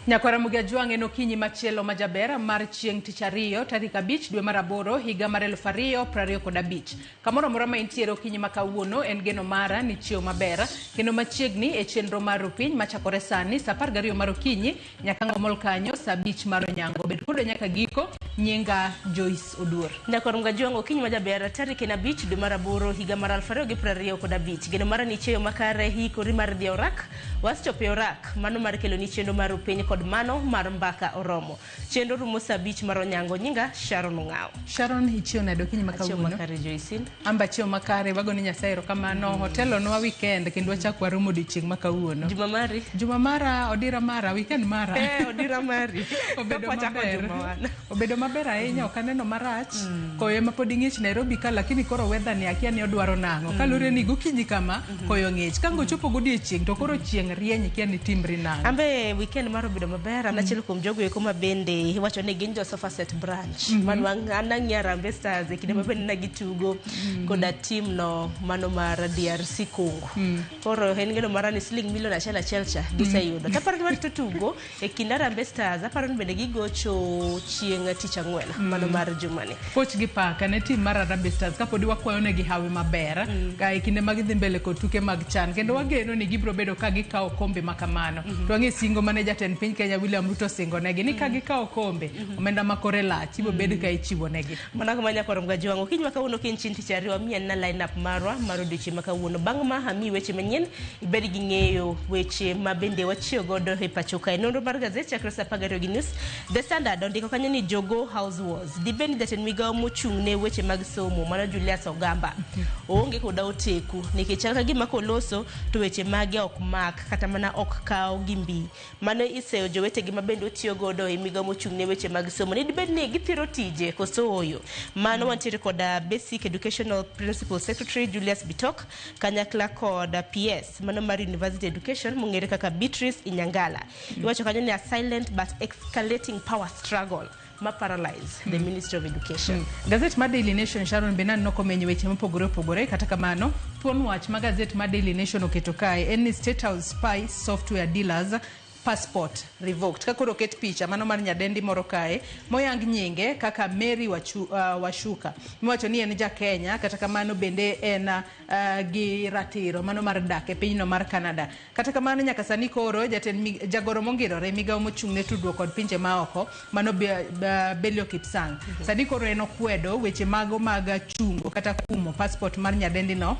Nyakwara Mugia Jwang' en okinyi machielo majaber mar chieng' tich ariyo tarik 5 dwe mar 8 higa mar 2025. Kamoro amora ma intiere okinyi ma kawuono en geno mara ni chiew maber kendo machiegni e chenro mar rupiny machakore sani saa 12 mar okinyi nyaka ngomol kanyo saa 5 mar onyango. Bed kodwa nyaka giko, nyinga Joyce Oduor. Nyakwar Mgajwang' okinyi majaber tarik en 5 dwe mar 8 higa mar 2025. Geno mara ni chieyo makare hiikori mar dhi e orak. Wasechopo e orak mano mar keloni chenro mar rupiny kod mano mar mbaka oromo. Chenro rumo saa 5 mar onyango. Nyinga Sharon Ong'aw. Sharon, ichiew nade okinyi ma Achiew kawuono? makare Joyce. Amba chiew makare, wago ni Nyasaye erokamano. Otelonwa weekend kendo wachak waromo odiochieng' ma kawuono. Juma mari. Juma mara, odira mara, weekend mara. Odira mari. Obedo Kapok wachako maber. juma wan. Obedo maber ahinya, ok aneno marach. Koyo ema pod ng'ich Nairobi ka, lakini koro weather ni akia ni odwaro nang'o. Kaluwore ni gokinyi kama, koyo ng'ich. Ka ngochopo godiechieng' to koro chieng' rieny ikia ni timri nang'o. Ambe weekend mar obedo maber. An achiel kuom jogo eko ma bende iwacho ni gin jo Sofa Set branch. Mano an ang'iyo Harambee Stars e kinde ma bende ne gitugo koda team no mano mar DRC Congo. Koro en geno mara ni siling milion achiel achiel cha giseyudo. Taparo ni warito tugo e kind Harambee Stars, aparo ni bende gigocho chieng' tich ang'wen mano mar jumani. Puoch gi paka ne team mar Harambee Stars kapodi wakwayo negi hawi maber ka e kinde ma gidhi mbele kod tuke mag CHAN kendo wageno ni gibiro bedo ka gikawo kombe ma kamano. To wang'e singo mane jatend piny Kenya William Ruto osingo negi ni ka gikawo kombe omenda ma kore lach ibiro bed ka ichiwo negi. Mana kama nyakwar Mgajwang' okinyi ma kawuono ka en chieng' tich ariyo amiyi anena line up marwa mar odiochieng' ma kawuono. Bang' ma amiyi weche manyien ibed gi ng'eyo weche ma bende wachiyo godo e pacho kae. Nonro mar gazet chakre saa 12:30. The Standard ondiko kanyo ni Jogo House Wars. Dibed ni jatend migawo mochung' ne weche mag somo mano Julius Ogamba oonge koda oteku nikech chal ka gima koloso to weche mage ok mak kata mana ok kaw gi mbi. Mano iseyo jowetegi ma bende otiyo godo e migawo mochung' ne weche mag somo. Ni dibed ni githiro tije koso ooyo. Mano wantiere koda Basic Educational Principal Secretary Julius Bitok kanyakla kod PS mano mar University Education mong'ere kaka Beatrice Inyangala. Iwacho kanyo ni a silent but escalating power struggle ma paralyze the Ministry of Education. Gazet mar Daily Nation Sharon be naneno komenyo weche mopogore opogore kata kamano thuon wach ma gazet mar Daily Nation oketo kae en ni State House spy software dealers passport revoked. Ka koro oket picha mano mar nyadendi moro kae moyang nyinge kaka Mary Wachuka miwacho ni en ja Kenya kata kamano bende en gi ratiro mano mar dak e pinyno mar Canada. Kata kamano nyaka sani koro jatend jagoro mongirore migawo mochung' ne tudruok kod pinje maoko mano Belio Kipsang. Sani koro en okwedo weche mago mag chungo kata kumo passport mar nyadendi no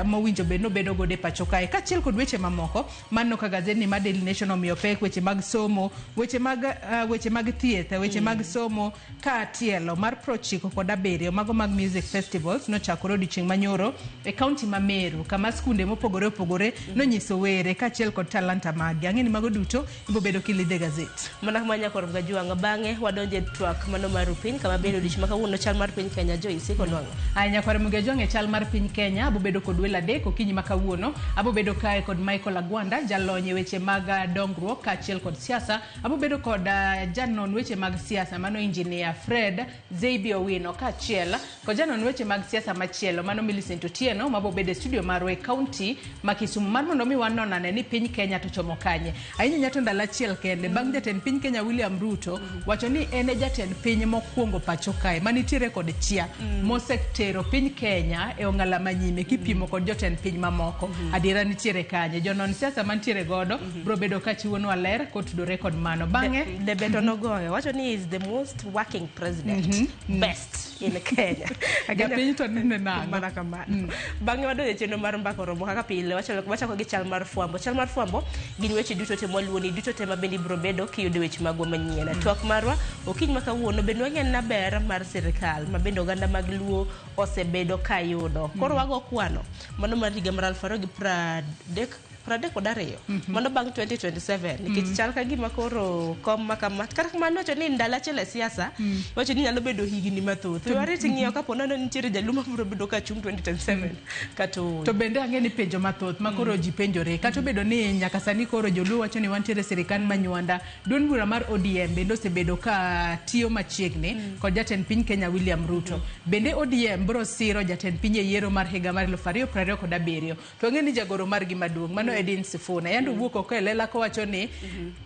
mowinjo bed nobedo godo e pacho kae kaachiel kod weche mamoko maneno ka gazetni mar Daily Nation omiyo pek weche mag somo, weche mag weche mag thieth, weche mag somo ka tielo mar 97 mago mag music festivals nochakore odiochieng' manyoro e kaunti ma Meru kama skunde mopogore opogore nonyiso were kaachiel kod talanta maggi. Ang'e ni mago duto ibiro bedo kilidhe gazet. Mana kama nyakwar Mgajwang' bang'e wadonje twak mano mar piny kama bende odiochieng' ma kawuono chal mar piny Kenya Joyce ikonwang'o. Aya nyakwar Mgajwang' e chal mar piny Kenya abo bedo kod welo adek okinyi ma kawuono. Abo bedo kae kod Michael Agwanda jalony e weche mag dongruok kaachiel kod siasa. Abo bedo kod janon weche mag siasa mano Engineer Fred Zeibi Owino kaachiel kod janon weche mag siasa machielo mano Millicent Otieno mabo bedo e studio marwa e kaunti ma Kisumu mar mondo mi wanon ane ni piny Kenya to chomo kanye. Ahinya ahinya to ndalo achiel kende bang' jatend piny Kenya William Ruto wacho ni en e jatend piny mokwongo pacho kae manitiere kod chia mosetero piny Kenya e ong'ala manyime kipimo kod jotend piny mamoko. Adiera nitiere kanye? Jonon siasa mantiere godo bro bedo ka chiwonwa ler kotudore kod mano. Bang'e Debe to nogoyo wacho ni is the most working president best in Kenya. Japiny to nene nang'o? Mana kamano. Bang'e wadonjo e chenro mar mbaka oromo kaka pile wachako gi chal mar fwambo. Chal mar fwambo gin weche duto te mwaluoni duto te ma bende ibiro bedo kiyudo weche magwa manyien. Twak marwa okinyi ma kawuono bende wang'e na ber mar sirikal ma bende oganda mag Luo osebedo ka yudo. Koro wago kwano mano mar higa mar 2032 mano bang' 2027 nikech chal ka gima koro kom ma kama kata kamano wacho ni ndalo achiel e siasa wacho ni nyalo bedo higni mathoth. Warit ng'iyo kapo nono nitiere jaluo mabiro bedo ka chung' 2027 kata ooyo. To bende ang'e ni penjo mathoth ma koro ji penjore kata obedo ni nyaka sani koro joluo wacho ni wantiere e sirikand Manywanda, duond bura mar ODM bende osebedo ka tiyo machiegni kod jatend piny Kenya William Ruto. Bende ODM biro siro jatend piny e yiero mar higa mar 2027. To wang'e ni jagoro margi maduong' mano Edwin Sifuna yande owuok oko e lela kowacho ni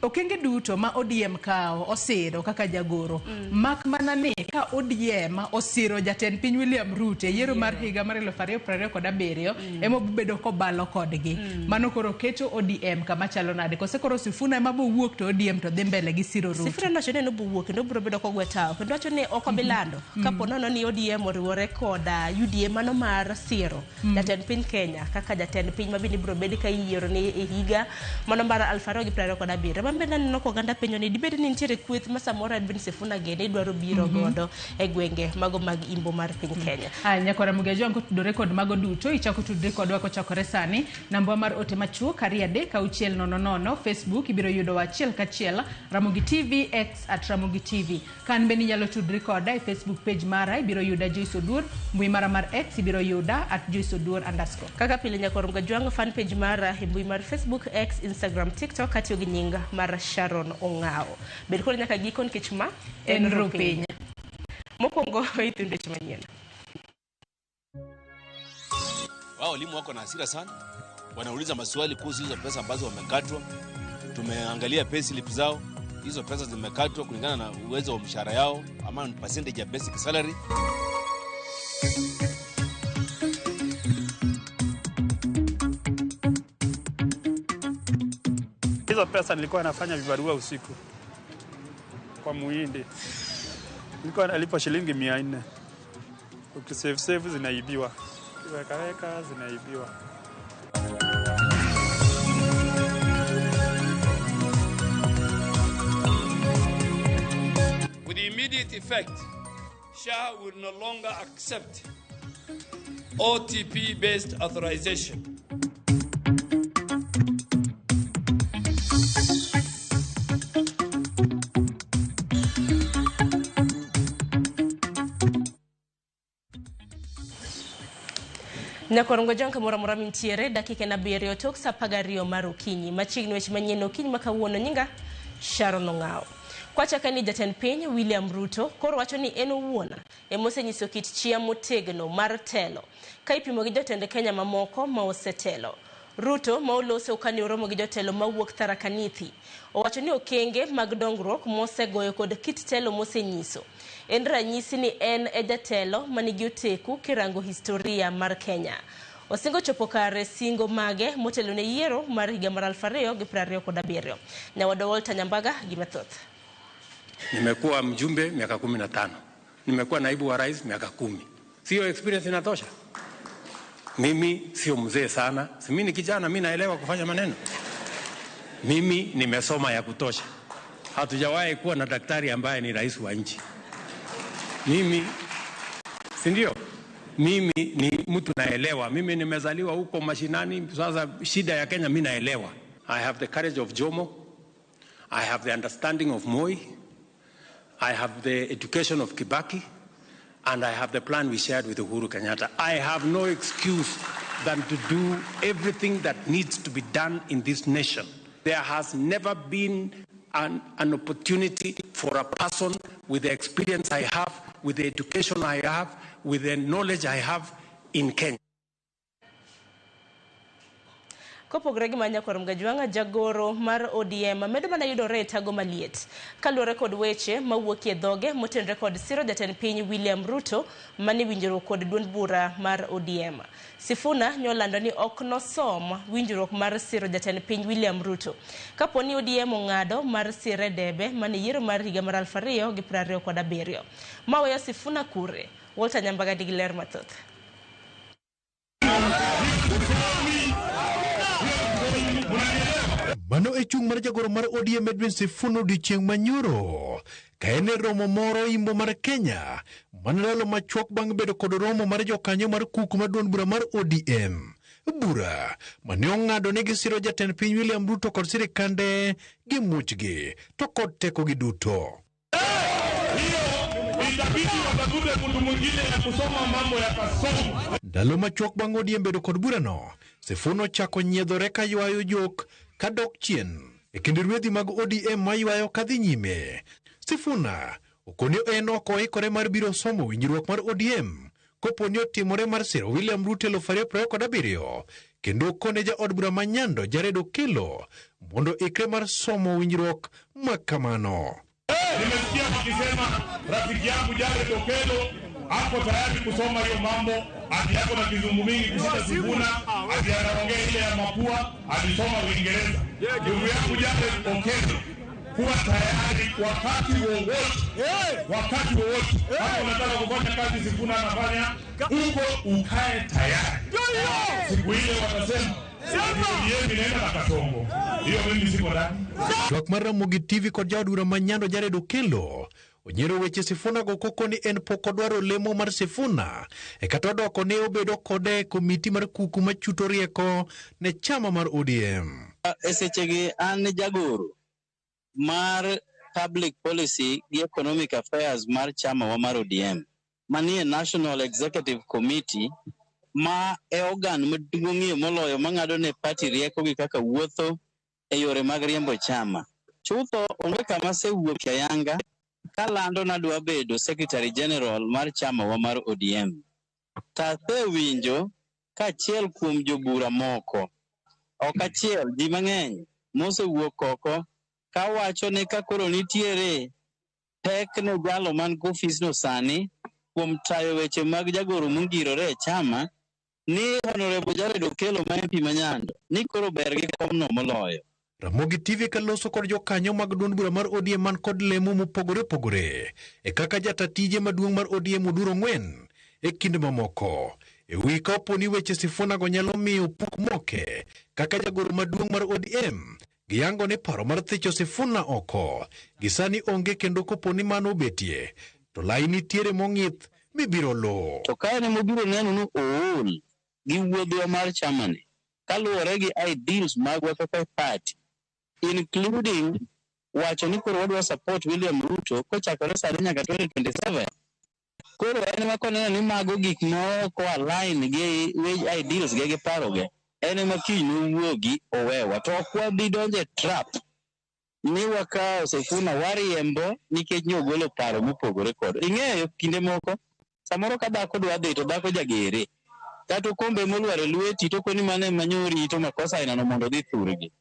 okenge duto ma ODM kawo osiro kaka jagoro, mak mana ni ka ODM osiro jatend piny William Ruto e yiero mar higa mar 2027 ema obedo kobalo kodgi. Mano koro keto ODM kama chalo nade? Kose koro Sifuna ema bowuok to ODM to dhi mbele gi siro Ruto? Sifuna nowacho ni en obowuok kendo obiro bedo kogwe tawo kendo wacho ni ok obi lando kapo nono ni ODM oriwore kod UDA mano mar siro jatend piny Kenya kaka jatend piny ma bende ibiro bed ka iyiero ni e higa mano mar 2027. Man bende aneno ka oganda penjo ni dibed ni nitiere kweth ma samoro Edwin Sifuna gene dwaro biro godo e gwenge mago mag imbo mar piny Kenya. Aya, nyakwara Mugejo, kotudore kod mago duto, ichako tudri kodwa kochakore sani. Namba mar ote machuok 23600. Facebook ibiro yudowa achiel kachiel, Ramogi TV, X at Ramogi TV. Kan bende inyalo tudri koda e Facebook page mara, ibiro yuda Joyce Oduor. Mbui mara mar X ibiro yuda at Joyce Oduor underscore. Kaka pile nyakwar Mgajwang' fan page mara e mbui mar Facebook, X, Instagram, TikTok katiyo gi nying mar Sharon Ong'awo. Bed kod nyaka giko nikech ma en Rupiny. Mokwongo ithundo weche manyien. Wao walimu wako na hasira sana, wanauliza maswali kuhusu hizo pesa ambazo wamekatwa. Tumeangalia pay slip zao, hizo pesa zimekatwa kulingana na uwezo wa mshahara yao ama percentage ya basic salary. Hizo pesa nilikuwa nafanya vibarua usiku kwa muhindi, nilikuwa nalipa shilingi 400. Ukisave save zinaibiwa, ukiweka weka zinaibiwa. With immediate effect, SHA will no longer accept OTP-based authorization. Nyakwar Mgajwang' kamoro amora mintiere, dakika en 7 tok sa 12 mar okinyi. Machiegni weche manyien okinyi ma kawuono. Nyinga Sharon Ong'awo. Kwachaka ni jatend piny William Ruto koro wacho ni en owuon ema osenyiso kit chia motegno mar telo ka ipimo gi jotend Kenya mamoko ma osetelo. Ruto ma oloso kane oromo gi jotelo mawuok Tharaka Nithi owacho ni okenge mag dongruok mosegoyo kod kit telo mosenyiso en ranyisi ni en e jatelo manigi oteku kirango historia mar Kenya. Osingo chopo kare singo mage motelo ne yiero mar higa mar 2027. Nyawadwa Walter Nyambaga gi mathoth. Nimekuwa mjumbe miaka 15. Nimekuwa naibu wa rais miaka 10. Sio experience inatosha? Mimi sio mzee sana. Si mimi ni kijana, mimi naelewa kufanya maneno. Mimi nimesoma ya kutosha. Hatujawahi kuwa na daktari ambaye ni rais wa nchi. Mimi, si ndio? Mimi ni mtu naelewa. Mimi nimezaliwa huko mashinani. Sasa shida ya Kenya mimi naelewa. I have the courage of Jomo. I have the understanding of Moi. I have the education of Kibaki. And I have the plan we shared with Uhuru Kenyatta. I have no excuse than to do everything that needs to be done in this nation. There has never been an opportunity for a person with the experience I have, with the education I have, with the knowledge I have in Kenya. Kopogore gi Manyakwar Mgajwang'a, jagoro mar ODM medo mana yudore e tago maliet kaluwore kod weche mawuok e dhoge motenore kod siro jatend piny William Ruto mane winjruok kod duond bura mar ODM. Sifuna nyolando ni ok nosom winjruok mar siro jatend piny William Ruto kapo ni ODM ong'ado mar sire debe mane yiero mar higa mar 2027. Maweyo Sifuna kure? Walter Nyambaga nigi ler mathoth. Mano e chung' mar jagoro mar ODM Edwin Sifuna odiochieng' manyoro ka en e romo moro imbo mar Kenya mana ndalo machuok bang' bedo kod romo mar jokanyo mar kuku mar duond bura mar ODM. Bura mane ong'ado ni gisiro jatend piny William Ruto kod sirikande gi muchgi to kod tekogi duto. Ndalo machuok bang' ODM bedo kod burano, Sifuna ochako nyiedhore ka ywayo jok kadok chien e kind rwedhi mag ODM maywayo kadhi nyime. Sifuna okoni en ok oikore mar biro somo winjruok mar ODM kopo ni otimore mar siro William Ruto 2027 kendo kone jaod bura ma Nyando Jared Okello mondo ikre mar somo winjruok ma kamano. Nimesikia wakisema rafiki yangu Jared Okello ako tayari kusoma hiyo mambo, ati yako na kizungu mingi kushinda Sifuna, ati anaongea ile ya mapua, alisoma Uingereza. Ndugu yangu Jared Okello, kuwa tayari wakati wowote, wakati wowote kama unataka kufanya kazi Sifuna anafanya huko, ukae tayari. Siku ile watasema ODM inaenda na Kasongo, hiyo mimi siko ndani. Twak mar Ramogi TV kod jaod bura ma Nyando Jared Okello onyiero weche Sifuna go koko ni en pok odwaro lemo mar Sifuna e kata odoko ne obedo kode e komiti mar kuku machuto rieko ne chama mar ODM. E sechegi an jagoro mar Public Policy gi Economic Affairs mar chama wa mar ODM manie National Executive Committee ma e organ maduong'ie moloyo mang'ado ne party rieko gi kaka wuotho e yore mag riembo chama. Chutho onge kama asewuok ayanga kalando nadwa bedo Secretary General mar chama wa mar ODM. To asewinjo kaachiel kuom jobura moko, ok achiel, ji mang'eny mosewuok oko kawacho ni ka koro nitiere pek ne jalo man go ofisno sani kuom tayo weche mag jagoro mongirore e chama ni Honorable Jared Okello ma MP ma Nyando ni koro ber gi komno moloyo. Ramogi TV kaloso kod jokanyo mag duond bura mar ODM man kod lemo mopogore opogore e kaka jata tije maduong' mar ODM Oduro Ng'wen e kinde mamoko. E wi ka opo ni weche Sifuna go nyalo miyo puk moke kaka jagoro maduong' mar ODM giyango ni paro mar thicho Sifuna oko gisani onge kendo kopo ni mano obetie to lai nitiere mong'ith mibiro luwo. To ka en emobiro neno ni ool gi wuodhwa mar chamani kaluwore gi ideals magwa kaka party, including wacho ni koro wadwa support William Ruto kochakore sani nyaka 2027. Koro en ema koneno ni mago gik ma ok align gi ideals ge gi paroge, en ema kiny nowuogi owewa. To ok wabi donjo e trap ni wakawo Sifuna wariembo nikech ne ogolo paro mopogore kod. Ing'eyo kinde moko samoro ka dhako dwa dhi to dhako jagere, kata okombe molwar e lweti to koni mano ema nyorito makosa ainano mondo odhi thurgi.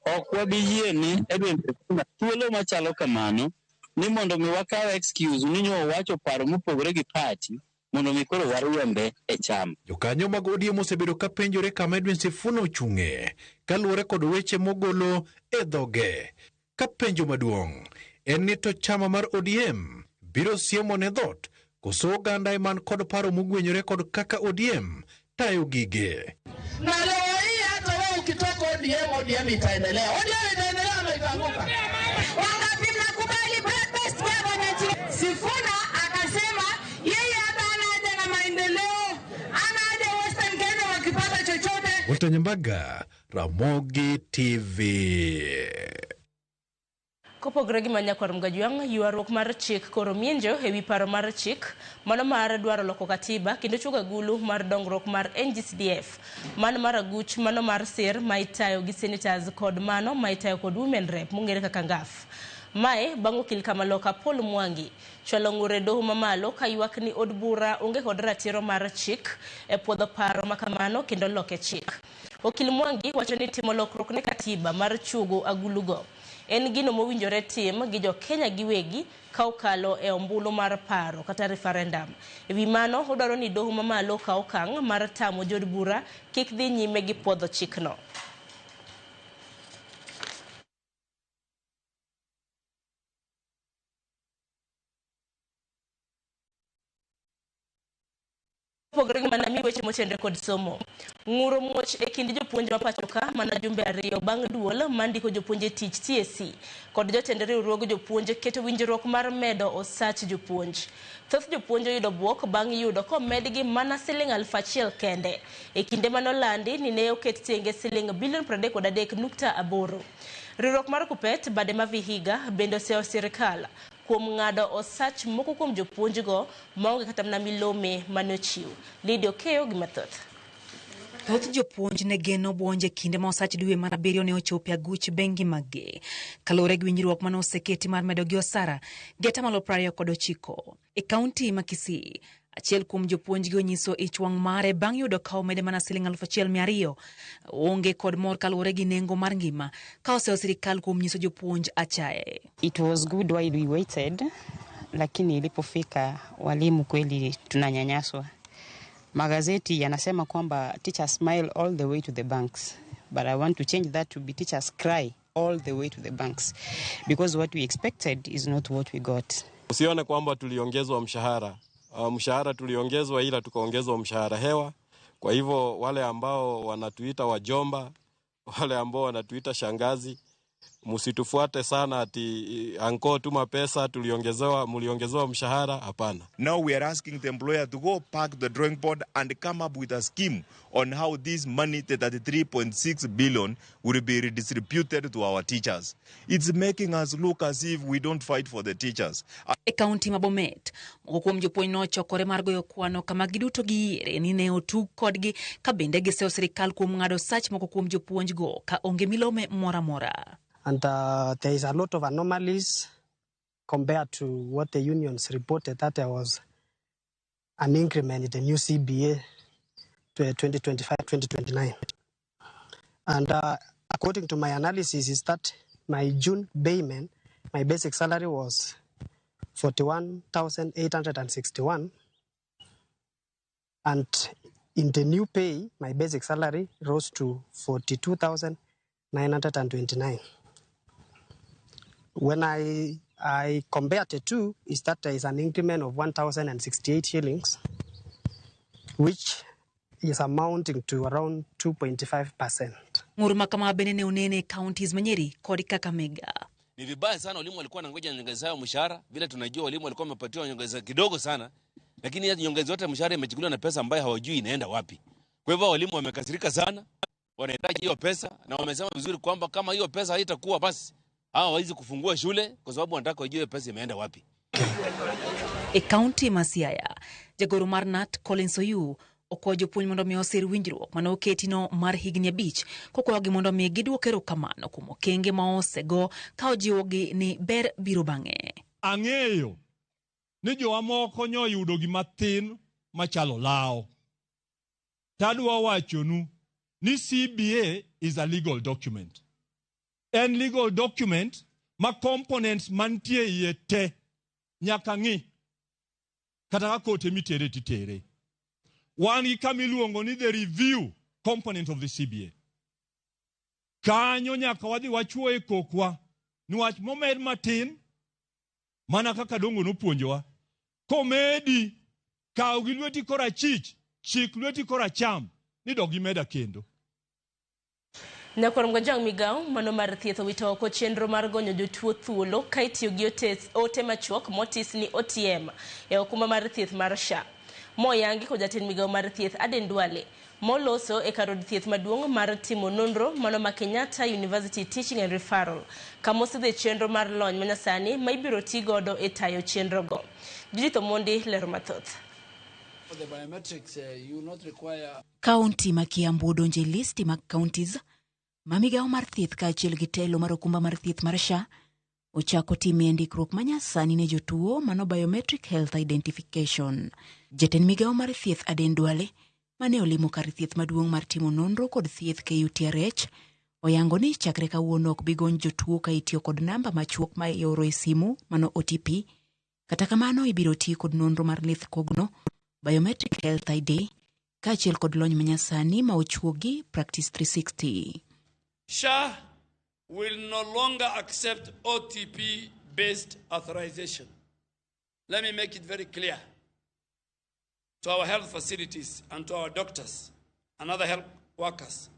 Ok wabi yie ni Edwin Sifuna thuolo machalo kamano ni mondo mi wakaw excuse ni nyo owacho paro mopogore gi party mondo mi koro wariembe e chama. Jokanyo mag ODM osebedo ka penjore kama Edwin Sifuna ochung'e kaluwore kod weche mogolo e dhoge. Ka penjo maduong' en ni to chama mar ODM biro siemo ne dhot koso oganda eman kod paro mogwenyore kod kaka ODM tayo gige. Na leo hii hata wewe ukitoka ODM, ODM itaendelea. ODM itaendelea ama itaanguka? Wangapi mnakubali broad-based government? Sifuna akasema yeye hata hana haja na maendeleo, hana haja Western Kenya wakipata chochote. Walter Nyambaga, Ramogi TV. Kopogore gi manyakwar Mgajwang', ywaruok mar chik koro mienjo ewi paro mar chik mano mar dwaro loko katiba kendo chugo agulu mar dongruok mar NGCDF, mano mar aguch, mano mar sir ma itayo gi senators kod mano ma itayo kod women rep mong'ere kaka NGAF. Mae bang' okil Kamaloka Paul Mwangi chwalo ng'ur e doho mamalo ka ywak ni od bura onge kod ratiro mar chik e puodho paro makamano kendo loke chik. Okil Mwangi wacho ni timo lokruok ne katiba mar chugo agulugo en gino mowinjore tim gi jo Kenya giwegi ka okalo e ombulu mar paro kata referendum. E wi mano odwaro ni doho mamalo okaw okang' mar tamo jood bura kik dhi nyime gi puodho chikno. Opogore gi mana mi weche mochenre kod somo. Ng'uro muoch e kind jopuonj ma pacho ka mana jumbe ariyo bang' duol mandiko jopuonj e tich TSC kod jotend riwruog jopuonj keto winjruok mar medo osach jopuonj. Thoth jopuonj oyudo buok bang' yudo komedgi mana siling 1000 kende. E kinde manolandi ni ne oket tenge siling bilion 33.8. Riwruok mar Kupet bade ma Vihiga bende oseyo sirikal kuom ng'ado osach moko kuom jopuonjgo maonge kata mana milome mane ochiw. Lydia Okeyo gi mathoth. Thoth jopuonj ne geno buonjo e kinde ma osach dwe mar abiriyo ne ochopo e aguch bengi maggi. Kaluwore gi winjruok mane oseketi mar medogi osara gi atamalo 29. E kaunti ma Kisii, Achiel kuom jopuonjgi onyiso ich wang' mare bang' yudo ka omede mana siling 1200. Oonge kod mor kaluwore gi nengo mar ngima ka oseyo sirikal kuom nyiso jopuonj achaye. It was good while we waited, lakini ilipofika walimu kweli tunanyanyaswa. Magazeti yanasema kwamba teachers smile all the way to the banks, but I want to change that to be teachers cry all the way to the banks because what we expected is not what we got. Usione kwamba tuliongezwa mshahara. Mshahara tuliongezwa, ila tukaongezwa mshahara hewa. Kwa hivyo wale ambao wanatuita wajomba, wale ambao wanatuita shangazi, msitufuate sana ati anko tuma pesa, tuliongezewa, mliongezewa mshahara. Hapana. Now we are asking the employer to go back to the drawing board and come up with a scheme on how this money, the 33.6 billion, will be redistributed to our teachers. It's making us look as if we don't fight for the teachers. E kaunti ma Bomet, moko kuom jopuonj nochokore mar goyo kwano kama giduto giyiere ni ne otug kodgi ka bende giseyo sirikal kuom ng'ado sach moko kuom jopuonjgo ka onge milome moro amora. And there is a lot of anomalies compared to what the unions reported, that there was an increment in the new CBA to 2025-2029. And according to my analysis is that my June payment, my basic salary was 41,861. And in the new pay, my basic salary rose to 42,929. When I compare the two, is that there is an increment of 1,068 shillings, which is amounting to around 2.5%. Ng'ur ma kama bende ne onene e counties ma Nyeri kod Kakamega. Ni vibaya sana, walimu walikuwa wanangoja nyongeza yao mshahara. Vile tunajua walimu walikuwa wamepatiwa nyongeza kidogo sana, lakini hiyo nyongeza yote mshahara imechukuliwa na pesa ambayo hawajui inaenda wapi. Kwa hivyo walimu wamekasirika sana, wanahitaji hiyo pesa, na wamesema vizuri kwamba kama hiyo pesa haitakuwa basi hawa hawawezi kufungua shule kwa sababu wanataka wajue pesa imeenda wapi. E kaunti ma Siaya, jagoro mar KNUT Collins Oyu okwayo jopuonj mondo mi osir winjruok mane oketino mar higni 5 kokwayogi mondo mi gidwok erokamano kuom okenge ma osego ka ojiwogi ni ber biro bang'e. Ang'eyo ni jowa moko nyoyudo gima thin machalo lawo. Tadwa wachonu ni CBA is a legal document. En legal document ma components mantie iye te nyaka ng'i kata ka kote mitere titere. Wan gi kama iluongo ni the review component of the CBA. Kanyo nyaka wadhi wachuo e kokwa niwach momed matin mana kaka Dongo nopuonjowa. Komedi kaw gi lweti korachich, chik lweti koracham ni dog imeda kendo. Nyakwar Mgajang migao mano mar thieth owito oko chenro mar gonyo jotuo thuolo ka itiyo gi ote machuok motis ni OTM e okumba mar thieth mar SHA. Moyangi kod jatend migao mar thieth Aden Duale moloso e kar od thieth maduong' mar timo nonro mano ma Kenyatta University Teaching and Referral kamosidhe chenro mar lony manyasani ma ibiro ti godo e tayo chenro go. Judith Omondi lero mathoth. For the biometrics, you not require. Kaunti ma Kiambu odonjo e listi mag counties ma migao mar thieth kaachiel gi telo mar okumba mar thieth mar SHA ochako timie ndikruok manyasani ne jotuo mano biometric health identification. Jatend migao mar thieth Aden Duale mane olimo kar thieth maduong' mar timo nonro kod thieth KUTRH oyango ni chakre kawuono ok bi gony jotuo ka itiyo kod namba machuok ma ioro e simu mano OTP. Kata kamano ibiro ti kod nonro mar lith kogno biometric health ID kaachiel kod lony manyasani ma ochuogi Practice 360. SHA will no longer accept OTP-based authorization. Let me make it very clear to our health facilities and to our doctors and other health workers.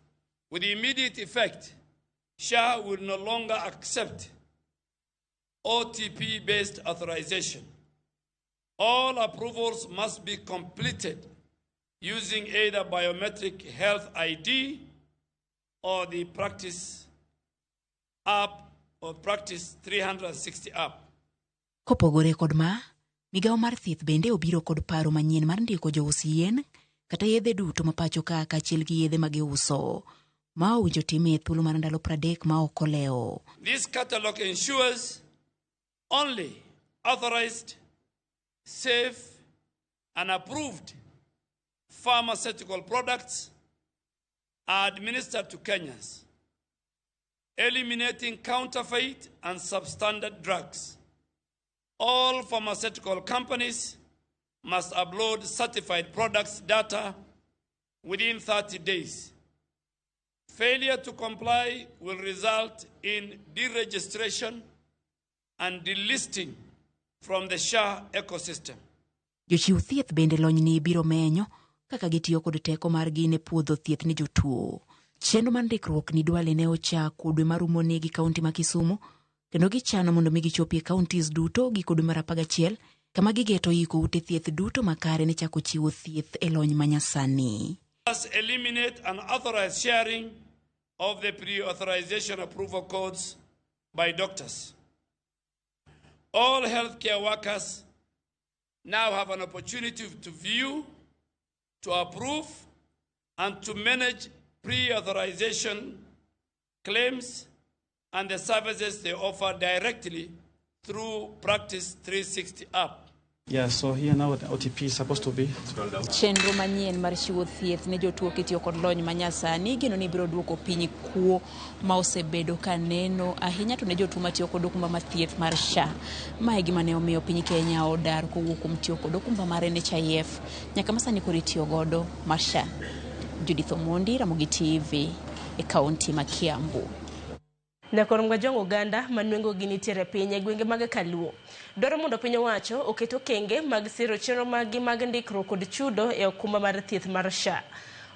With immediate effect, SHA will no longer accept OTP-based authorization. All approvals must be completed using either biometric health ID or the Practice app or Practice 360 app. Kopogore kod ma, migao mar thieth bende obiro kod paro manyien mar ndiko jous yien kata yedhe duto ma pacho ka kaachiel gi yedhe ma giuso. Ma owinjo time e thuolo mar ndalo 30 ma ok olewo. This catalog ensures only authorized, safe, and approved pharmaceutical products are administered to Kenyans, eliminating counterfeit and substandard drugs. All pharmaceutical companies must upload certified products data within 30 days. Failure to comply will result in deregistration and delisting from the SHA ecosystem. Jochiw thieth bende lonyni biro menyo kaka gitiyo kod teko margi ne puodho thieth ne jotuo. Chenro mar ndikruok ni dwale ne ochako dwe marumoni gi kaunti ma Kisumu kendo gichano mondo mi gichopi e counties duto giko dwe mar 11 kama gigeto iko ute thieth duto makare ne chako chiwo thieth e lony manyasani. Must eliminate unauthorized sharing of the pre-authorization approval codes by doctors. All healthcare workers now have an opportunity to view, to approve, and to manage pre-authorization claims and the services they offer directly through Practice 360 app. Yeah, so here now the OTP is supposed to be. Chenro manyien mar chiwo thieth ne jotuo kitiyo kod lony manyasani igeno ni biro duoko piny kuo ma osebedo ka neno ahinya to ne jotuo matiyo kod okumba mar thieth mar SHA. Ma e gima ne omiyo piny Kenya odar kowuok kuom tiyo kod okumba mar NHIF nyaka masani koro itiyo godo mar SHA. Judith Omondi, Ramogi TV e kaunti ma Kiambu. Nyakor Mgajwang' oganda manwengo gi nitiere piny e gwenge mag Kaluo dwaro mondo piny owacho oket okenge mag siro chenro maggi mag ndikruok kod chudo e okumba mar thieth mar SHA.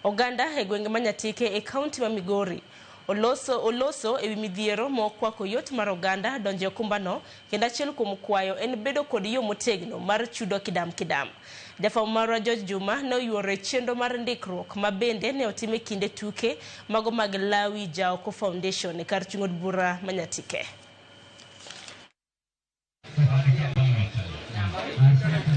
Oganda e gwenge ma Nyatike e kaunti ma Migori oloso ewi midhiero mokwako yot mar oganda donjo e okumbano, kendo achiel kuom kwayo en bedo kod yo motegno mar chudo kidam kidam. Jafwambo marwa George Juma ne oyuoro e chenro mar ndikruok ma bende ne otim e kinde tuke mago mag Lawi Jaoko Foundation e kar chung' od bura ma Nyatike.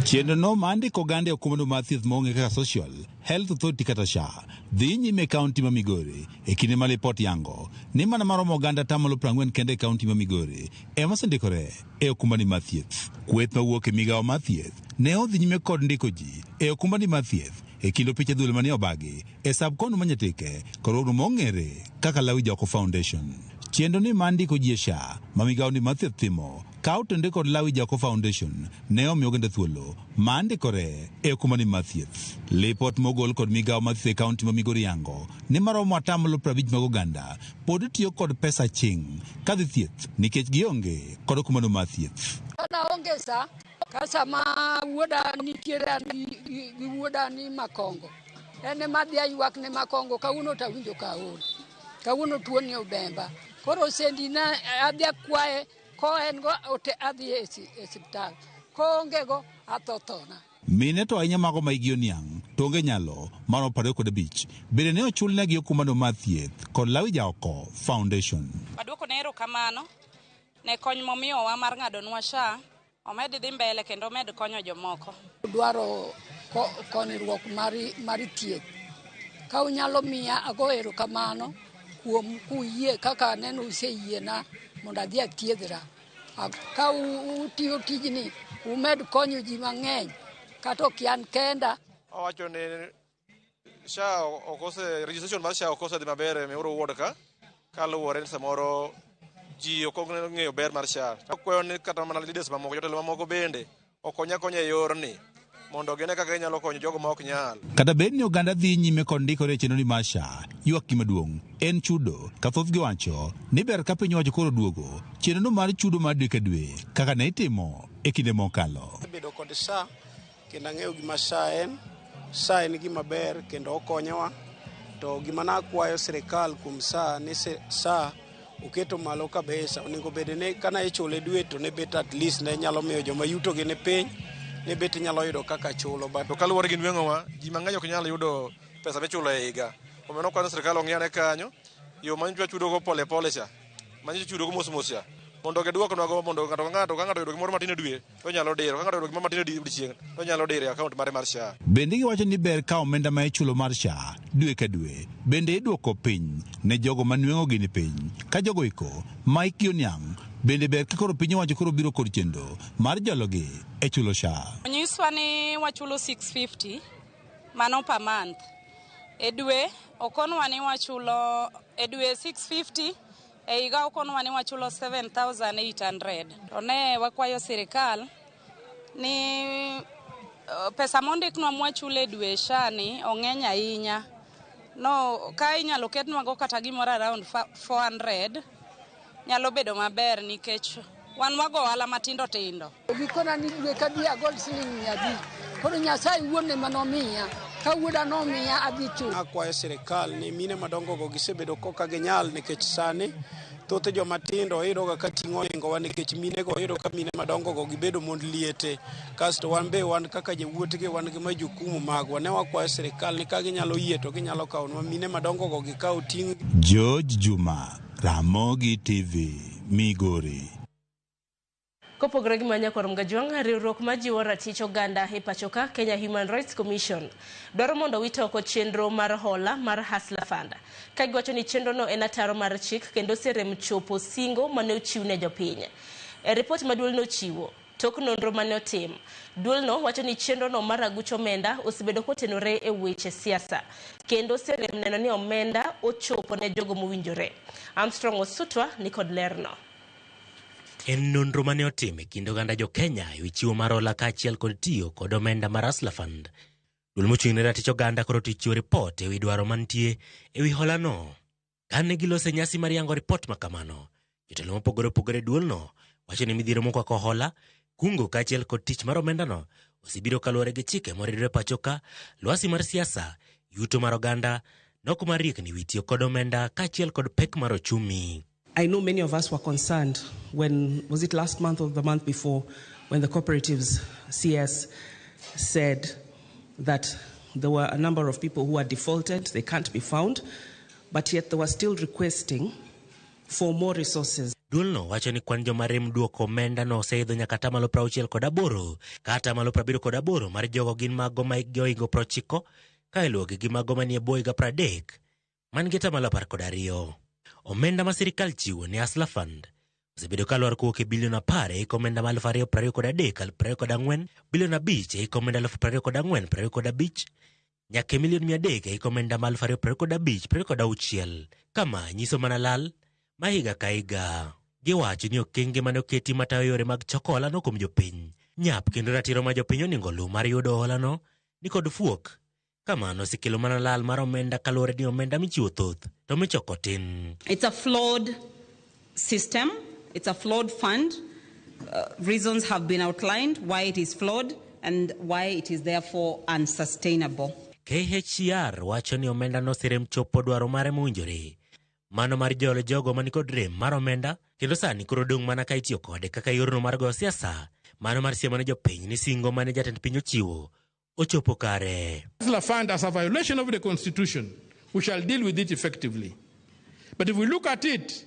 Chenro no mar ndiko oganda e okumbano mar thieth maong'e kaka Social Health Authority kata SHA dhi nyime e kaunti ma Migori e kinde ma lipot yango ni mana maromo oganda 40% kende e kaunti ma Migori ema osendikore e okumbani mar thieth. Kweth mawuok e migawo mar thieth ne odhi nyime kod ndiko ji e okumbani mar thieth e kind opich adhula manie obagi e sub-county ma Nyatike kod riwruogno mong'ere kaka Lawi Jaoko Foundation. Chenro ni mar ndiko ji e SHA ma migawo ni mar thieth timo ka otende kod Lawi Jaoko Foundation ne omiyo oganda thuolo mar ndikore e okumbani mar thieth. Lipot mogol kod migawo mar thieth e kaunti ma Migori yango ni maromo 50% mag oganda pod tiyo kod pesa aching' kadhi thieth nikech gionge kod okumbano mar thieth. Kana onge sa, ka sama wuoda nitiere an gi wuoda ni Makongo, en ema adhi aywak ne Makongo, kawuono to awinjo ka aol, kawuono tuo ni obemba. Koro sendi na adhi akwaye, ko en go ote adhi e osiptal, koonge go atho thona. Mine to ahinya mago ma higi oniang' to onge nyalo maromo 25 bende ne ochulnegi okumbano mar thieth kod Lawi Jaoko Foundation. Waduoko ne erokamano ne kony momiyowa mar ng'adonwa SHA, omed dhi mbele kendo omed konyo jomoko. Dwaro konyruok mar thieth. Ka unyalo miya ago erokamano kuom kuyie kaka aneno useyiena mondo adhi athiedhra. Ka utiyo tijni umed konyo ji mang'eny kata ok an kenda. Owacho ni SHA okose registration mar SHA okose dhi maber e Muhuru Ward ka kaluwore ni samoro ji ok ong'eyo ber mar SHA. Akwayo ni kata mana leaders mamoko, jotelo mamoko bende okonya konya e yorni mondo gine kaka ginyalo konyo jogo ma ok nyal. Kata bed ni oganda dhi nyime kod ndikore e chenro ni mar SHA, ywak gi maduong' en chudo ka thothgi wacho ni ber ka piny owacho koro duogo chenro mar chudo mar dwe ka dwe kaka ne itimo e kinde mokalo. Bedo kod SHA kendo ang'eyo gima SHA en. SHA en gima ber kendo okonyowa. To gima nakwayo sirikal kuom SHA ni SHA oketo malo kabisa, onego bed ni kana ichule dwe to ne bet at least ne nyalo miyo joma yutogi ni piny ne bet nyalo yudo kaka chulo. To kaluwore gi nweng'owa, ji mang'eny ok nyal yudo pesa michulo e higa. Omiyo nokwayo sirikal ong'iyane kanyo yo manyicho chudogo pole pole cha, manyicho chudogo mos mos cha, mondo giduoknwago mondo ng'ato ka ng'ato ka ng'ato oyudo gimoro matin e dwe to onyalo diro, ka ng'ato oyudo gimoro matin e odiechieng' to onyalo diro e akaont mare mar SHA. Bende giwacho ni ber ka omenda ma ichulo mar SHA dwe ka dwe bende iduoko piny ne jogo ma nweng'ogi ni piny ka jogo iko ma hikgi oniang' bende ber ka koro piny owacho koro biro kod chenro mar jologi e chulo SHA. Onyiso Onyiswa ni wachulo 650 mano per month. E dwe okonwa ni wachulo e dwe 650, e higa okonwa ni wachulo 7800. To ne wakwayo sirikal ni pesa mondiknwa mwachulo e dwe SHA ni ong'eny ahinya. No, ka inyalo ketnwago kata gimoro around 400 nyalo bedo maber nikech wan wago ohala matindo tindo. Gikona ni dwe ka dwe agol siling 500. Koro Nyasaye wuon ema nomiya. Ka wuoda nomiya adhi chulo. Akwayo sirikal ni mine madongo go gisebedo koka ginyal nikech sani thoth joma tindo iyudo ga ka ting'o ohingowa nikech mine go iyudo ka mine madongo go gibedo mond liete. Kasto wan be wan kaka jowuothgi wan gi majukumu magwa. Ne wakwayo sirikal ni ka ginyalo yie to ginyalo kawonwa mine madongo go gikaw ting'. George Juma, Ramogi TV, Migori. Kopogore gi manya kor Mgajwang', riwruok majiwo ratich oganda e pachoka Kenya Human Rights Commission dwaro mondo wit oko chenro mar hola mar Hustler Fund ka giwacho ni chenrono en ataro mar chik kendo oserem chopo singo mane ochiw ne jopiny. E ripot ma duolno ochiwo tok nonro mane otim, duolno wacho ni chenrono mar aguch omenda osebedo kotenore e weche siasa kendo oserem neno ni omenda ochopo ne jogo mowinjore. Armstrong Osutwa ni kod lerno. En nonro mane otim e kind oganda jo-Kenya ewi chiwo mar hola kaachiel kod tiyo kod omenda mar Hustler Fund. Duol mochung' ne ratich oganda koro ochiwo ripot ewi dwaro mantie ewi holano. Kane giloso e nyasi mar yango ripot ma kamano, jotelo mopogore opogore e duolno wacho ni midhiero mokwako hola, kungo kaachiel kod tich mar omendano osebiro kaluwore gi chike moridore pacho ka, lwasi mar siasa, yuto mar oganda, nok mar riekni wi tiyo kod omenda kaachiel kod pek mar ochumi. I know many of us were concerned when, was it last month or the month before, when the cooperatives CS said that there were a number of people who had defaulted, they can't be found, but yet they were still requesting for more resources. Duolno wacho ni kwan joma rem duoko omenda no oseidho nyaka atamalo 68 ka atamalo 78 mar jogo gin mago ma hikgi ohingo 90 ka iluwogi gi mago manie bwo higa 30 man gi atamalo 12. Omenda ma sirikal chiwo ne Hustler Fund osebedo kalwar kowuok e bilion 10 e hik omenda ma 2023 2024, bilion 5 e hik omenda 2024 2025 nyaka e milion 300 e hik omenda ma 2025 2026. Kama nyiso mana lal ma higa ka higa. Giwacho ni okenge mane oketi matayo yore mag choko holano kuom jopiny nyap kendo ratiro ma jopiny onego oluw mar yudo holano ni kod fuok. Kamano osekelo mana lal mar omenda kaluwore ni omenda michiwo thoth to michoko tin. It's a flawed system. It's a flawed fund. Reasons have been outlined why it is flawed and why it is therefore unsustainable. KHCR wacho ni omenda no oserem chopo dwaro mare mowinjore. Mano mar jolo jogo manikod rem mar omenda kendo sani koro dong' mana ka itiyo kode kaka yorno mar goyo siasa. Mano mar siemo ne jopiny ni singo mane jatend piny ochiwo ochopo kare. Hustler Fund as a violation of the Constitution, we shall deal with it effectively. But if we look at it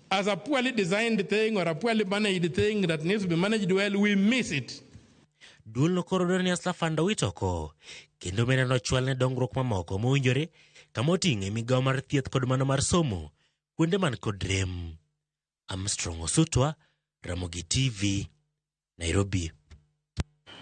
as a poorly designed thing or a poorly managed thing that needs to be managed well, we miss it. Duolno koro dwaro ni Hustler Fund owit oko kendo omenda no ochwal ne dongruok mamoko mowinjore kama oting'e migawo mar thieth kod mano mar somo kuonde man kod rem. Armstrong Osutwa, Ramogi TV, Nairobi.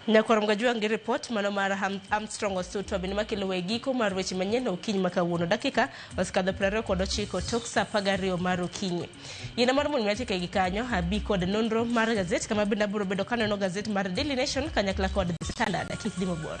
Nyakwar Mgajwang' gi ripot mano mar Armstrong Osutwa bende makelo we giko mar weche manyien okinyi ma kawuono. Dakika osekadho 29 tok saa 12 mar okinyi. Yiena mar mondo mi gi kanyo abi kod nonro mar gazet kama bende abiro bedo kaneno gazet mar Daily Nation kanyakla kod The Standard. Kik dhi mabor.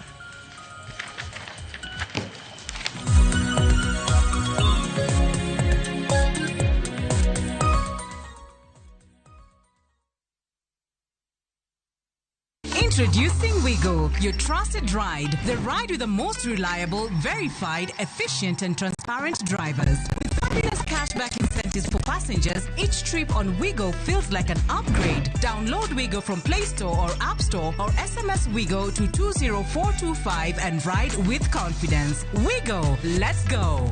Introducing Wigo, your trusted ride. The ride with the most reliable, verified, efficient, and transparent drivers. With fabulous cashback incentives for passengers, each trip on Wigo feels like an upgrade. Download Wigo from Play Store or App Store or SMS Wigo to 20425 and ride with confidence. Wigo, let's go.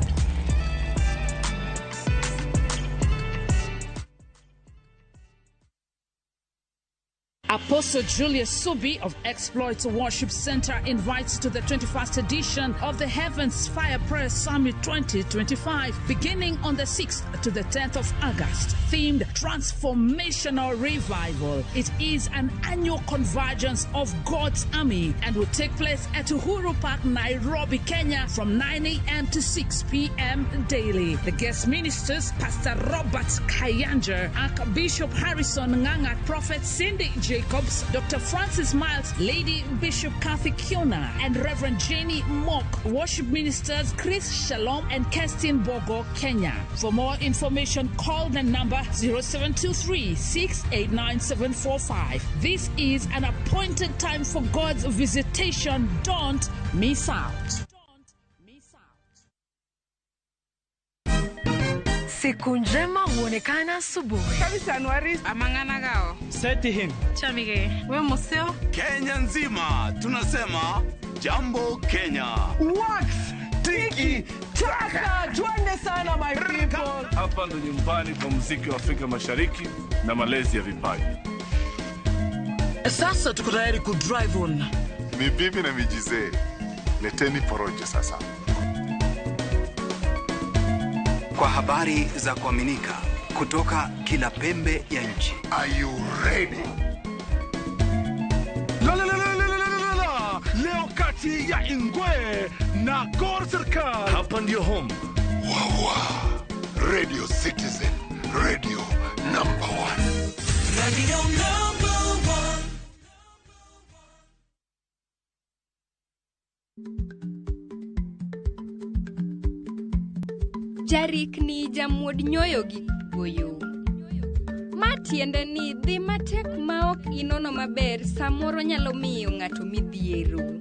Apostle Julius Subi of Exploits Worship Center invites you to the 21st edition of the Heavens Fire Prayer Summit 2025, beginning on the 6th to the 10th of August, themed Transformational Revival. It is an annual convergence of God's army and will take place at Uhuru Park, Nairobi, Kenya, from 9 a.m. to 6 p.m. daily. The guest ministers, Pastor Robert Kayanja, Archbishop Harrison Nganga, Prophet Cindy Jacobs, Dr. Francis Miles, Lady Bishop Kathy Kiona, and Reverend Jenny Mock. Worship ministers Chris Shalom and Kerstin Bogo, Kenya. For more information, call the number 0723 689 745. This is an appointed time for God's visitation. Don't miss out. Siku njema huonekana asubuhi. Amang'ana Seti him. Chamige. We museo. Kenya nzima tunasema jambo Kenya. Wax tiki taka, twende sana my people. Hapa ndo nyumbani kwa muziki wa Afrika Mashariki na malezi ya vipaji. Sasa tuko tayari ku drive on. Ni bibi na mijizee, leteni porojo sasa. Kwa habari za kuaminika kutoka kila pembe ya nchi. Are you ready? La, la, la, la, la, la, la, la. Leo kati ya Ingwe na Gor Serikal. Hapa ndio home. Wawa. Radio Citizen, radio number one. Radio number one. Jarikni jamuod nyoyo gi goyo. Ma tiende ni dhi matek ma ok inono maber samoro nyalo miyo ng'ato midhiero.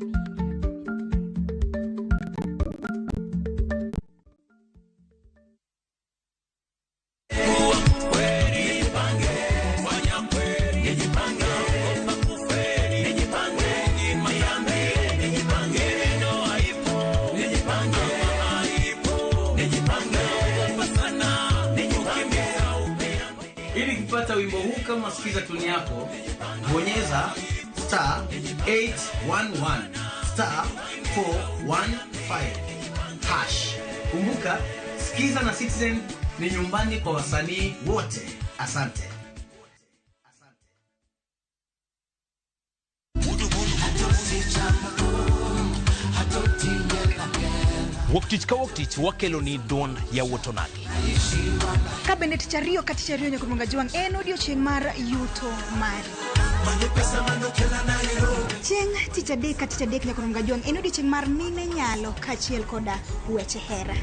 Ili kupata wimbo huu kama sikiza tuni yako, bonyeza star 811 star 415 hash. Kumbuka, sikiza na Citizen ni nyumbani kwa wasanii wote. Asante. Wuok tich ka wuok tich wakelo ni duond yawuot onagi. Ka bende tich ariyo ka tich ariyo nyaka Jwang' en odiochieng' mar yuto mari. Chieng' tich adek ka tich adek nyaka Jwang' en odiochieng' mar mine nyalo kaachiel koda weche hera.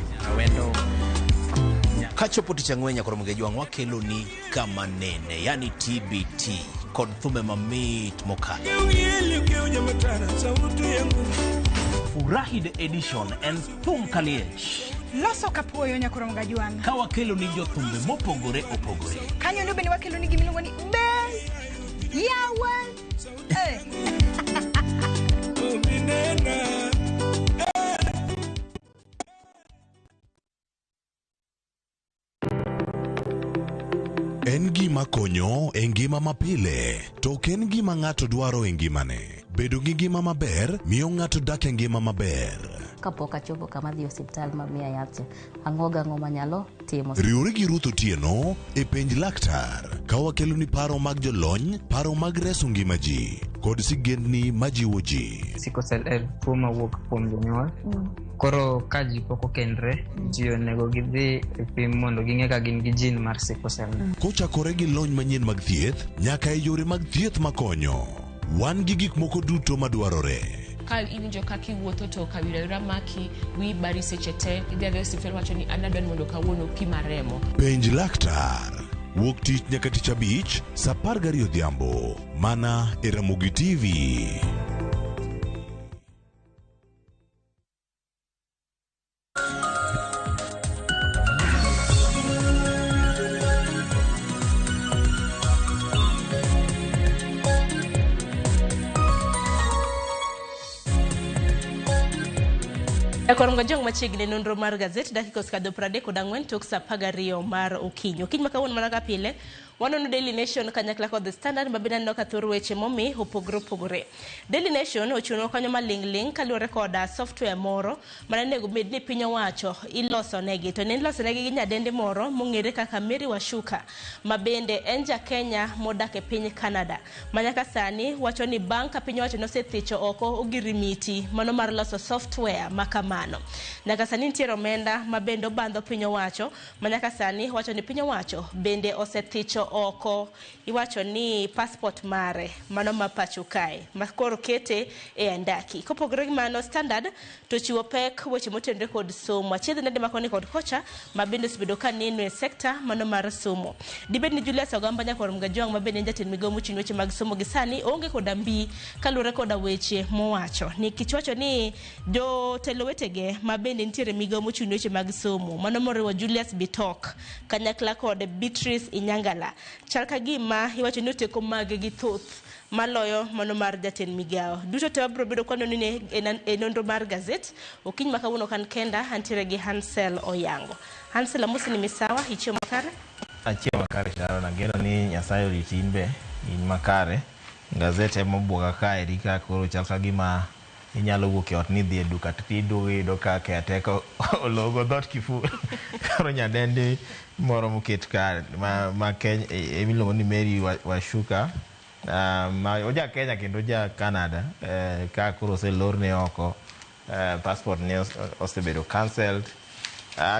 Kachopo tich ang'wen nyaka Jwang' wakelo ni kama nene, yani TBT kod thumbe mamit mokalo. Furahi the edition en thum kaliech. Loso kapuoyo nyaka Jwang'. Ka wakelo ni jothumbe mopogore opogore. Kanyo ndo bende wakelo ni gimiluongo ni be yawa. En gima konyo e ngima mapile, to ok en gima ng'ato dwaro e ngimane. Bedo gi ngima maber miyo ng'ato dak e ngima maber. Kapok achopo kama dhi osiptal mamiya yath, ang'o gang'o manyalo timo. Riwri gi Ruth Otieno e penj laktar ka wakelo ni paro mag jolony, paro mag reso ngima ji kod sigendni majiwo ji. Sickle cell en tuo mawuok kuom jonyuol. Koro ka ji pok okendre, ji onego gidhi e pim mondo ging'e ka gin gi gene mar sickle cell. Kochakore gi lony manyien mag thieth nyaka e yore mag thieth makonyo, wan gi gik moko duto madwarore. Ka iwinjo kaka iwuotho to kawira maki, wiyi bari seche te, idhi adhiya e osiptal wacho ni an adwa ni mondo kawuono pima remo. Penj laktar wuok tich nyaka tich abich saa 12 odhiambo mana e Ramogi TV. Korongo jong machiegni nonro mar gazet dakika osekadho 34 tok saa 12 mar okinyi. Okinyi ma kawuono mana ka pile Wanono Daily Nation kanyakla kod The Standard ma bende aneno ka thor weche momi opogore opogore. Daily Nation ochuno kanyo maling'ling' kaluwore koda software moro mane onego bed ni piny owacho ilosonegi to ne ilosonegi gi nyadendi moro mong'ere kaka Mary Washuka ma bende en ja Kenya modak e piny Canada ma nyaka sani wacho ni bang' ka piny owacho nosethicho oko ogirimiti mano mar loso software ma kamano. Nyaka sani nitiere omenda ma bende obandho piny owacho ma nyaka sani wacho ni piny owacho bende osethicho oko iwacho ni passport mare mano ma pacho kae ma koro kete e andaki. Kopogore gi mano, Standard to chiwo pek weche motenore kod somo. Achiedh nade ma koni kod kocha ma bende osebedo ka neno e sekta mano mar somo. Dibed ni Julius Ogamba Nyakwar Mgajwang' ma bende en jatend migao mochung' weche mag somo gi sani oonge koda mbi kaluwore koda weche mowacho. Nikech wacho ni jotelo wetege ma bende nitiere migao mochung' weche mag somo mano moriwo Julius Bitok kanyakla kod Beatrice Inyangala chal ka gima iwacho ni oteko mage gi thoth maloyo mano mar jatend migao. Duto te wabiro bedo kwanono ni e nonro mar gazet okinyi ma kawuono kan kenda antiere gi Hansel Oyango. Hansel, amosi ni misawa, ichiemo makare? Achiemo makare Sharon, ageno ni Nyasaye oriti in be in makare. Gazet ema obwoga kaeri ka koro chal ka gima inyalo wuok e ot ni idhi e duka to iduogo iyudo ka caretaker ologo dhoot kiful. Koro nyadendi moro moket ka ma Kenya miluongo ni Mary Washuka ma oja Kenya kendo oja Canada ka koro oselorne oko, passport ne osebedo cancelled.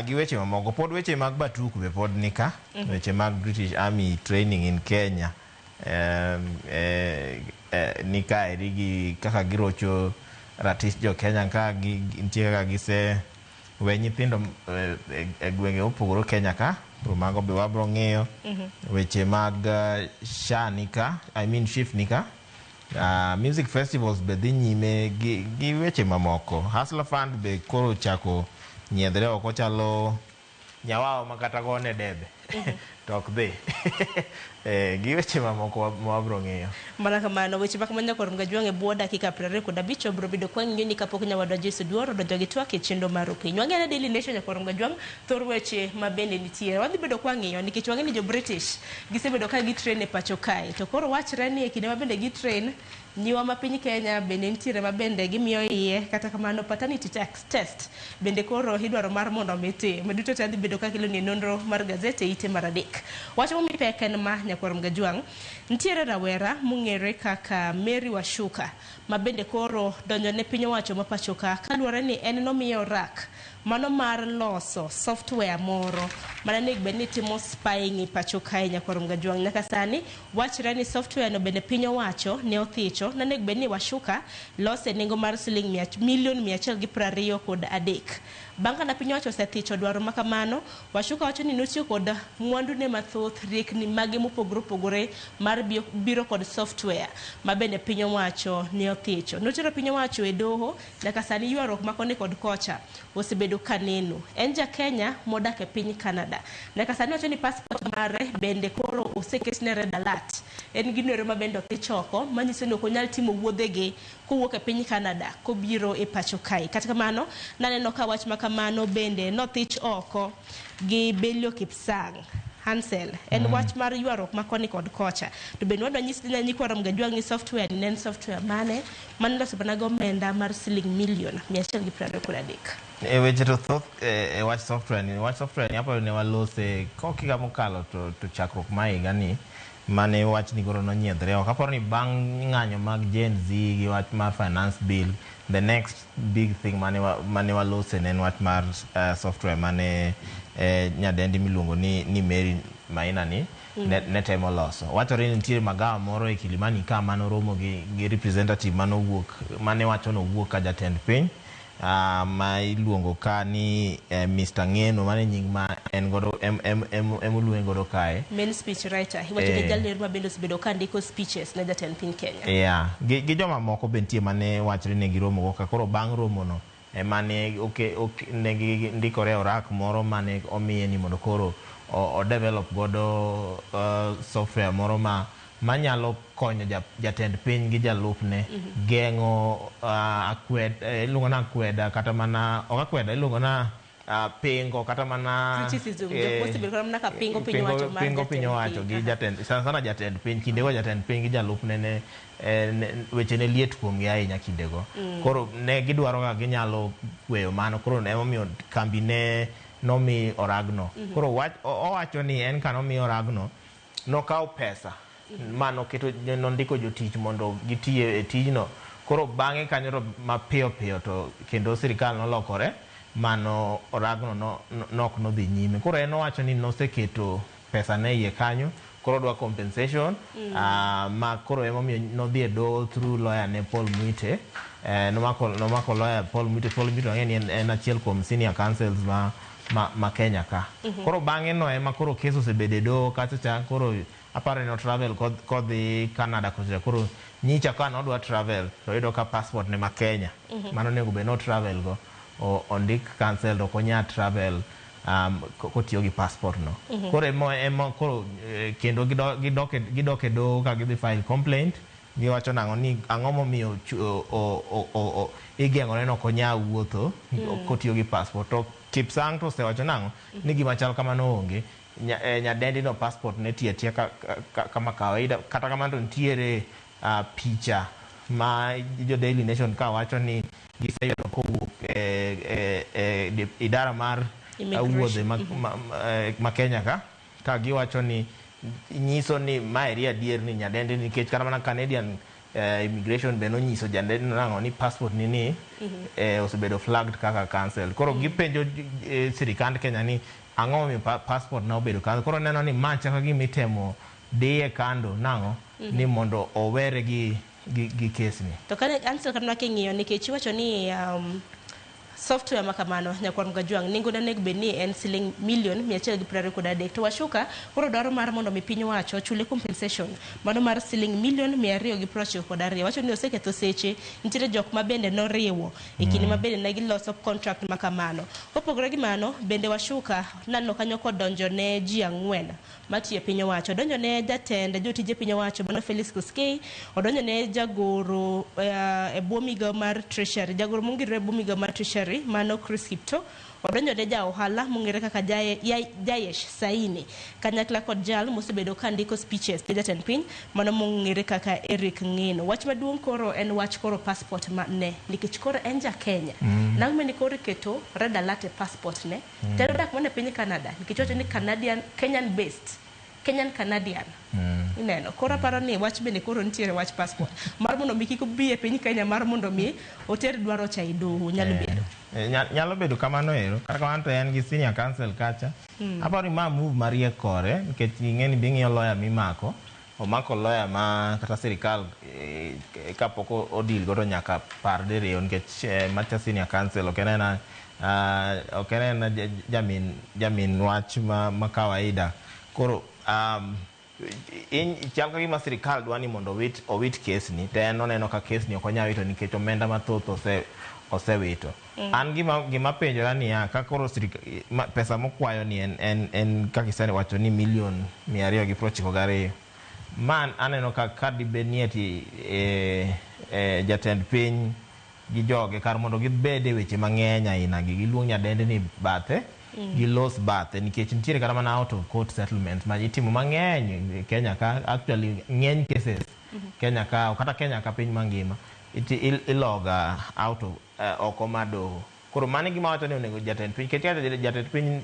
Gi weche mamoko pod weche mag Batuk be pod nika. Weche mag British Army training in Kenya ni kaeri gi kaka girocho ratich jo Kenya ka nitie kaka gise we nyithindo e gwenge mopogore Kenya ka. Koro mago be wabro ng'iyo. Weche mag SHA nika, I mean SHIF nika. Music festivals be dhi nyime gi weche mamoko. Hustler Fund be koro chako nyiedhre oko chalo nyawawa ma kata gone debe to ok dhi. Gi weche mamoko ma wabro ng'iyo. Mana kamano weche mag Nyakwar Mgajwang' e bwo dakika 25 biro bedo kwa ng'iyo ni kapok nyawadwa Joyce Oduor odonjo gi twak e chenro mar okinyi. Wang'eyo ni Daily Nation Nyakwar Mgajwang' thor weche ma bende nitie. Wadhi bedo kwa ng'iyo nikech wang'eyo ni jo British gisebedo ka gitrain e pacho kae. To koro wachre ni e kinde ma bende gitrain nyiwa ma piny Kenya bende nitiere ma bende gimiyo iye kata kamano paternity test bende koro idwaro mar mondo mi tim. Duto te dhi bedo ka kelo ni nonro mar gazet e ite mar 3. Wach momi pek en ma Nyakwar Mgajwang' nitiere rawera mong'ere kaka Mary Washuka ma bende koro donjo ne piny owacho ma pacho ka kaluwore ni en nomiye orak mano mar loso software moro mana onego bed ni timo spying e pacho kae Nyakwar Mgajwang'. Nyaka sani wachre ni software no bende piny owacho ne othicho nonego bed ni Washuka lose nengo mar siling milion 123. Bang' ka piny owacho osethicho dwaro ma kamano, Washuka wacho ni notiyo kod mwandu ne mathoth, riekni mage mopogore opogore mar biro kod software ma bende piny owacho ne othicho. Notero piny owacho e doho, nyaka sani ywaruok ma koni kod kocha osebedo ka neno. En ja Kenya modak e piny Canada. Nyaka sani wacho ni passport mare bende koro oseketne red alert. En gino ma bende othich oko manyiso ni ok onyal timo wuodhege kowuok e piny Canada kobiro e pacho kae. Kata kamano, naneno ka wach ma kamano bende nothich oko gi Belio Kipsang. Hansel, en wach mar ywaruok ma koni kod kocha. To bende wadwa nyisi ni nyikwa Mgajwang' ni software ni ne en software mane mane loso mana gi omenda mar siling milion 123. E weche to thoth e wach software ni, wach software ni aparo ne walose kok higa mokalo to chakruok mar higa ni mane wach ni koro nonyiedhre oko. Aparo ni bang' ng'anyo mag Gen Z gi wach mar finance bill, the next big thing mane walose ne en wach mar software mane nyadendi miluongo ni Mary Maina ni ne temo loso. Wachore ni nitie magawa moro e Kilimani ka manoromo gi representative manowuok mane wacho nowuok ka jatend piny ma iluongo ka ni Mr. Ng'eno, mano e nying ma en godo emoluonge godo kae. Main speech writer, iwacho ni jalno ma bende osebedo ka ndiko speeches ne jatend piny Kenya. Yeah, gi joma moko be nitie mane wachre ni giromo go ka koro bang' romo no ema ne ne gindikore e orak moro mane omiye ni mondo koro o develop godo software moro ma manyalo konyo jatend piny gi jalupne geng'o iluongo na akweda kata mana ok akweda, iluongo na Pingo kata mana Criticism, jok mosebedo kata mana ka pingo piny owacho mar pingo piny jatend owacho piny. gi jatend, sana sana jatend piny kindego, jatend piny gi jalupne ne weche ne liet kuomgi ahinya kindego. Koro ne gidwaro kaka ginyalo kweyo mano, koro emomiyo kambi ne nomi oragno. Koro owacho ni en ka nomi oragno, nokawo pesa ma noketo, nondiko jotich mondo giti e tijno. Koro bang'e kanyo to mapiyo piyo to kendo sirikal nolokore mano oragno no, no, nok nodhi nyime. Koro en owacho ni noseketo pesa ne iye kanyo, koro odwa compensation. Ma koro emomiyo nodhi e doho through lawyer ne Paul Mwite. Nomako lawyer Paul Mwite. Paul Mwite wang'e ni en achiel kuom senior counsels ma Kenya ka. Koro bang'e no ema koro kes osebedo e doho kacha cha. Koro aparo ni no travel kodhi Canada kocha. Koro nyicha ka nodwa travel to oyudo ka passport ne ma Kenya mano onego bed no travel go ondik cancelled, ok onyal travel kotiyo gi passport no. Koro emo koro kendo gidok e doho ka gidhi file complaint. Giwacho nang'o ni ang'o momiyo igeng'ore no ok onyal wuotho kotiyo gi passport. To Kipsang to osewacho nang'o ni gima chal kamano onge. Nyadendi no passport ne tiyo atiya kama kawaida. Kata kamano to nitiere picha ma jo Daily Nation ka wacho ni giseyudo kowuok e idara mar Immigration. Wuodhe ma Kenya ka giwacho ni nyiso ni maeri adier ni nyadendi, nikech kata mana Canadian immigration be nonyiso nyadendi nang'o ni passport ni osebedo flagged kaka cancelled. Koro gipenjo sirikand Kenya ni ang'o momiyo passport na obedo cancelled. Koro neno ni ma chako gima itemo diye kando nang'o ni mondo owere gi kes ni. To kane answer kamano king'iyo, nikech iwacho ni software ma kamano, nyakwar Mgajwang', nengo ne onego bed ni en siling milion 123, to Washuka koro dwaro mar mondo mi piny owacho ochule compensation mano mar siling milion 292. Wacho ni oseketho seche, nitiere jok ma bende noriwo e kinde ma bende ne giloso contract ma kamano. Kopogore gi mano, bende Washuka naneno kanyo kodonjo ne ji ang'wen matiyo e piny owacho. Odonjo ne jatend jotije piny owacho mano Felix Koskei, odonjo ne jagoro e bwo migawo mar Treasury, jagoro mongirore e bwo migawo mar Treasury mano Chris Kiptoo, odonjo ne ja ohala mong'ere kaka Jayesh Saini, kanyakla kod jal mosebedo ka ndiko speeches ne jatend piny mano mong'ere kaka Eric Ng'eno. Wach maduong' koro en wach koro passport ma ne, nikech koro en ja Kenya. Nang'o ni koro iketo red alert e passport ne? To en odak mana e piny Canada, nikech wacho ni Canadian, Kenyan based, Kenyan Canadian. Ineno, koro aparo ni wach bende koro nitiere wach passport mar mondo mi kik obi e piny Kenya mar mondo mi oter dwaro cha e doho nyalo bedo. Nyalo bedo kamano ero. Kata kamano to en gi senior counsel kacha. Aparo ni ma move mariek kore, nikech ing'e ni bing'iyo lawyer mimako. Omako lawyer ma kata sirikal kapok odil godo nyaka par diriyo, nikech macha senior counsel ok en ena ok en ena jamin wach ma kawaida. Koro chal ka gima sirikal dwa ni mondo owit kes ni, to en oneno ka kes ni ok onyal wito nikech omenda mathoth osewito. An gima penjora niya, ka koro pesa mokwayo ni en kaka isewacho ni milion 292. Man aneno ka dibed ni ati jatend piny gi joge kar mondo gibed e weche mang'eny aina gi, giluong nyadendi ni bathe, gilos bathe, nikech nitiere kata mana out of court settlement ma itimo mang'eny e Kenya ka. Actually ng'eny cases Kenya ka, kata Kenya ka piny mangima iloga out of oko mar doho. Koro mano e gima wacho ni onego jatend piny ket. Kata jatend piny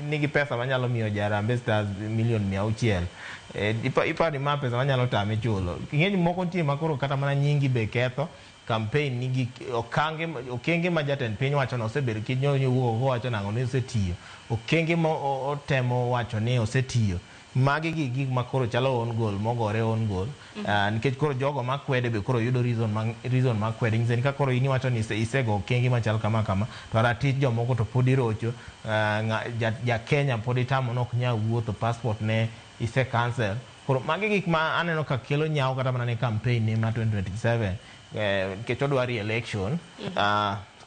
nigi pesa manyalo miyo jo Harambee Stars milion 600, iparo ni ma pesa manyalo tame chulo. Ing'e ni moko nitie ma koro kata mana nyingi be ketho campaign nigi okange okenge ma jatend piny wacho ni osebedo kinyo wuok wacho nang'o ni osetiyo, okenge ma otemo wacho ni osetiyo. Magi gi gik ma koro chalo own goal mogore own goal. Nikech koro jogo makwede be koro yudo reason ma kwede nyiso ni ka koro in iwacho ni isego okenge machal kama kama, to ratich jomoko to pod irocho. Ja Kenya pod itamo nok nyal wuotho, passport ne ise cancel. Koro magi gik ma aneno ka kelo nyawo kata mana ne campaign ne ma 2027, nikech odwa re-election.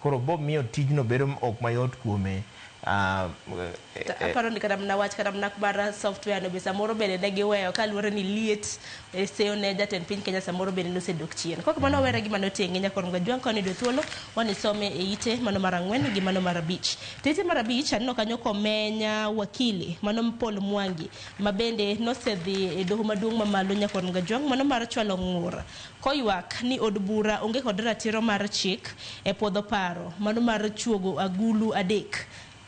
Koro bo miyo tijno bedo ok mayot kuome. Aparo ni kata mana wach kata mana mar software no be samoro bende ne giweyo kaluwore ni liet e seyo ne jatend piny Kenya samoro bende nosedok chien. Kok mano were gi mano tenge nyakor Mgajwang' koni yudo thuolo wanisome e ite mano mar 4 gi mano mar 5. To ite mar 5 aneno kanyo komenya wakili mano Paul Mwangi ma bende nosedhi e doho maduong' mamalo nyakor Mgajwang' mano mar chwalo ng'ur koywak ni od bura onge kod ratiro mar chik e puodho paro mano mar chuogo agulu 3.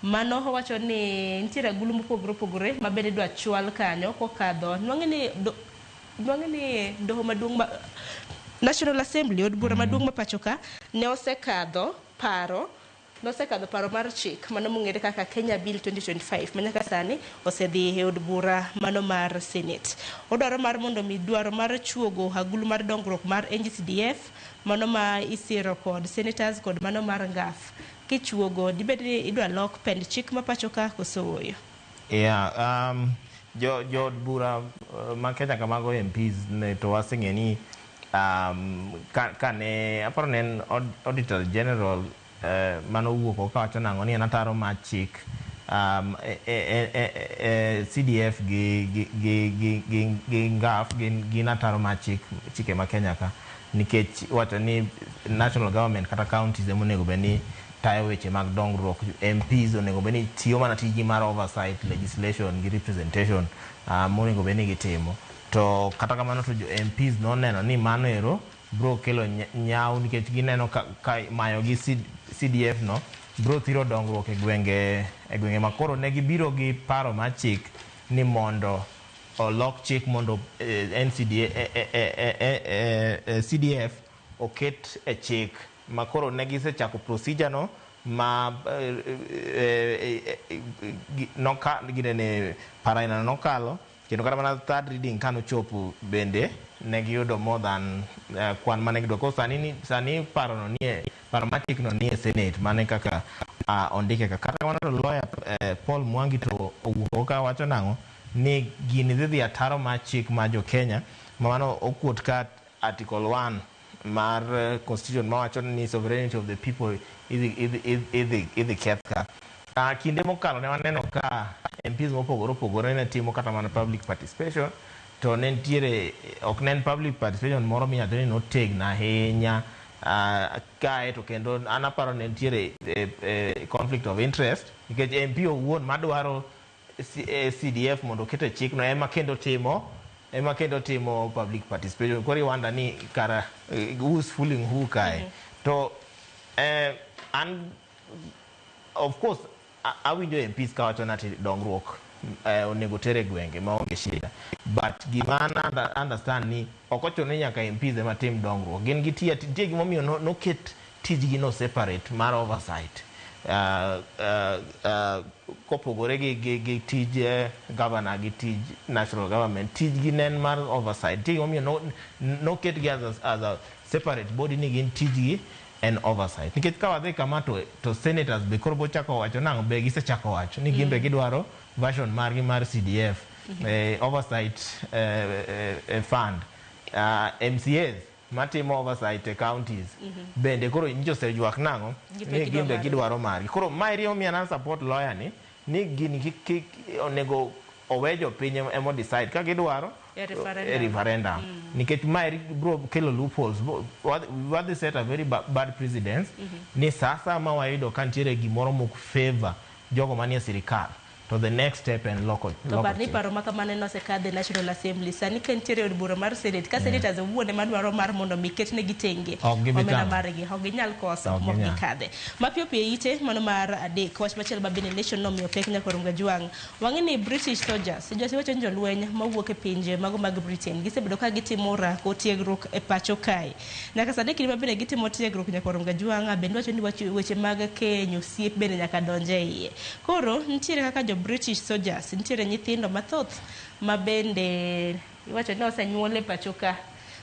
Mano owacho ni nitiere agulu mopogore opogore ma bende idwa chwal kanyo kokadho nwang'e ni doho maduong' ma National Assembly od bura maduong' ma pacho ka ne osekadho paro mar chik mano mong'ere kaka Kenya Bill 2025 ma nyaka sani osedhi e od bura mano mar Senate. Odwaro mar mondo mi dwaro mar chuogo agulu mar dongruok mar NGCDF mano ma isiro kod senators kod mano mar NGAF. Kichuogo dibed ni idwa lok pend chik ma pacho ka koso ooyo? Yeah, jo od bura ma Kenya kamago MPs ne to waseng'e ni ka ne aparo ne en Auditor General mano owuok okawacho nang'o ni en ataro mar chik CDF gi NGAF gin ataro mar chike ma Kenya ka nikech wacho ni national government kata counties ema onego bed ni tayo weche mag dongruok. MPs onego bed ni tiyo mana tijgi mar oversight, legislation gi representation monego bed ni gitimo. To kata kamano to jo MPs noneno ni mano ero bro kelo nyaw nikech gineno ka mayo gi CDF no bro thiro dongruok e gwenge ma koro ne gibiro gi paro mar chik ni mondo olok chik mondo NCDA CDF oket e chik ma koro ne gisechako procedure no ma paraina nokalo kendo kata mana third reading kanochopo bende ne giyudo more than kwan mane gidwaro. Koro sani paro no nie paro mar chik no nie Senate mane kaka ondike ka. Kata kamano to lawyer Paul Mwangi to owuok ka wacho nang'o ni gini dhi ataro mar chik mar jo Kenya ma mano okuot ka Article 1 mar constitution mawacho ni sovereignty of the people idhi keth ka. Kinde mokalo ne waneno ka MPs mopogore opogore ne timo kata mana public participation to ne nitiere ok ne en public participation moro minyalo ni notegno ahinya kae to kendo an aparo ne nitiere conflict of interest nikech MP owuon madwaro CDF mondo oket e chikno ema kendo timo public participation. Koro iwanda ni kara who's fooling who kae. To an of course awinjo MPs kawacho ni dongruok onego tere gwenge maonge shida, but gima an understand ni ok ochuno ni nyaka MPs ema tim dongruok. Gin gi nitie gimomiyo noket tijgi no separate mar oversight kopogore gi tij governor gi tij national government. Tijgi ne en mar oversight. Nitie gimomiyo noketgi as a separate body ni gin tijgi en oversight. Nikech ka wadhi kama to senators be koro bochako wacho nang'o be gisechako wacho ni gin be gidwaro version margi mar CDF, oversight fund, MCAs matimo oversight e counties bende koro nyicho oseywak nang'o ni gin be gidwaro margi. Koro mae omiyo an support lawyer ni gini kik onego owe jopiny emo decide ka gidwaro e referendum nikech mae bro kelo loopholes. Wadhi set a very bad precedence ni sasa ma wayudo ka nitiere gimoro mok favor jogo manie sirikal to the next step en loko To par ni paro ma kamano nosekadhe National Assembly. Sani ka nitiere od bura mar Senate, ka senators owuon ema dwaro mar mondo mi ketnegi tenge omenda margi, ok ginyal koso mok gikadhe. Mapiyo piyo ite mano mar 3 wach machielo ma bende Nation nomiyo pek nyakor Mgajwang'. Wang'e ni British soldiers, josiwacho ni jolweny mawuok e pinje mago mag Britain gisebedo ka gitimo orako tiegruok e pacho kae. Nyaka sani kinde ma bende gitimo tiegruok nyakor Mgajwang' bende wacho ni weche mag keny osiep bende nyaka donje e iye. Koro nitiere kaka jo British soldiers nitiere nyithindo mathoth ma bende iwacho ni osenyuol e pacho ka.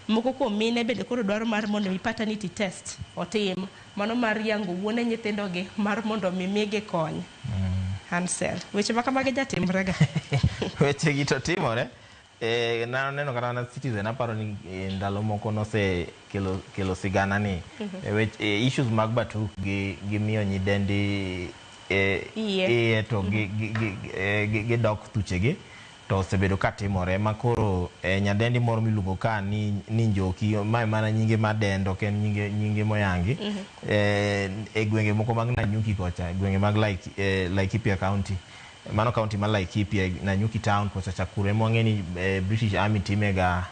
Moko kuom mine bende koro dwaro mar mondo mi paternity test otim mano mar yango wuone nyithindogi mar mondo mi migi kony. Hansel, weche ma kamagi jatimrega. Weche gi to timore. Naneno kata mana Citizen aparo ni ndalo moko nose kelo sigana ni issues mag Batuk gi miyo nyidendi Iye. Iye to gidok thuchegi to osebedo ka timore ma koro nyadendi moro miluongo ka ni Njoki, mae mana nyinge madendo, ok en nyinge moyangi. E gwenge moko mag Nanyuki kocha, gwenge mag Laikipia County, mano county mar Laikipia, Nanyuki town kocha Chakuro ema wang'e ni British Army timega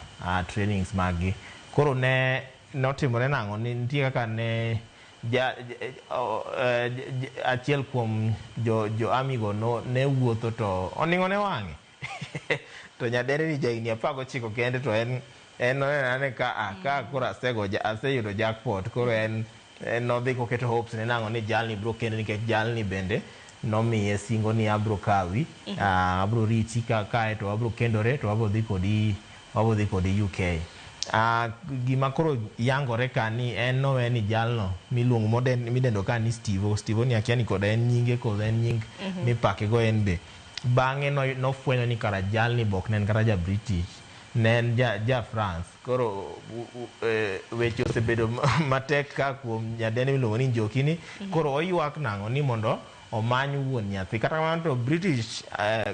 trainings mag gi. Koro ne notimore nang'o ni nitie kaka ne ja, ja, o, achiel kuom jo army go no, ne wuotho to oning'o ne wang'e to nyadendi ni jahigni 19 kende to en noneno ane ka ka koro asego aseyudo jackpot. Koro en nodhi koketo hopes ne nang'o ni jalni bro kende nikech jalni bende nomiye singo ni abro kawi, abro riti ka kae to wabro kendore to wabro dhi kodi UK. Gima koro yangore ka ni en nowe ni jalno miluongo midendo ka ni Steve Steve ni akia ni koda en nyinge koda en nying mipake go en be bang'e nofwenyo ni kara jalni bok ne en kata ja British, ne en ja France. Koro weche osebedo matek ka kuom nyadendi miluongo ni Njoki ni. Koro oywak nang'o ni mondo omany wuon nyathi. Kata kamano to British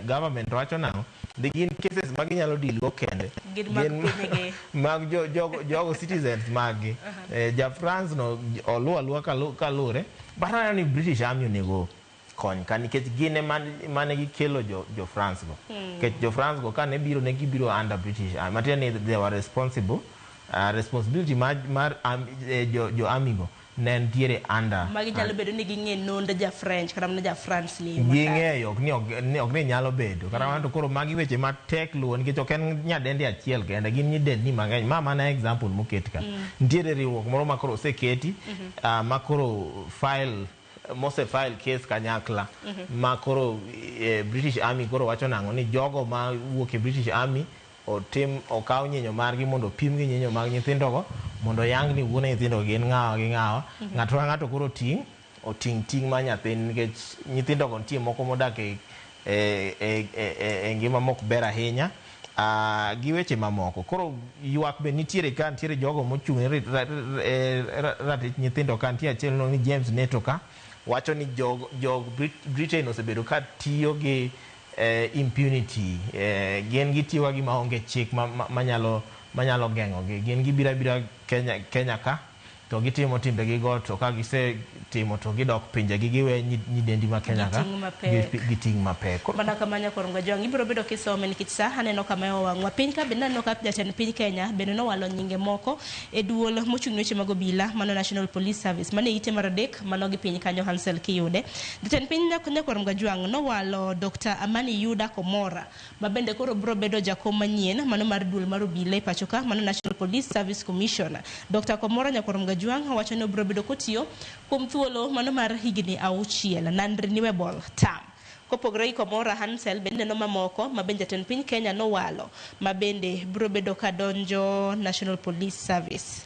government wacho nang'o ni gin cases ma ginyalo deal go kende. Gin mag pinygi. Mag jogo citizens mag-gi. Ja France no oluwo aluwa kalure, but aneno ni British Army onego kony ka nikech gin ema mane gikelo jo France go. Nikech jo France go kane biro ne gibiro under British Army, matiende ni they were responsible, responsibility mar jo army go ne nitiere under. Magi nyalo bedo ni ging'e nond ja French kata mana ja France ni yo makare. Ging'eyo ok ni nyalo bedo kata kamano to koro magi weche matek luwo nikech ok en nyadendi achiel kende, gin nyidendni mang'eny. Ma mana example moket ka. Nitiere riwruok moro ma koro oseketi ma koro file mose file case kanyakla ma koro British Army koro wacho nang'o ni jogo ma wuok e British Army otim okaw nyinyo margi mondo opim gi nyinyo mag nyithindogo mondo oyang ni wuone nyithindo gin ng'awa gi ng'awa. Ng'ato ka ng'ato koro oting' ting' mar nyathini nikech nyithindogo nitie moko modak e ngima mok ber ahinya gi weche mamoko. Koro ywak be nitiere ka nitiere jogo mochung' ne ratich nyithindo ka nitie achiel miluongo ni James Neto ka wacho ni jog Britain osebedo ka tiyo gi impunity, gin gitiyo ka gima onge chik manyalo geng'ogi. Gin gibiro abira Kenya ka to gitimo timbegi go, to ka gisetimo to gidok pinjegi giwe nyidendi ma Kenya ka Gi ting' mapek. Gi ting' mapek. Mana kamano koro Ngajwang' ibiro bedo kisome nikech sa aneno kama owang'wa piny ka bende aneno ka jatend piny Kenya bende nowalo nyinge moko e duol mochung' ne weche mag obila, mano National Police Service, mano e ite mar adek mano gi piny kanyo Hansel kiyude. Jatend piny Nyakwar Mgajwang' nowalo Dr. Amani Yuda Komora ma bende koro biro bedo jakom manyien mano mar duol mar obila e pacho ka, mano National Police Service Commission. Dr. Komora, Nyakwar Mgajwang', wacho ni obiro bedo kotiyo kuom thuolo mano mar higni 6, non-renewable term. Kopogore gi Komora, Hansel, bende neno mamoko ma bende jatend piny Kenya nowalo ma bende biro bedo ka donjo National Police Service.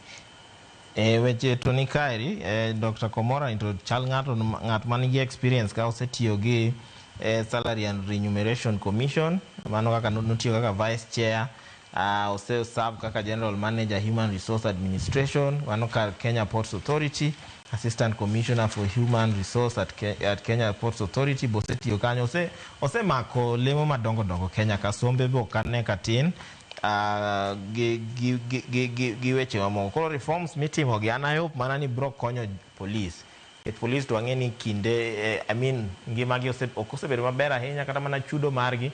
E weche to ni kaeri, Dr. Komora ni to chal ng'ato ng'at man gi experience ka osetiyo gi Salary and Remuneration Commission, mano kaka notiyo kaka vice chair, ose serve kaka general manager human resource administration, mano kar Kenya Ports Authority, assistant commissioner for human resource at Kenya Ports Authority bosetiyo kanyo, osemako lemo madongo dongo Kenya ka sombe be ok ane katin gi weche mamoko. Koro reforms mitimo gi an I hope mana ni bro konyo police nikech police to wang'e ni kinde I mean ngimagi ok osebedo maber ahinya, kata mana chudo margi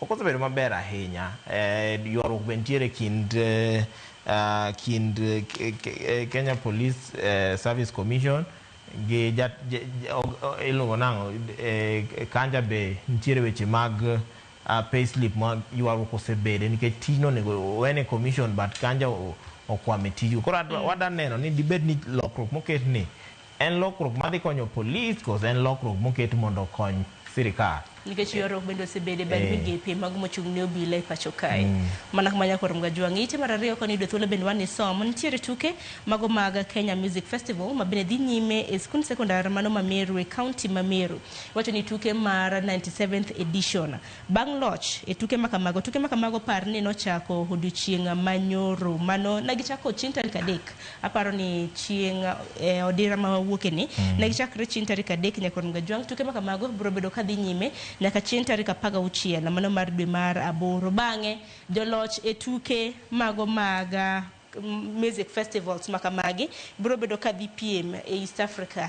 ok osebedo maber ahinya. Ywaruok be nitiere kind Kenya Police Service Commission gi iluongo nang'o, Kanja be nitiere weche mag payslip ma ywaruok osebede nikech tijno onego owene commission but Kanja okwame tijgo. Koro wada neno ni dibed ni lokruok moket ni en lokruok madhi konyo police koso en lokruok moket mondo okony sirikal. Nikech ywaruok bende osebedo e bad migepe mag mochung' ne obila e pacho kae. Mana kama nyakoro Mgajwang'. Ite mar ariyo koni yudo thuolo bende wan isom. Nitiere tuke mago mag Kenya Music Festival ma bende dhi nyime e skund sekondar mano ma Meru e kaunti ma Meru. Wacho ni tuke mar 97th edition. Bang' loch e tuke makamago, tuke makamago par ni nochako odiochieng' manyoro. Mano ne gichako chieng' tarik 3. Aparo ni chieng' odira ma wawuoke ni. Ne gichakre chieng' tarik 3 nyakoro Mgajwang'. Tuke makamago biro bedo kadhi nyime nyaka chieng' tarik 16 mano mar dwe mar 8. Bang'e joloch e tuke mago mag music festivals makamagi biro bedo kadhi piem e East Africa,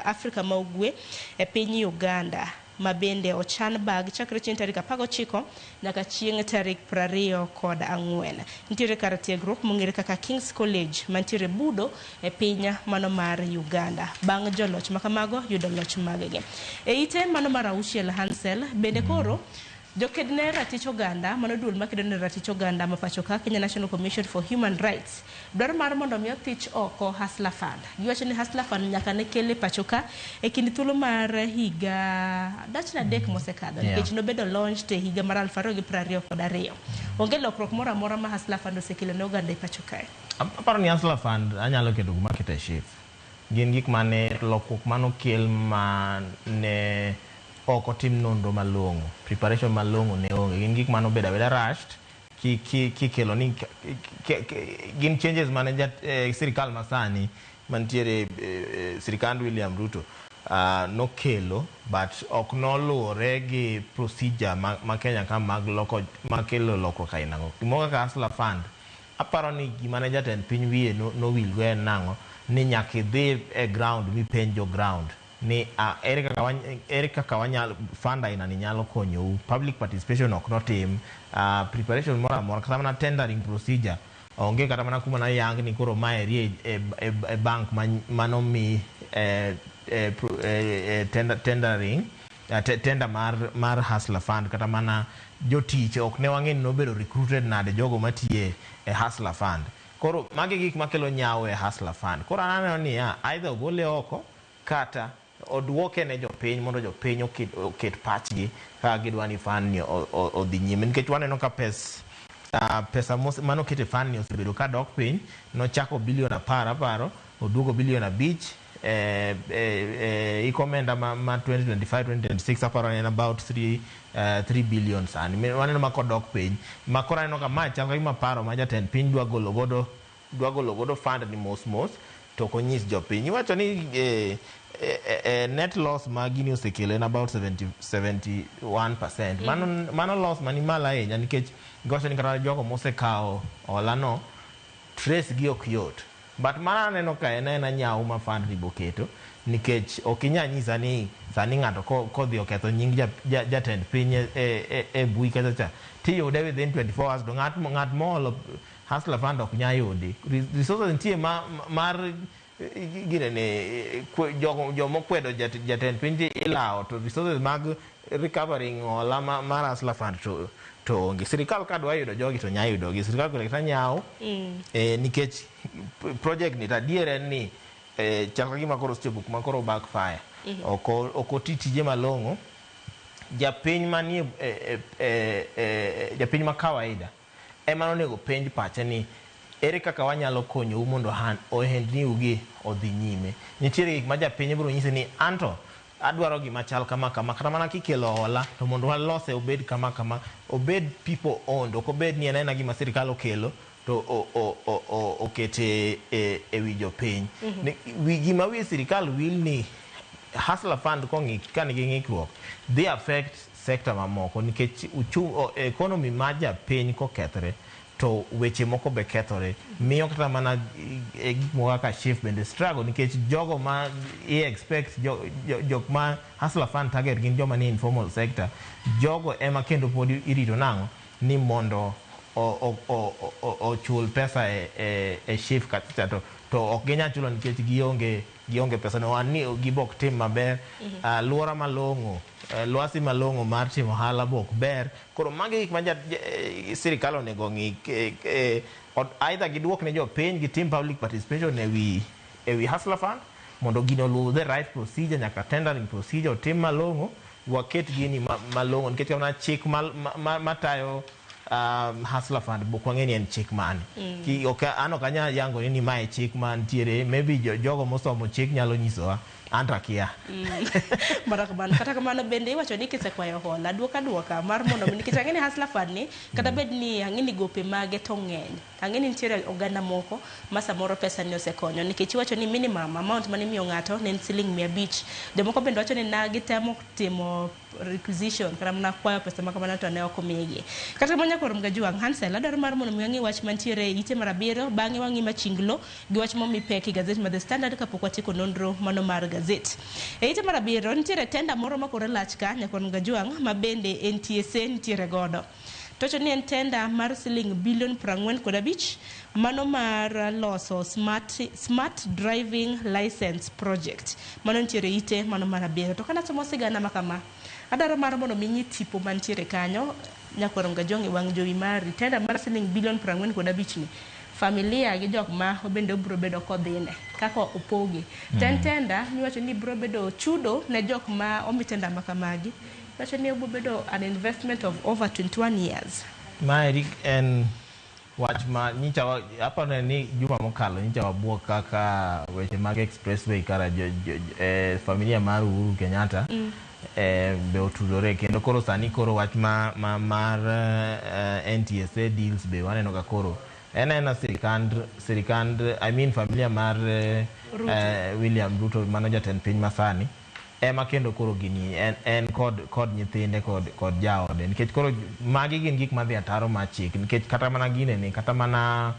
Africa ma ugwe e piny Uganda ma bende ochan bag chakre chieng' tarik 19 nyaka chieng' tarik 24. Nitiere kar tiegruok mong'ere kaka King's College mantiere Budo e piny mano mar Uganda. Bang' joloch makamago yudo loch maggi. E ite mano mar 6 Hansel bende koro joked ne ratich oganda mano duol makedo ne ratich oganda ma pacho ka Kenya National Commission for Human Rights dwaro mar mondo mi othich oko Hustler Fund. Giwacho ni Hustler Fund nyaka ne kel e pacho ka e kind thuolo mar higa dachna 3 mosekadho nikech nobedo launched e higa mar 2022. Onge lokruok moro amora ma Hustler Fund osekelo ne oganda e pacho kae. Aparo ni Hustler Fund anyalo keto gima keto e SHIF. Gin gik mane lokruok manokel ma ne ok otim nonro malong'o, preparation malong'o ne onge. Gin gik mano bedo abeda rushed kikelo ni gin changes mane sirikal masani mantiere sirikand William Ruto nokelo, but ok noluwore gi procedure ma Kenya ka mag loko makelo lokruok ainago. Gimoro kaka Hustler Fund, aparo ni gima ne jatend piny wiye nowilgo en nang'o ni nyaka idhi e ground mipenj jo ground ni ere kaka wanyalo fund aina ni nyalo konyou. Public participation ok notim, preparation moro amora kata mana tendering procedure onge kata mana kuma nayang ni koro maeri e bank manomi tendering tender mar Hustler Fund. Kata mana jotich ok ne wang'e ni nobedo recruited nade jogo matiye e Hustler Fund. Koro magi gik makelo nyawo e Hustler Fund. Koro an aneno niya, either ogole oko kata oduoke ne jopiny mondo jopiny oket pachgi ka gidwa ni fund ni odhi nyime. Nikech waneno ka pesa manoket e fund ni osebedo ka dok piny. Nochako bilion 10 aparo, oduogo bilion 5. Ikomenda ma 2025-2026 aparo en about 3 billion sani. Waneno ma kodok piny. Ma koro aneno ka ma chal ka gima paro ma jatend piny dwa golo godo fund ni mos mos to ok onyis jopiny. Iwacho ni net loss ma gini osekelo en about 71%. Mano loss mani malo ahinya nikech giwacho ni kata jogo mosekawo hola no trace gi ok yot. But mano aneno ka en aena nyawo ma fund ni boketo nikech ok inyal nyisa ni sani ng'ato kodhi oketho nying jatend piny e mbui kacha cha tiyude within 24 hours to ng'at moholo Hustler Fund ok nyal yudi. Resources nitie mar ginene jomokwedo jatend piny ilawo to resources mag recovering hola mar Hustler Fund to onge. Sirikal ka dwa yudo jogi to nyalo yudogi. Sirikal koro kata nyawo nikech project ni to adier en ni chal ka gima koro osechopo kuma koro backfire. Ok oti tije malong'o. Japiny manie japiny ma kawaida ema onego penj pache ni ere kaka wanyalo konyou mondo ohendni ugi odhi nyime. Nitiere gik ma japiny biro nyise ni anto adwaro gima chal kama kama, kata mana kikelo hola to mondo walose obed kama kama, obed people owned, ok obed ni en aena gima sirikal okelo to okete e wi jopiny. Gima wi sirikal wil ni Hustler Fund ka nigi ng'ikruok dhi affect sector mamoko nikech economy mar japiny kokethre to weche moko be kethore. Miyo kata mana gik moko kaka SHIF bende struggle nikech jogo ma i expect jok ma Hustler Fund target gin joma ni informal sector. Jogo ema kendo pod irito nang'o ni mondo ochul pesa e SHIF kacha to ok ginyal chulo nikech gionge pesa no. Wan ni gibok tim maber, aluora malong'o, lwasi malong'o mar timo ohala bok ber. Koro magi gik ma sirikal onego ng'i, either giduok ne jopiny gitim public participation e wi Hustler Fund mondo gino oluw the right procedure, nyaka tendering procedure otim malong'o. Waket gini malong'o nikech kama chik matayo Hustler Fund bok wang'e ni en chik mane. Ki ok an ok anyal yango ni mae chik mantiere, maybe jogo mosomo chik nyalo nyisowa, an to akia. Mana kamano. Kata kamano bende iwacho ni kisekwayo hola, duoka duoka mar mondo mi, nikech ang'e ni Hustler Fund ni kata bed ni ang'e ni gope mage to ng'eny. Ang'e ni nitiere oganda moko ma samoro pesa ni osekonyo, nikech iwacho ni minimum amount mane imiyo ng'ato ne en siling 500. Jomoko bende wacho ni na gitemo timo requisition kata mana kwayo pesa ma kamano to ne ok omigi. Kata kamano nyaka orom Gajuang' Hansel, adwaro mar mondo mi wang'i wach mantiere e ite mar 7, bang'e wang'i machinglo gi wach momi pek e gazet mar The Standard kapok watieko nonro mano mar gazet. E ite mar 7 nitiere tenda moro ma kore lach ka nyaka orom Gajuang' ma bende NTSA nitiere godo. Tocho ni en tenda mar siling bilion 45 mano mar loso smart driving license project. Mano nitiere ite mano mar 7. To kana somo sigana ma kama, adwaro mar mondo mi ng'i tipo mantiere kanyo nyaka orom Gajuang' e wang' jowi mari. Tenda mar siling bilion 45 ni familia gi jok ma bende obiro bedo kodhine kaka opogi. To en tenda miwacho ni biro bedo chudo ne jok ma omi tenda ma kamagi. Wacho ni obiro bedo an investment of over 21 years. Maeri en wach ma nyicha aparo ni juma mokalo nyicha wabuok kaka weche mag expressway kara familia mar Uhuru Kenyatta be otudore, kendo koro sani koro wach mar NTSA deals be waneno ka koro en aena sirikand I mean familia mar William Ruto mano jatend piny masani ema kendo koro gini en kod nyithinde kod jaode, nikech koro magi gin gik madhi ataro mar chik, nikech kata mana gine ni kata mana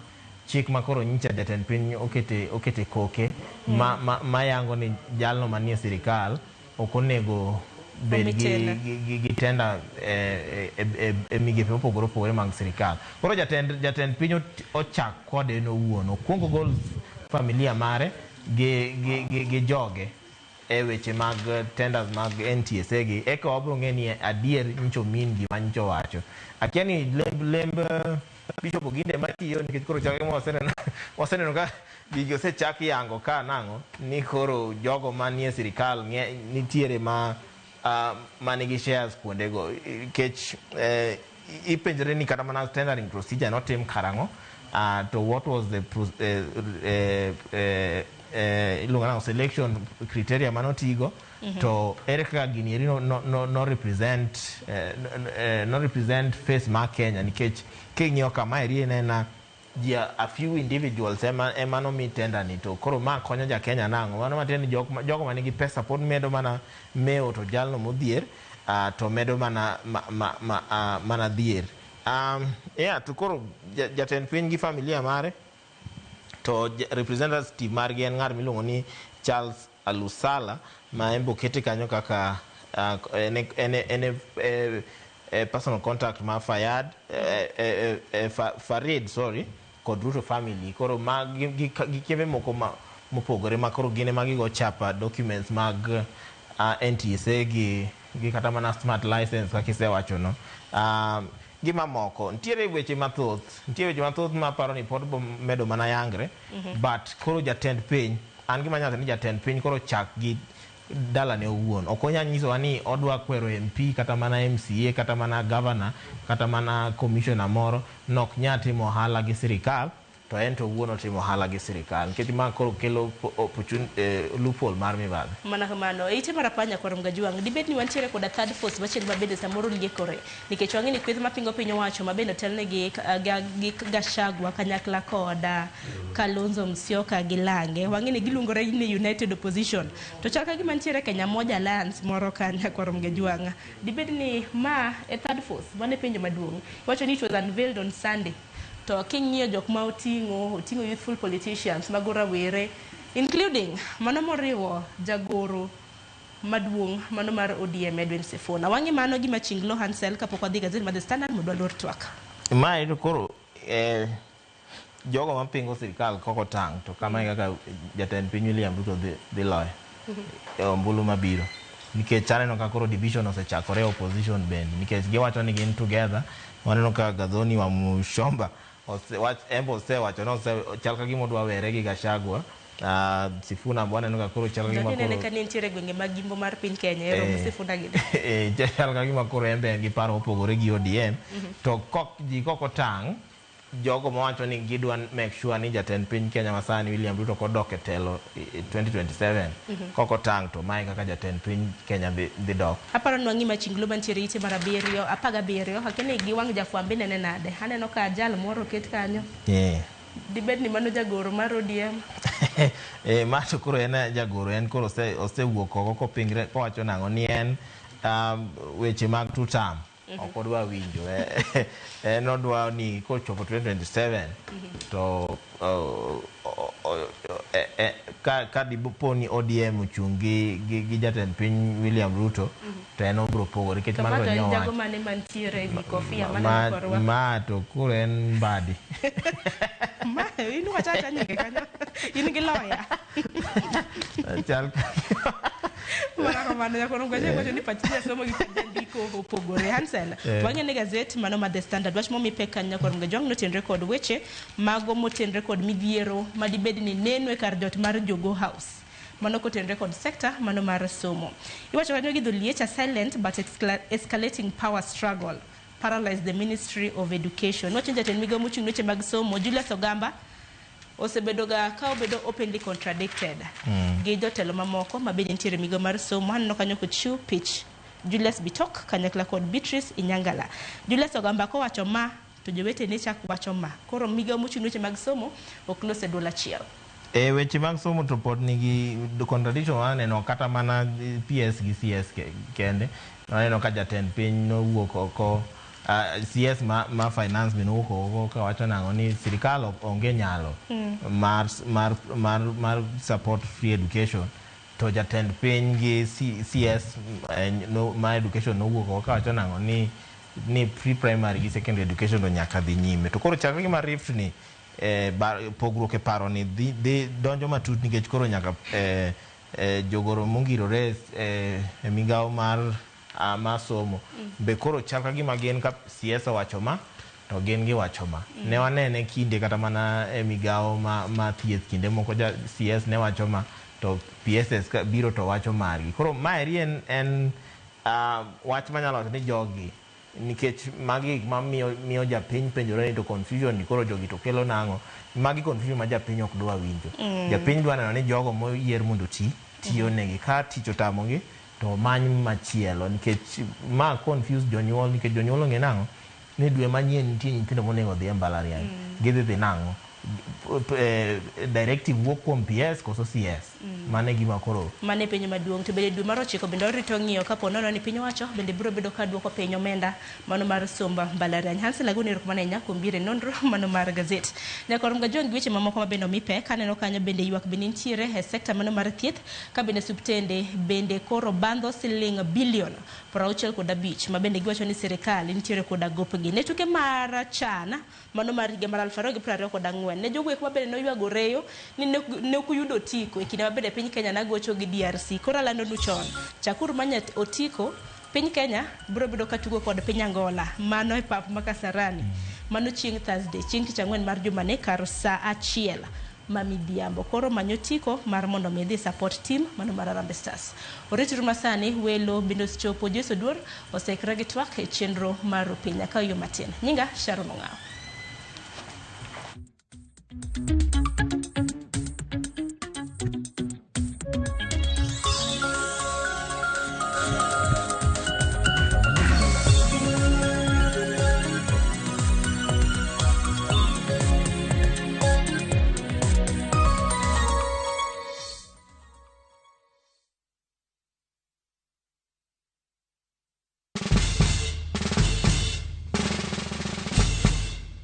chik ma koro nyicha jatend piny okete koke ma yango ni jalno manie sirikal ok onego bed gi tenda e migepe mopogore opogore mag sirikal. Koro jatend piny ochak kode en owuon, okwongo gol familia mare gi joge e weche mag tenders mag NTSA gi, eka wabiro ng'e ni adier nyicho min gima nyicho wacho. Akia ni lemb Bishop Oginde matiyo, nikech koro chake ma waseneno ka gigi osechak yango ka nang'o ni koro jogo manie sirikal nitiere ma manigi shares kuondego, nikech ipenjore ni kata mana tendering procedure notim karang'o, to what was the iluongo nang'o selection criteria manotigo, to ere kaka gini eri no represent face mar Kenya, nikech king'iyo kama eri en ji a few individuals ema nomi tender ni, to koro ma konyo ja Kenya nang'o? Mano matiende ni jogo manigi pesa pod medo mana mewo, to jalno modhier to medo mana dhier. To koro jatend piny gi familia mare to representative margi en ng'at miluongo ni Charles Alusala ma en be okete kanyo kaka en personal contact ma Farid sorry kod Ruto family. Koro ma gi kembe moko mopogore ma koro gin ema gigo chapa documents mag NTSA gi kata mana smart license kaka isewacho no. Gima moko nitiere weche mathoth ma aparo ni pod medo mana yangre, but koro jatend piny an gima nyalo ni jatend piny koro chak gi dalane owuon. Ok onyal nyisowa ni odwa kwero MP kata mana MCA kata mana governor kata mana commissioner moro nok nyal timo ohala gi sirikal, to en to owuon otimo ohala gi sirikal, nikech ma koro kelo loophole mar mibadhi. Mana kamano e ite mar apanya kod Mgajuang' dibed ni wantiere koda third force machielo ma bende samoro liekore, nikech wang'e ni kweth mapingo piny owacho ma bende otelnegi gi Gachagua kanyakla koda Kalonzo Musyoka gi Lange, wang'e ni giluongore ni United Opposition, to chal ka gima nitiere Kenya Moja Alliance moro kanya kod Mgajuang'. Dibed ni ma e third force? Mano e penjo maduong'. Iwacho ni it was unveiled on Sunday, to king'iyo jok ma oting'o youthful politicians mago rawere, including mano moriwo jagoro maduong' mano mar ODM Edwin Sifuna. Wang'i mano gima Chinglo Hansel kapok wadhi gazet mar The Standard mondo walor twak. Mae to koro jogo mapingo sirikal koko tang' to kama e kaka jatend piny William Ruto dhi loyo e ombulu mabiro, nikech aneno ka koro division osechakore opposition bende, nikech giwacho ni gin together. Waneno ka Gathoni wa Mushomba embo osewacho ni chal ka gima odwa were gi Gachagua Sifuna bwana neno ka koro chal gima koro koro ka nitiere gwenge mag Gimbo mar piny Kenya ero Sifuna gi chal ka gima koro en be en gi paro mopogore gi ODM. To kok ji kok otang' jogo mawacho ni gidwa make sure ni jatend piny Kenya masani William Ruto kodok e telo 2027 kok otang' to mae kaka jatend piny Kenya dhi dok. Aparo ni wang'i machinglo mantiere ite mar 7 17 akene gi wang' jafwambe nene nade aneno ka jal moro oket kanyo. Dibed ni mano jagoro mar ODM. Ma to koro en jagoro en koro osewuok oko kopingre kowacho nang'o ni en weche mag tutam ok odwa winjo. En odwa ni kochopo 2027 to ka dipo ni ODM ochung' gi jatend piny William Ruto to en obiro pogore nikech mano to nyowacho. Jago mane mantiere gi kofia mane korwa. Ma to koro en Mbadi. Ma in wachacha nyinge kanyo. In gi lawyer. Chal mana kamano nyakono ngwacho wacho ni pach jasomo gi pach jandiko opogore. Hansel, wang'e ni gazet mano ma The Standard wach momi pek kanyo nyakwar Mgajwang' notenre kod weche mago motenre kod midhiero madibed ni neno e kar jot mar Jogoo House. Mano kotenre kod sekta mano mar somo. Iwacho kanyo gi dholiech a silent but escalating power struggle paralyzed the Ministry of Education. Wacho ni jatend migao mochung' ne weche mag somo Julius Ogamba osebedo ga ka obedo openly contradicted gi jotelo mamoko ma bende nitiere migao mar somo. Aneno kanyo kochiw pich Julius Bitok kanyakla kod Beatrice Inyangala. Julius Ogamba kowacho ma to jowetene chak wacho ma. Koro migao mochung' ne weche mag somo ok los e duol achiel. Weche mag somo to pod nigi contradiction waneno kata mana PS gi CS kende. Waneno ka jatend piny nowuok oko CS ma finance be nowuok oko kawacho nang'o ni sirikal onge nyalo mar support free education to jatend piny gi CS ma education nowuok oko kawacho nang'o ni pre primary gi secondary education to nyaka dhi nyime. To koro chakre gima rift ni pogruok e paro ni dhi donjo matut nikech koro nyaka jogoro mongirore e migao mar somo be koro chal ka gima gin ka CS owacho ma to gin giwacho ma. Ne wanene kinde kata mana e migao ma thieth kinde moko ja CS ne wacho ma to PSS biro to wacho margi. Koro maeri en wach manyalo wacho ni jogi nikech magi gik mamiyo japiny penjore ni to confusion ni koro jogi to kelo nang'o. Magi confusion ma japiny ok dwa winjo. Japiny dwa neno ni jogo moyier mondo oti tiyo negi ka tich otamogi to many machielo nikech ma confuse jonyuol nikech jonyuol ong'e nang'o ni dwe manyien nitie nyithindo monego odhi e mbalariany. Gidhi dhi nang'o? Directive wuok kuom PS koso CS. Mano e gima koro mane penjo maduong' to bende dwe mar 9 bende orito ng'iyo kapo nono ni piny owacho bende biro bedo ka duoko piny omenda mano mar somba mbalariany. Hansel agoni erokamano ahinya kuom biro e nonro mano mar gazet. Nyakwar Mgajwang' gi weche mamoko ma bende omi pek aneno kanyo bende ywak bende nitiere e sekta mano mar thieth ka bende osiptende bende koro bandho siling bilion 65 ma bende giwacho ni sirikal nitiere koda gopgi. Ne tuke mar CHAN mano mar higa mar 2024 ne jogo eko mabende noywago reyo ni ne ok oyudo otiko e kinde mabende piny Kenya nagocho gi DRC. Koro alandonu chon, chakuru manya otiko piny Kenya biro bedo ka tugo kod piny Angola mano e pap ma Kasarani mano chieng' Thursday chieng' tich ang'wen mar jumane kar saa 1 ma midhiambo. Koro manyo otiko mar mondo mi idhi support team mano mar Harambee Stars. Orituru masani welo bende osechopo Joyce Oduor oseikre gi twak e chenro mar piny akaw yo matin. Nyinga Sharon Ong'awo.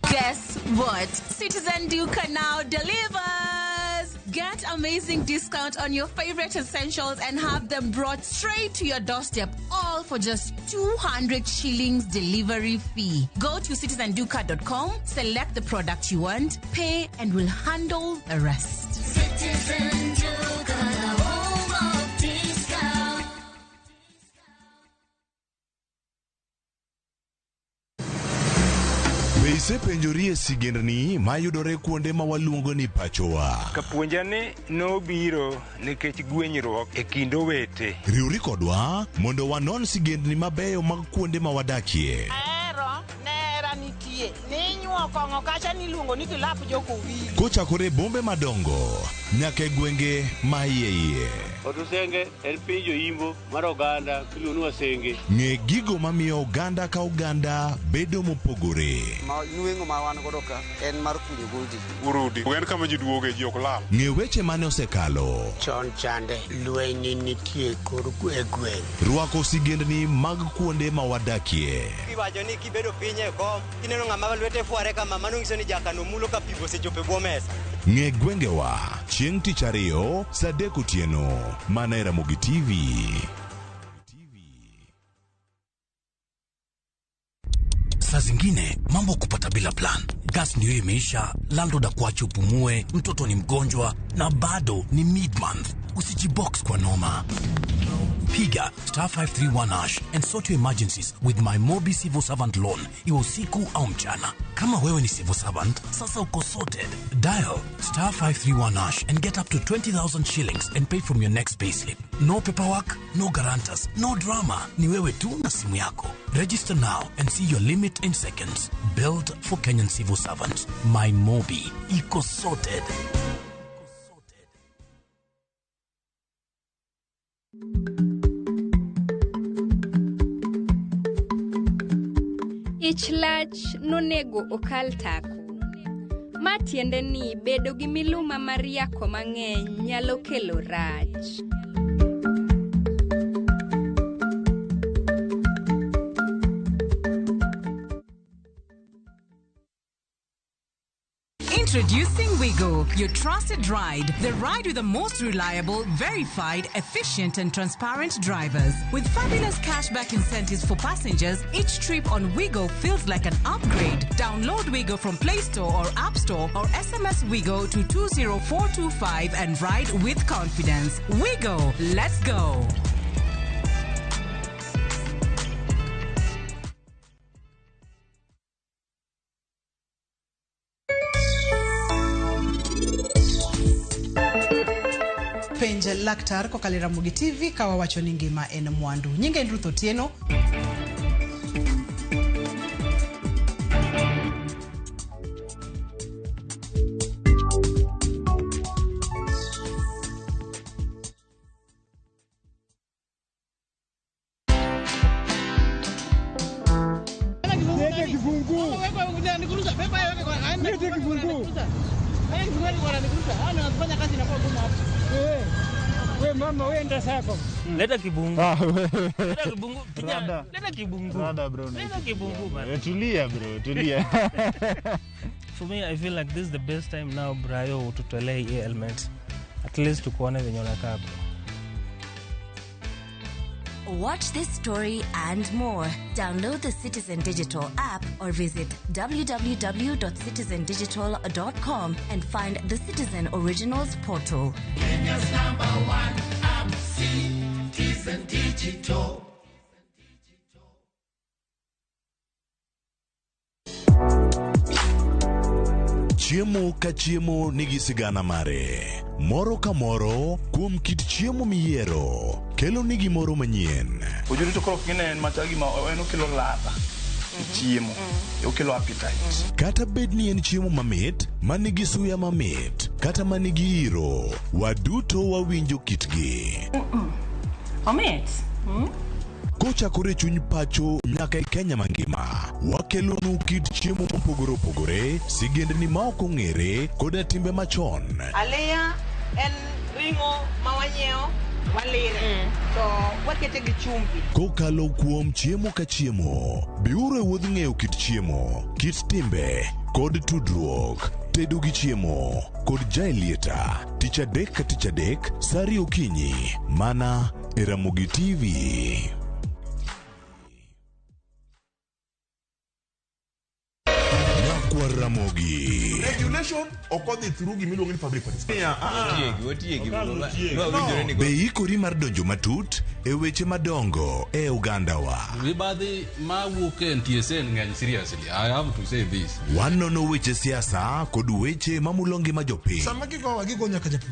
Guess what? Citizen Duka now delivers! Get amazing discount on your favorite essentials and have them brought straight to your doorstep, all for just 200 shillings delivery fee. Go to citizenduka.com, select the product you want, pay, and we'll handle the rest. Citizen Duka, the home of discount. Be Isepenjori e sigendni mayudore kuonde ma waluongo ni pachowa. Kapuonja ni nobiro nikech gwenyruok e kind owete. Riwri kodwa mondo wanon sigendni mabeyo mag kuonde ma wadakie. Ahero nera nitie ninyuo kong'o kacha niluongo ni kilap jokowili. Kochakore e bombe madongo nyaka e gwenge ma iye iye. Otusenge en piny joimbo mar oganda miluongo ni Wasenge. Ng'e gigo mamiyo oganda ka oganda bedo mopogore. Ma nweng'o ma wan godo ka en mar kunyo goldi. Urudi. En kama ji duoge ji ok lal. Ng'e weche mane osekalo. Chon chande lweny nitie kor e gweng'. Rwako sigendni mag kuonde ma wadakie. Iwacho ni kibedo piny e kom, kineno ng'ama lwete fware kama, mano nyiso ni jakano mulo ka pi osechopo e bwo mesa. Ng'e gwengewa chieng' tich ariyo saa 3 otieno mana e Ramogi TV. Saa zingine mambo kupata bila plan. Gas ndio imeisha, landlord akuache upumue, mtoto ni mgonjwa na bado ni mid month. Usijibox kwa noma. Piga star 531 hash and sort your emergencies with my Mobi Civil Servant Loan, iwe usiku au mchana. Kama wewe ni civil servant, sasa uko sorted. Dial star 531 hash and get up to 20,000 shillings and pay from your next payslip. No paperwork, no guarantors, no drama. Ni wewe tu na simu yako. Register now and see your limit in seconds. Built for Kenyan civil servants. My Mobi. Iko sorted. Ich lach nonego okal tako. Ma tiende ni bedo gi miluma mar yako mang'eny nyalo kelo rach. Introducing Wigo, your trusted ride. The ride with the most reliable, verified, efficient, and transparent drivers. With fabulous cashback incentives for passengers, each trip on Wigo feels like an upgrade. Download Wigo from Play Store or App Store or SMS Wigo to 20425 and ride with confidence. Wigo, let's go. Penj laktar kokalo e Ramogi TV ka wawacho ni ngima en mwandu. Nyinga en Ruth Otieno. Lete kifunguu. Lete kifunguu. We mama we enda sako. Leta kibungu. Leta kibungu. Kijana, leta kibungu. Rada bro. Leta kibungu bana. Tulia bro, tulia. For me I feel like this is the best time now Brayo ututolee hii element. At least tukuone venye unakaa bro. Watch this story and more. Download the Citizen Digital app or visit www.citizendigital.com and find the Citizen Originals portal. Kenya's number one app, Citizen Digital. Chiemo ka chiemo nigi sigana mare. Moro ka moro kuom kit chiemo miyiero kelo ni gimoro manyien. Ojuri to koro kine en machal gima en okelo ladha e chiemo, okelo appetite. Kata bed ni en chiemo mamit, manigi suya mamit, kata manigi iro, waduto wawinjo kitgi. Omit. Kochakore chuny pacho nyaka e Kenya mangima, wakelonu kit chiemo mopogore opogore, sigendni ma ok ong'ere koda timbe machon. Aliya en ring'o ma wanyiewo walire to wakete gi chumbi. Kokalo kuom chiemo ka chiemo, biuru e wuodh ng'eyo kit chiemo, kit timbe kod tudruok. Tedo gi chiemo kod Jaelieta, tich adek ka tich adek, saa ariyo okinyi, mana e Ramogi TV. Nyakwar Ramogi. Regulation ok odhi through gimiluongo ni public participation. Otiegi. Be ikori mar donjo matut e weche madongo e ogandawa? Mibadhi mawuok e NTSA ng'eny seriously. I have to say this. Wanono weche siasa kod weche mamulo ngima jopiny. Sama gigowa gigo nyaka japur.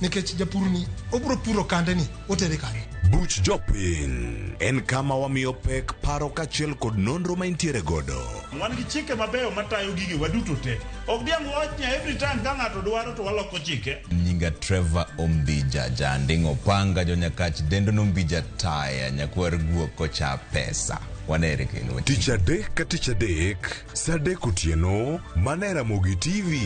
Nikech japur ni obiro puro kande ni otere kanye. Buch Jopiny en kama wamiyo pek paro kaachiel kod nonro ma intiere godo. Wan gi chike mabeyo matayo gige waduto te. Ok diang' wach ni every time ka ng'ato dwaro to waloko chike. Nyinga Trevor Ombija, janding' opanga jonyakach dendo nombija taya nyakwar guok kocha pesa. Wanere kendo. Tich adek ka tich adek, saa adek otieno, mana e Ramogi TV.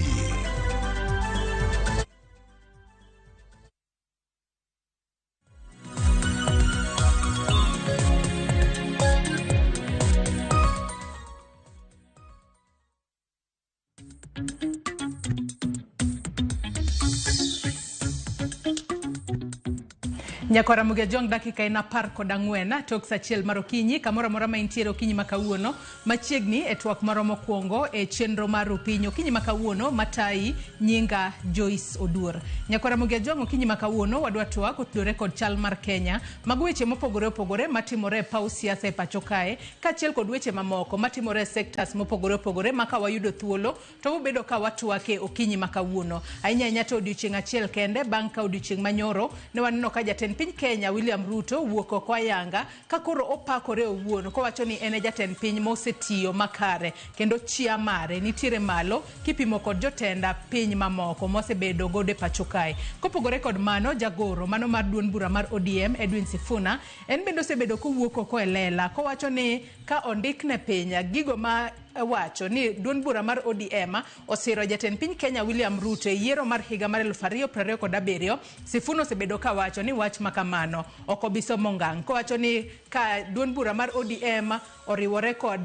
Nyakwar Ramogi Ajwang' dakika en 14 tok saa 1 mar okinyi kamoro amora ma intiere okinyi ma kawuono machiegni e twak marwa mokwongo e chenro mar Rupiny okinyi ma kawuono matayi nyinga Joyce Oduor. Nyakwar Ramogi Ajwang' okinyi ma kawuono wadwa twak otudore kod chal mar Kenya mago weche mopogore opogore matimore e paw siasa e pacho kae kaachiel kod weche mamoko matimore e sectors mopogore opogore ma ka wayudo thuolo to wabedo ka watwake okinyi ma kawuono. Ahinya ahinya to odiochieng' achiel kende bang' ka odiochieng' manyoro ne waneno ka jatend piny Kenya William Ruto wuok oko ayanga ka koro opakore owuon kowacho ni en e jatend piny mosetiyo makare kendo chia mare nitiere malo kipimo kod jotenda piny mamoko mosebedo godo e pacho kae. Kopogore kod mano, jagoro mano mar duond bura mar ODM Edwin Sifuna en bende osebedo kowuok oko e lela kowacho ni ka ondikne piny gigo ma wacho ni duond bura mar ODM osiro jatend piny Kenya William Ruto e yiero mar higa mar 2027. Sifuna osebedo kawacho ni wach makamano ok obi somo ngang' kowacho ni ka duond bura mar ODM oriwore kod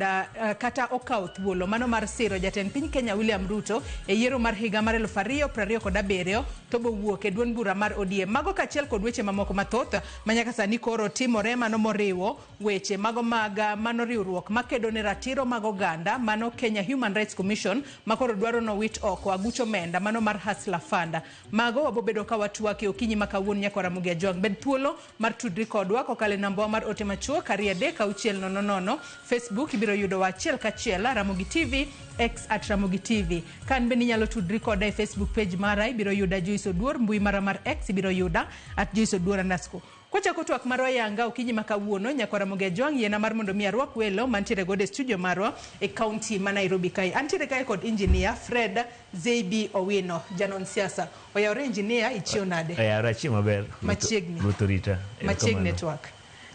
kata okawo thuolo mano mar siro jatend piny Kenya William Ruto e yiero mar higa mar 2027 to bowuok e duond bura mar ODM. Mago kaachiel kod weche mamoko mathoth ma nyaka sani koro timore mano moriwo weche mago mag mano riwruok makedo ne ratiro mag oganda mano Kenya Human Rights Commission makoro dwaro nowit oko aguch omenda mano mar Hustler Fund. Mago wabobedo ka watwake okinyi ma kawuono Nyakwar Ramogi Ajwang'. Bed thuolo mar tudri kodwa kokalo e namba mar ote machuok 23600. Facebook ibiro yudowa achiel kachiel Ramogi TV, X at Ramogi TV. Ka an bende inyalo tudri koda e Facebook page mara ibiro yuda Joyce Oduor, mbui mara mar X ibiro yuda at Joyce Oduor _. Kwachako twak marwa yanga okinyi ma kawuono Nyakwar Ramogi Ajwang' yiena mar mondo mi arwak welo mantiere godo e studio marwa e kaunti ma Nairobi kae. Antiere kae kod engineer Fred Zeibi Owino, janon siasa. Oyawore engineer, ichiew nade? Oyawore, achiew maber. Machiegni. Ruoth orita. Machiegni twak.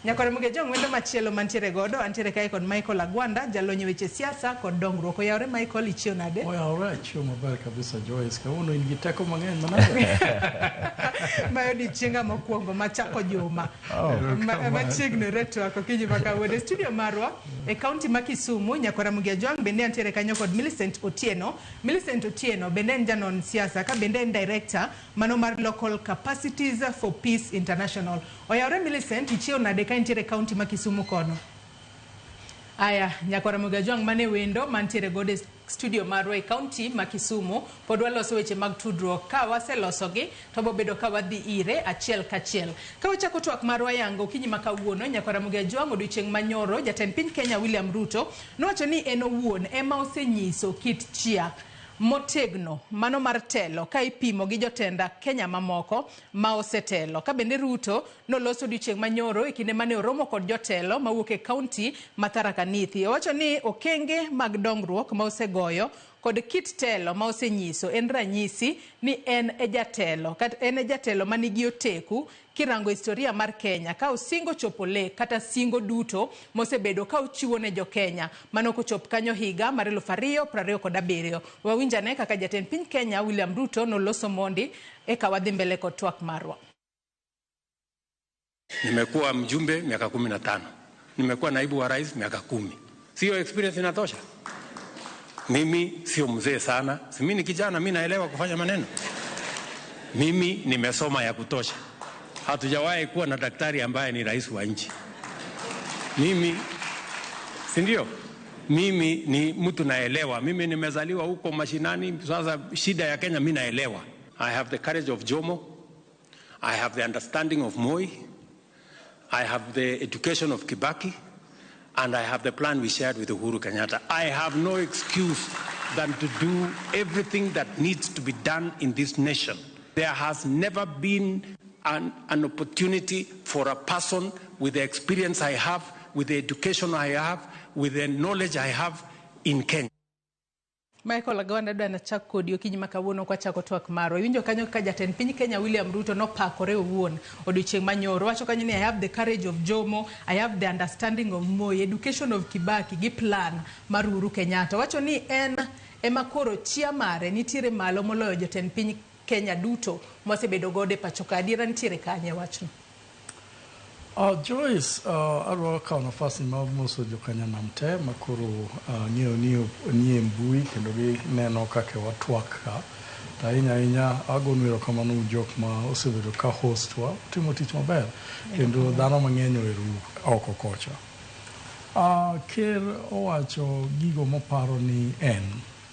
Nyakwar Ramogi Ajwang' wendo machielo mantiere godo, antiere kae kod Michael Agwanda, jalony e weche siasa kod dongruok. Oyawore Michael, ichiew nade? Oyawore, achiew maber kabisa Joyce. Kawuono in gi teko mang'eny manade? Ma odiochienga mokwongo machako juma. Machiegni retwak okinyi ma kawuono. E studio marwa e kaunti ma Kisumu, Nyakwar Ramogi Ajwang' bende antiere kanyo kod Millicent Otieno. Millicent Otieno bende en janon siasa ka bende en director mano mar Local Capacities for Peace International. Oyawore Millicent, ichiew nade ka intiere kaunti ma Kisumu kono? Aya, Nyakwar Ramogi Ajwang' mane wendo mantiere godo e studio marwa e kaunti ma Kisumu pod waloso weche mag tudruok. Ka waselosogi to bobedo ka wadhi ire achiel kachiel. Ka wachako twak marwa yango okinyi ma kawuono, Nyakwar Ramogi Ajwang' odiochieng' manyoro jatend piny Kenya William Ruto nowacho ni en owuon ema osenyiso kit chia motegno mano mar telo ka ipimo gi jotenda Kenya mamoko ma osetelo. Ka bende Ruto noloso odiochieng' manyoro e kinde mane oromo kod jotelo mawuok e kaunti ma Tharaka Nithi. Owacho ni okenge mag dongruok ma osegoyo kod kit telo ma osenyiso en ranyisi ni en e jatelo kata en e jatelo manigi oteku kirango historia mar Kenya ka osingo chopo lek kata singo duto mosebedo ka ochiwo ne jo Kenya mano kochop kanyo higa mar 2027. Wawinjane kaka jatend piny Kenya William Ruto noloso mondi eka wadhi mbele kod twak marwa. Nimekuwa mjumbe miaka 15. Nimekuwa naibu wa rais miaka 10. Sio experience inatosha? Mimi sio mzee sana. Si mimi ni kijana, mimi naelewa kufanya maneno. Mimi nimesoma ya kutosha. Hatujawahi kuwa na daktari ambaye ni rais wa nchi. Mimi, si ndio? Mimi ni mtu naelewa, mimi nimezaliwa huko mashinani. Sasa shida ya Kenya mi naelewa. I have the courage of Jomo, I have the understanding of Moi, I have the education of Kibaki, and I have the plan we shared with Uhuru Kenyatta. I have no excuse than to do everything that needs to be done in this nation. There has never been an opportunity for a person with the experience I have, with the education I have, with the knowledge I have in Kenya. Michael Agwanda adwa nachak kodi okinyi ma kawuono kwachako twak marwa. Iwinjo kanyo ka jatend piny Kenya William Ruto nopakore owuon odiochieng' manyoro. Wacho kanyo ni I have the courage of Jomo, I have the understanding of Moi, education of Kibaki gi plan mar Uhuru Kenyatta. Wacho ni en ema koro chia mare nitiere malo moloyo jotend piny Kenya duto mosebedo godo e pacho ka. Adiera nitiere kanye e wachno? Joyce, adwa kawo nafas ni mar moso jokanyanam te makoro ng'eyo ni nie mbui kendo gineno kaka watwak ka. To ahinya ahinya agonu erokamano un jok ma osebedo ka host wa timo tich maber kendo dhano mang'eny ohero oko kocha. Ker owacho gigo moparo ni en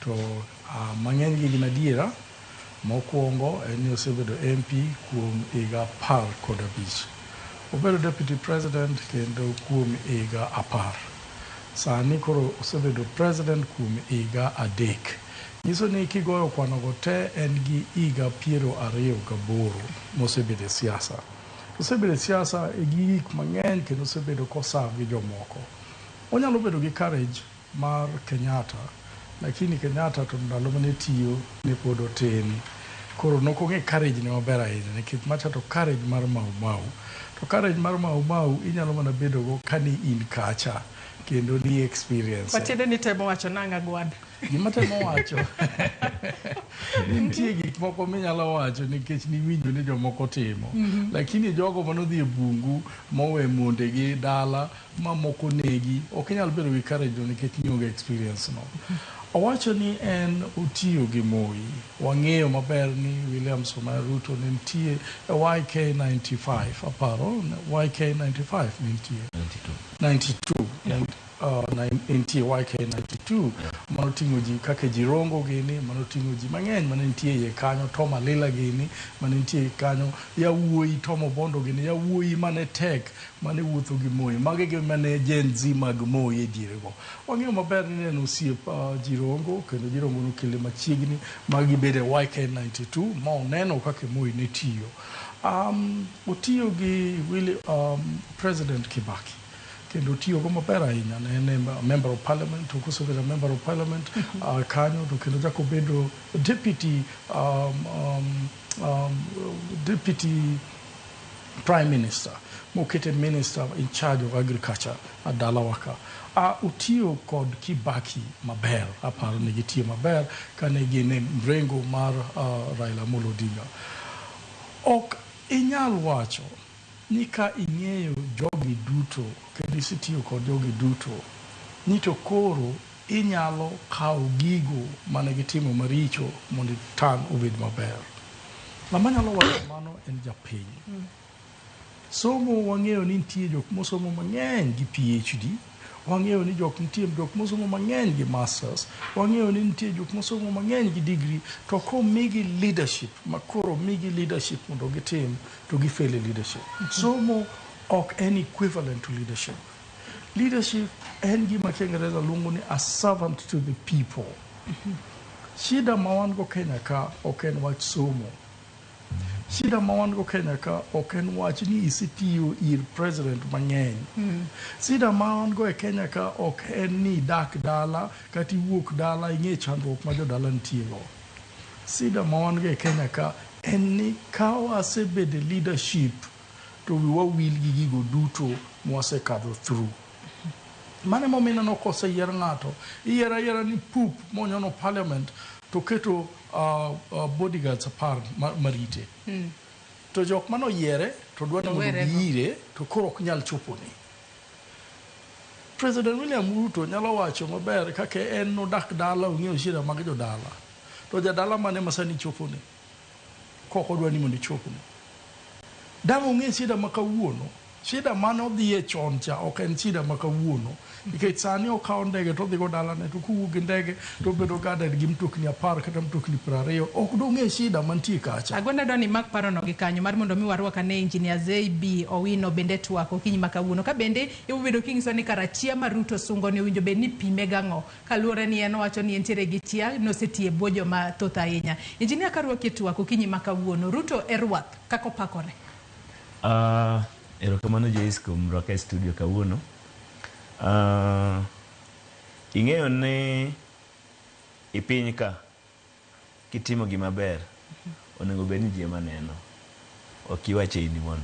to mang'eny gi gin adiera. Mokwongo en ni osebedo MP kuom higa 15. Obedo deputy president kendo kuom higa 10. Sani koro osebedo president kuom higa 3. Nyiso ni kigoyo kwanogo te en gi higa 28 mosebedo e siasa. Osebedo e siasa e gi gik mang'eny kendo osebedo kosav gi jomoko. Onyalo bedo gi courage mar Kenyatta, lakini Kenyatta to ndalo mane tiyo ne pod otin. Koro nokong'e courage ne maber ahinya nikech macha to courage mar Mau Mau. To courage mar Mau Mau inyalo mana bedo go kani in kacha kendo ni experience. Matiende ni temo wacho nang'a Agwanda? Gima temo wacho nitie gik moko minyalo wacho nikech niwinjo ni jomoko timo. Lakini jogo manodhi e bungu mowe mondegi dala ma moko negi ok inyal bedo gi courage no nikech nionge experience no. Owacho ni en otiyo gi Moi. Wang'eyo maber ni William Samoei Ruto ne nitie e YK95 aparo YK95 ne nitie 92 nitie YK92 manoting'o ji kaka Jirongo gini, manoting'o ji mang'eny mane nitie iye kanyo, Tom Alila gini mane nitie kanyo, yawuoyi Tom Obondo gini, yawuoyi mane tek mane wuotho gi Moi. Magi gi mane Gen Z mag Moi e dierego. Wang'eyo maber ni ne en osiep Jirongo kendo Jirongo nokele machiegni ma gibedo e YK92 ma oneno kaka Moi ne tiyo. Otiyo gi President Kibaki kendo otiyogo maber ahinya. Ne en member of parliament, to kosebedo member of parliament kanyo to kendo chako obedo deputy deputy prime minister mokete minister in charge of agriculture at dalawa ka. Otiyo kod Kibaki maber, aparo ni gitiyo maber kane gin e mrengo mar Raila Amolo Odinga. Ok inyal wacho ni ka ing'eyo jogi duto kendo isetiyo kod jogi duto ni to koro inyalo kawo gigo mane gitimo maricho mondo itang' obed maber. Ng'ama nyalo wacho mano en japiny. Somo wang'eyo ni nitie jok mosomo mang'eny gi PhD, wang'eyo ni jok nitie jok mosomo mang'eny gi masters, wang'eyo ni nitie jok mosomo mang'eny gi degree, to komigi leadership, makoro migi leadership mondo gitim, to gifail e leadership. Somo ok en equivalent to leadership. Leadership en gima Kiingereza luongo ni a servant to the people. Shida ma wan go Kenya ka ok en wach somo. Shida ma wan go Kenya ka ok en wach ni isetiyo ir president mang'eny. Shida ma wan go e Kenya ka ok en ni idak dala kata iwuok dala ing'e chandruok ma jodala nitie go. Shida ma wan go e Kenya ka en ni ka wasebedo e leadership to wiwa wil gi gigo duto mwasekadho through. Mano emomiyo ineno koseyier ng'ato, iyiero ayiera ni pup monyono parliament to keto bodyguards 10 marite. To jok manoyiere to dwa ni mondo giire to koro ok nyal chopone. President William Ruto nyalo wacho maber kaka en nodak dala ong'eyo shida mag jodala. To jadala mane ma sani chopone? Kok odwa ni mondo ichopne. Dang' ong'e shida ma kawuono, Shida mane odhiye chon cha ok en shida ma kawuono. Nikech sani okawo ndege to odhigo dalane to kowuok gi ndege to obedo guarded gi mtokni 10 kata mtokni 20. Ok dong'e shida mantie kacha. Agwenda dwa ni imak parono gi kanyo mar mondo mi warwak ane Engineer ZB Owino bende twak okinyi ma kawuono. Ka bende ibobedo king'iso ni kara chia ma Ruto sungo ni owinjo bed ni pime gang'o kaluwore ni en owacho ni entiere gi chia nosetiyo e bwo joma thoth ahinya. Engineer karwaki e twak okinyi ma kawuono, Ruto e rwath kaka opakore. Erokamano Joyce kuom rwaka e studio kawuono. Ing'eyo ni e piny ka kitimo gima ber onego bed ni ji ema neno, ok iwache in iwuon.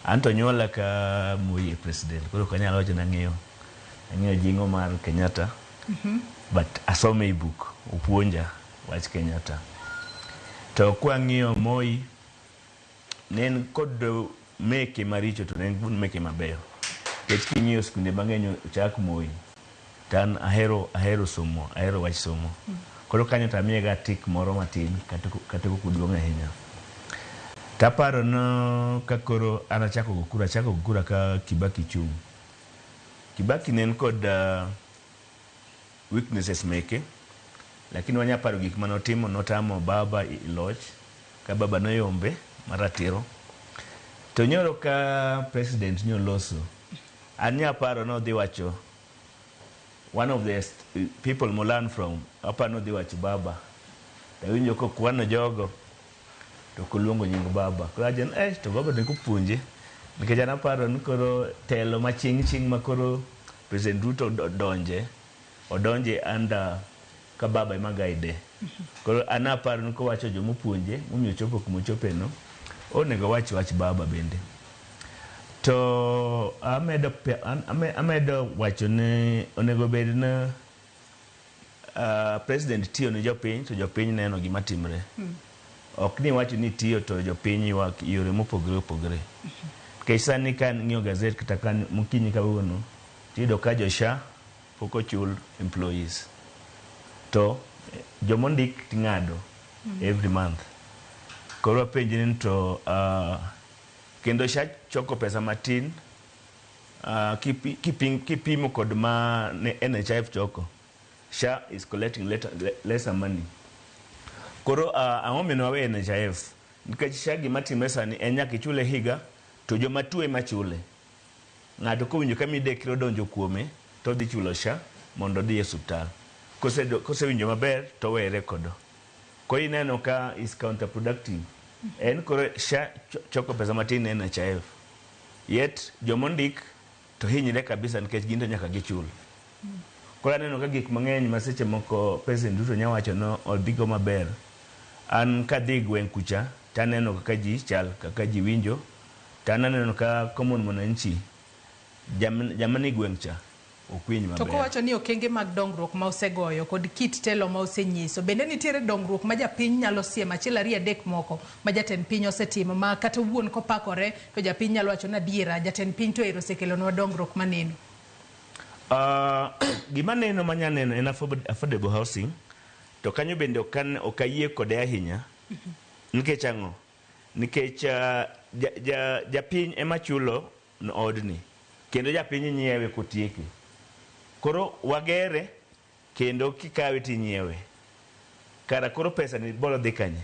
An to onyuola ka Moi e president, koro ok anyal wacho ni ang'eyo jing'o mar Kenyatta, but asome e buk, opuonja wach Kenyatta. To kwang'iyo Moi, ne en kod meke maricho to ne en kod meke mabeyo. Nikech king'iyo skunde mang'eny ochak Moi, to an ahero somo, ahero wach somo. Koro kanyo to amiye ga tik moro matin kata ok oduong' ahinya. Taparo no ka koro an achako go kura, achako go kura ka Kibaki chung'. Kibaki ne en kod weaknesses meke, lakini wanya paro gik mane otimo, notamo baba e loch, ka baba noyombe maratiro. To nyoro ka president nyoloso, an nyaparo nodhi wacho, one of the people mo learn from, aparo nodhi wacho baba. Tawinjo kokwano jogo, to koluongo nying baba. Koro awacho ni, to baba ne kopuonje. Nikech an aparo ni koro telo maching' ching' ma koro President Ruto donje, odonje under ka baba ema guide. Koro an aparo ni kowacho jomopuonje, momiyo ochopo kuma ochope no, onego wach wach baba bende. To amedo wacho ni onego bed ni president tiyo ne jopiny to jopiny neno gima timre. Ok ni wacho ni tiyo to jopiny ywak yore mopogore opogore. Nikech sani ka ng'iyo gazet kata ka mokinyi kawuono, tiyudo ka jo SHA pok ochul employees. To jomondik ting'ado every month. Koro wapenjre ni to kendo SHA choko pesa matin kipimo kod ma ne NHIF choko. SHA is collecting lesser money. Koro ang'o momiyo wawe NHIF? Nikech SHA gima timre sani en nyaka ichule higa to joma tuo ema chule. Ng'ato kowinjo ka midekre odonjo kuome to odhi chulo SHA mondo odhi e osiptal. Kosewinjo maber to owere kodo. Koro ineno ka is counterproductive. En koro SHA choko pesa matin ne NHIF. Yet jomondik to hinyre kabisa nikech gin to nyaka gichul. Koro aneno ka gik mang'eny ma seche moko President Ruto nya wacho no odhigo maber. An kadhi e gweng' kucha taneno kaka ji chal, kaka ji winjo. To an aneno ka common mwananchi jama ni gweng' cha ok winj To maber. kowacho ni okenge mag dongruok ma osegoyo kod kit telo ma osenyiso, bende nitiere dongruok ma japiny nyalo siemo achiel ariyo adek moko ma jatend piny osetimo ma kata wuon kopakore to japiny nyalo wacho ni adiera jatend piny to ero osekelonwa dongruok maneno. Gima neno manya neno en affordable housing to kanyo bende ok ayie kode ahinya. Nikech ang'o? Nikech japiny ema chulo odni kendo japiny nyiewe kotieke. Koro wagere kendo kikawe tinyiewe. Kara koro pesa ni biro dhi kanye?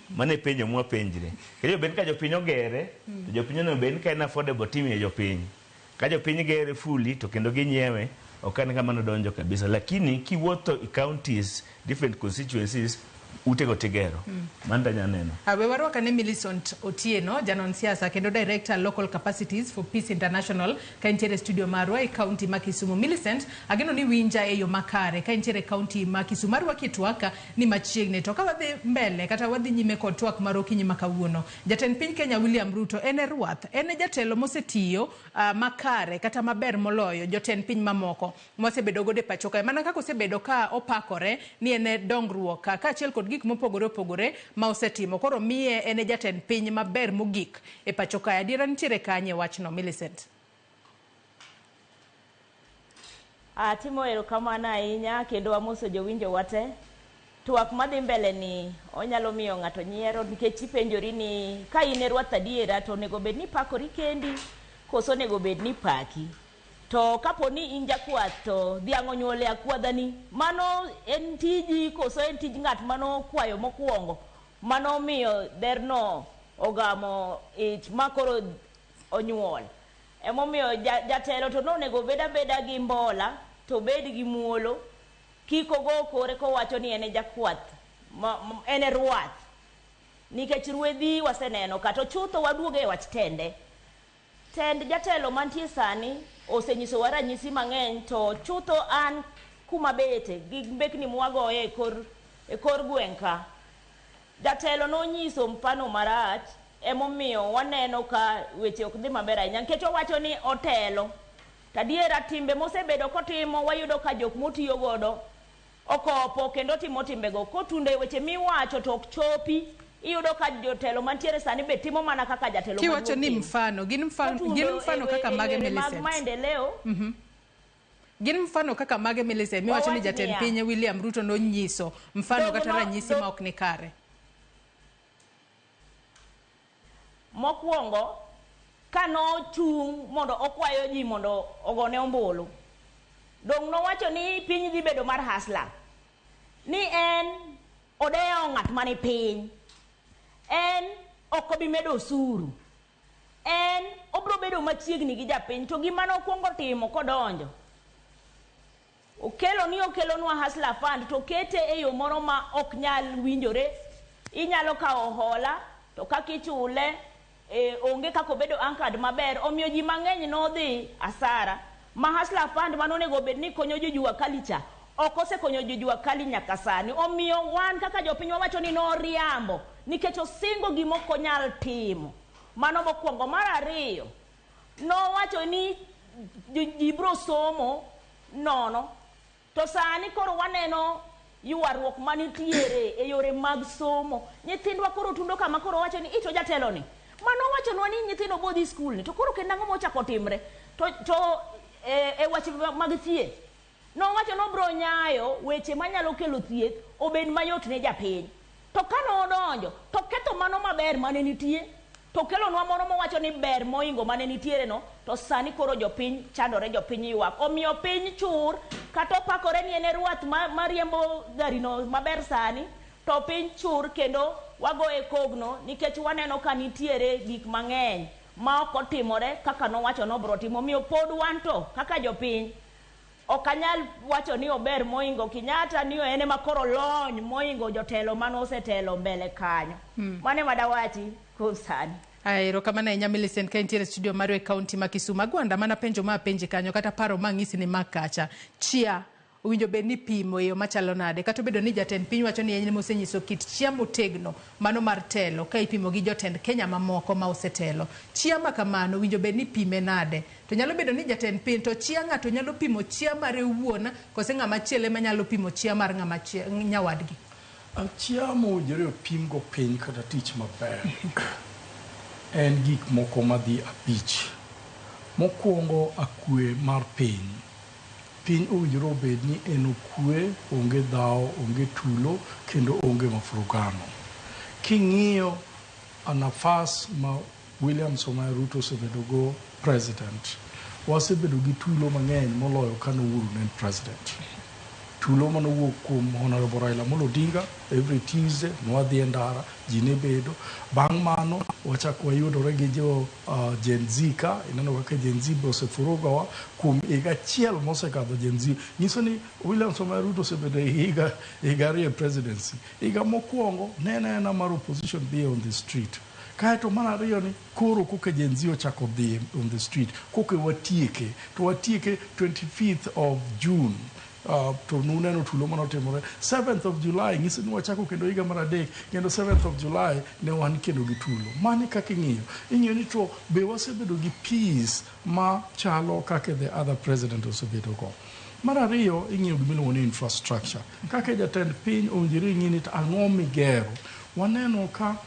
Mano e penjo mwapenjre. Kendo bed ka jopiny ogere, to jopiny onego bed ni ka en affordable timiyo jopiny. Ka jopiny gere fully to kendo ginyiewe, ok an kama nodonjo kabisa. Lakini kiwuotho e counties, different constituencies, utego tigero. Mano tanya neno. We warwak ane Millicent Otieno, janon siasa kendo Director Local Capacities for Peace International ka entiere e studio marwa e county ma Kisumu. Millicent, ageno ni winja e yo makare ka entiere e county ma Kisumu. Arwaki e twak ni machiegni. To ka wadhi mbele kata wadhi nyime kod twak mar okinyi ma kawuono, jatend piny Kenya William Ruto en e rwath, en e jatelo mosetiyo makare kata maber moloyo jotend piny mamoko mwasebedo godo e pacho kae. Mana kaka osebedo ka opakore ni en e dongruok kaachiel kod gik mopogore opogore ma osetimo. Koro miye en e jatend piny maber mogik e pacho kae. Adiera nitiere kanye e wachno, Millicent? Atimo erokamano ahinya kendo amoso jowinjo wate. Twak madhi mbele ni onyalo miyo ng'ato nyiero nikech ipenjori ni ka in e rwath adiera to onego bed ni ipakori kendi. Koso onego bed ni paki? To kapo ni in jakwath to dhiang' onyuol e akwadhani, mano en tiji koso en tij ng'at mano kwayo mokwongo mano miyo dherno ogamo ich ma koro onyuol? Emomiyo jatelo to nonego bed abeda gi mbola to obed gi muolo, kik ogo kore kowacho ni en e jakwath, en e rwath. Nikech ruedhi waseneno ka to chutho waduogo e wach tende. Tend jatelo mantie sani osenyisowa ranyisi mang'eny to chutho an kuma bete gi mbekni mwagoye e kor gweng' ka. Jatelo nonyiso mfano marach emomiyo waneno ka weche ok dhi maber ahinya nikech owacho ni otelo. To adiera timbe mosebedo kotimo wayudo ka jok motiyo godo okopo kendo timo timbego kotundo e weche miwacho to ok chopi. Iyudo ka jotelo mantiere sani be timo mana kaka jatelo Kiwacho maduong' ni timo. mfano, gin mfano, Kotundo gin mfano kaka e mage yore mag Millicent? maendeleo. Gin mfano kaka mage Millicent miwacho ni Wawach jatend niya. piny William Ruto nonyiso mfano Dogo kata ranyisi ma ok ni kare? Mokwongo, ka nochung' mondo okwayo ji mondo ogone ombulu, dong' nowacho ni piny dhi bedo mar hasla, ni en odewo ng'at mani piny, en ok obi medo osuru, en obiro bedo machiegni gi japiny. To gima nokwongo timo kodonjo, okelo ni okelonwa Hustler Fund to kete e yo moro ma ok nyal winjore. Inyalo kawo hola to kaka ichule onge kaka obedo anchored maber, omiyo ji mang'eny nodhi asara. Ma Hustler Fund mano onego bed ni konyo jo jua kali cha ok osekonyo jo jua kali nyaka sani. Omiyo wan kaka jopiny wawacho ni noriambo nikech osingo gima ok onyal timo. Mano mokwongo. Mar ariyo, nowacho ni ji biro somo nono, to sani koro waneno ywaruok manitiere e yore mag somo. Nyithindwa koro tundo kama koro wacho ni ito jatelo ni mano wachonwa ni nyithindo bo dhi skul ni to koro kendo ang'o mochako timre to e weche mag thieth nowacho nobro nyayo weche manyalo kelo thieth obed mayot ne japiny. To ka nodonjo to ketho mano maber mane nitie, to kelonwa moro mowacho ni ber moingo mane nitiere no, to sani koro jopiny chandore, jopiny ywak. Omiyo piny chur, kata opakore ni en e rwath mariembo garino maber sani, to piny chur kendo wagoye kogno nikech waneno ka nitiere gik mang'eny ma ok otimore kaka nowacho nobro timo. Omiyo pod wan to kaka jopiny ok anyal wacho ni ober moingo Kenyatta, ni en ema koro lony moingo jotelo mane osetelo mbele kanyo. Mano ema dawachi kuom sani. Erokamano ahinya Millicent ka intiere e studio marwa e kaunti ma Kisumu. Agwanda mana penjo ma apenji kanyo kata paro ma ang'isi ni mak kacha. Chia owinjo bed ni pimo e yo machalo nade? Kata obedo ni jatend piny wacho ni en ema osenyiso kit chia motegno mano mar telo ka ipimo gi jotend Kenya mamoko ma osetelo. Chia ma kamano owinjo bed ni pime nade? To nyalo bedo ni jatend piny to chia ng'ato nyalo pimo chia mare owuon kose ng'ama chielo ema nyalo pimo chia mar ng'ama nyawadgi? Chia mowinjore opim go piny kata tich maber en gik moko madhi 5. Mokwongo, akwe mar piny. Piny owinjore obed ni en okwe, onge dhawo, onge tulo, kendo onge mafurugano. King'iyo nafas ma William Samoei Ruto osebedo go president, wasebedo gi tulo mang'eny moloyo kane Uhuru ne en president. Tulo manowuok kuom Honorable Raila Amolo Odinga, every Tuesday nwadhi e ndara, ji ne bedo. Bang' mano wachak wayudore gi jo Gen Z ka, ineno kaka Gen Z be osefurugowa kuom higa achiel mosekadho. Gen Z nyiso ni William Samoei Ruto osebedo e higa 2 e presidency. Higa mokwongo ne en aena mar opposition dhi on the street. Kaeto mar ariyo ni koro koka Gen Z ochako dhi on the street, koka watieke, to watieke 25th of June. To nuneno tulo manotimore 7th of July, nyiso ni wachako kendo higa mar 3, kendo 7th of July ne wan kendo gi tulo. Mano kaka ing'iyo. Ing'iyo ni to be wasebedo gi peace ma chalo kaka the other president osebedo go. Mar ariyo, ing'iyo gimiluongo ni infrastructure. Kaka jatend piny owinjore ing'i ni to ang'o migero. Waneno ka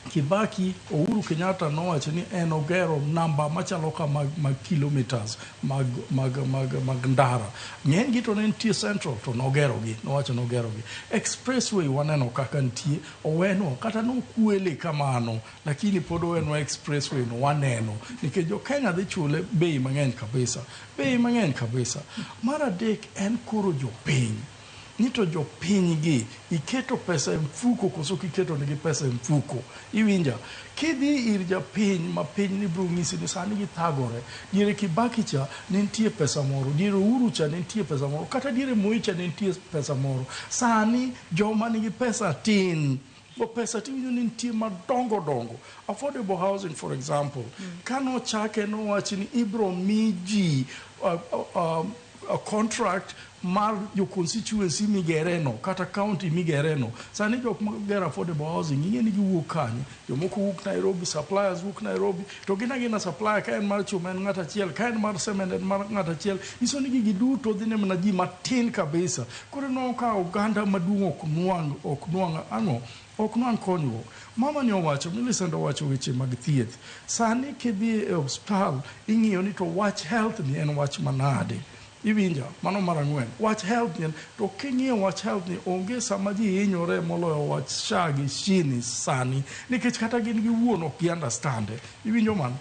Kibaki, Uhuru Kenyatta nowacho ni en ogero namba machalo ka mag, mag kilometers mag, mag, mag, mag ndara. Ng'eny gi to ne nitie central to nogerogi, nowacho nogerogi. Expressway waneno kaka nitie, owenwa kata nokwele kamano, lakini pod owenwa expressway no waneno. Nikech jo Kenya dhi chule bei mang'eny kabisa, bei mang'eny kabisa. Mar adek en koro jopiny. Ni to jopiny gi iketo pesa e mfuko koso kiketo nigi pesa e mfuko. Iwinja? Kidhi ir japiny ma piny ni biro nyisi ni sani githagore. Diere Kibaki cha ne nitie pesa moro, diere Uhuru cha ne nitie pesa moro, kata diere Moi cha ne nitie pesa moro. Sani joma nigi pesa tin. Bo pesa tiwinjo ni nitie madongo dongo. Affordable housing for example. Kanochake nowachi ni ibro mi ji a contract mar jo constituency migere no kata county migere no. Sani jok magero affordable housing ing'e ni giwuok kanye? Jomoko wuok Nairobi, suppliers wuok Nairobi, to gin agina supplier ka en mar chuma en ng'at achiel, ka en mar cement en mar ng'at achiel. Nyiso ni gigi duto dhi ne mana ji matin kabisa. Koro inwang'o ka oganda maduong' ok nwang' ok nwang' ang'o? Ok nwang' konyruok. Mama ni owacho, Millicent owacho weche mag thieth. Sani kidhi e osiptal, ing'iyo ni to wach health ni en wach manade. Iwinja? Mano mar ang'wen. Wach health ni en, to king'iyo wach health ni onge sama ji hinyore moloyo wach SHA gi SHI ni sani. Nikech kata gin giwuon ok gi understand. Iwinjo mano?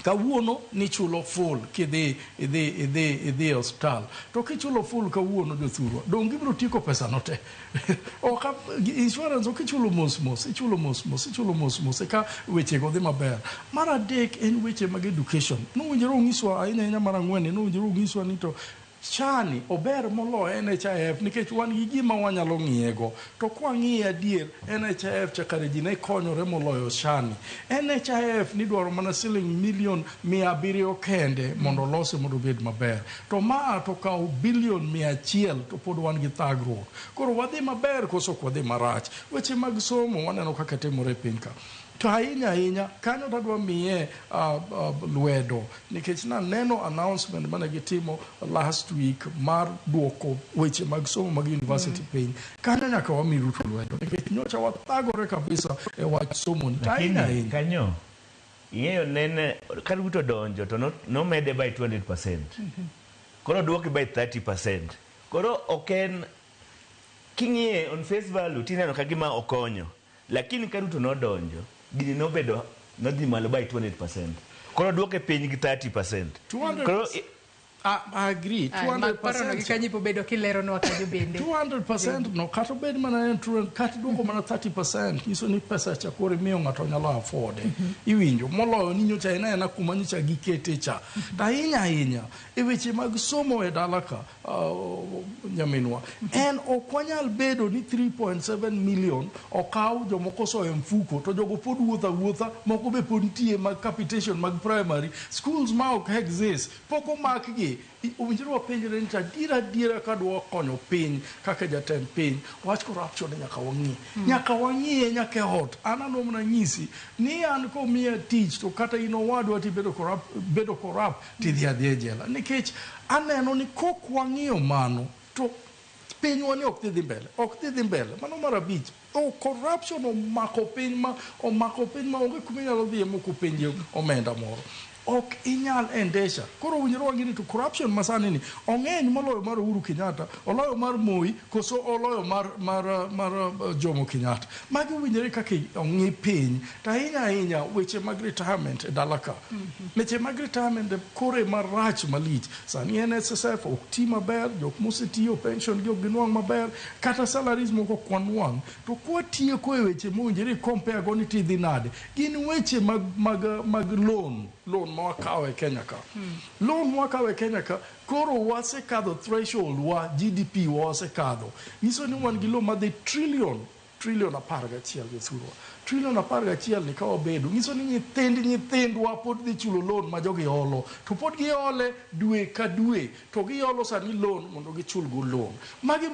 Kawuono nichulo full kidhi idhi idhi idhi e osiptal. To kichulo full kawuono jothurwa, dong' gibiro tieko pesa no te. Ok insurance ok ichulo mos mos, ichulo mos mos, ichulo mos mos eka weche go dhi maber. Mar adek en weche mag education. Nowinjore onyiswa ahinya ahinya mar ang'wen ni nowinjore onyiswa ni to SHA ni ober moloyo NHIF nikech wan gi gima wanyalo ng'iye go. To kwang'iye adier, NHIF cha kare ji ne konyore moloyo SHA ni. NHIF nidwaro mana siling milion 700 kende mondo olose mondo obed maber. To maa to kawo bilion 100 to pod wan gi thagruok. Koro wadhi maber koso ok wadhi marach? Weche mag somo waneno kaka timore e piny ka. To ahinya ahinya, kanyo tadwa miye lwedo nikech naneno announcement mane gitimo last week mar duoko weche mag somo mag university piny. Kanyo nyaka wami Ruto lwedo nikech nyocha wathagore kabisa e wach somo ni. To ahinya Lakini ahinya. kanyo ing'eyo nene ka Ruto donjo to nomede by 200%. Koro oduoke by 30%. Koro ok en king'iye on face value tineno ka gima okonyo. Lakini ka Ruto nodonjo, gini nobedo nodhi malo by 200%. Koro duoke piny gi 30%. 200% Koro I agree. Ay, mag parono gi 200%. kanyo ibobedo kileronwa kanyo bende. 200% no kata obed mana en 200 kata duoko mana 30% nyiso ni pesa cha koro imiyo ng'ato nyalo afford. Iwinjo moloyo ni nyocha en aena kuma nyocha gikete cha. To ahinya ahinya e weche mag somo e dala ka nyaminwa en ok wanyal bedo ni 3.7 million okaw jomoko soyo e mfuko to jogo pod wuotho awuotha moko be pod nitie mag capitation mag primary schools ma ok exist pok omakgi. Owinjore wapenjre ni to adiera adiera ka dwa konyo piny kaka jatend piny wach corruption ni nyaka wang'i. Nyaka wang'iye nyaka e ot. An anwa mana nyisi ni an komiya tich to kata in owadwa tibedo corrupt, bedo corrupt tidhi adhiya e jela. Nikech aneno ni kok wang'iyo mano to pinywa ni ok dhi dhi mbele, ok dhi dhi mbele. Mano mar abich. Oh, corruption omako piny ma omako piny ma onge kuma inyalo dhiye mok openje omenda moro. Ok inyal endesha. Koro owinjore wang'e ni to corruption masani ni ong'eny moloyo mar Uhuru Kenyatta, oloyo mar Moi, koso oloyo mar, mar, mar Jomo Kenyatta. Magi owinjore kaka ong'i piny. To ahinya ahinya weche mag retirement e dala ka. Weche mag retirement kore marach malich. Sani NSSF ok ti maber, jok mosetiyo pension gi ok ginwang' maber, kata salaries moko ok wanwang'. To kwatieko e weche mowinjore i compare go ni tidhi nade, gin weche mag, mag, mag loan, loan ma wakawo e Kenya ka. Loan ma wakawo e Kenya ka, koro wasekadho threshold wa GDP wa wasekadho. Nyiso ni wan gi loan madhi trillion, trillion 11 jothurwa. Trillion 11 ni ka wabedo, nyiso ni nyithind nyithindwa pod dhi chulo loan ma jogi holo. To pod gihole dwe ka dwe, to giholo sani loan mondo gichul go loan. Magi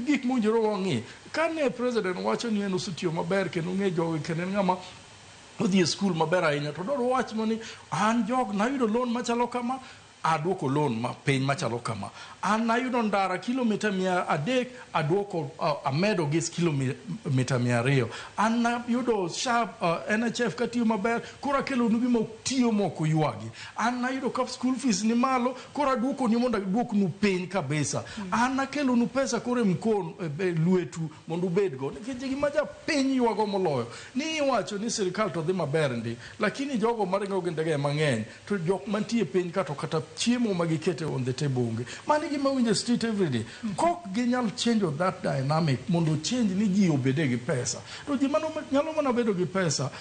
gik mowinjore wang'i. Kane president wacho ni en osetiyo maber kendo ong'e jogi kendo en ng'ama odhi e skul maber ahinya, to dwaro wach ni an jog nayudo loan machalo kama, Aduoko loan ma piny machalo kama. An ayudo ndara kilomita 300 aduoko amedo gi kilomita 200. An ayudo SHA NHIF katiyo maber koro akelonu gima tiyo mok uywagi. An ayudo ka school fees ni malo koro aduokoni mondo aduoknu piny kabisa. An akelonu pesa koro e mkono e lwetu mondo ubedgo. Nikech gima japiny ywago moloyo ni iwacho ni sirikal to dhi maber ndi, lakini jogo maringo gi ndege mang'eny to jok mantie piny ka to kata chiemo ma giketo on the table onge. Mano e gima winjo e street every day. Kok ginyal change that dynamic mondo change ni ji obede gi pesa. To ji mano nyalo mana bedo gi pesa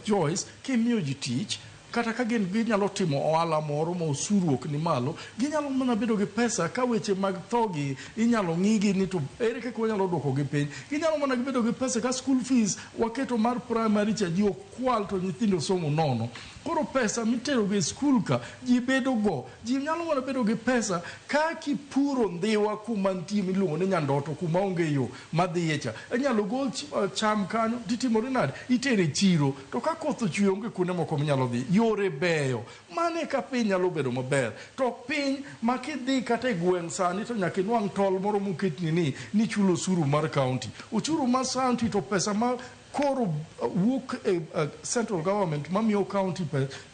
Joyce kimiyo ji tich kata ka gin ginyalo timo ohala moro ma osuru ok ni malo, ginyalo mana bedo gi pesa ka weche mag tho gi inyalo ng'igi ni to ere kaka wanyalo duoko gi piny. Ginyalo mana bedo gi pesa ka school fees waketo mar primary cha ji ok kwal to nyithindo somo nono. Koro pesa mitero gi e school ka ji bedo go. Ji nyalo mana bedo gi pesa ka kipuro ndhiwa kuma nitie miluongo ni Nyandoto kuma onge yo madhiye cha. Inyalo gol cham kanyo titimore nade? Itere chiro. To ka koth ochwe onge kuonde moko minyalo dhi. Yore beyo. Mano eka piny nyalo bedo maber. To piny ma kidhi kata e gweng' sani to nyaka inwang' tol moro moketni ni nichulo osuru mar county. Ochuru mar county to pesa ma koro wuok e central government mamiyo county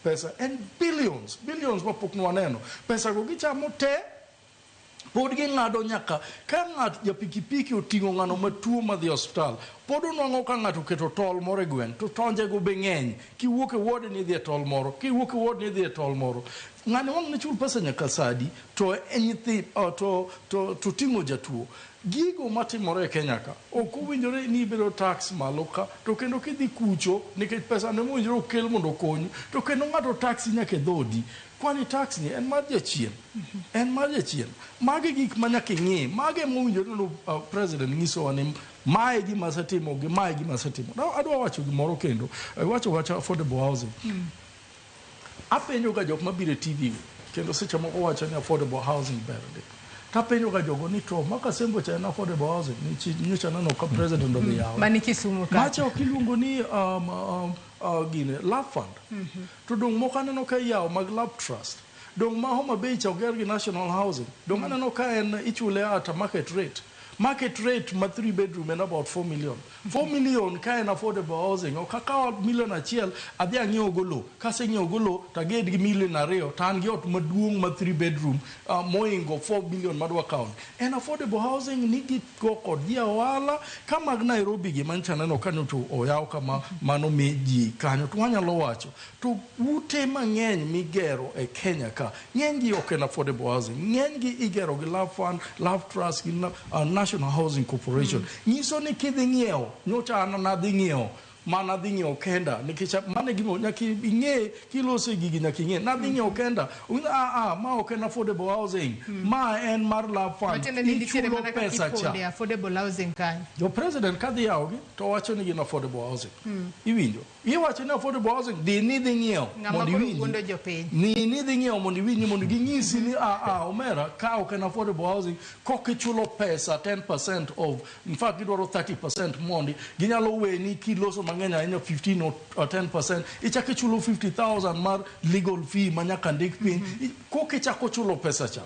pesa en billions, billions mapok nwaneno. Pesa go gichamo te, pod ging'ado nyaka ka ng'at ja pikipiki oting'o ng'ano matuo madhi osiptal pod onwang'o ka ng'ato oketo tol moro e gweng' to tonje go be ng'eny. Kiwuok e ward ni idhi e tol moro, kiwuok e ward ni idhi e tol moro. Ng'ani wang' ne chul pesa nyaka sadi to e nyithi to ting'o jatuo. Gigo matimore e Kenya ka ok owinjore ni ibedo tax malo ka to kendo kidhi kucho nikech pesa ne mowinjore okel mondo okonyu to kendo ng'ato taxi nyaka e dhodi. Kwani tax ni en mar jachien. En mar jachien. Magi gik ma nyaka ing'i. Magi ema owinjore ni president nyisowa ni mae gima asetimo gi mae gima asetimo. Now, adwa wacho gimoro kendo. Iwacho wacha affordable housing. Apenjo ga jok mabiro e TV kendo seche moko wacho ni affordable housing ber ndi. Tapenjo ga jogo ni to ma Kasembo cha en affordable housing nyocha aneno ka president odhi yawe. Mani Kisumu ka. Macha ok iluongo ni gine Love Fund. To dong moko aneno ka iyawo mag Love Trust. Dong ma Homa Bay cha oger gi National Housing. Dong aneno ka en ichule at a market rate. Market rate ma 3 bedroom en about 4 million. 4 million ka en affordable housing. Ok akaw million achiel adhi ang'iewo go lowo. Kaseng'iewo go lowo to aged gi million 2 to an gi ot maduong' ma 3 bedroom moingo 4 million madwa kawo. En affordable housing ni gigo kod ji ohala ka mag Nairobi gi manyicha aneno ka nyocha oyaw kama mano mi ji kanyo to wanyalo wacho. To ute mang'eny migero e Kenya ka ng'eny gi ok en affordable housing. Ng'eny gi igero gi Love Fund, Love Trust gi National Housing Corporation. Nyiso ni kidhi ng'iewo, nyocha an nadhi ng'iewo mana dhi ng'iewo kenda nikech mano e gima nyaka ing'e kiloso e gigi nyaka ing'e nadhi ng'iewo kenda ma ok en affordable housing ma en mar Love Fund Matiende ni nitiere ichulo mana kaka pesa cha. iponde affordable housing kanyo. Jo president kadhi yawogi to wacho ni gin affordable housing. Iwinjo? Iwacho ni affordable housing dhi ni dhi ng'iewo Ng'ama mondo koro iwinji. wuondo jopiny. Ni ni dhi ng'iewo mondo iwinji mondo ginyisi ni omera ka ok en affordable housing kok ichulo pesa 10% of in fact gidwaro 30% mondi ginyalo weni kiloso mang'eny ahinya 15 or 10% ichako ichulo 50,000 mar legal fee ma nyaka ndik piny kok ichako chulo pesa cha.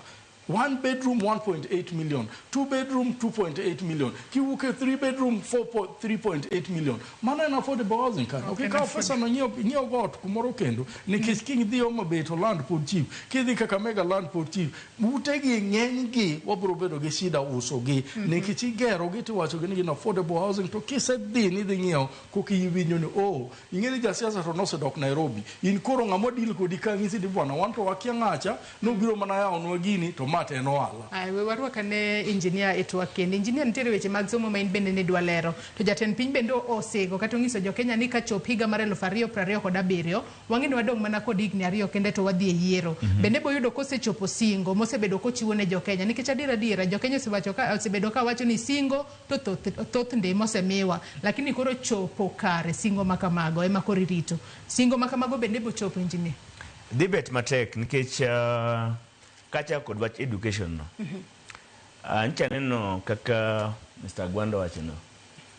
1 bedroom 1.8 million, 2 bedroom 2.8 million, kiwuok e 3 bedroom 3.8 million. Mano en affordable housing kanyo. Ok en Okikawo pesa no nyiew go ot kumoro kendo nikech kidhi Homa Bay to land pod cheap, kidhi Kakamega land pod cheap. Utegi ng'eny gi wabiro bedo gi shida uso gi nikech igero gi tiwacho gi ni gin affordable housing to kisedhi ni idhi ng'iewo koka iwinjo ni oh ing'e ni jasiasa to nosedok Nairobi in koro ng'ama deal kodi ka ng'isi ni bwana wan to wakia ng'acha nobiro mana yawonwa gini to ma to en ohala. Ay, we warwak ane engineer e twak kendo. Engineer nitiere weche mag somo ma in bende nidwa lero. To jatend piny bende osego kata onyiso jo Kenya ni kachop higa mar 2027 wang'e ni wadong' mana kod higni 2 kende to wadhi e yiero. Bende boyudo kosechopo singo mosebedo kochiwo ne jo Kenya nikech adier adiera jo Kenya osebedo ka wacho ni singo to thoth ndi mosemiwa lakini koro chopo kare singo ma kamago ema koro irito. Singo ma kamago bende bochopo engineer. Dhi bet matek nikech kachako kod wach education no. Ncha neno kaka Mr. Agwanda wacho no,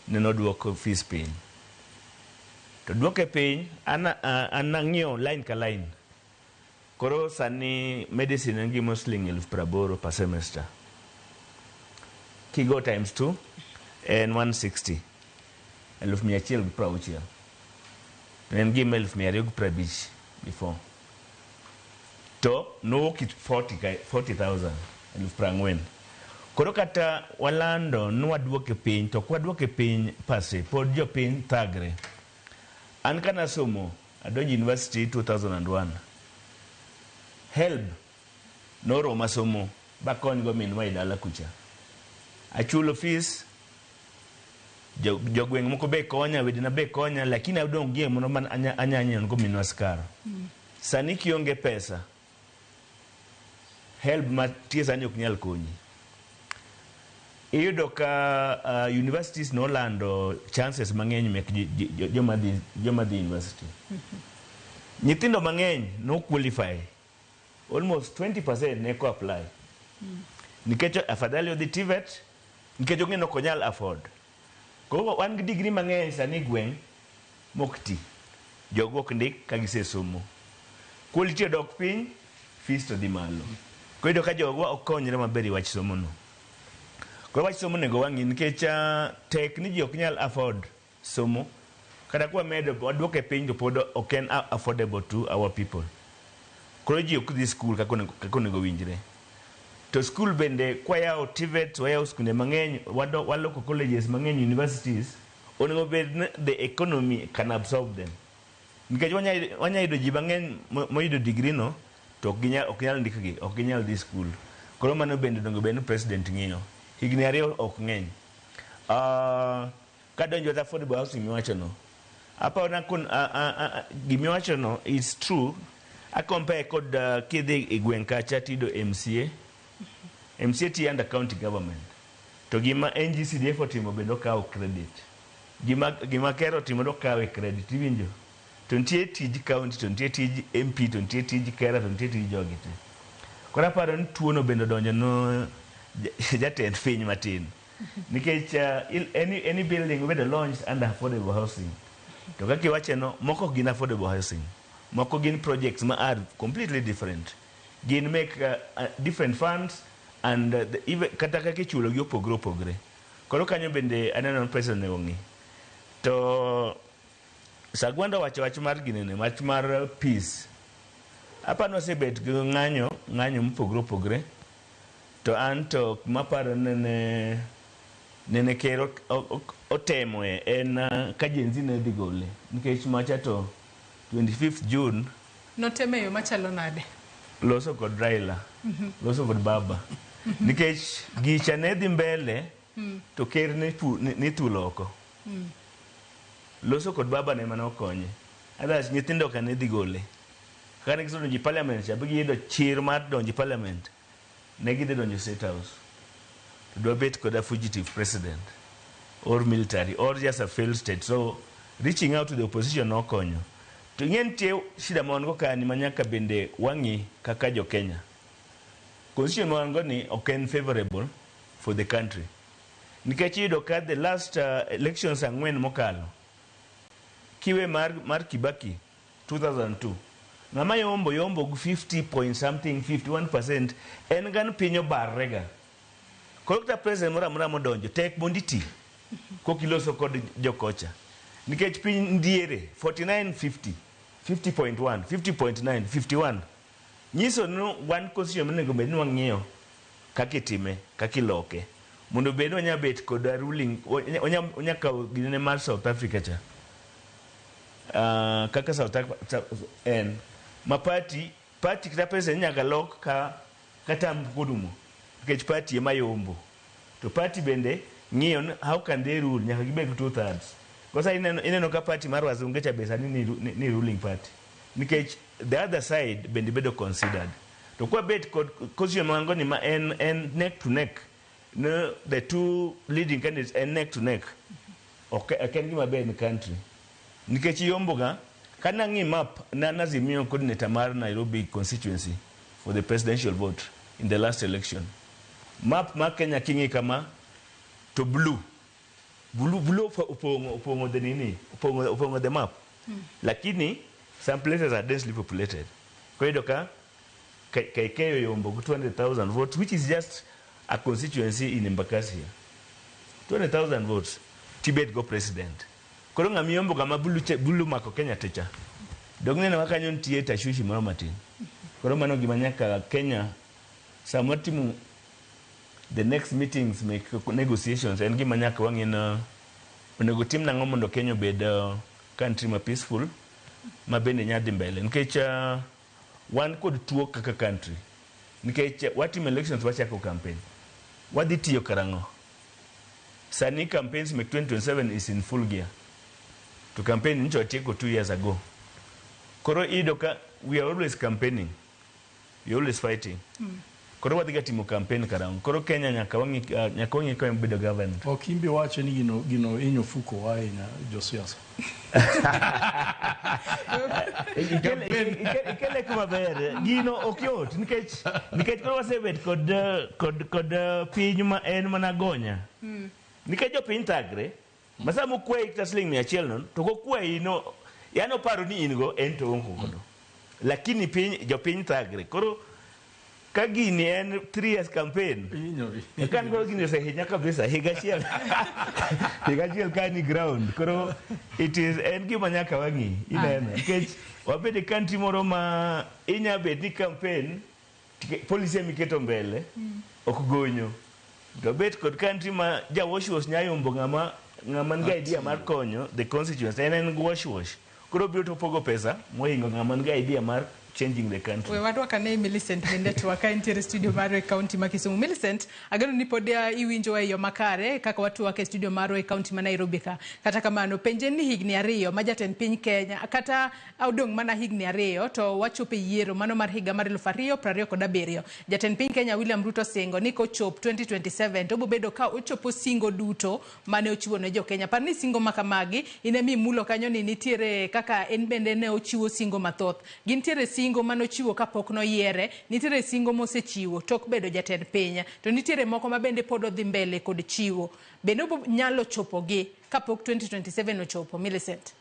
neno duoko fees piny. To duoke piny, an ang'iyo line ka line. Koro sani medicine en gima siling 80,000 per semester. Kigo times 2 en 160. 160,000. To en gima 250,000 before. To nowuok 40,000, 40,000. Koro kata walando ni waduoke piny, to ok waduoke piny pase, pod jopiny thagre. An kanasomo, adonjo university 2001. HELB noroma somo bakony go minwa e dala kucha. Achulo fees, jogweng' moko be konya, wedena be konya, lakini adong' gi moro man anya nyiewo go minwa skar. Sani kionge pesa, HELB matie sani ok nyal konyi. Iyudo ka universities nolando chances mang'eny mek joma dhi university. Nyithindo mang'eny no qualify. Almost 20% ne ko apply. Nikech afadhali odhi TVET, nikech ong'e ni ok onyal afford. Koro wan gi degree mang'eny sani e gweng' mok ti. Jogo ok ndik ka gisesomo. Quality odok piny, fees to dhi malo. Koro iyudo ka jogwa ok konyre maber e wach somo no. Koro wach somo onego wang'i nikech tek ni ji ok nyal afford somo. Kata kwamedo waduoke piny to pod ok en affordable to our people. Koro ji ok dhi school kaka onego winjre. To school bende kwayawo TVET, wayawo skunde mang'eny, waloko colleges mang'eny, universities, onego bed ni the economy can absorb them. Nikech wanya yudo ji mang'eny moyudo degree no, to ok nyal ndikgi, ok ginyal dhi school. Koro mano bende onego bed ni president ng'iyo. Higni 2 ok ng'eny. Kadonjo e affordable housing miwacho no, aparo na kun gimiwacho no is true. A compare kod kidhi e gweng' kacha tiyudo MCA. MCA tiyo under county government. To gima NGCDF otimo bende okawo credit. Gima Kero otimo okawe credit, iwinjo? To nitie tij county, to nitie tij MP, to nitie tij Kera, to nitie tij jogi te. Koro aparo ni tuo no bende odonjo no jatend piny matin. Nikech any building obedo launched under affordable housing. To kaka iwache no, moko ok gin affordable housing. Moko gin projects ma are completely different. Gin make different funds and even kata kaka ichulo gi opogore opogore. Koro kanyo bende aneno ni president onego ng'i. To Sagwanda wacho wach mar ginene, wach mar peace. Aparo ni wasebet gi ng'anyo mopogore opogore. To an to maparo nene ker otemoe en ka Gen Z ne dhi gole. Nikech macha to 25th June. Noteme e yo machalo nade? Loso kod Raila, loso kod baba. Nikech gicha ne dhi mbele to ker ne thulo oko. Loso kod baba ne mana okonye. Otherwise nyithindo ka ne dhi gole. Kaka ne gisedonjo e parliament cha, giyudo chir mar donjo e parliament, ne gidhi donjo State House. To dwa bet kod a fugitive president or military or just a failed state. So reaching out to the opposition nokonyo. To ing'e nitie shida ma wan go kani ma nyaka bende wang'i kaka jo Kenya. Constitution ma wan go ni ok en favorable for the country. Nikech iyudo ka the last elections ang'wen mokalo, kiwe mar Kibaki 2002, ng'ama yombo yombo gi 50 point something, 51% en gan piny obarre ga. Koro kata president moro amora modonjo tek mondo iti kok iloso kod jokocha. Nikech piny ndiere 49 50, 50.1, 50.9, 51. Nyiso ni wan constitution monego bed ni wang'iyo kaka itime, kaka iloke. Mondo bed ni wanya bet kod a ruling, wanya kawo ginene mar South Africa cha. Kaka South Africa en ma party kata president nyaka lok ka term korumo nikech party ema yombo to party bende ng'iyo ni how can they rule, nyaka gibed gi 2/3. Kosa ineno ka party mar wazunge cha be sani ni ruling party nikech the other side bende bedo considered. To kwa bet kod constitution ma ni ma en neck to neck no, the two leading candidates en neck to neck, ok en gima ber ni country nikech yombo ga. Kana ng'i map na Azimio coordinator mar Nairobi constituency for the presidential vote in the last election, map mar Kenya king'i kama to blue blue blue opong'o the nini, opong'o the map, lakini some places are densely populated. Koro iyudo ka KK oyombo gi 200,000 votes, which is just a constituency in Embakasi. 200,000 votes. Tibet go president. Koro ng'ama iyombo kama bulu, bulu mako Kenya techa. Dong neno wa kanyo nitie tashwishi moro matin. Koro mano gima nyaka Kenya sama timo the next meetings make negotiations en gima nyaka wang'e na onego tim nang'o mondo Kenya obed country ma peaceful ma bende nya dhi mbele nikech wan kod tuo kaka country nikech watimo elections, wachako campaign, wadhi tiyo karang'o? Sani campaigns mek 2027 is in full gear to campaign nyocha watieko 2 years ago. Koro iyudo ka we are always campaigning, we are always fighting. Koro wadhi ga timo campaign karang'o? Koro Kenya nyaka wang'i ka bedo governed. Ok imbi wacho ni gino hinyo fuko ahinya josiasa. Ikele kuma ber. Gino ok yot nikech koro wasebet kod piny ma en mana gonya nikech jopiny thagre ma sama okwayi kata siling 100 no to kokwayi no, yani oparo ni in go en to onge godo, lakini piny jopiny thagre. Koro ka gini en 3 years campaign kan koro gini osehinya kabisa higa achiel ka ni ground. Koro it is en gima nyaka wang'i ineno nikech wabed e country moro ma inya bet ni campaign policy emiketo mbele ok gonyo to bet kod country ma ja wash wash nya yombo ng'ama nigi idea mar konyo the constituents en wash wash. Koro biro to pogo pesa mohingo ng'ama nigi idea mar changing the country. We wadwak ane Millicent bende twak ka entiere e studio marwa e kaunti ma Kisumu. Millicent, ageno ni pod iwinjowa e yo makare kaka watwak e studio marwa e kaunti ma Nairobi ka. Kata kamano, penje ni higni 2 ma jatend piny Kenya kata odong' mana higni 2 to wachopo e yiero mano mar higa mar 2027. Jatend piny Kenya William Ruto singo ni kochop 2027 to obobedo ka ochopo singo duto mane ochiwo ne jo Kenya. Par ni singo ma kamagi in ema imulo kanyo ni nitiere kaka en bende ne ochiwo singo mathoth. Gintiere singo manochiwo kapok noyiere, nitiere singo mosechiwo tok bedo jatend piny, to nitiere moko ma bende pod odhi mbele kod chiwo. Bende obo nyalo chopogi kapok 2027 ochopo, Millicent?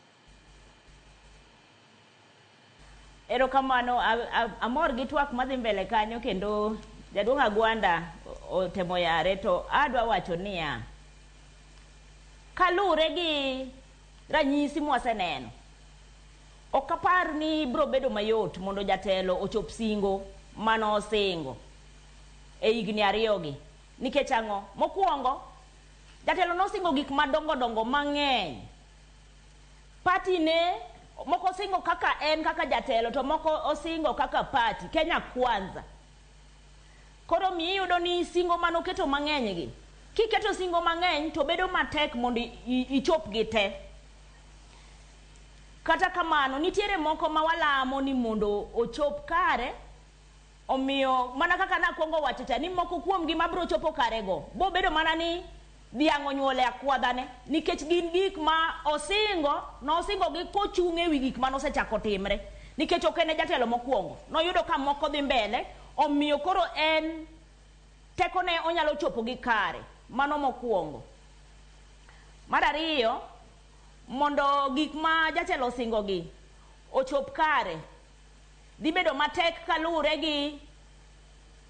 Erokamano, amor gi twak madhi mbele kanyo kendo jaduong' Agwanda otemo yare to adwa wacho niya, kaluwre gi ranyisi mwaseneno, ok apar ni biro bedo mayot mondo jatelo ochop singo manosingo e higni 2 gi. Nikech ang'o? Mokwongo, jatelo nosingo gik madongo dongo mang'eny. Party ne moko osingo kaka en kaka jatelo to moko osingo kaka party Kenya Kwanza. Koro mi iyudo ni singo manoketo mang'eny gi, kiketo singo mang'eny to bedo matek mondo ichop gi te. Kata kamano, nitiere moko ma walamo ni mondo ochop kare. Omiyo mana kaka nakwongo wacho cha ni moko kuomgi mabiro chopo kare go bobedo mana ni dhiang' onyuolo e akwadhane nikech gin gik ma osingo nosingo gi kochung' ewi gik manosechako timre nikech ok en e jatelo mokwongo noyudo ka moko dhi mbele, omiyo koro en tekone onyalo chopo gi kare. Mano mokwongo. Mar ariyo, mondo gik ma jatelo osingo gi ochop kare dhi bedo matek kaluwore gi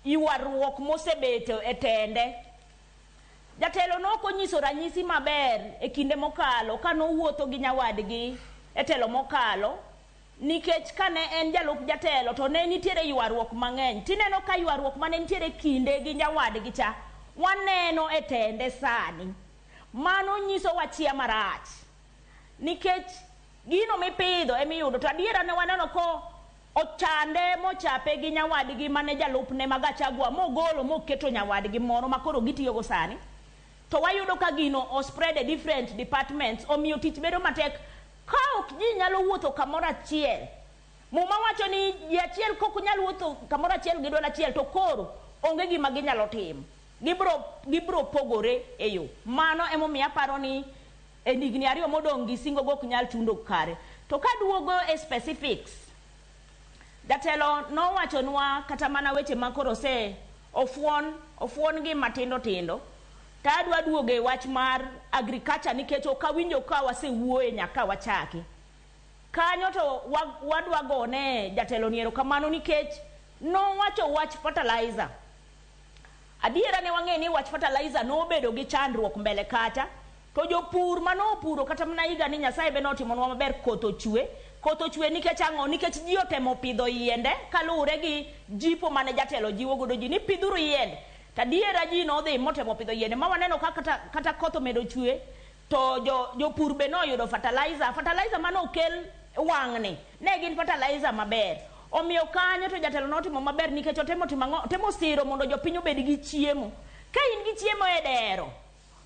ywaruok mosebeto e tende. Jatelo nok onyiso ranyisi maber e kinde mokalo ka nowuotho gi nyawadgi e telo mokalo nikech kane en jalup jatelo to ne nitiere ywaruok mang'eny. Tineno ka ywaruok mane nitiere kinde gi nyawadgi cha waneno e tende sani. Mano nyisowa chia marach nikech gino mipidho emiyudo. To adiera ne waneno ko ochande mochape gi nyawadgi mane jalupne ma Gachagua mogolo moketo nyawadgi moro ma koro gitiyogo sani. To wayudo ka gino o spread e different departments, omiyo tich bedo matek ka ok ji nyalo wuotho kamoro achiel. Muma wacho ni ji achiel kok nyal wuotho kamoro achiel gi duol achiel to koro onge gima ginyalo timo. Gibiro pogore e yo. Mano emomiyo aparo ni e higni 2 modong' gi singo go ok nyal chundo kare. To kaduogo e specifics, jatelo nowachonwa kata mana weche ma koro ose ofuon gi matindo tindo. To adwa duogo e wach mar agriculture nikech ok awinjo ka wasewuoye nyaka wachaki. Kanyo to wadwa gone jatelo ni erokamano nikech Nowacho wach fertilizer. Adiera ne wang'e ni wach fertilizer nobedo gi chandruok mbele kacha. To jopur manopuro kata mana higa ni Nyasaye be notimonwa maber, koth ochwe. Koth ochwe nikech ang'o? Nikech ji otemo pidho yiende kaluwore gi jipo mane jatelo jiwo godo ji ni pidhuru yiende. To adiera ji nodhi motemo pidho yiende ma waneno ka kata koth omedo chwe to jopur be noyudo fertilizer. Fertilizer mane okel wang'ni ne gin fertilizer maber. Omiyo kanyo to jatelo notimo maber nikech otemo timo ang'o? Otemo siro mondo jopiny obed gi chiemo. Ka in gi chiemo e dero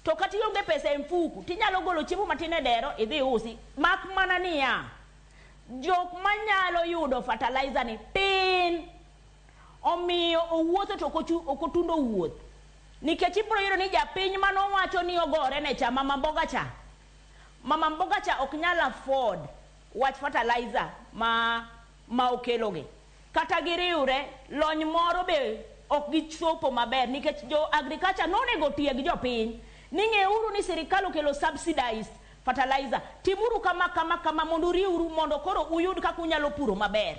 to kata ionge pesa e mfuku tinyalo golo chiemo matin e dero idhi usi. Mak mana niya, jok manyalo yudo fertilizer ni tin. Omiyo owuotho to ok otundo wuoth. Nikech ibiro yudo ni japiny manowacho ni ogore ne cha, mama mboga cha. Mama mboga cha ok nyal afford wach fertilizer ma okelogi. Kata giriwre, lony moro be ok gichopo maber nikech jo agriculture nonego tieg jopiny. Ni ng'euru ni sirikal okelo subsidized fertilizer. Timuru kama kama kama mondo uriwru mondo koro uyud kaka unyalo puro maber.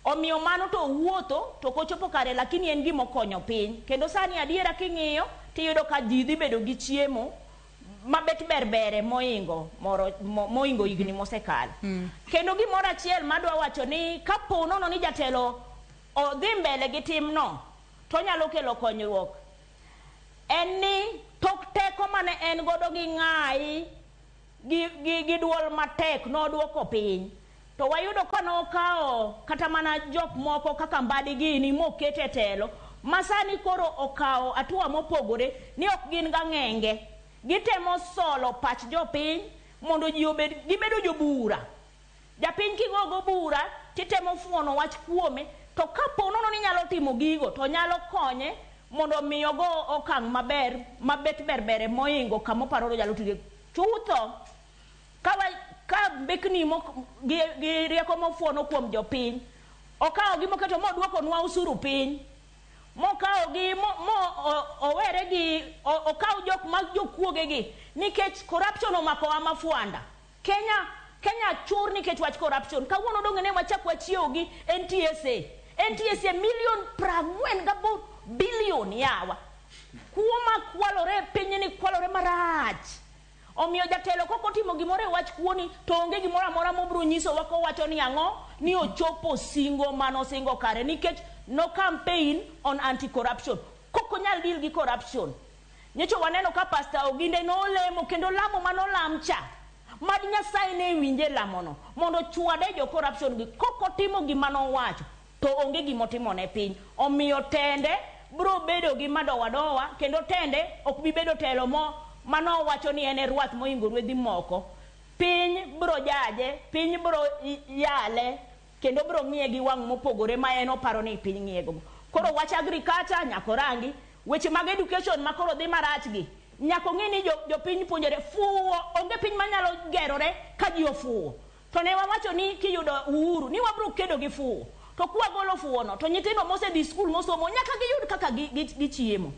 Omiyo mano to wuotho to ok ochopo kare, lakini en gima okonyo piny. Kendo sani adiera king'iyo tiyudo ka ji dhi bedo gi chiemo mabet berbere moingo moro moingo higni mosekalo. Kendo gimoro achiel madwa wacho ni kapo nono ni jatelo odhi mbele gi timno to onyalo kelo konyruok. En ni tok teko mane en godo gi ng'ayi gi duol matek noduoko piny. To wayudo ka nokawo kata mana jok moko kaka Mbadi gini mokete e telo ma sani koro okawo hatua mopogore ni ok gin gang'enge. Gitemo solo pach jopiny mondo ji obed gibedo jobura. Japiny kigogo bura titemo fuono wach kuome, to kapo nono ni nyalo timo gigo to nyalo konye mondo mi ogo okang' maber mabet berbere moingo kamoparo ni onyalo tiyo. Chutho ka mbekni gi rieko mofuono kuom jopiny okawo gi moketo moduokonwa usuru piny, mokawo gi owere gi okaw jok mag jokuoge gi nikech corruption omakowa mafwanda. Kenya chur nikech wach corruption. Kawuono donge ne wachak wachiewo gi NTSA. NTSA million 48 billion yawa. Kuo ma kwalore e pinyni kwalore marach. Omiyo jatelo kok otimo gimoro e wach kuoni to onge gimoro amora mobiro nyisowa kowacho ni ang'o ni ochopo singo manosingo kare nikech no campaign on anti-corruption. Kok onyal deal gi corruption. Nyocha waneno ka Pastor Oginde nolemo kendo lamo manolam cha. Mad Nyasaye ne winje lamono mondo ochwade jo corruption gi. Kok otimo gima nowacho to onge gimotimo ne piny. Omiyo tende biro bedo gi madowadowa kendo tende ok bi bedo telo manowacho ni en e rwath moingo rwedhi moko. Piny biro jaje, piny biro yale kendo biro ng'iye gi wang' mopogore ma en oparo ni piny ng'iye go. Koro wach agriculture nyaka orangi, weche mag education ma koro dhi marach gi nyaka ong'i ni jopiny puonjore. Fuwo, onge piny manyalo gerore ka ji ofuwo. To ne wawacho ni kiyudo uhuru ni wabiro kedo gi fuwo. To kwagolo fuwo no to nyithindo mosedhi skul mosomo nyaka giyud kaka gichiemo.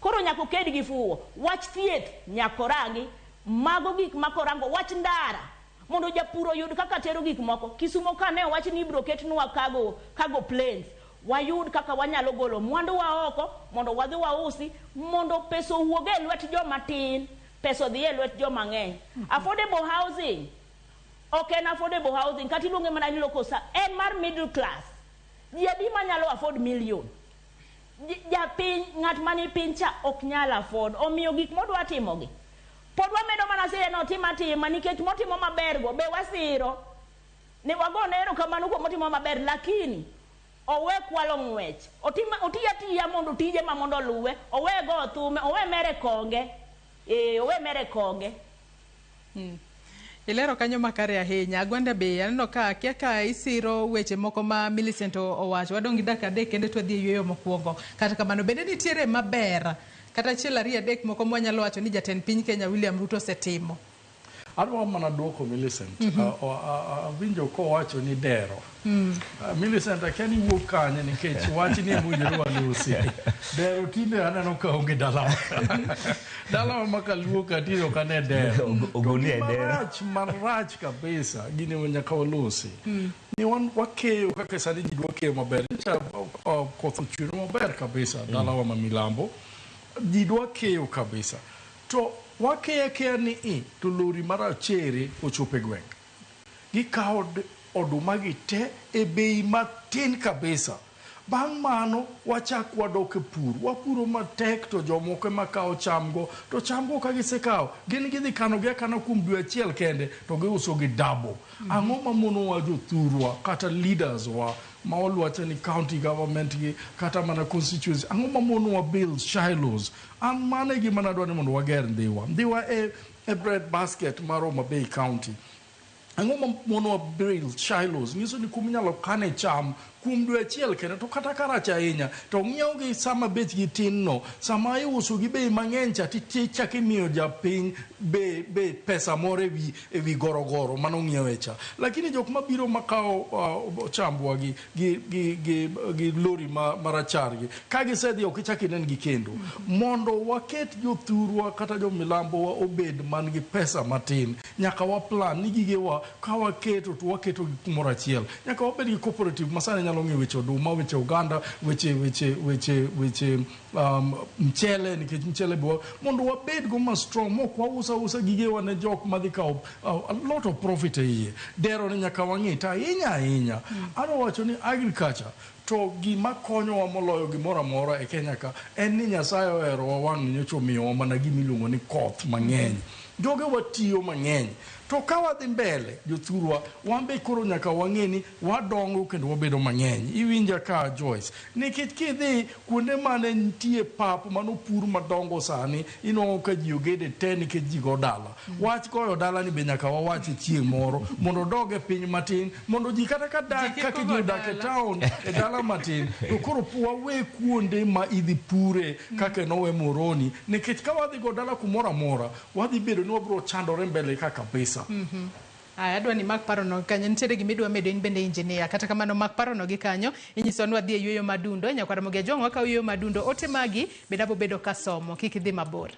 Koro nyaka oked gi fuwo. Wach thieth nyaka orangi, mago gik ma korango. Wach ndara mondo japur oyud kaka tero gik moko. Kisumo ka ne owach ni ibiro ketnwa cargo planes, wayud kaka wanyalo golo mwandu wa oko mondo wadhi wausi mondo pesa owuog e lwet joma tin, pesa odhi e lwet joma ng'eny. Affordable housing ok en affordable housing kata iluonge mana ni lokosa, en mar middle class. Ji adi manyalo afford million? Japiny, ng'at mani piny cha ok nyal afford. Omiyo gik modwa timogi pod wamedo mana sire ni otim atima nikech motimo maber go be wasiro ni wagone erokamano kuom motimo maber, lakini owe kwalo ng'wech, oti atiya mondo tije ma mondo oluwe, owe go thume, owe mere konge, owe mere konge. Ilero kanyo makare ahinya. Agwanda be aneno ka akia ka isiro weche moko ma Millicent owacho. Wadong' gi dakika 3 kende to wadhi e yueyo mokwongo. Kata kamano bende nitiere maber kata 1 2 3 moko mwanyalo wacho ni jatend piny Kenya William Ruto osetimo. Adwa mana duoko Millicent. Awinjo kowacho ni dero. Millicent akia ni wuok kanye nikech wachni emowinjore walusi. Dero tinde aneno ka onge dalawa. Dalawa ma kaluo ka tinde ok ane dero. Ogunia e dero. Marach, marach kabisa. Gini nyaka walusi. Ni wan wakeyo kaka sani ji dwa keyo maber. Nyocha koth ochwe maber kabisa dalawa ma milambo. Ji dwa keyo kabisa. To wakeyo akeya ni i to lori marachere ochopo e gweng'. Gikawo oduma gi te e bei matin kabisa. Bang' mano wachak wadok e pur. Wapuro matek to jomoko ema kawo chamgo. To chamgo ka gisekawo, gin gidhi kano gi akana kuom dwe achiel kende to giuso gi double. Ang'o mamonowa jothurwa kata leaders wa ma waluacho ni county government gi kata mana constituency, ang'o mamonowa build silos? An mano e gima nadwa ni mondo wager Ndhiwa. Ndhiwa e bread basket mar Homa Bay County. Ang'o mamonowa build silos? Nyiso ni kuma inyalo kane cham kuom dwe achiel kende to kata karach ahinya to ng'iew gi sama bechgi tin no, sama iuso gi bei mang'eny cha tichako imiyo japiny be pesa moro ewi gorogoro manong'iewe cha. Lakini jok mabiro makawo chambwa gi lori marachar gi ka gisedhi ok ichak inen gi kendo. Mondo waket jothurwa kata jomilambo wa obed man gi pesa matin, nyaka wa plan ni gigewa ka waketo to waketo gi kumoro achiel. Nyaka wabed gi cooperative masani nyalo ng'iyo weche oduma, weche oganda, weche mchele, nikech mchele be mondo wabed go ma strong mok wauso ausa gigewa ne jok madhi kawo a lot of profit e iye. Dero ni nyaka wang'i to ahinya ahinya. Adwa wacho ni agriculture to gima konyowa moloyo gimoro amora e Kenya ka en ni Nyasaye oherowa wang' nyocha omiyowa mana gima iluongo ni koth mang'eny. Joge watiyo mang'eny. To ka wadhi mbele jothurwa, wan be koro nyaka wang'e ni wadongo kendo wabedo mang'eny. Iwinja ka Joyce, nikech kidhi kuonde mane nitie pap manopur madongo sani, inwang'o ka ji ogede te nikech ji go dala. Wach goyo dala ni be nyaka wawache chieng' moro mondo odog e piny matin, mondo ji kata ka dak kaka ji odak e town e dala matin, to koro wawe kuonde ma idhi pure kaka nowe Moroni, nikech ka wadhi go dala kumoro amora, wadhi bedo ni wabiro chandore mbele ka kabisa. Aya, adwa ni mak parono kanyo. Nitiere gima idwa medo in bende engineer. Kata kamano mak parono gi kanyo, inyiso ni wadhi e yueyo madundo. Nyakwar Ramogi Ajwang' wakawo yueyo madundo. Ote magi bende abo bedo kasomo. Kik idhi mabor.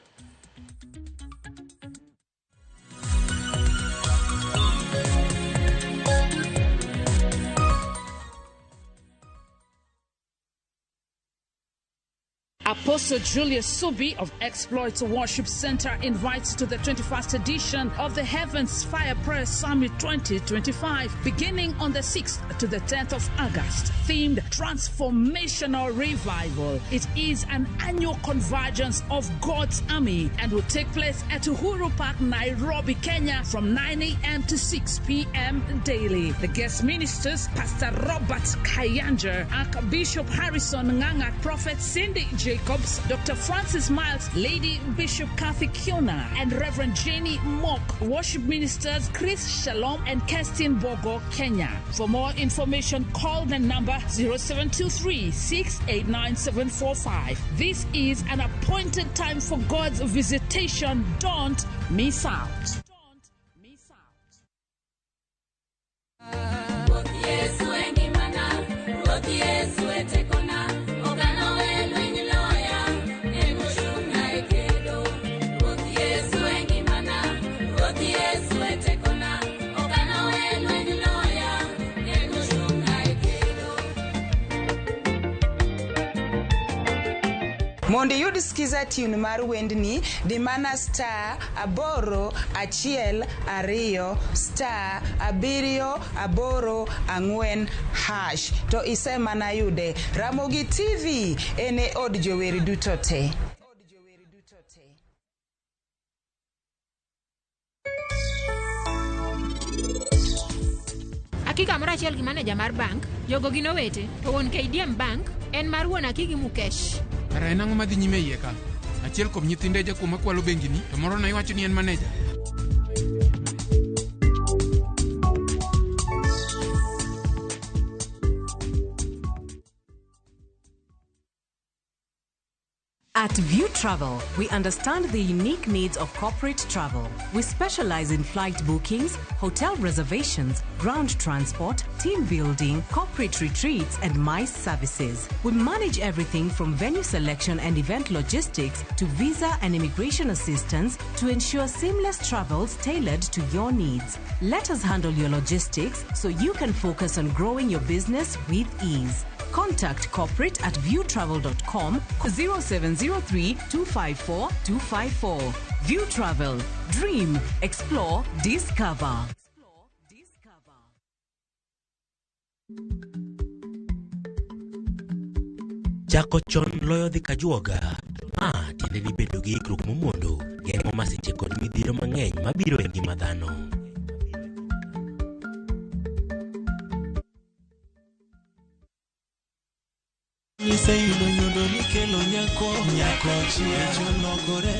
Apostle Julius Subi of Exploits Worship Center invites to the 21st edition of the Heavens Fire Prayer Summit 2025, beginning on the 6th to the 10th of August, themed Transformational Revival. It is an annual convergence of God's army and will take place at Uhuru Park, Nairobi, Kenya, from 9 a.m. to 6 p.m. daily. The guest ministers, Pastor Robert Kayanja, Archbishop Harrison Nganga, Prophet Cindy Jacobs, Dr. Francis Miles, Lady Bishop Kathy Kiona, and Reverend Jenny Mock. Worship ministers Chris Shalom and Kerstin Bogo, Kenya. For more information, call the number 0723 689 745. This is an appointed time for God's visitation. Don't miss out. Mondo iyud skiza tune mar wendni, di mana star 8 1 2 star 7 8 4 hash to isemana yude. Ramogi TV en e od jower duto te. Akika moro achiel gi maneja mar bank, jogo gin owete, to wuon KDM Bank en mar wuon Aki gi Mukesh. Kara en ang'o madhi nyime iye ka? Achiel kuom nyithinde jakuo makwalo bengini, to moro no iwacho ni en maneja. At View Travel, we understand the unique needs of corporate travel. We specialize in flight bookings, hotel reservations, ground transport, team building, corporate retreats, and MICE services. We manage everything from venue selection and event logistics to visa and immigration assistance to ensure seamless travels tailored to your needs. Let us handle your logistics so you can focus on growing your business with ease. Contact corporate at viewtravel.com 0703 254 254. View Travel. Dream, explore, discover. Chako chon loyo dhi kajuoga. Ma tiende ni bedo gi ikruok momondo geng'o masiche kod midhiero mang'eny mabiro e ngima dhano. Iseyudo nyodo mikelo nyako nyako chia cholokore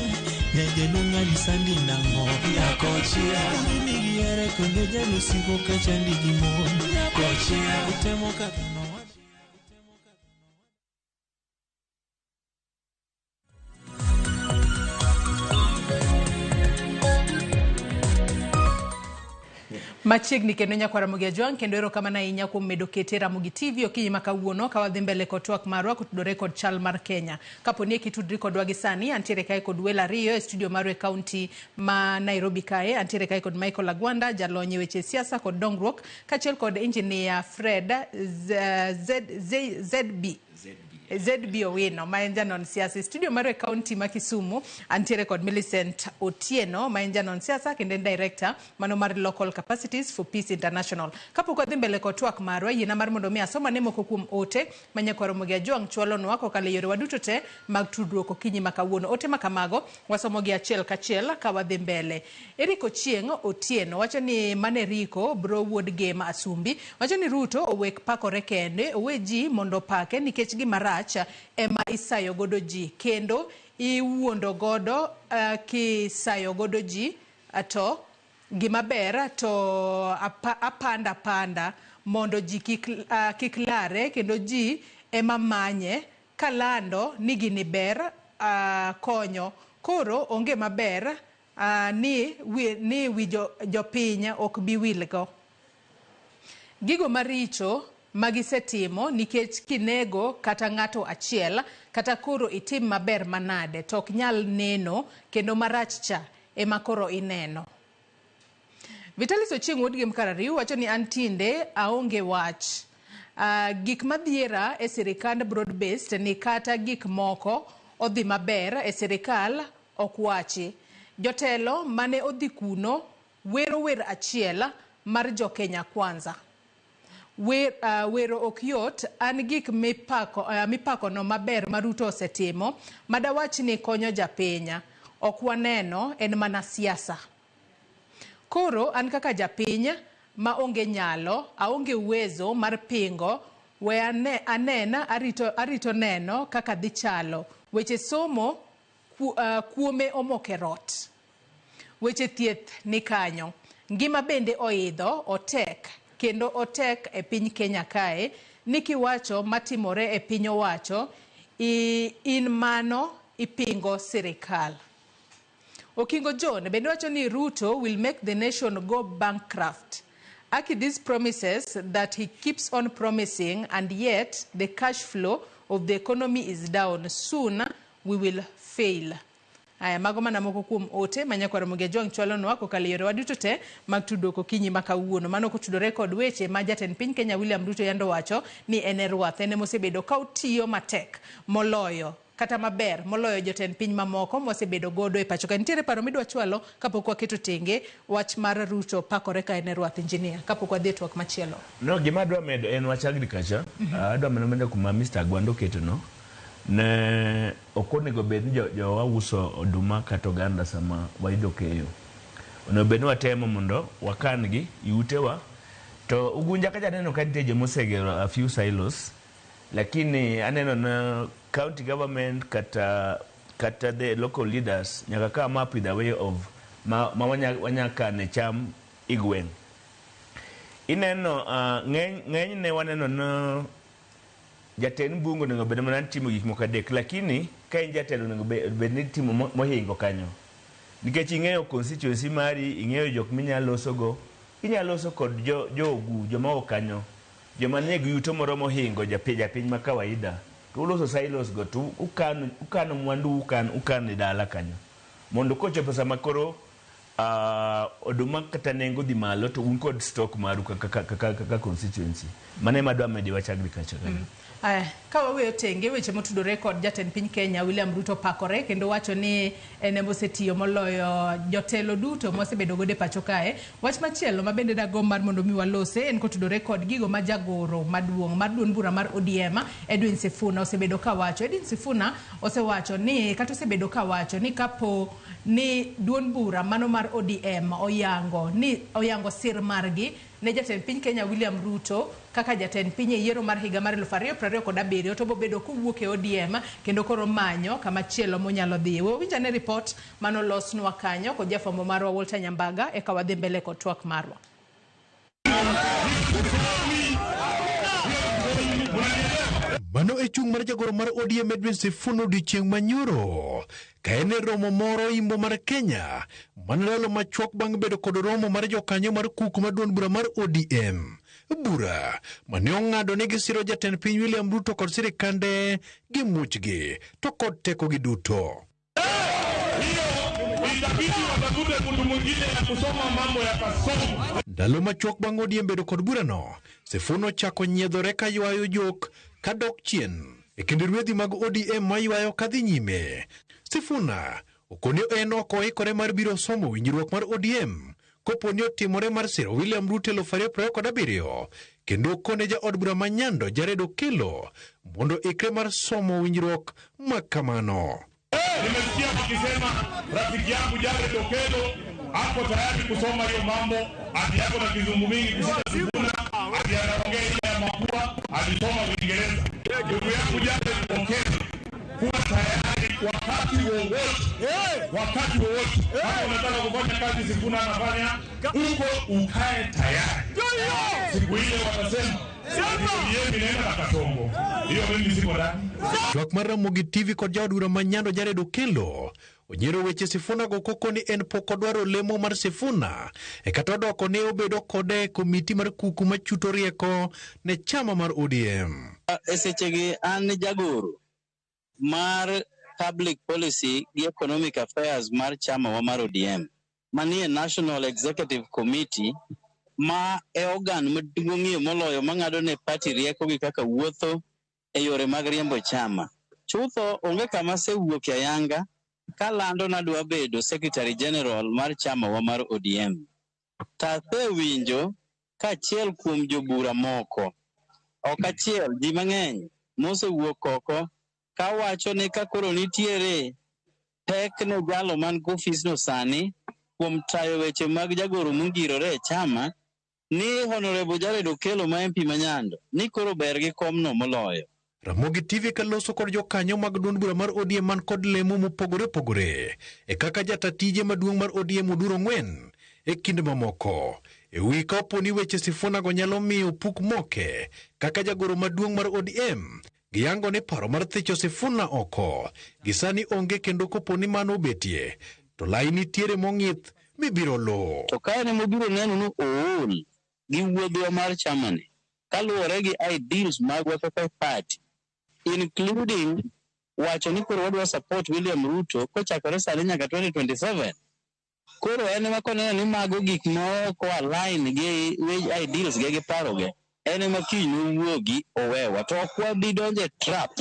nyajaluo ng'ani sandi nang'o nyako chia nigi here kendo jalusigo kachandi gi mon nyako chia utemo kaka Machiegni kendo nyakwar Ramogi Ajwang' kendo erokamano ahinya kuom medo kete Ramogi TV okinyi ma kawuono ka wadhi mbele kod twak marwa kotudore kod chal mar Kenya. Kapo ni kitudri kodwa gi sani, antiere kae kod welo ariyo e studio marwa e kaunti ma Nairobi kae. Antiere kae kod Michael Agwanda, jalony e weche siasa kod dongruok, kaachiel kod engineer Fred Z, Z, ZB. ZB Owino ma en janon siasa. E studio marwa e kaunti ma Kisumu antiere kod Millicent Otieno ma en janon siasa kendo en director mano mar Local Capacities for Peace International. Kapok wadhi mbele kod twak marwa, yiena mar mondo mi asomane moko kuom ote ma nyakwar Ramogi Ajwang' chwalonwa kokalo e yorewa duto te mag tudruok okinyi ma kawuono. Ote ma kamago wasomogi achiel kachiel ka wadhi mbele. Eric Ochieng' Otieno wacho ni mane Rico bro wuod Gema Asumbi wacho ni Ruto owek pakore kende, owe ji mondo opake nikech gima rach ema isayo godo ji kendo iwuondo godo kisayo godo ji to gima ber to apanda apanda mondo ji kik lare kendo ji ema manye kalando ni gini ber konyo koro onge maber ni wi jopiny ok bi wilgo. Gigo maricho magisetimo nikech kinego kata ng'ato achiel kata koro itim maber manade to ok nyal neno kendo marach cha ema koro ineno. Vitalis Ochieng' wuod Gem Karariu wacho ni an tinde aonge wach. Gik madhiera e sirikand broad based ni kata gik moko odhi maber e sirikal ok wachi. Jotelo mane odhi kuno wero wer achiel mar jo Kenya Kwanza. Wero ok yot, an gik mipako no maber ma Ruto osetimo madawach ni konyo japiny ok waneno en mana siasa. Koro an kaka japiny ma onge nyalo, aonge uwezo mar pingo, we anena arito neno kaka dhi chalo. Weche somo kuome omoke rot. Weche thieth ni kanyo. Ngima bende oidho otek kendo otek e piny Kenya kae ni kiwacho matimore e piny owacho in mano ipingo sirikal. Okingo John bende wacho ni Ruto will make the nation go bankrupt. Aki these promises that he keeps on promising and yet the cash flow of the economy is down. Soon we will fail. Aya, mago mana moko kuom ote ma nyakwar Ramogi Ajwang' chwalonwa kokalo e yorewa duto te mag tudruok okinyi ma kawuono. Mano kotudore kod weche ma jatend piny Kenya William Ruto yando wacho ni en e rwath, en emosebedo ka otiyo matek moloyo kata maber moloyo jotend piny mamoko mosebedo godo e pacho ka. Nitiere paro midwa chwalo kapok waketo tenge wach mar Ruto pakore ka en e rwath, engineer, kapok wadhi e twak machielo. No, gima adwa medo en wach agriculture. Adwa medo kuma Mr. Agwando oketo no. Ne ok onego bed ni jowa uso oduma kata oganda sama wayudo keyo. Onego bed ni watemo mondo wakan gi e utewa. To Ugunja kacha aneno ka nitie joma osegero a few silos, lakini aneno na county government kata the local leaders nyaka come up with a way of ma wanya kane cham e gweng'. Ineno ng'eny ne waneno na jatend bunge onego bed mana timo gik moko adek, lakini Ka in jatelo onego bed ni timo mohingo kanyo. Nikech ing'eyo constituency mari, ing'eyo jok minyalo losogo, inyalo loso kod jogu, joma ok kanyo, joma nigi yuto moro mohingo japiny ma kawaida. To uloso silos go to ukano mwandu ukano e dala kanyo. Mondo kochopo sama koro oduma kata nengo dhi malo to un kod stock maru kaka constituency. Mano ema adwa medo wach agriculture kanyo. Aya, ka waweyo tenge weche motudore kod jatend piny Kenya William Ruto pakore kendo wacho ni en ema osetiyo moloyo jotelo duto mosebedo godo e pacho kae. Wach machielo ma bende dagomb mar mondo mi walose en kotudore kod gigo ma jagoro maduong' mar duond bura mar ODM Edwin Sifuna osebedo kawacho. Edwin Sifuna osewacho ni kata osebedo kawacho ni kapo ni duond bura mano mar ODM oyango sir margi ne jatend piny Kenya William Ruto kaka jatend piny e yiero mar higa mar 2027 to bobedo kowuok e ODM kendo koro manyo kama chielo monyalo dhiye. We winj ane report manolosnwa kanyo kod jafwambo marwa Walter Nyambaga eka wadhi mbele kod twak marwa. Mano e chung' mar jagoro mar ODM Edwin Sifuna odiochieng' manyoro ka en e romo moro imbo mar Kenya mana ndalo machuok bang' bedo kod romo mar jokanyo mar kuku mar duond bura mar ODM. Bura mane ong'ado ni gisiro jatend piny William Ruto kod sirikande gi muchgi to kod tekogi duto. Ndalo machuok bang' ODM bedo kod burano, Sifuna ochako nyiedhore ka ywayo jok kadok chien e kind rwedhi mag ODM maywayo kadhi nyime. Sifuna okoni en ok oikore mar biro somo winjruok mar ODM kopo ni otimore mar siro William Ruto 2027 kendo okone jaod bura ma Nyando Jared Okello mondo ikre mar somo winjruok ma kamano. Nimesikia wakisema rafiki yangu Jared Okello ako tayari kusoma hiyo mambo, ati yako na kizungu mingi kushinda Sifuna, ati anaongea ile ya mapua, alisoma Uingereza. Ndugu yangu Jared Okello, kuwa tayari wakati wowote, wakati wowote. Kama unataka kufanya kazi Sifuna anafanya, uko ukae tayari. Siku ile watasema ODM inaenda na Kasongo. Hiyo mimi siko ndani. Twak mar Ramogi TV kod jaod bura ma Nyando Jared Okello onyiero weche Sifuna go koko ni en pok odwaro lemo mar Sifuna e kata odoko ne obedo kode e komiti mar kuku machuto rieko ne chama mar ODM. E sechegi an jagoro mar Public Policy gi Economic Affairs mar chama wa mar ODM manie National Executive Committee ma e organ maduong'ie moloyo mang'ado ne party rieko gi kaka wuotho e yore mag riembo chama. Chutho onge kama asewuoke ayanga kalando nadwa bedo Secretary General mar chama wa mar ODM. To asewinjo ka achiel kuom jobura moko, ok achiel, ji mang'eny mosewuok oko kawacho ni ka koro nitiere pek ne jalo man go ofisno sani kuom tayo weche mag jagoro mongirore e chama ni Honorable Jared Okello ma MP ma Nyando ni koro ber gi komno moloyo. Ramogi TV kaloso kod jokanyo mag duond bura mar ODM man kod lemo mopogore opogore e kaka jata tije maduong' mar ODM Oduro Ng'wen e kind mamoko. E wi kapo ni weche Sifuna go nyalo miyo puk moke kaka jagoro maduong' mar ODM giyango ni paro mar thicho Sifuna oko gisani onge kendo kopo ni mano obetie to lai nitiere mong'ith mibiro luwo. To ka en emobiro neno ni ool gi wuodhwa mar chamani kaluwore gi ideals magwa kaka party including wacho ni koro wadwa support William Ruto kochakore sani nyaka 2027. Koro en ema koneno ni mago gik ma ok align gi ideals ge gi paroge, en ema kiny nowuogi owewa. To ok wabi donjo e trap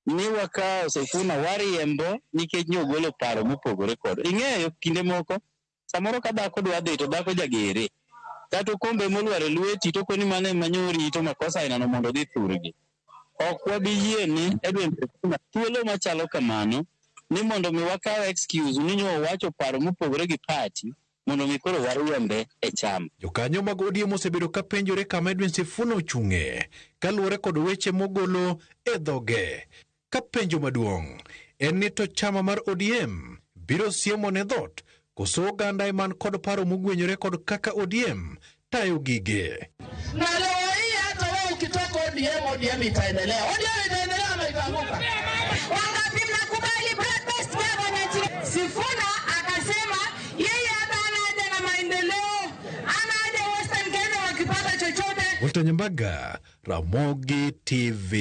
ni wakawo Sifuna wariembo nikech nyogolo paro mopogore kod. Ing'eyo kinde moko samoro ka dhako dwa dhi to dhako jagere kata okombe molwar e lweti to koni mano ema nyorito makosa ainano mondo odhi thurgi. Ok wabi yie ni Edwin Sifuna thuolo machalo kamano ni mondo mi wakaw excuse ni nyo owacho paro mopogore gi party mondo mi koro wariembe e chama. Jokanyo mag ODM osebedo ka penjore kama Edwin Sifuna ochung'e kaluwore kod weche mogolo e dhoge. Ka penjo maduong' en ni to chama mar ODM biro siemo ne dhot koso oganda eman kod paro mogwenyore kod kaka ODM tayo gige. Na leo hii hata wewe ukitoka ODM, ODM itaendelea. ODM itaendelea ama itaanguka? Wangapi mna Tunakubali broad-based government. Sifuna akasema yeye hata hana haja na maendeleo, hana haja Western Kenya wakipata chochote. Walter Nyambaga, Ramogi TV.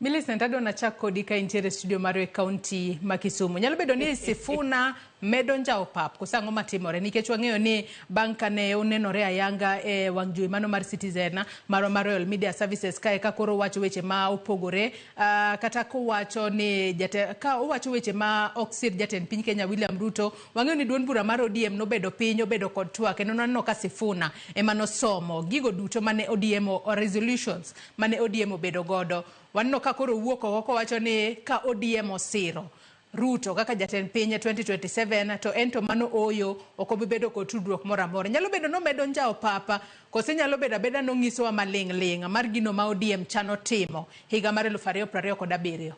Millicent, adwa nachak kodi ka intiere e studio marwa e kaunti ma Kisumu. Nyalo bedo ni Sifuna medo njawo pap koso ang'o matimore? Nikech wang'eyo ni bang' kane onenore ayanga e wang' jowi mano mar Citizen marwa mar Royal Media Services kae ka koro owacho weche ma opogore kata kowacho ni jate, ka owacho weche ma ok sir jatend piny Kenya William Ruto, wang'eyo ni duond bura mar ODM nobedo piny obedo kod twak kendo naneno ka Sifuna ema nosomo gigo duto mane ODM resolutions mane ODM obedo godo. Waneno ka koro owuok oko kowacho ni ka ODM osiro Ruto kaka jatend piny e 2027 to en to mano oyo ok obi bedo kod tudruok moro amora. Nyalo bedo nomedo njawo papa kose nyalo bedo abeda nong'isowa maling' ling' mar gino ma ODM chano timo higa mar 2027.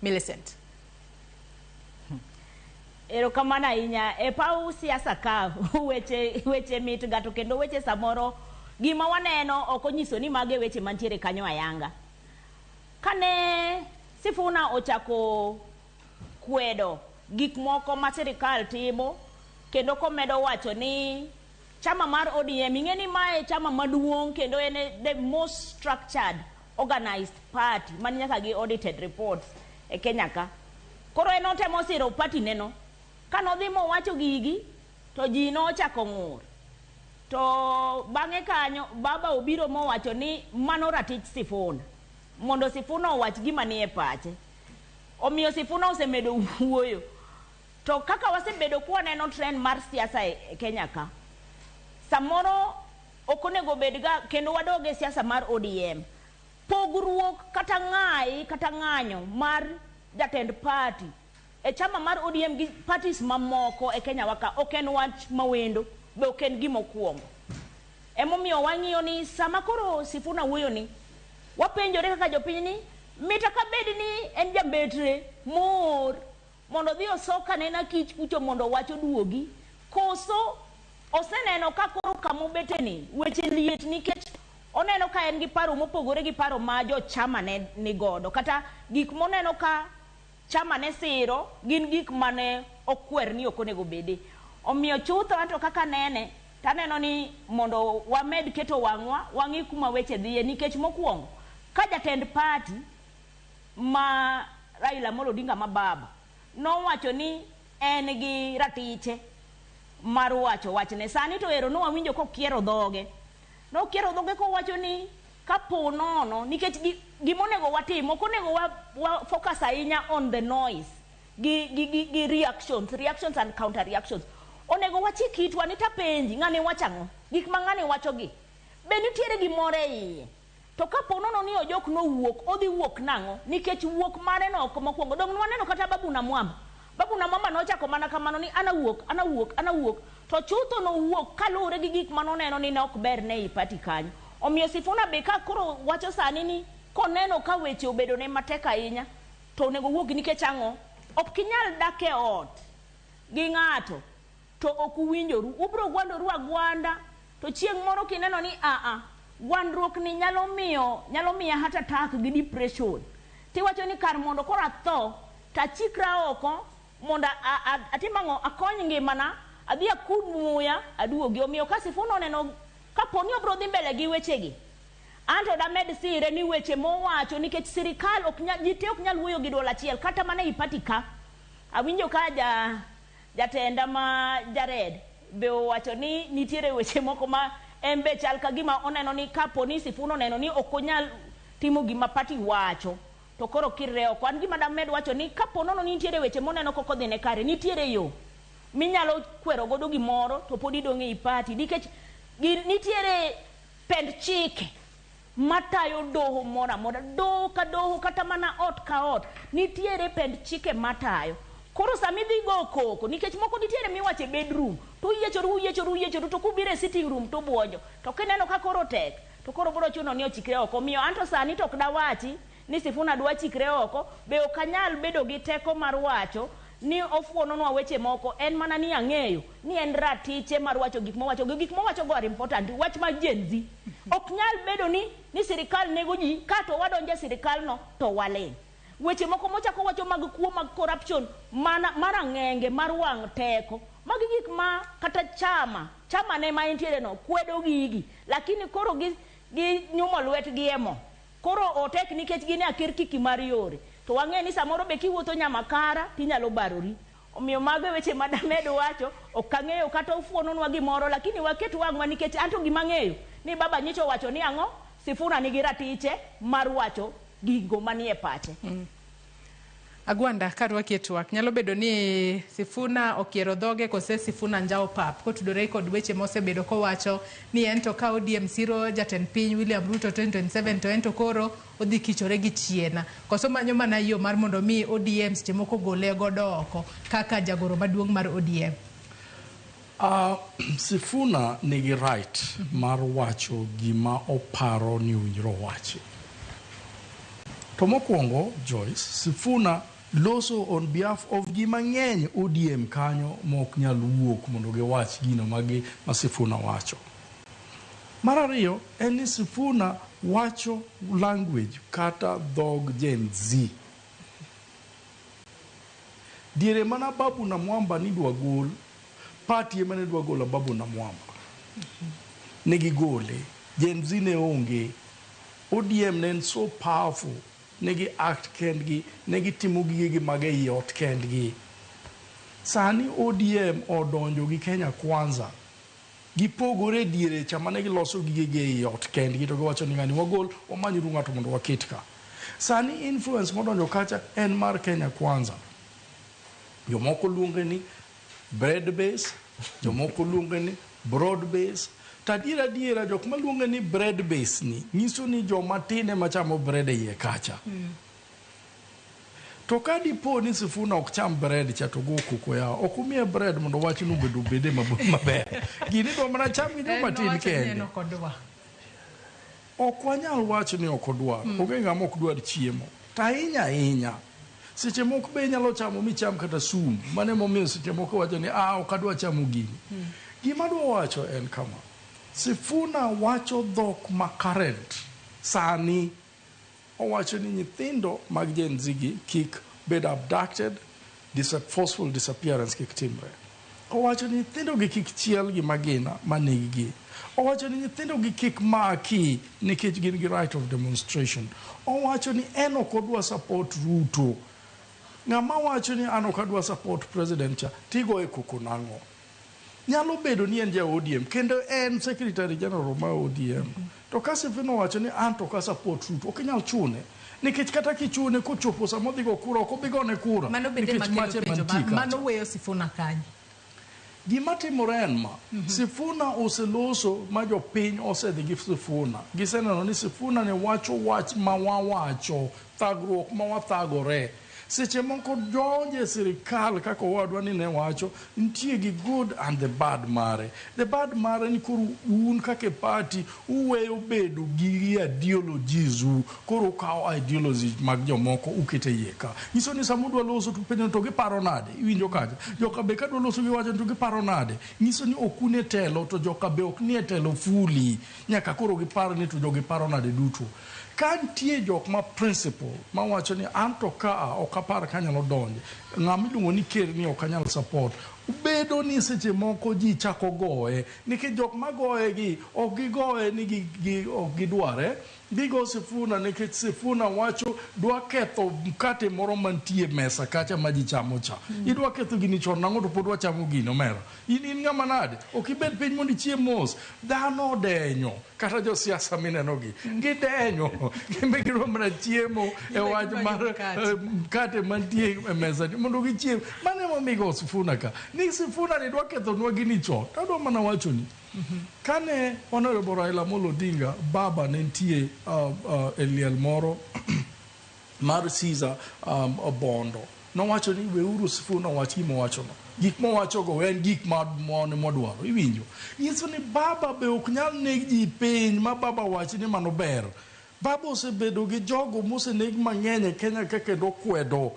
Millicent. Erokamano ahinya. E paw siasa ka weche weche mit ga to kendo weche samoro gima waneno ok onyiso ni mago e weche mantiere kanyo ayanga. Kane Sifuna ochako kwedo gik moko ma sirikal timo kendo komedo wacho ni chama mar ODM ing'e ni mae chama maduong' kendo en the most structured organized party man nyaka gi audited reports e Kenya ka. Koro en otemo siro party neno. Kanodhi mowacho gigi to ji nochako ng'ur. To bang'e kanyo baba obiro mowacho ni mano ratich Sifuna. Mondo Sifuna owach gima nie pache. Omiyo Sifuna osemedo wuoyo. To kaka wasebedo kwaneno trend mar siasa e Kenya ka, samoro ok onego bed ga kendo wadog e siasa mar ODM. Pogruok kata ng'ayi kata ng'anyo mar jatend party e chama mar ODM gi parties mamoko e Kenya wa ka ok en wach mawendo be ok en gima okuongo. Emomiyo wang'iyo ni sama koro Sifuna wuoyo ni, wapenjore kaka jopiny ni mita ka bed ni en jambetre moor mondo odhi osok anena kich kucho mondo wach oduogi, koso oseneno ka koro kamobete ni weche liet nikech oneno ka en gi paro mopogore gi paro ma jo chama ne ni godo, kata gik moneno ka chama ne siro gin gik mane okwer ni ok onego bede. Omiyo chutho anto kaka nene taneno ni mondo wamed keto wang'wa wang'i kuma weche dhiye, nikech mokwongo ka jatend party ma Raila Amolo Odinga ma baba nowacho ni en gi ratiche mar wacho wachne, sani to ero nowawinjo kokiero dhoge. Nokiero dhoge kowacho ni kapo nono nikech gimonego watim ok onego wa focus ahinya on the noise gi reactions and counter reactions. Onego wachik itwa ni tapenji ng'ani wacho ang'o, gik ma ng'ani wacho gi be nitiere gimoro e iye. To kapo nono ni Ojok nowuok, odhi wuok nang'o? Nikech wuok mare no ok mokwongo. Dong' nwaneno kata Babu na Mwamba. Babu na Mwamba nochako mana kamano ni an awuok, an awuok, an awuok. To chutho nowuok kaluwore gi gik manoneno ni ne ok ber ne ei party kanyo. Omiyo Sifuna be ka koro wacho sani ni koneno ka weche obedo ne matek ahinya, to onego owuogi nikech ang'o? Ok inyal dak e ot gi ng'ato to ok uwinjoru. Ubro gwandoru agwanda to chieng' moro kineno ni aa, gwandruok ni nyalo miya heart attack gi depression. Tiwacho ni kar mondo koro atho, tachikra oko mondo atim ang'o, akony ngimana, adhi akud muya, aduogi. Omiyo ka Sifuna oneno kapo ni obro dhi mbele gi wechegi, anto damed sire ni weche mowacho nikech sirikal ok nyal, ji te ok nyal wuoyo gi duol achiel kata mana ei party ka. Awinjo ka jatenda ma Jared be owacho ni nitiere weche moko ma en be chal ka gima oneno ni kapo ni Sifuna oneno ni ok onyal timo gima party wacho to koro kirre oko. An gima damed wacho ni kapo nono ni nitiere weche moneno kok odhine kare, nitiere yo minyalo kwero godo gimoro to pod idong' ei party nikech nitiere pend chike matayo doho moro amora, doho ka doho kata mana ot ka ot nitiere pend chike matayo. Koro sama idhi go koko, nikech moko nitiere miwacho e bedroom to uyiechoru uyiechoru uyiechoru to kubiro e sitting room to buonjo, to kineno ka koro tek to koro biro chuno ni ochikre oko. Omiyo anto sani to ok dawachi ni Sifuna dwa chikre oko, be ok anyal bedo gi teko mar wacho ni ofuononwa weche moko. En mana ni ang'eyo ni en ratiche mar wacho gik mowacho gi gik mowacho go are important. Wach mar Gen Z ok nyal bedo ni sirikal nego ji kato wadonjo e sirikal no to waling'. Weche moko mochako wacho mag kuo mag corruption mana mar ang'enge mar wang' teko. Magi gik ma kata chama, chama ne ma entiere no kwedo gigi. Lakini koro gi gi nyumo lwetgi e mo. Koro otek nikech gin e akirkiki mar yore. To wang'e ni samoro be kiwuotho nyamakara tinyalo barori. Omiyo mago e weche ma damed wacho, ok ang'eyo kata ofuononwa gimoro lakini waket wang'wa nikech anto gima ang'eyo ni baba nyicha owacho ni ang'o, Sifuna nigi ratiche mar wacho gigo manie pache. Agwanda, karwaki e twak, nyalo bedo ni Sifuna okiero dhoge kose Sifuna njawo pap kotudore kod weche mosebedo kowacho ni en to ka ODM siro jatend piny William Ruto 2027 to en to koro odhi kichore gi chien. Koso manyo mana yo mar mondo mi ODM seche moko gole godo oko kaka jagoro maduong' mar ODM. Sifuna nigi right mar wacho gima oparo ni owinjore owachi. To mokwongo, Joyce, Sifuna loso on behalf of ji mang'eny ODM kanyo ma ok nyal wuok mondo giwach gino magi ma Sifuna wacho. Mar ariyo en ni Sifuna wacho language kata dhog Gen Z. Diere mana Babu Namwamba nidwa gol, party ema ne dwa golo Babu Namwamba. Ne gigole. Gen Z ne onge. ODM ne en so powerful. Ne gi act kendgi, ne gitimo gigegi mag ei ot kendgi. Sani ODM odonjo gi Kenya Kwanza. Gipogore diere cha mane giloso gigegi ei ot kendgi to giwacho ni ng'ani wagol, wamanyuru ng'ato mondo waket ka. Sani influence modonjo kacha en mar Kenya Kwanza. Jomoko luonge ni bread base, jomoko luonge ni broad base. To adiera adiera jok maluonge ni bread base ni nyiso ni joma tin ema chamo bread e iye kacha. To ka dipo ni Sifuna ok cham bread cha to go koko yawa. Ok umiye bread mondo wachno obed obede maber. Gini idwa mana cham gi joma tin kende. Ok wanyal wacho ni ok odwar. Onge ng'ama ok dwar chiemo. To ahinya ahinya, seche moko be inyalo chamo micham kata sum. Mano emomiyo seche moko iwacho ni ah ok adwa chamo gini. Gima adwa wacho en kama. Sifuna wacho dhok ma current sani. Owacho ni nyithindo mag Gen Z gi kik bed abducted, forceful disappearance kik timre. Owacho ni nyithindo gi kik chiel gi magina maneg gi. Owacho ni nyithindo gi kik maki nikech gin gi right of demonstration. Owacho ni en ok odwa support Ruto. Ng'ama wacho ni an ok adwa support president cha, tigoye koko nang'o? Nyalo bedo ni en ja ODM kendo en secretary general ma ODM. To ka Sifuna owacho ni an to ok a support Ruto, ok inyal chune. Nikech kata kichune kochopo sama odhi go kura, ok obi gone kura. Mano bende Nikech makelo mache penjo mantie kacha. mano weyo Sifuna kanye? Gima timore en ma, Sifuna oseloso ma jopiny osedhi gi Sifuna. Giseneno ni Sifuna ne wacho wach ma wawacho, thagruok ma wathagore. Seche moko donjo e sirikal kaka owadwa ni ne wacho, nitie gi good and the bad mare. The bad mare ni koro un kaka e party uweyo bedo gi ideologies u, koro ukawo ideologies mag jomoko ukete iye ka. Nyiso ni sama udwa loso to upenjo ni to giparo nade, iwinjo kacha. Joka be kadwa loso giwacho ni to giparo nade. Nyiso ni ok un e telo to joka be ok nie telo fully. Nyaka koro gipar ni to jogi paro nade duto. Ka nitie jok ma principle mawacho ni an to kaa ok apar ka anyalo donje, ng'ama iluongo ni ker ni ok anyal support, bedo ni seche moko ji chako goye, nikech jok magoye gi ok gigoye ni ok gidware, gigo Sifuna nikech Sifuna wacho dwa ketho mkate moro mantie mesa kacha ma ji chamo cha. Idwa ketho gini chon nang'o to pod wachamo gini omera. In ng'ama nade? Ok ibed piny mondo ichiem mos. Dhano odenyo. Kata josiasa mineno gi, gidenyo. Gin be gidwa mana chiemo e wach mar mkate mantie e mesa ni mondo gichiem. Mano emomiyo igo Sifuna ka. Ni Sifuna ni dwa kethonwa gini chon. To adwa mana wacho ni, kane Honorable Raila Amolo Odinga baba ne nitie e liel moro mar Caesar Bondo, nowacho ni weuru Sifuna owach gima owachono. Gik mowachogo en gik ma mwadwaro, iwinjo. Nyiso ni baba be ok nyal neg ji piny ma baba wach ni mano ber. Baba osebedo gi jogo moseneg mang'eny e Kenya ka kendo okwedo.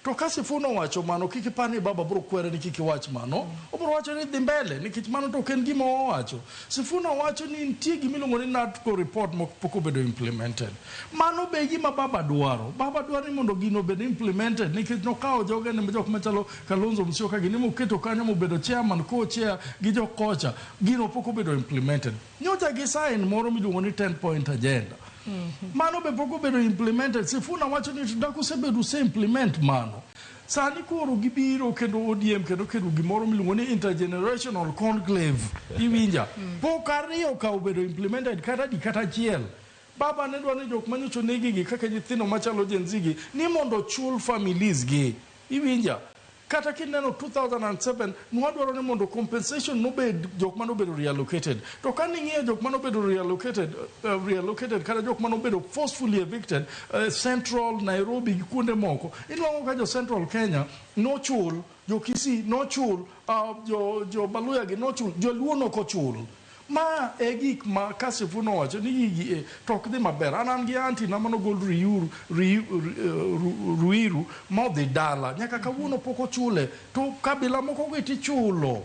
To ka Sifuna owacho mano, kik ipar ni baba biro kwere ni kik iwach mano. Obiro wacho ni dhi mbele nikech mano to ok en gima owacho. Sifuna wacho ni nitie gima iluongo ni NADCO report mok pok obedo implemented. Mano be e gima baba dwaro. Baba dwaro ni mondo gino obed implemented nikech nokawo jogene jok machalo Kalonzo Musyoka gini moketo kanyo mobedo chairman, co-chair gi jokocha. Gino pok obedo implemented. Nyocha gi sign moro miluongo ni 10 point agenda. Mano be pok obedo implemented. Sifuna wacho ni to dak usebedo use implement mano. Sani koro gibiro kendo ODM kendo kelo gimoro miluongo ni intergenerational conclave. Iwinja? Pok ariyo ka obedo implemented kata di kata achiel. Baba ne dwaro ni jok manyocha onegi gi kaka nyithindo machalo Gen Z gi ni mondo ochul families gi. Iwinja? Kata kineno 2007 nwadwaro ni mondo compensation nobed jok mane obedo reallocated. To ka ning'iyo jok mane obedo reallocated kata jok mane obedo forcefully evicted Central, Nairobi gi kuonde moko, inwang'o ka jo Central Kenya nochul, jo Kisii nochul, jo Baluya gi nochul, Joluo nok ochul. Ma e gik ma ka Sifuna owacho ni gigi e to ok dhi maber. An an gi auntie na manogol Ruiru ma odhi dala. Nyaka kawuono pok ochule. To kabila moko gi tichulo.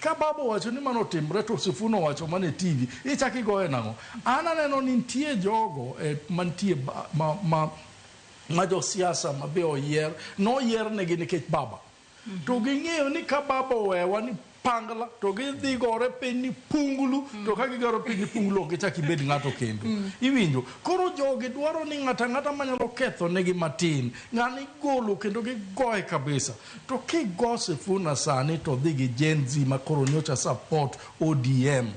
Ka baba owacho ni mano otimre to Sifuna owacho mana e TV, ichako igoye nang'o? An aneno ni nitie jogo mantie ma josiasa ma be oyier, noyier negi nikech baba. To ging'eyo ni ka baba owewa ni pangla to gidhi gore piny ni pungulu, to ka gigoro piny ni pungulu ok gichak ibed ng'ato kendo. Iwinjo? Koro jogi dwaro ni ng'ato ang'ata manyalo ketho negi matin, ng'ani igolo kendo gigoye kabisa. To kigo Sifuna sani to dhi gi Gen Z ma koro nyocha support ODM.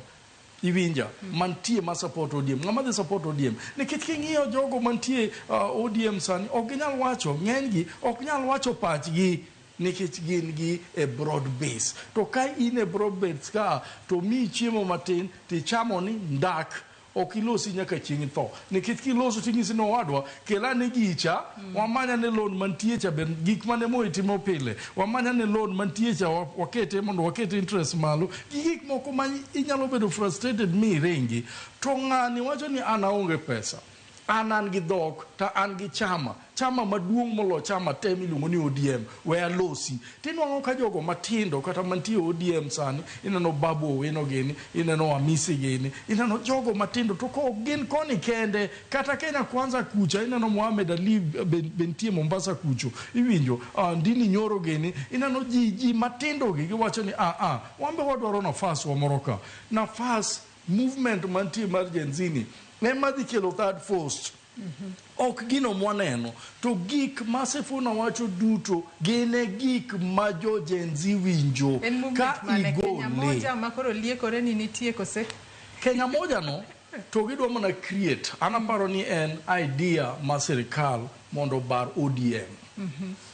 Iwinja? Mantie ma support ODM. Ng'ama dhi support ODM? Nikech king'iyo jogo mantie ODM sani, ok ginyal wacho, ng'enygi ok nyal wacho pachgi nikech gin gi e broad base. To ka in e broad base ka, to miyi chiemo matin, tichamo ni ndak, ok ilosi nyaka chieng' itho. Nikech kiloso ting'isi ni owadwa, kel ane gicha, wamany ane loan mantie cha be gik mane Moi timo pile. Wamany ane loan mantie cha wakete mondo waket interest malo. Gi gik moko ma inyalo bedo frustrated mi iringi. To ng'ani wacho ni an aonge pesa. An an gi dhok, to an gi chama. Chama maduong' molo chama te miluongo ni ODM, we alosi. Tinwang'o ka jogo matindo kata mantie ODM sani, ineno Babu Owino gini, ineno Hamisi gini, ineno jogo matindo, to kok gin koni kende, kata Kenya Kwanza kucha, ineno Mohamed Ali be nitie Mombasa kucho, iwinjo, Ndini Nyoro gini, ineno ji matindo gi, giwacho ni, wan be wadwaro nafas wa moro ka. Nafas, movement mantie mar Gen Z ni, ema dhi kelo third force. Ok gino mwaneno, to gik ma Sifuna wacho duto gin e gik ma jo Gen Z winjo. En movement Ka mane? Kenya igole. Moja ma koro liekore ni nitie kose? Kenya Moja no, to gidwa mana create. An aparo ni en idea ma sirikal mondo bar ODM.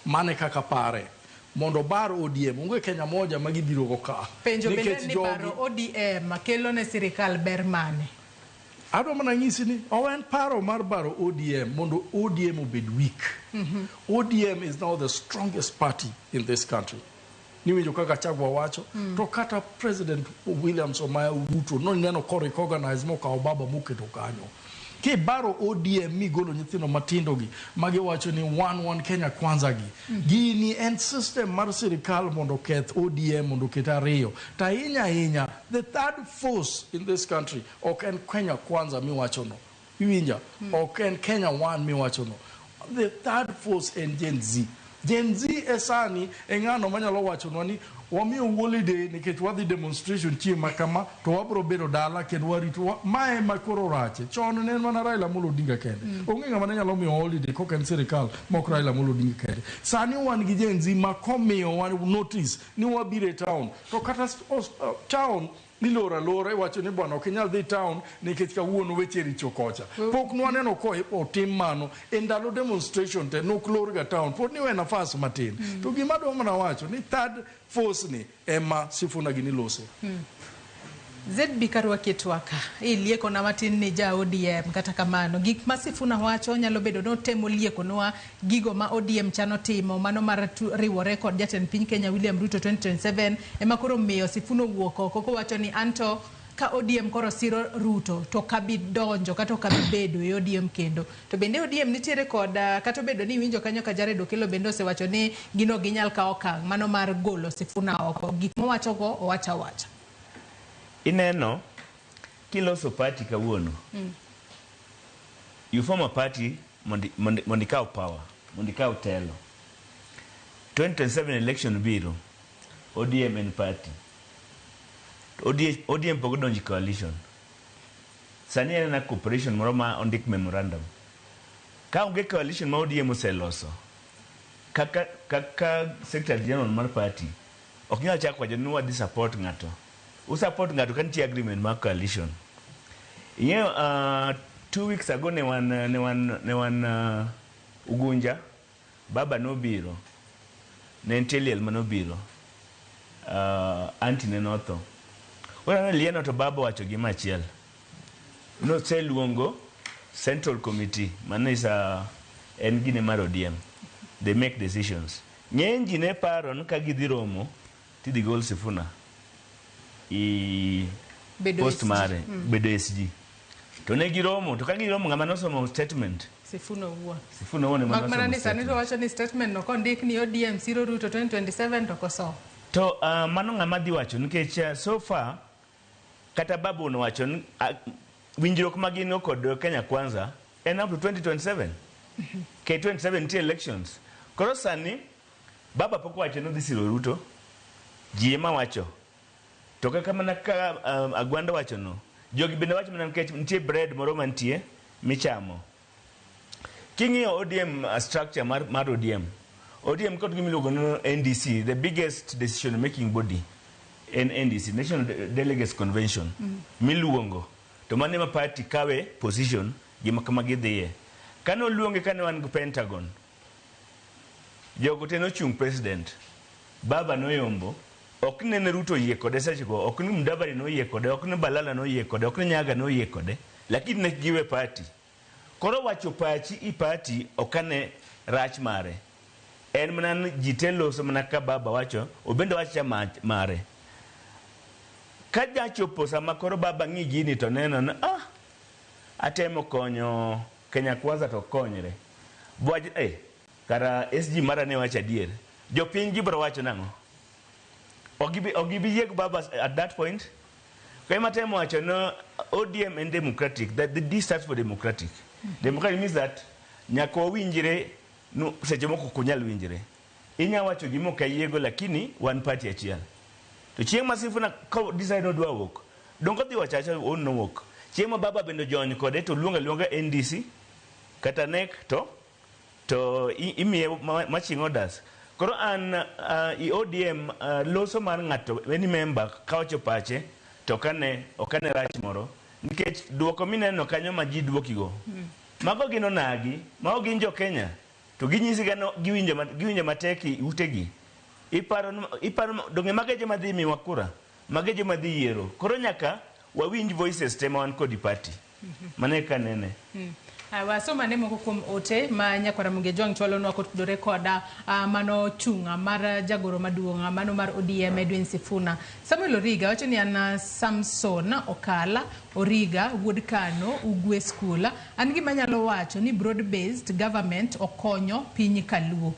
Mane kaka pare. Mondo bar ODM. Onge Kenya Moja ma gibiro go ka. Penjo bende Nikech ni jogi baro ODM kelo ne sirikal ber mane? Adwa mana nyisi ni owen paro mar baro ODM mondo ODM obed weak. ODM is now the strongest party in this country. Niwinjo kaka Gachagua wacho, to kata President William Samoei Ruto noneno ko recognize mokawo baba moketo kanyo. Kibaro ODM migolo nyithindo matindo gi magiwacho ni wan Kenya Kwanza gi. Gini en system mar sirikal mondo oketh ODM mondo oket ariyo. To ahinya ahinya the third force in this country ok en Kenya Kwanza miwacho no. Iwinja? Ok en Kenya One miwacho no. The third force en Gen Z. Gen Z e sani e ng'ano manyalo wachonwa ni wamiyo holiday nikech wadhi demonstration chieng' ma kama to wabro bedo dala kendo warito. Mae ema koro rache. Chon ne en mana Raila Amolo Odinga kende. Onge ng'ama ne nyalo miyo holiday kok en sirikal mok Raila Amolo Odinga kende. Sani wan gi Gen Z ma komiyowa notice ni wabiro e town to kata town iloro alora iwacho ni bwana ok inyal dhi town nikech kawuono weche richo kocha. Pok nwaneno ko otim mano e ndalo demonstration te nok lor ga town pod niwe nafas matin. To gima adwa mana wacho ni third force ni ema Sifuna gini lose. ZB karwaki e twaka, iliekona matin ni ja ODM kata kamano. Gik ma Sifuna wacho nyalo bedo ni otemo liekonwa gigo ma ODM chano timo, mano mar riwore kod jatend piny Kenya William Ruto 2027 ema koro miyo Sifuna owuok oko kowacho ni anto ka ODM koro siro Ruto to kabi donjo kata ok abi bedo e ODM kendo. To bende ODM nitiere kod kata obedo ni iwinjo kanyo ka Jared Okello bende osewacho ni gin ok ginyal kawo okang' mano mar golo Sifuna oko. Gik mowachogo owacho awacha. Ineno, kiloso party kawuono, you form a party mondo ikaw power, mondo ikaw telo. 2027 election biro, ODM en party. ODM pok odonjo e coalition. Sani en na cooperation moro ma ondik memorandum. Ka onge coalition ma ODM oseloso, kaka secretary general mar party, ok nyal chako wacho ni wadhi support ng'ato. U support ng'ato ka nitie agreement mar coalition. Ing'eyo, 2 weeks ago ne wan Ugunja, baba nobiro, ne nitie liel manobiro, auntie ne notho. Koro ne lieno to baba owacho gima achiel. Noseluongo Central Committee, mano is en gine mar ODM. They make decisions. Ng'eny ji ne paro ni ka gidhi romo, tidhi gol Sifuna i Bedo post SG. mare, bedo SG. To ne giromo, to ka giromo ng'ama nosomo statement, Sifuna owuon. Sifuna owuon ema Mak mana nosomo ni sani to statement. wacho ni statement no kondik ni ODM siro Ruto 2027 to kosomo. To mano ng'ama dhi wacho nikech so far kata babu nowacho ni winjruok ma gin go kod Kenya Kwanza en up to 2027. K27 nitie elections. Koro sani baba pok owacho ni odhi siro Ruto. Ji ema wacho. To kaka mana ka Agwanda wacho no, jogi bende wacho mana nikech nitie bread moro mantie michamo. King'iyo ODM structure mar ODM, ODM kod gima iluongo ni NDC, the biggest decision making body en NDC, National Delegates Convention, miluongo. To mano ema party kawe position gima kama gidhiye. Kane oluonge kane wan gi Pentagon, jogo te nochung' president. Baba noyombo, ok ni nene Ruto oyie kode sechego, ok ni Mudavadi noyie kode, ok ni Balala noyie kode, ok ni Nyaga noyie kode, lakini ne giwe party. Koro wacho pachi i party ok ane rach mare. En mana ni ji te loso mana ka baba wacho, obende wacho mare. Ka jachopo sama koro baba ng'i gini to neno ni atemo konyo Kenya Kwanza to konyre. Bwaj kara SG mara ne wacho adier. Jopiny gibiro wacho nang'o? Ok gibi yie gi baba at that point. Kwa hiyo matemo wacho no ODM en democratic, that the D stands for democratic. Democratic means that nyaka wawinjre no seche moko ok unyal winjre. Inya wacho gima ok ayiego lakini wan party achiel. To chieng' ma Sifuna ka decide odwa wuok, donge odhi wacho awacha on nowuok. Chieng' ma baba bende ojony kode to luongo aluonga NDC kata NEC to imiye marching orders. Koro an i ODM loso mar ng'ato any member kawacho pache to ok ane rach moro nikech duoko mineno kanyo ma ji duokigo mago gin onagi, mago gin jo Kenya to ginyisi ga no giwinjo matek i utegi. Iparo donge mago e joma dhi miwa kura, mago e joma dhi yiero. Koro nyaka wawinj voices te ma wan kod i party. Mano e kanene. Wasom ane moko kuom ote ma nyakwara Muge Jwang' chwalonwa kotudore koda mano chung' mar jagoro maduong' mano mar ODM Edwin Sifuna. Samuel Origa wacho ni an Samson Okala Origa wuod Kano Ugwe School. An gima anyalo wacho ni broad based government okonyo piny Kaluo.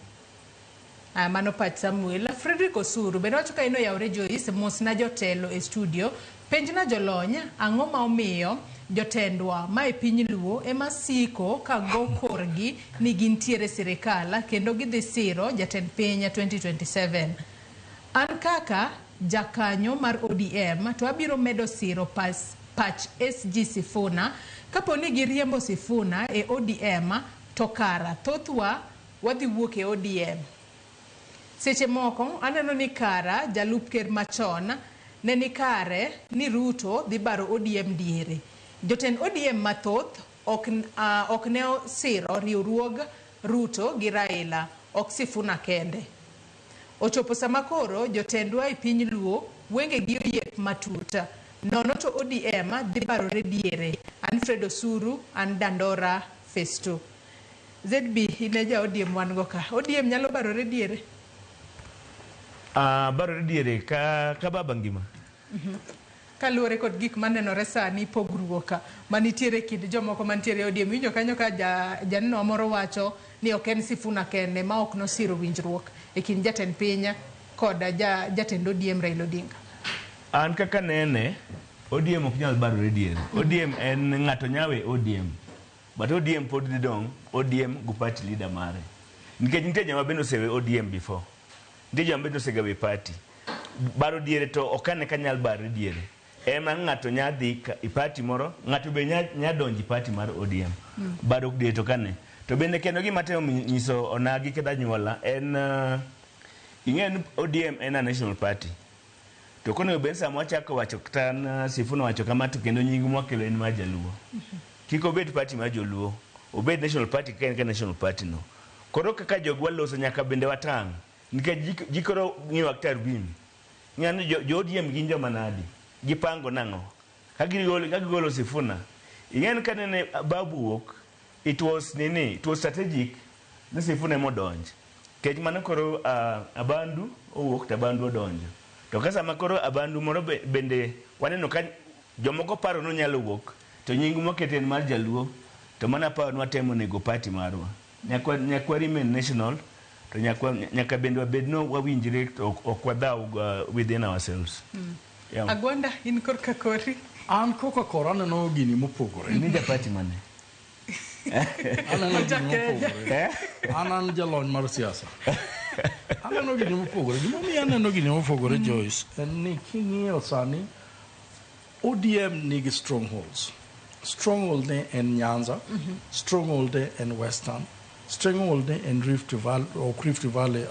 Mano pach Samuel. Frederick Osuru bende wacho ka in oyawre Joyce, mosna jotelo e studio. Penjna jolony, ang'o ma omiyo jotendwa ma e piny Luo ema siko ka go korgi ni gintiere sirikal kendo gidhi siro jatend piny 2027. An kaka jakanyo mar ODM to abiro medo siro pach SG Sifuna. Kapo ni giriembo Sifuna e ODM to kara thothwa wadhi wuok e ODM. Seche moko aneno ni kara jalup ker machon ne ni kare ni Ruto dhi baro ODM diere. Jotend ODM mathoth ok ne osiro riwruog Ruto gi Raila, ok Sifuna kende. Ochopo sama koro jotendwa e piny Luo wengegi oyiep matut. Nono to ODM dhi barore diere. An Fred Osuru, an Dandora Phase 2. ZB, in e ja ODM wan go ka. ODM nyalo barore diere? Barore diere ka baba ngima. Kaluwore kod gik manenore sani, pogruok manitiere e kind jomoko mantiere e ODM. Iwinjo kanyo ka janeno moro wacho ni ok en Sifuna kende ma ok nosiro winjruok e kind jatend piny kod jatend ODM Raila Odinga. An kaka nene, ODM ok nyal barore diere. ODM en ng'ato nyawe ODM. But ODM pod dhi dong' ODM go party leader mare. Nikech nitie joma bende osewe ODM before. Nitie joma bende osegawe party. Baro diere to ok ane ka nyal barre diere. Ema ng'ato nya dhi e party moro, ng'ato be nya donjo e party mar ODM. Baro diere to kane. To bende kendo gima temo nyiso onagi kata anyuola en ing'eyo ni ODM en a national party. To konego bed sama wachako wacho kata Sifuna wacho kama to kendo nying mwakelo en mar Jaluo. Kik obed party mar Joluo, obed national party ka en ka national party no. Koro kaka jogwa loso nyaka bende watang'. Nikech ji koro ng'iyo tarbin. Ng'ano jo ODM gin joma nadi? Gipango nang'o? Ka gigolo Sifuna. Ing'eyo ni kanene Babu wuok, it was nini, it was strategic ni Sifuna emodonj. Nikech mano koro Abandu owuok to Abandu odonjo. To ka sama koro Abandu moro bende waneno ka jomoko paro ni onyalo wuok to nying mokete en mar Jaluo to mana paro ni watemo nego party marwa. Nyaka remain national to nyaka bende wabed no wawinjre to ok wadhaw within ourselves. Yeah. Agwanda, in korka kori? An korka kora aneno gini mopogore. In ja party mane? Aneno gini mopogore. An jalony mar siasa. Aneno gini mopogore. Gimomiyo aneno gini mopogore, Joyce, en ni king'iyo sani ODM nigi strongholds. Stronghold ne en Nyanza, stronghold ne en Western, stronghold ne en Rift Valley, ok Rift Valley,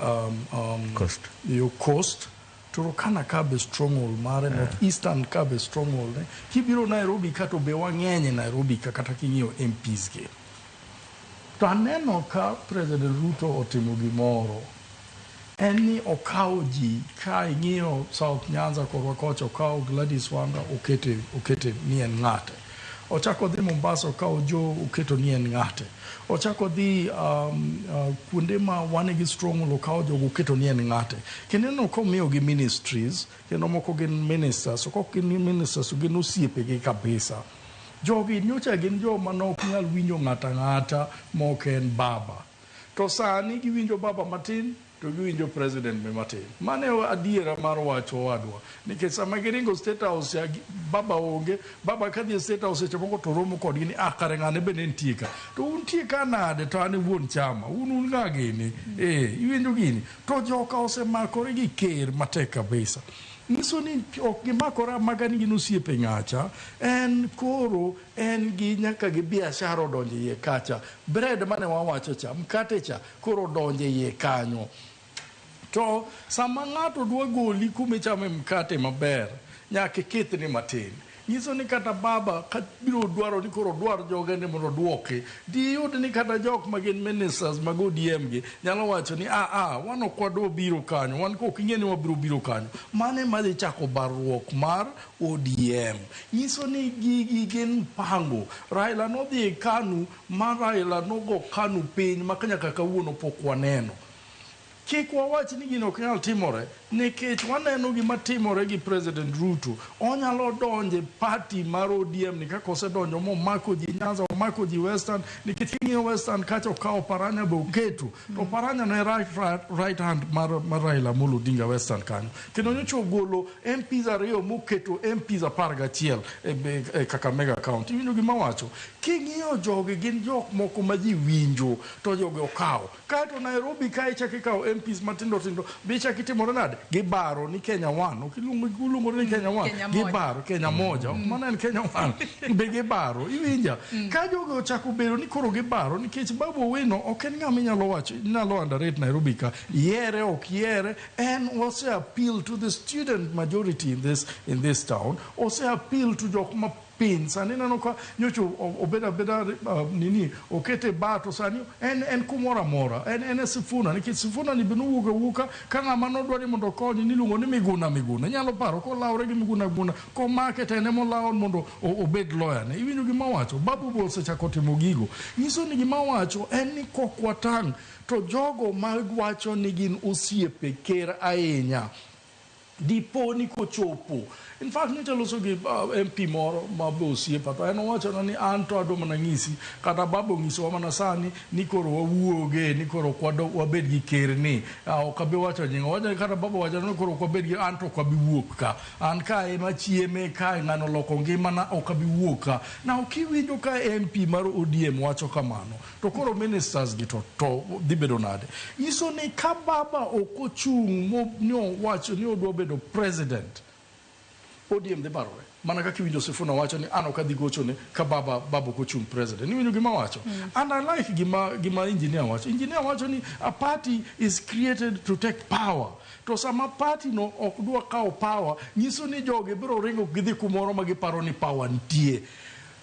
Coast. Yo Coast. Turkana ka be stronghold mare, North Eastern ka be stronghold ne. Kibiro Nairobi ka to be wang'eny e Nairobi ka kata king'iyo MPs gi. To aneno ka President Ruto otimo gimoro. En ni okawo ji ka ing'iyo South Nyanza korwa kocha okawo Gladys Wanga okete ni en ng'ate. Ochako dhi Mombasa okawo Joe oketo ni en ng'ate. Ochako dhi kuonde ma wan gi stronghold okawo jogo oketo ni en ng'ate. Kendo ineno komiyogi ministries, kendo moko gin ministers, to kok gin ministers to gin osiepegi kabisa. Jogi nyocha gin joma nok nyal winjo ng'ato ang'ata mok en baba. To sani giwinjo baba matin to giwinjo president be matin. Mano e adiera mar wach owadwa. Nikech sama giringo State House ya baba onge, baba kadhi e State House seche moko to romo kodgi ni ah kare ng'ane be ne nitie ka. To untie ka nade to an e wuon chama, un ng'a gini? Iwinjo gini? To joka osemakore gi ker matek kabisa. Nyiso ni ok gimakore amaka ni gin osiepe ng'acha, en koro en gi nyaka gi biashara odonjo iye kacha. Bread mane wawacho cha, mkate cha, koro odonjo iye kanyo. To sama ng'ato dwa goli kuma ichame mkate maber, nyaka ikithni matin. Nyiso ni kata baba ka biro dwaro ni koro dwar joge ni mondo oduoki, diyud ni kata jok ma gin ministers mag ODM gi nyalo wacho ni wan ok wadwa biro kanyo, wan kok ing'e ni wabiro biro kanyo. Mano ema dhi chako barruok mar ODM. Nyiso ni gigi gin mpango. Raila nodhi e KANU ma Raila nogo KANU piny ma nyaka kawuono pok waneno. Kik wawach ni gino ok nyal timore, nikech waneno gima timore gi President Ruto. Onyalo donjo e party mar ODM ni kaka osedonjo momako ji Nyanza, omako ji Western, nikech ing'iyo Western kacha okawo Paranya be oketo. To Paranya no e right hand mar Raila Amolo Odinga Western kanyo. Kendo nyocha ogolo MPs 2 moketo MPs 11 e Kakamega County. Iwinjo gima awacho? King'iyo jogi gin jok moko ma ji winjo to jogi okawo. Kaeto Nairobi ka ichako ikawo MPs matindo tindo be ichako itimore nade? Gibaro ni Kenya One. Ok iluongo ni Kenya One. Gibaro Kenya Moja. Ok mano en Kenya One. Be gibaro. Iwinja? Ka jogi ochako bedo ni koro gibaro nikech Babu Owino ok en ng'ama inyalo wacho, inyalo underrate Nairobi ka. Yiere ok yiere, en ose appeal to the student majority in this town. Ose appeal to jok ma piny. Sani ineno ka nyocha obedo abeda nini okete bato sani en kumoro amora. En e Sifuna nikech Sifuna ni be nowuok awuoka ka ng'ama nodwa ni mondo okonye niluongo ni Miguna Miguna. Inyalo paro kolawre gi Miguna Miguna komake to en emolawo mondo obed lawyer ne. Iwinjo gima awacho? Babu be osechako timo gigo. Nyiso ni gima awacho en ni kok watang' to jogo mawacho ni gin osiepe ker ahinya dipo ni kochopo In fact, nyocha loso gi MP moro ma be osiepa, to en owachona ni an to adwa mana ng'isi, kata baba onyisowa mana sani ni koro wawuoge, ni koro ok wabed gi ker ni. Ok abi wacho nying. Owacho ni kata baba owacho ni koro ok wabed gi, an to ok abi wuok ka. An ka ema chieme, kae ng'ano oloko ngimana, ok abi wuok ka. Now kiwinjo ka MP mar ODM wacho kamano, to koro ministers gi to dhi bedo nade? Nyiso ni ka baba ok ochung' ni owacho ni odwa bedo president, ODM dhi barore. Mana kaka iwinjo Sifuna wacho ni an ok adhi gochone ka baba ok ochung' president. Iwinjo gima wacho? And I like gima engineer wacho. Engineer wacho ni a party is created to take power. To sama party no ok dwa kawo power, nyiso ni jogi biro ringo gidhi kumoro ma giparo ni power nitie.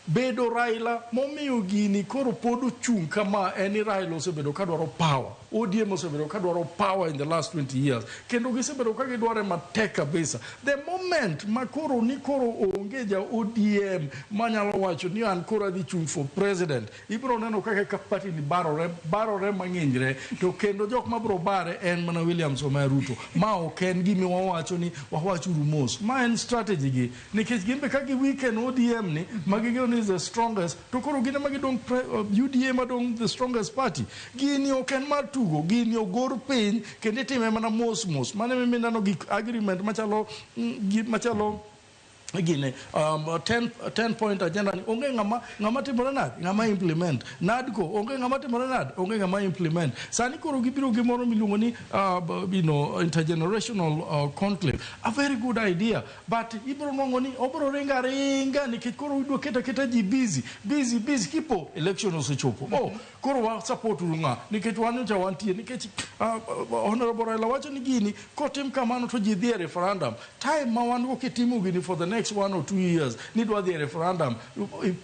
Bedo Raila momiyo gini koro pod ochung' kama en ni Raila osebedo ka dwaro power. ODM osebedo ka dwaro power in the last 20 years. Kendo gisebedo ka gidware matek kabisa. The moment ma koro ni koro onge ja ODM manyalo wacho ni an koro adhi chung' for president, ibiro neno kaka ka party ni barore, barore mang'inyre, to kendo jok mabiro bare en mana William Samoei Ruto. Ma ok en gima wawacho ni wawachuru mos. Ma en strategy gi. Nikech gin be ka gi weaken ODM ni, ma ging'eyo ni is the strongest, to koro gin ema gidong' UDA madong' the strongest party. Gini ok en mar tugo, gini ogor piny kendo itime mana mos mos. Mano emomiyo ineno gik agreement machalo, machalo gine, 10 point agenda ni onge ng'ama timore nade, ng'ama implement. NADCO onge ng'ama timore nade, onge ng'ama implement. Sani koro gibiro gi moro miluongo ni intergenerational conclave. A very good idea, but ibiro nwang'o ni obiro ringo aringa nikech koro idwa keto aketa ji busy, busy, busy kipo election osechopo. Oh, koro wa support uru ng'a nikech wan nyocha wantie, nikech Honorable Raila wacho ni gini kotim kamano to ji dhi e referendum. Time ma wan go kitimo gini for the next 1 or 2 years ni dwa dhi e referendum,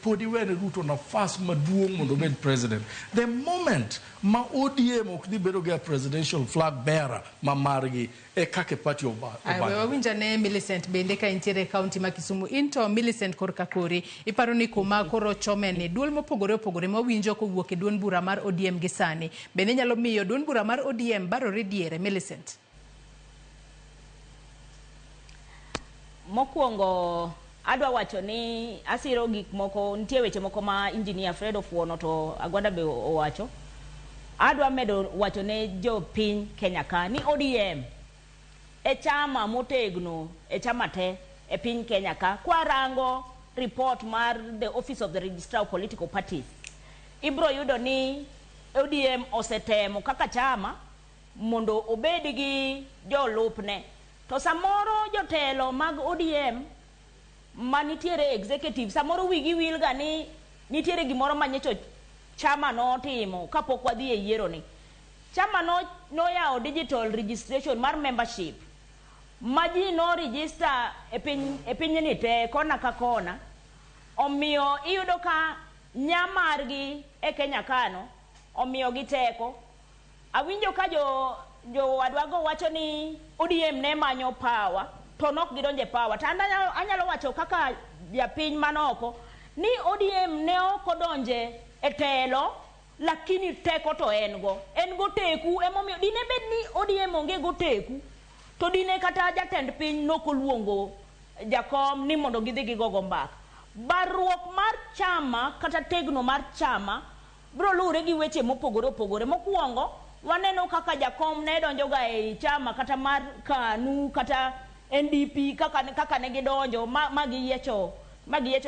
pod iwene Ruto nafas maduong' mondo obed president. The moment ma ODM ok dhi bedo gi a presidential flag bearer ma margi e kaka party Ai, we wawinj ane Millicent bende ka intiere e kaunti ma Kisumu. In to Millicent korka kori, iparo ni kuma koro chome ni duol mopogore opogore mawinjo kowuok e duond bura mar ODM gi sani bende nyalo miyo duond bura mar ODM barore diere? Millicent. Mokwongo adwa wacho ni asiro gik moko, nitie weche moko ma engineer Fred Ofuono to Agwanda be owacho. Adwa medo wacho ne jopiny Kenya ka ni ODM e chama motegno, e chama te e piny Kenya ka. Kwarango report mar the Office of the Registrar of Political Parties, ibro yudo ni ODM osetemo kaka chama mondo obed gi jolupne. To samoro jotelo mag ODM manitiere executive, samoro wigi wilga ni nitiere gimoro ma nyocha chama notimo kapok wadhi e yiero ni. Chama noyawo digital registration mar membership ma ji no register e pinyni te kona ka kona. Omiyo iyudo ka nya margi e Kenya kano omiyo gi teko. Awinjo ka jowadwago wacho ni ODM ne manyo power to nok gidonje power. To an anyalo wacho kaka japiny manoko ni ODM ne ok odonje e telo, lakini teko to en go. En go teku, emomiyo dine bed ni ODM onge go teku, to dine kata jatend piny nok oluongo jakom ni mondo gidhi gigogo mbaka. Barruok mar chama kata tegno mar chama biro luwore gi weche mopogore opogore. Mokwongo, waneno kaka jakom ne donjoga ei chama kata mar KANU kata NDP kaka ne gidonjo ma giyiecho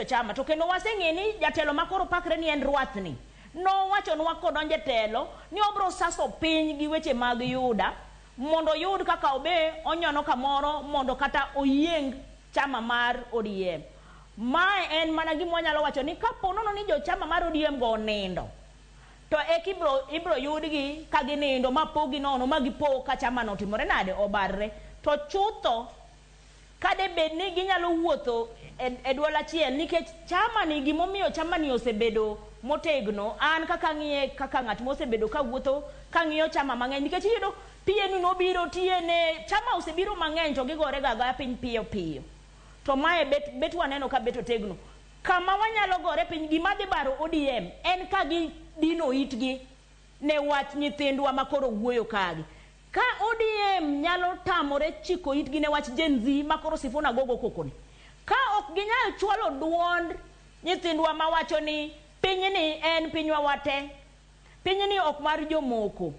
chama. To kendo waseng'e ni jatelo ma koro pakre ni en rwathni nowachonwa kodonjo e telo ni obiro saso piny gi weche mag Yuda mondo oyud kaka obe onyono kamoro mondo kata oyieng chama mar ODM. Mae en mana gima wanyalo wacho ni kapo nono ni jochama mar ODM go onindo, to eki ibro yudgi ka ginindo ma pogi nono ma gipo ka chama no otimore nade, obarre. To chutho kade bed ni ginyalo wuotho e duol achiel, nikech chama ni, gimomiyo chama ni osebedo motegno, an kaka ng'iye kaka ng'at mosebedo ka wuotho ka ng'iyo chama mang'eny, nikech iyudo PNU nobiro, TNA, chama osebiro mang'eny to gigore ga agaya piny piyo piyo. To mae bet waneno ka bet otegno. Kama wanyalo gore piny, gima dhi baro ODM en ka gidino itgi ne wach nyithindwa ma koro wuoyo kagi. Ka ODM nyalo tamore chiko itgi ne wach Gen Z ma koro Sifuna gogo koko ni, Ka ok ginyal chwalo duond nyithindwa mawacho ni pinyni en pinywa wate, pinyni ok mar jomoko,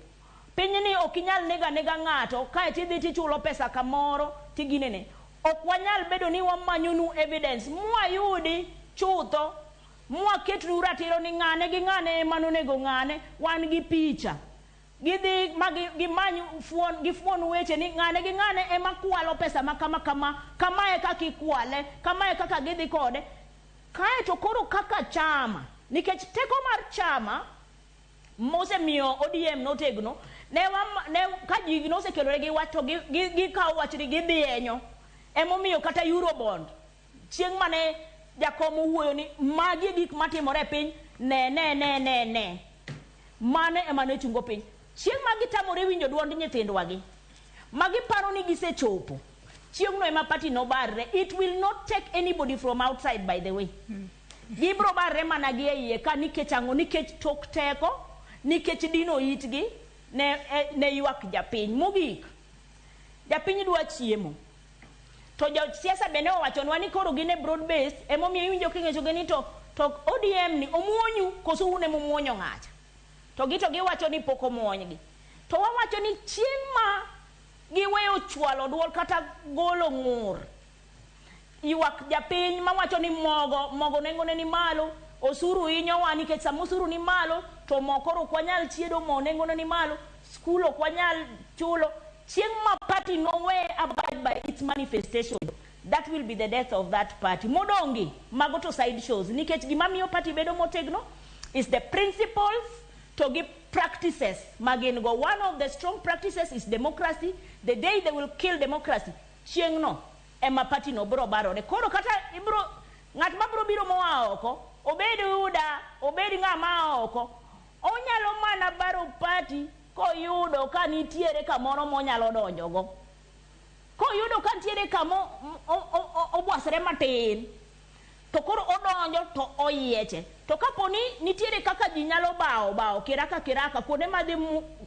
pinyni ok inyal nego anega ng'ato kae tidhi tichulo pesa kamoro tiginene. Ok wanyal bedo ni wamanyonu evidence mwayudi chutho mwaketnu ratiro ni ng'ane gi ng'ane ema nonego ng'ane, wan gi picha. Gidhi ma gimany fuon gifuon weche ni ng'ane gi ng'ane ema kwalo pesa ma kama kama, kamae kaka ikwale, kamae kaka gidhi kode. Kae to koro kaka chama, nikech teko mar chama mosemiyo ODM notegno, ne, ne ka ji nosekelore gi wach to gikawo wachni gidhi enyo. Emomiyo kata Eurobond, chieng' mane jakom owuoyo ni magi e gik matimore e piny, ne ne ne ne ne. Mano ema ne chungo piny. Chieng' ma gitamore winjo duond nyithindwagi, ma giparo ni gisechopo, chieng'no ema party nobarre. It will not take anybody from outside, by the way. Gibro barre mana gi e iye ka nikech ang'o? Nikech tok teko, nikech dino itgi ne, ne ywak japiny. Mogik, japiny dwa chiemo. To josiasa bende owachonwa ni koro gin e broad based, emomiyo iwinjo king'ichogi ni to ODM ni omuonyu koso un ema umuonyo ng'acha. To gi to giwacho ni pok omuonygi. To wawacho ni chieng' ma giweyo chwalo duol kata golo ng'ur, ywak japiny mawacho ni mogo, mogo nengone ni malo, osuru hinyowa nikech sama osuru ni malo to mo koro ok wanyal chiedo, mo nengone ni malo, skul ok wanyal chulo. Chieng' ma party nowe abide by its manifestation, that will be the death of that party. Modongi, mago to side shows, nikech gima miyo party bedo motegno is the principles to gi practices magin go. One of the strong practices is democracy. The day they will kill democracy, chieng' no ema party no bro barore. Koro kata ibro ng'at ma bro biro moa oko, obed UDA, obed ng'ama oko, onyalo mana baro party koyudo ka nitiere kamoro monyalo donjogo. Koyudo ka nitiere kama obwasre matin, to koro odonjo to oyieche. To kapo ni nitiere kaka ji nyalo bawo bawo kiraka kiraka kuonde madhi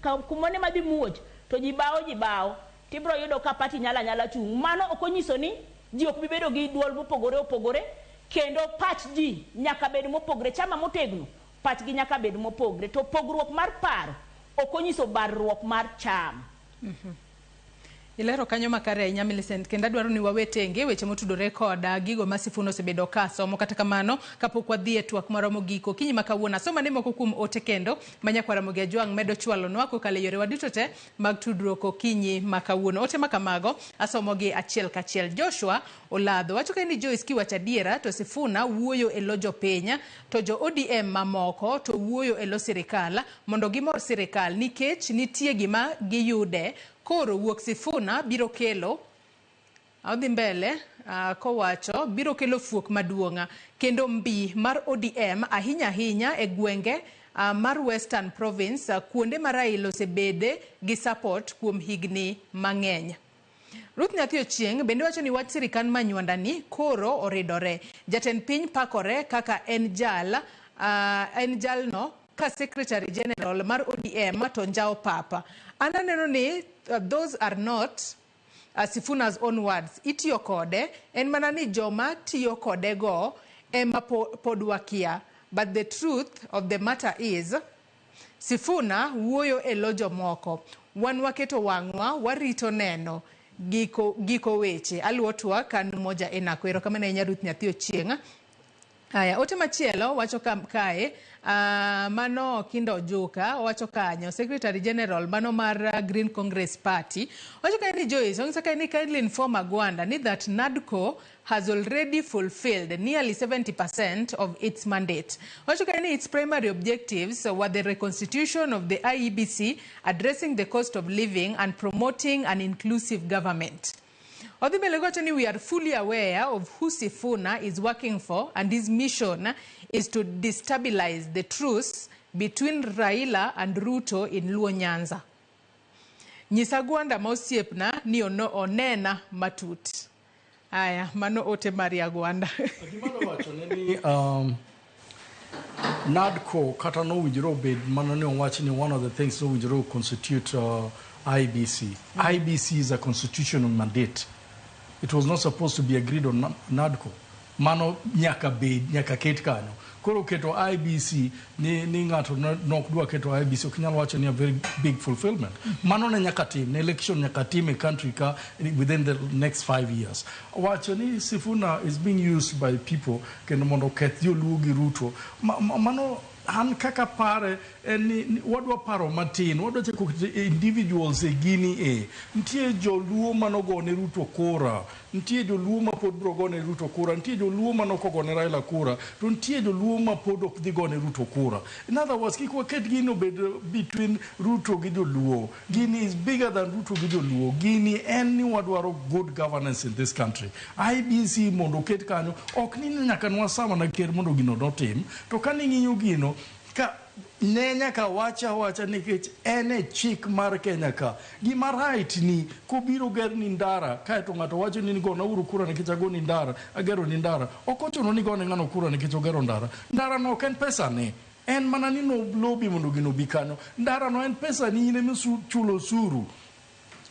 kuonde madhi muoch to ji bawo, tibro yudo ka party nyalo anyala chung'. Mano ok onyiso ni ji ok bi bedo gi duol mopogore opogore, kendo pach ji nyaka bed mopogre. Chama motegno pachgi nyaka bed mopogre, to pogruok mar paro ok onyiso barruok mar chama. Ilero kanyo makare ahinya Millicent, kendo adwaro ni wawe tenge weche motudore kod gigo ma Sifuna osebedo ka somo. Kata kamano, kapok wadhi e twak marwa mogik okinyi ma kawuono, asoma ne moko kuom ote kendo ma nyakwar Ramogi Ajwang' medo chwalonwa kokalo e yorewa duto te mag tudruok okinyi ma kawuono. Ote ma kamago asomogi achiel kachiel. Joshua Oladho wacho ka ni Joyce, kiwacho adiera to Sifuna wuoyo e lo jopiny, to jo ODM mamoko to wuoyo e lo sirikal mondo gimor sirikal nikech nitie gima giyude. Koro wuok Sifuna biro kelo, odhi mbele kowacho biro kelo fuok maduong' kendo mbi mar ODM ahinya ahinya e gwenge mar Western Province, kuonde ma Raila osebede gi support kuom higni mang'eny. Ruth Nyathi Ochieng' bende wacho ni wach sirikand Manywanda ni koro oridore. Jatend piny pakore kaka en jalno ka Secretary General mar ODM to njao papa. An aneno ni those are not Sifuna's own words. Itiyo kode, en mana ni joma tiyo kode go ema pod wakia. But the truth of the matter is, Sifuna wuoyo e lo jomoko. Wan waketo wang'wa, warito neno giko weche. Aluwo twak kan moja e nako. Erokamano ahinya Ruth Nyathi Ochieng'. Aya, ote machielo wacho kae, mano Kinda Ojuka wacho kanyo, Secretary General mano mar Green Congress Party wacho kae ni Joyce, ong'isa kae ni kindly inform Agwanda ni that NADCO has already fulfilled nearly 70% of its mandate. Wacho kae ni its primary objectives were the reconstitution of the IEBC, addressing the cost of living and promoting an inclusive government. Odhi mbele gocho ni we are fully aware of who Sifuna is working for, and his mission is to destabilize the truce between Raila and Ruto in Luo Nyanza. Nyisa Gwanda ma osiepna ni onena matut. Aya, mano ote Maria Gwanda. Gimano wacho ne ni NADCO kata nowinjore obed mano ne owach ni one of the things nowinjore constitute IBC. IBC is a constitutional mandate. It was not supposed to be agreed on NADCO. Mano nyaka bed, nyaka ket kanyo. Koro keto IEBC ni ng'ato nok dwa keto IEBC, ok nyal wacho ni a very big fulfillment. Mano ne nyaka tim, ne election nyaka tim e country ka within the next 5 years. Wacho ni Sifuna is being used by people kendo mondo oketh joluo gi Ruto. Mano an kaka pare en ni wadwa paro matin, wadwa chako keto individuals e gini. E nitie joluo manogone Ruto kura, nitie joluo ma pod biro gone Ruto kura, nitie joluo manok ogone Raila kura, to nitie joluo ma pod ok dhi gone Ruto kura. In other words, kik waket gini obed between Ruto gi joluo. Gini is bigger than Ruto gi joluo. Gini en ni wadwaro good governance in this country. IEBC mondo oket kanyo, ok ni nyaka nwasama na ker mondo gino notim. To ka ning'iyo gino ka ne nyaka wacha wacha, nikech en e chik mar Kenya ka. Gima right ni kobiro gerni ndara, kaeto ng'ato wacho ni gona uru kura nikech agoni ndara, agero ni ndara. Ok ochuno ni gone ng'ano kura nikech ogero ndara. Ndara no ok en pesa ne. En mana ni no lobby mondo gino obi kanyo. Ndara no en pesa ni in ema chulo osuru.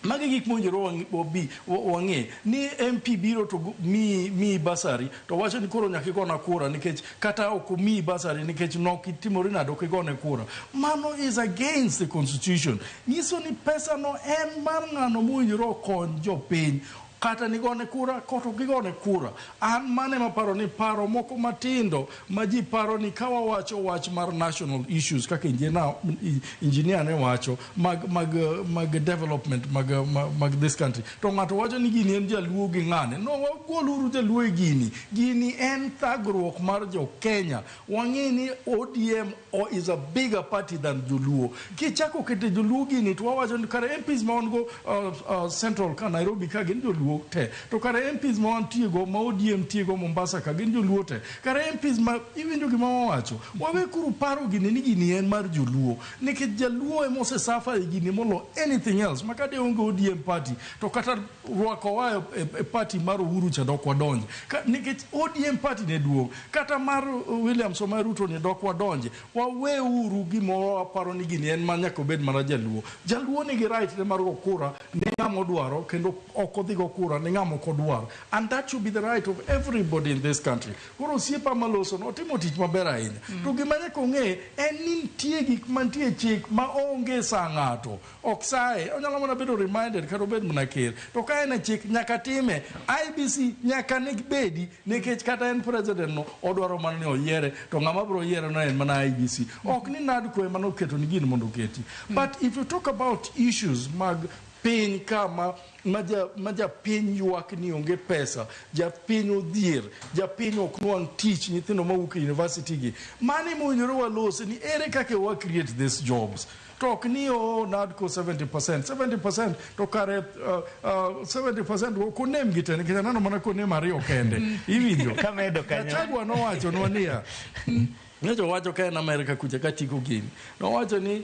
Magi gik mowinjore wabi wang'e ni MP biro to miyi bursary, to wacho ni koro nyaka igona kura nikech kata ok omiyi bursary nikech nok itimori nade, ok igone kura. Mano is against the constitution. Nyiso ni pesa no en mar ng'ano mowinjore okony jopiny, kata nigone kura kata ok igone kura. An mano ema paro ni paro moko matindo ma ji paro ni ka wawacho wach mar national issues kaka engineer ne wacho mag development mag this country, to ng'ato wacho ni gini en jaluo gi ng'ane. No, wagoluru jaluo e gini. Gini en thagruok mar jo Kenya. Wang'e ni ODM is a bigger party than joluo. Kichako kete joluo gini, to wawacho ni kare MPs ma wan go Central ka, Nairobi ka, gin joluo te. To kare MPs ma wantie go ma ODM tie go Mombasa ka, gin joluo te. Kare MPs ma iwinjo gima wawacho, wawe kuru paro gini ni gini en mar joluo, nikech jaluo ema osesuffer e gini molo anything else. Ma kade onge ODM party, to kata rwakowa e party mar Uhuru cha dok wadonje. Nikech ODM party ne duong', kata mar William Samoei Ruto ne dok wadonje. Waweuru gimoro waparo ni gini en ma nyaka obed mana jaluo. Jaluo nigi right ne mar go kura ne ng'ama odwaro, kendo ok odhi go kura ne ng'ama ok odwar, and that should be the right of everybody in this country. Koro osiepa maloso no otimo tich maber ahinya. To gima nyaka ong'e en ni nitie gik mantie chik ma onge sa ng'ato ok saye. Onyalo mana bedo reminded kata obed mana ker, to ka en e chik nyaka time. IEBC nyaka ne bedi, nikech kata en president no odwaro mana ni oyiere, to ng'ama biro yiere no en mana IEBC, ok ni NADCO ema noketo ni gini mondo oketi. But if you talk about issues mag piny ka ma japiny ywak ni onge pesa, japiny odhier, japiny ok nwang' tich, nyithindo mawuok e university gi, mano emowinjore walos ni ere kaka wa create these jobs, to ok ni o NADCO 70%, 70%, to kare 70% ok onem gi te, nikech aneno mana konem ariyo kende. Iwinjo? Kamedo kanyo. Gachagua nowachonwa niya, nyocha owacho ka en Amerika kucha ka tiko gini, nowacho ni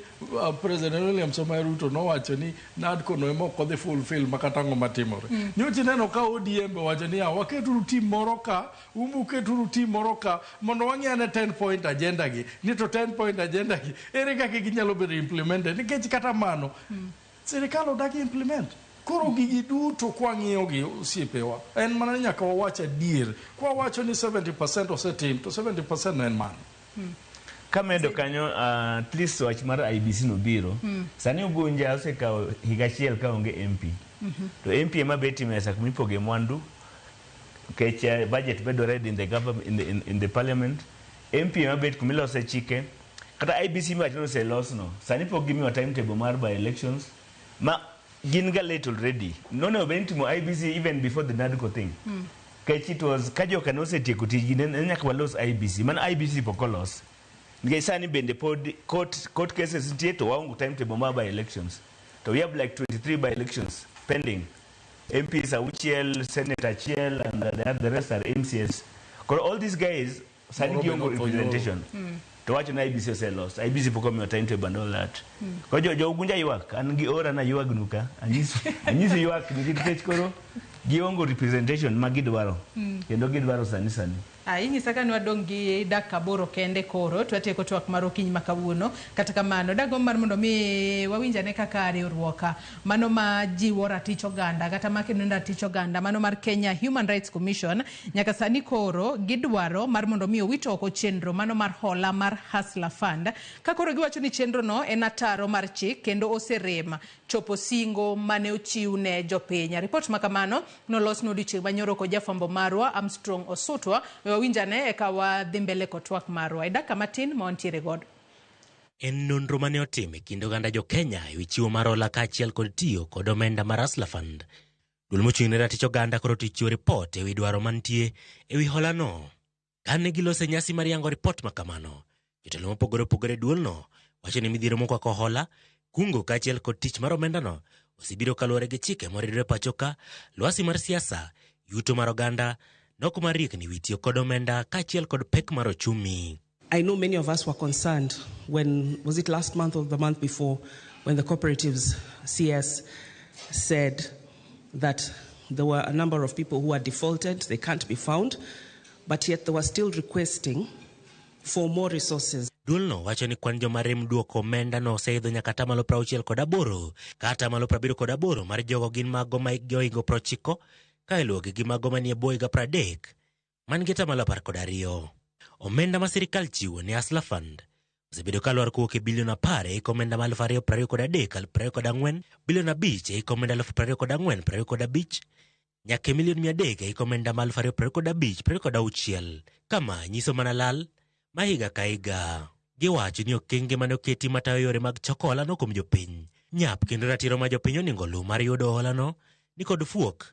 President William Samoei Ruto nowacho ni NADCO no ema ok odhi fulfill makata ang'o matimore. Nyocha ineno ka ODM be wacho niya, waketuru team moro ka, umbu keturu team moro ka mondo wang'i ane 10 point agenda gi, ni to 10 point agenda gi ere kaka ginyalo bedo implemented, nikech kata mano sirikal odagi implement. Koro gigi duto kwang'iyogi, osiepewa, en mana ni nyaka wawach adier. Kwawacho ni 70% osetim, to 70% no en mano. Kamedo kanyo, at least wach mar IEBC nobiro. Sani Ugunja osekawo higa achiel ka onge MP. To MP ema bet e mesa kumipoge mwandu, nikech budget bedo ready in the government, in the parliament. MP ema bet kumilose chike. Kata IEBC miwacho ni oselos no, sani pok gimiwa timetable mar by elections ma gin ga late already. Nonego bed ni itimo IEBC even before the NADCO thing. Nikech it was ka joka nosetieko tijgi, ne nyaka walos IEBC. Mano IEBC pok olos. Nikech sani bende pod court cases nitie, to waonge timetable mar by elections. To we have like 23 by elections pending. MPs auchiel, senator achiel, and the rest are MCAs. Koro all these guys sani Moro be gionge notho nyoro. representation. To wacho ni IEBC oselos. IEBC pok omiyo timetable and all that. Koro jo Ugunja ywak, an gi ora na ywagnu ka. Anyisi ywak nikech koro gionge representation ma gidwaro. Kendo gidwaro sani sani. Inyisa ka nwadong' gi dakika 8 kende koro to watieko twak mar okinyi ma kawuono. Kata kamano, dagomb mar mondo mi wawinj ane kaka riwruok mano ma jiwo ratich oganda kata makedo ne ratich oganda mano mar Kenya Human Rights Commission nyaka sani koro gidwaro mar mondo mi owit oko chenro mano mar hola mar Hustler Fund. Ka koro giwacho ni chenro no en ataro mar chik kendo oserem chopo singo mane ochiw ne jopiny. Ripot ma kamano nolos no odiochieng' manyoro kod jafwambo marwa Armstrong Osutwa. Wawinjane eka wadhi mbele kod twak marwa e dakika matin ma wantiere godo. En nonro mane otim e kind oganda jo Kenya ewi chiwo mar hola kaachiel kod tiyo kod omenda mar Hustler Fund. Duol mochung' ne ratich oganda koro ochiwo ripot ewi dwaro mantie ewi holano. Kane giloso e nyasi mar yango ripot ma kamano, jotelo mopogore opogore e duolno wacho ni midhiero mokwako hola, kungo kaachiel kod tich mar omendano osebiro kaluwore gi chike moridore pacho ka, lwasi mar siasa, yuto mar oganda, nok mar riekni wi tiyo kod omenda kaachiel kod pek mar ochumi. I know many of us were concerned when, was it last month or the month before, when the cooperatives CS said that there were a number of people who had defaulted, they can't be found, but yet they were still requesting for more resources. Duolno wacho ni kwan joma rem duoko omenda no oseidho nyaka atamalo 68 ka atamalo 78 mar jogo gin mago ma hikgi ohingo 90 ka iluwogi gi mago manie bwo higa 30 man gi atamalo 12. Omenda ma sirikal chiwo ne Hustler Fund osebedo ka lwar kowuok e bilion 10 e hik omenda ma 2023 2024, bilion 5 e hik omenda 2024 25 nyaka e milion 300 e hik omenda ma 2025 26. Kama nyiso mana lal ma higa ka higa. Giwacho ni okenge mane oketi matayo yore mag choko holano kuom jopiny nyap kendo ratiro ma jopiny oningo oluw mar yudo holano ni kod fuok.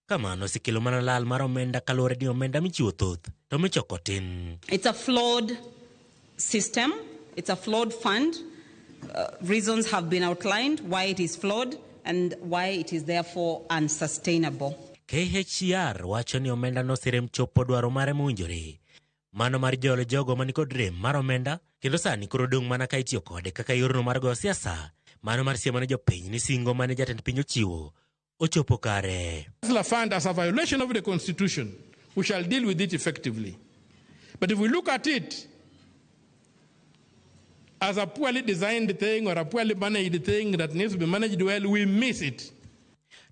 Kamano osekelo mana lal mar omenda kaluwore ni omenda michiwo thoth to michoko tin. It's a flawed system. It's a flawed fund. Reasons have been outlined why it is flawed and why it is therefore unsustainable. KHCR wacho ni omenda no oserem chopo dwaro mare mowinjore. Mano mar jolo jogo manikod rem mar omenda kendo sani koro dong' mana ka itiyo kode kaka yorno mar goyo siasa. Mano mar siemo ne jopiny ni singo mane jatend piny ochiwo ochopo kare. Hustler Fund as a violation of the Constitution, we shall deal with it effectively. But if we look at it as a poorly designed thing or a poorly managed thing that needs to be managed well, we miss it.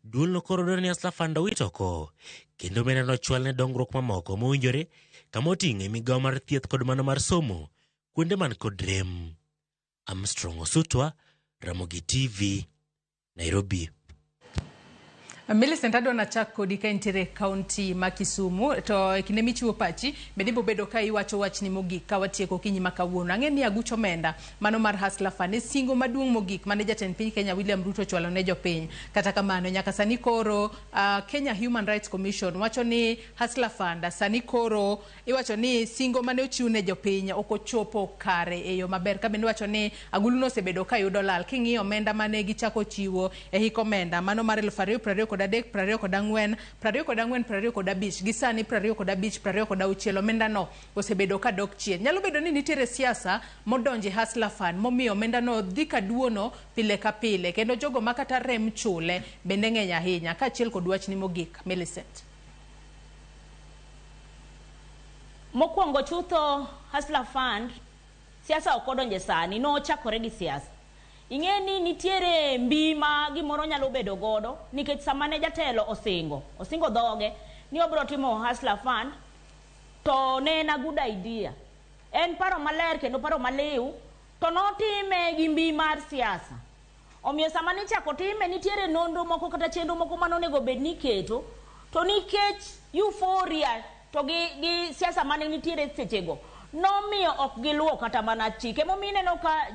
Duolno koro dwaro ni Hustler Fund owit oko kendo omenda no ochwal ne dongruok mamoko mowinjore kama oting'e migawo mar thieth kod mano mar somo kuonde man kod rem. Armstrong Osutwa, Ramogi TV, Nairobi. Millicent, adwa nachak kodi ka intiere e kaunti ma Kisumu to e kinde michiwo pachi bende ibiro bedo ka iwacho wachni mogik ka watieko okinyi ma kawuono. Ang'e ni aguch omenda mano mar Hustler Fund e singo maduong' mogik mane jatend piny Kenya William Ruto ochwalo ne jopiny. Kata kamano nyaka sani koro Kenya Human Rights Commission wacho ni Hustler Fund sani koro iwacho ni singo mane ochiw ne jopiny ok ochopo kare e yo maber. Ka bende iwacho ni aguluno osebedo ka yudo lal. King'iyo omenda mane gichako chiwo e hik omenda mano mar 2023 24 24 25 gi sani 25 26 omenda no osebedo ka dok chien. Nyalo bedo ni nitiere siasa modonje Hustler Fund momiyo omenda no dhi ka duono pile ka pile kendo jogo ma kata rem chule bende ng'eny ahinya. Kaachiel kod wachni mogik, Millicent. Mokwongo chutho Hustler Fund siasa ok odonje sani, nochakore gi siasa. Ing'e ni nitiere mbi ma gimoro nyalo bedo godo nikech sama ne jatelo osingo, osingo dhoge ni obiro timo Hustler Fund to ne en a good idea. En paro maler kendo paro maliw to notime gi mbi mar siasa. Omiyo sama nichako time nitiere nonro moko kata chenro moko mane onego bed ni iketo to nikech euphoria to gi siasa mane nitiere sechego nomiyo ok giluwo kata mana chike. Emomiyo ineno ka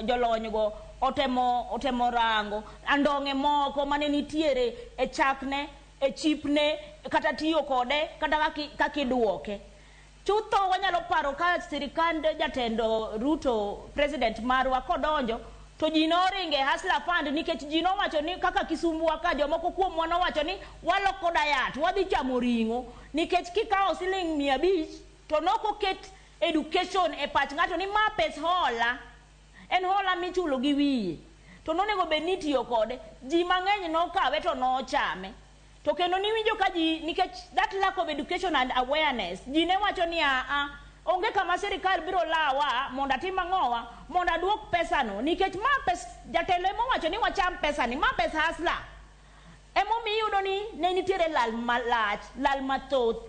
jolony go otemo rango andong'e moko mane nitiere e chakne, e chipne, kata tiyo kode, kata kaka iduoke. Chutho wanyalo paro ka sirikand jatend Ruto, president marwa kodonjo, to ji noringe Hustler Fund nikech ji nowacho ni kaka Kisumu wa ka jomoko kuomwa nowacho ni waloko diet, wadhi chamo ring'o nikech kikawo siling 500 to nokoket education e pach ng'ato ni ma pes hola, en hola michulo gi wiye to nonego bed ni itiyo kode. Ji mang'eny nokawe to nochame. To kendo niwinjo ka ji, nikech that lack of education and awareness, ji ne wacho ni a onge kama sirikal biro lawa mondo atim ang'owa, mondo aduok pesano, nikech ma pes jatelo emowacho ni wacham pesani, ma pesa Hustler. Emomiyo iyudo ni ne nitiere lal malach, lal mathoth.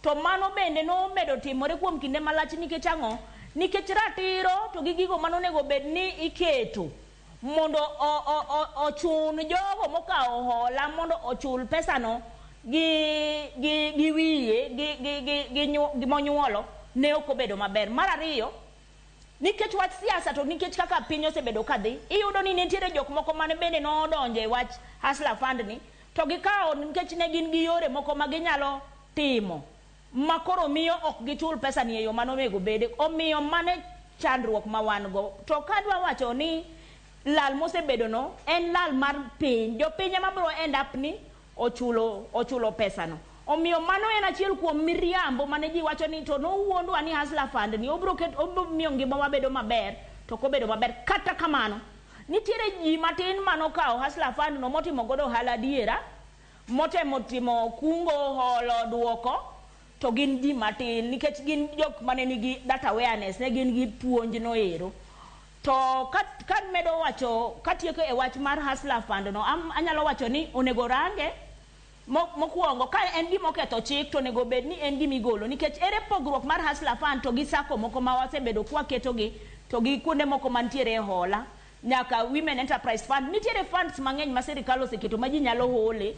To mano bende nomedo timore kuom kinde malach nikech ang'o? Nikech ratiro to gi gigo manonego bed ni iketo mondo ochun jogo mokawo hola mondo ochul pesano gi wiye gi monyuolo ne ok obedo maber. Mar ariyo, nikech wach siasa to nikech kaka piny osebedo kadhi, iyudo ni nitiere jok moko mane bende nodonjo e wach Hustler Fund ni to gikawo nikech ne gin gi yore moko ma ginyalo timo ma koro miyo ok gichul pesa ni e yo manonego bede. Omiyo mane chandruok ma wan go. To kadwa wacho ni lal mosebedo no en lal mar piny. Jopiny ema biro end up ni ochulo pesano. Omiyo mano en achiel kuom miriambo mane ji wacho ni to nowuondwa ni Hustler Fund ni obiro miyo ngimawa bedo maber, to ok obedo maber. Kata kamano, nitiere ji matin manokawo Hustler Fund no motimo godo ohala adiera, motemo timo kungo, holo, duoko, to gin ji matin nikech gin jok mane nigi that awareness, ne gin gi puonj no ero. To ka medo wacho, katieko e wach mar Hustler Fund no, anyalo wacho ni onego range mokwongo ka en gima oketho chik to onego bed ni en gima igolo, nikech ere pogruok mar Hustler Fund to gi sacco moko ma wasebedo kwaketogi to gi kuonde moko mantiere e hola nyaka Women Enterprise Fund. Nitiere funds mang'eny ma sirikal oseketo ma ji nyalo hole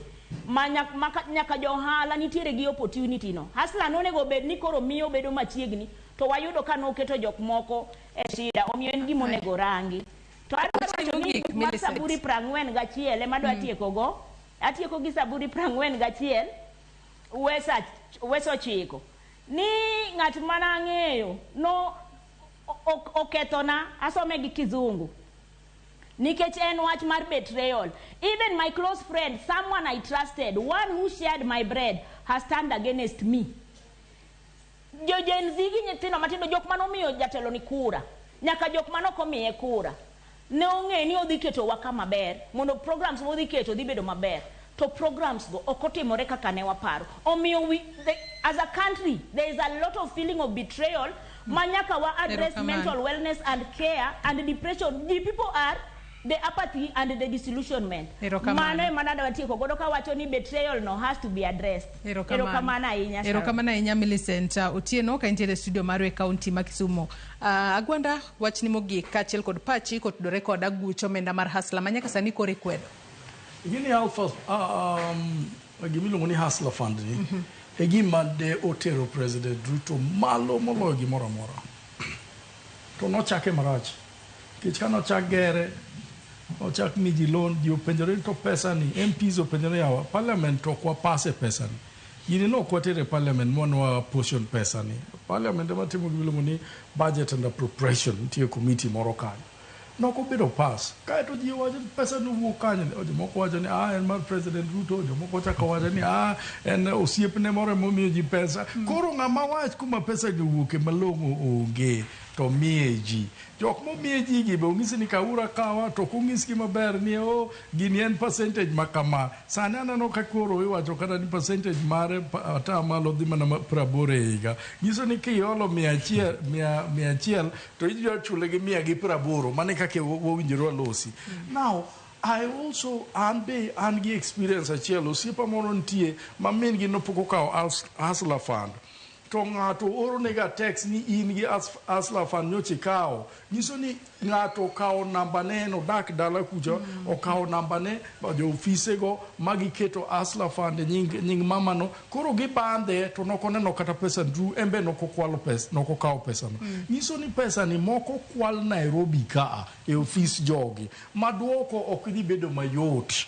ma nyaka jo ohala nitiere gi opportunity no. Hustler nonego bed ni koro miyo bedo machiegni, to wayudo ka noketo jok moko e shida, omiyo en gima onego rangi. To adwaro wacho ni mar Saburi 41 ema adwa tieko go. Atieko gi Saburi 41 wes 9 ni ng'at mana ang'eyo no okethona, asome gi kizungu nikech en wach mar betrayal. Even my close friend, someone I trusted, one who shared my bread, has turned against me. Jo Gen Z gi nyithindo matindo, jok manomiyo jatelo ni kura, nyaka jok manok omiye kura, ne ong'e ni odhi keto wa kama ber, mondo programs modhi keto dhi bedo maber, to programs go ok otimore kaka ne waparo. Omiyo as a country there is a lot of feeling of betrayal ma nyaka wa address mental wellness and care and depression. The people are the apathy and the disillusionment. Mano ema nadwa tieko godo kawacho ni betrayal no has to be addressed. Erokamano ahinya. Erokamano ahinya Millicent Otieno ka intiere e studio marwa e kaunti ma Kisumu. Agwanda, wachni mogik kaachiel kod pachi kotudore kod aguch omenda mar Hustler ma nyaka sani koro ikwedo. Gini Alpha, gimiluongo ni Hustler Fund ni, e gima de otero President Ruto malo moloyo gimoro amora. To nochake marach. Nikech ka nochak gere, ochak mi ji loan, ji openjore ni to pesa ni, MPs openjore yawa, parliament to ok wapase pesa ni. Gini no ok watere parliament mwanwa portion pesa ni. Parliament ema timo gimiluongo ni budget and appropriation, nitie committee moro kanyo. Nok obedo pass. Kaeto ji wacho ni pesa ni owuok kanye. Jomoko wacho ni en mar President Ruto, jomoko chako wacho ni en osiepne moro emomiyo ji pesa. Koro ng'ama wach kuma pesa ni owuoke malong'o onge to miye ji. Jok momiye ji gi be onyisi ni kawuru akawa, to ok onyisgi maber ni gini en percentage ma kama. Sani aneno ka koro iwacho kata ni percentage mare atamalo dhi mana 80 e higa. Nyiso ni kiolo 100 to idwa chule gi 180. Mano e kaka wawinjore walosi. Now, I also an be an gi experience achiel. Osiepa moro nitie ma min gi nopok okawo Hustler Fund. To ng'ato oro nega text ni in gi Hustler Fund nyocha ikawo. Nyiso ni ng'ato okawo namba ne, en odak dala kucha, okawo namba ne jo ofise go magiketo Hustler Fund nying mamano. Koro gibandhe to nokoneno kata pesa ndru, en be nokokwalo pesa, nokokawo pesa no. Nyiso ni pesa ni moko kwal Nairobi ka e ofis jogi, ma duoko ok dhi bedo mayot.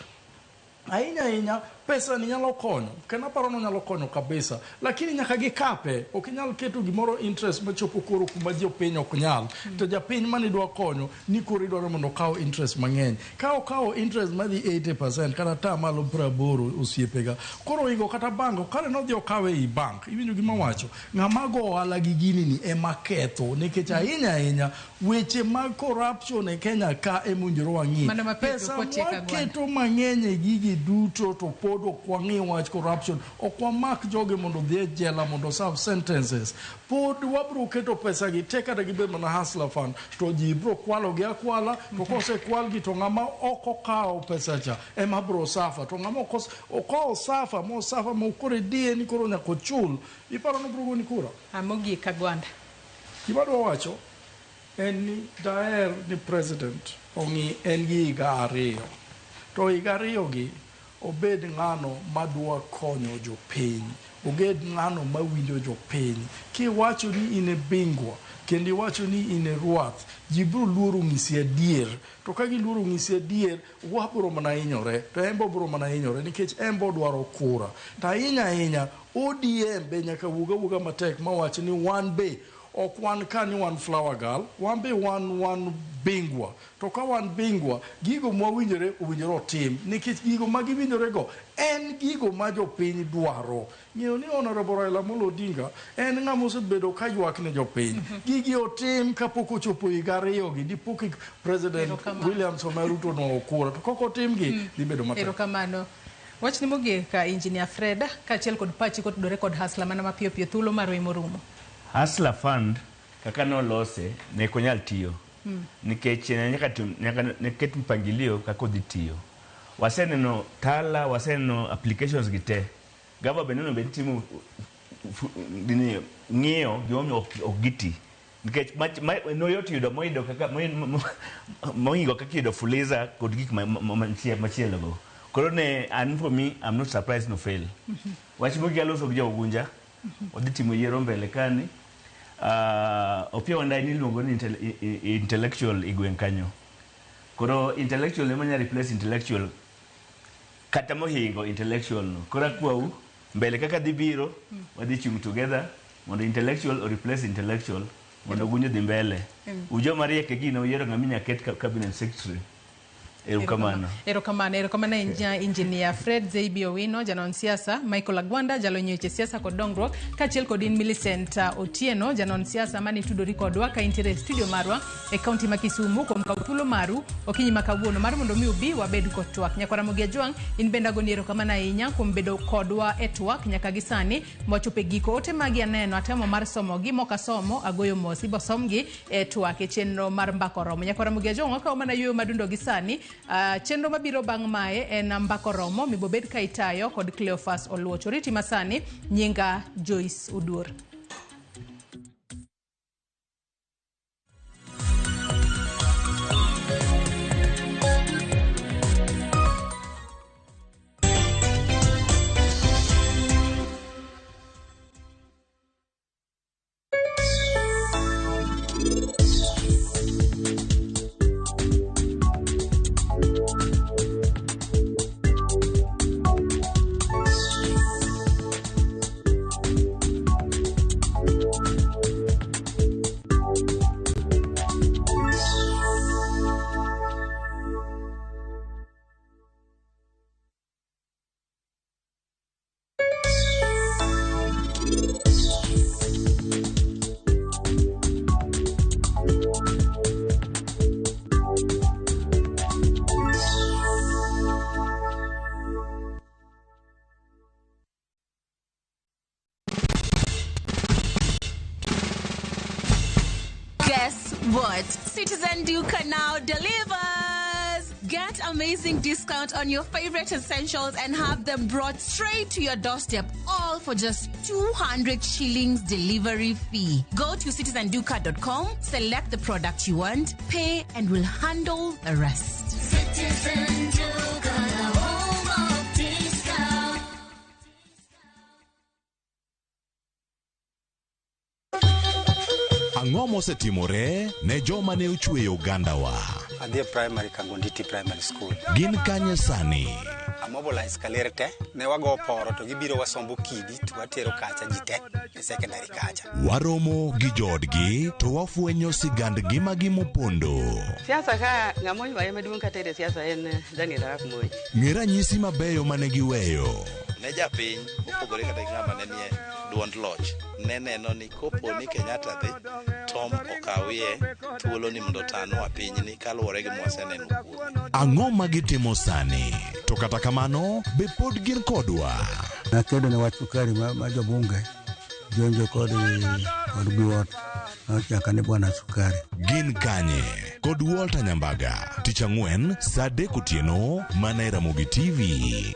Ahinya ahinya pesa ni nyalo konyo, kendo aparo ni onyalo konyo kabisa, lakini nyaka gikape. Ok inyal keto gimoro interest machopo koro kuma jopiny ok nyal. To japiny mane idwa konyo ni koro idwaro mondo okaw interest mang'eny. Ka okawo interest madhi 80% kata atamalo 80 osiepega, koro ingo kata bank, kare nodhi okawe ei bank. Iwinjo gima wacho? Ng'ama go ohala gi gini ni ema ketho, nikech ahinya ahinya weche mag corruption e Kenya ka emowinjore wang'i. Pesa mwaketo mang'eny e gigi duto to pod pod ok wang'i wach corruption, ok wamak jogi mondo odhi e jela mondo serve sentences, pod wabro keto pesa gi te kata gibed mana hustler fund to ji bro kwalo gi akwala to kosekwalgi to ng'ama ok okawo pesa cha ema bro suffer to ng'ama ok osafa mosafa mo koro idiye ni koro nyaka ochul iparo ni obro goni kura. Mogik Agwanda. Gima adwa wacho en ni daher ni president ong'i en gi higa 2 to higa 2 gi obed ng'ano madwa konyo jopiny, obed ng'ano mawinjo jopiny. Kiwacho ni in e bingwa kendo iwacho ni in e ruath, ji biro luoro ng'isi adier, to ka giluoro ng'isi adier wabiro mana hinyore to en be obiro mana hinyore nikech en be odwaro kura. To ahinya ahinya ODM be nyaka wuog awuoga matek mawach ni wan be ok wan ka ni wan flower girl, wan be wan bingwa. To ka wan bingwa, gigo mwawinjore owinjore otim nikech gigo ma giwinjore go en gigo ma jopiny dwaro. Ng'eyo ni Honorable Raila Amolo Odinga en ng'ama osebedo ka ywak ne jopiny. Gigi otim kapok ochopo higa 2 gi dipo ka President William Samoei Ruto onwang'o kura to kok otimgi dhi bedo matek. Erokamano. Wachni mogik Engineer Fred kaachiel kod pachi kotudore kod Hustler mana mapiyo piyo thuolo marwa emorumo. Hustler Fund kaka nolose ne ok onyal tiyo nikech nyaka ne ket mpangilio kaka odhi tiyo. Waseneno Tala, waseneno applications gi te. Gava bende onego bed ni timo ng'iyo gimomiyo ok giti. Nikech noyot yudo moyudo kaka mohingo kaka yudo Fuliza kod gik machielo go. Koro ne an for me I'm not surprised no fail. Wach mogik aloso gi jo Ugunja. Odhi timo yiero mbele kani. Opiyo Wandayi niluongo ni intellectual e gweng' kanyo. Koro intellectual ema nyalo replace intellectual kata mohingo intellectual no. Koro akwau mbele kaka dhi biro wadhi chung' together mondo intellectual o replace intellectual mondo Ugunja odhi mbele. Ujoma riek e gino uyiero ng'ama inyalo ket cabinet secretary. Erokamano. Erokamano, erokamano Engineer Fred Zeibi Owino, janon siasa, Michael Agwanda, jalony weche siasa kod dongruok, kaachiel kod in Millicent Otieno, janon siasa mane tudori kodwa ka intiere e studio marwa e kaunti ma Kisumu kuom kawo thuolo maru okinyi ma kawuono mar mondo mi ubi wabed kod twak. Nyakwara Ramogi Ajwang', in bende agoni erokamano ahinya kuom bedo kodwa e twak nyaka gi sani mwachopo e giko. Ote magi aneno, atemo mar somogi, mok asomo, agoyo mos, ibo somgi e twak e chenro mar Mbaka Oromo. Nyakwara Ramogi Ajwang', wakawo mana yueyo madundo gi sani. Chenro mabiro bang' mae en Mbaka Oromo mibobed ka itayo kod Cleophas Oluoch. Oriti masani, nyinga Joyce Oduor. Guess what? Citizen Duka now delivers! Get amazing discount on your favorite essentials and have them brought straight to your doorstep, all for just 200 shillings delivery fee. Go to citizenduka.com, select the product you want, pay, and we'll handle the rest. Citizen Duka, the home of discount. Ang'o mosetimore ne joma ne ochweyo ogandawa? Adhi e primary Kangonditi Primary School. Gin kanye sani? Amobilize kaler te, ne wago poro to gibiro wasombo kidi to watero kacha ji te e secondary kacha. Waromo gi joodgi to wafwenyo sigand ngimagi mopondo. Siasa ka ng'ama oywaye maduong' kata e siasa en Daniel Arap Moi. Ng'e ranyisi mabeyo mane giweyo. Ne japiny opogore kata gi ng'ama ne nie duond loch ne neno ni kopo ni Kenyatta dhi, Tom okawie thuolo ni mondo otanwa pinyni kaluwore gi mwaseneno kuome. Ang'o ma gitimo sani? To kata kamano, be pod gin kodwa? Nakedo ne wach sukari ma, ma jobunge jonjo kod kod Biwott nochaka ni bwana sukari. Gin kanye? Kod Walter Nyambaga, tich ang'wen saa adek otieno mana e Ramogi TV.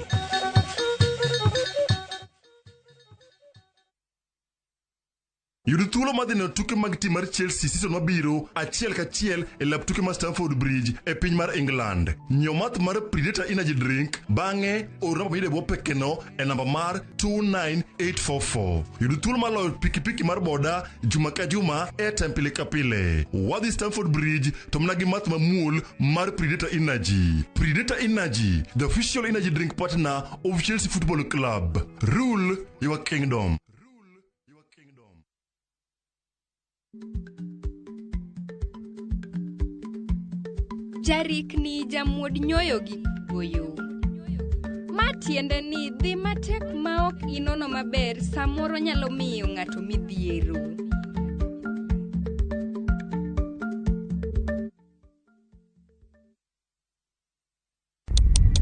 Yud thuolo mar dhi neno tuke mag tim mar Chelsea season mabiro achiel kachiel e lap tuke mar Stamford Bridge e piny mar England. Nyiew math mar Predator Energy Drink bang'e or namba miyudo e bwo pekeno e namba mar 29844. Yud thuolo mar loyo pikipiki mar boda juma ka juma, airtime pile ka pile. Wadhi Stamford Bridge to mana gi math mamuol mar Predator Energy. Predator Energy, the official energy drink partner of Chelsea Football Club. Rule your kingdom. Jarikni jamuod nyoyo gi goyo. Ma tiende ni dhi matek ma ok inono maber samoro nyalo miyo ng'ato midhiero.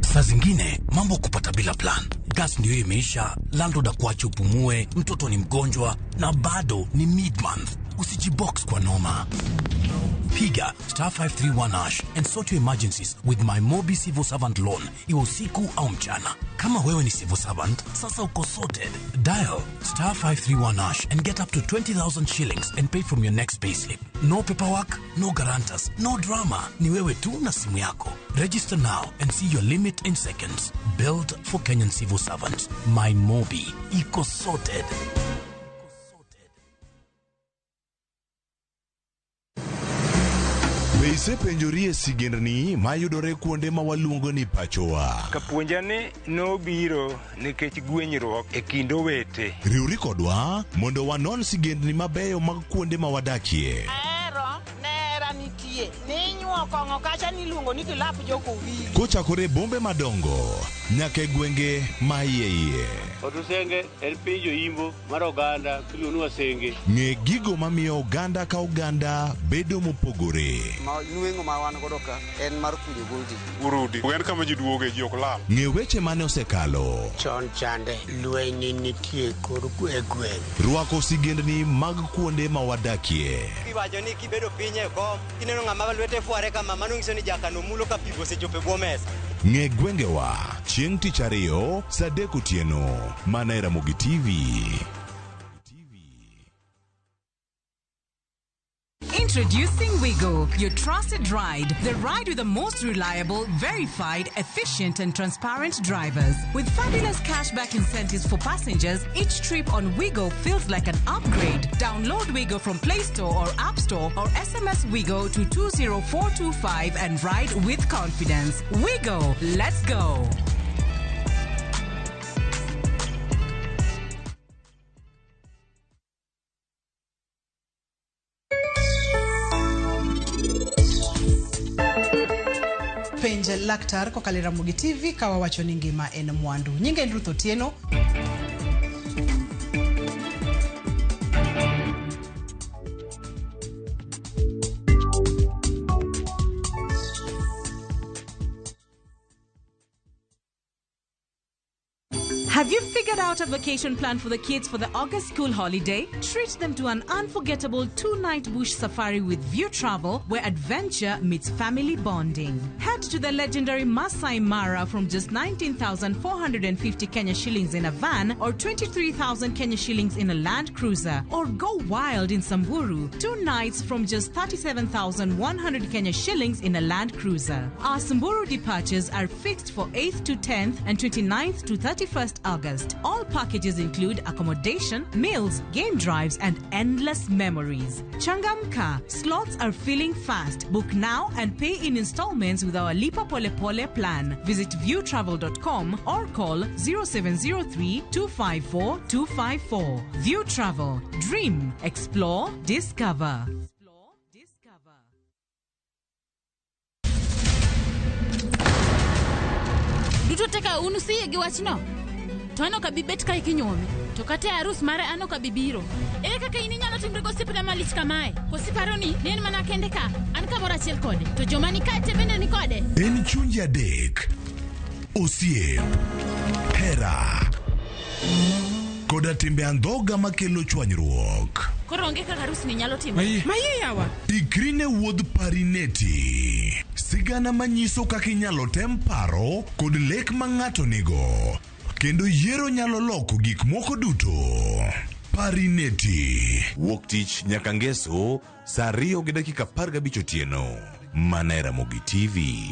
Saa zingine mambo kupata bila plan. Gas ndio imeisha, landlord akuache upumue, mtoto ni mgonjwa na bado ni mid month. Usijibox kwa noma. Piga star 531 hash and sort your emergencies with my Mobi Civil Servant Loan, iwe usiku au mchana. Kama wewe ni civil servant, sasa uko sorted. Dial star 531 hash and get up to 20,000 shillings and pay from your next payslip. No paperwork, no guarantors, no drama. Ni wewe tu na simu yako. Register now and see your limit in seconds. Built for Kenyan civil servants. My Mobi. Iko sorted. Be isepenjori e sigendni mayudore kuonde ma waluongo ni pachowa? Kapuonja ni nobiro nikech gwenyruok e kind owete. Riwri kodwa mondo wanon sigendni mabeyo mag kuonde ma wadakie. Ahero nera nitie ninyuo kong'o kacha niluongo ni kilap jokowili. Kochakore e bombe madongo nyaka e gwenge ma iye iye. Otusenge en piny joimbo mar oganda miluongo ni Wasenge. Ng'e gigo mamiyo oganda ka oganda bedo mopogore. Ma nweng'o ma wan godo ka en mar kunyo goldi. Urudi. En kama ji duoge ji ok lal. Ng'e weche mane osekalo. Chon chande lweny nitie kor e gweng'. Rwako sigendni mag kuonde ma wadakie. Iwacho ni kibedo piny e kom kineno ng'ama lwete fware kama mano nyiso ni jakano mulo ka pi osechopo e bwo mesa. Ng'e gwengewa chieng' tich ariyo saa adek otieno mana e Ramogi TV. Introducing Wigo, your trusted ride. The ride with the most reliable, verified, efficient, and transparent drivers. With fabulous cashback incentives for passengers, each trip on Wigo feels like an upgrade. Download Wigo from Play Store or App Store or SMS Wigo to 20425 and ride with confidence. Wigo, let's go. Penj laktar kokalo e Ramogi TV ka wawacho ni ngima en mwandu. Nyinga en Ruth Otieno. Have you figured out a vacation plan for the kids for the August school holiday? Treat them to an unforgettable 2-night bush safari with View Travel, where adventure meets family bonding. Head to the legendary Masai Mara from just 19,450 Kenya shillings in a van or 23,000 Kenya shillings in a Land Cruiser. Or go wild in Samburu, 2 nights from just 37,100 Kenya shillings in a Land Cruiser. Our Samburu departures are fixed for 8th to 10th and 29th to 31st August. All packages include accommodation, meals, game drives, and endless memories. Changamka, slots are filling fast. Book now and pay in installments with our Lipa Pole Pole plan. Visit viewtravel.com or call 0703 254 254. View Travel. Dream, explore, discover. Duto te ka un usiyie gi wachno, to an ok abi bet kae kinyuomi. To kata e arus mare an ok abi biro. Ere kaka in inyalo timri gosiepna malich kamae? Koso iparo ni ne en mana kende ka? An kamoro achiel kode. To joma ni kae te bende ni kode. En chunje adek, osiep, hera, koda timbe andhoga makelo chwanyruok. Koro onge kaka arus ni nyalo timore. Maye yawa. Ikri ne wuodh Parineti. Sigana manyiso kaka inyalo tem paro kod lek ma ng'ato nigo. Kendo yiero nyalo loko gik moko duto. Parineti. Wuok tich nyaka ngeso saa 2:15 otieno. Mana e Ramogi TV.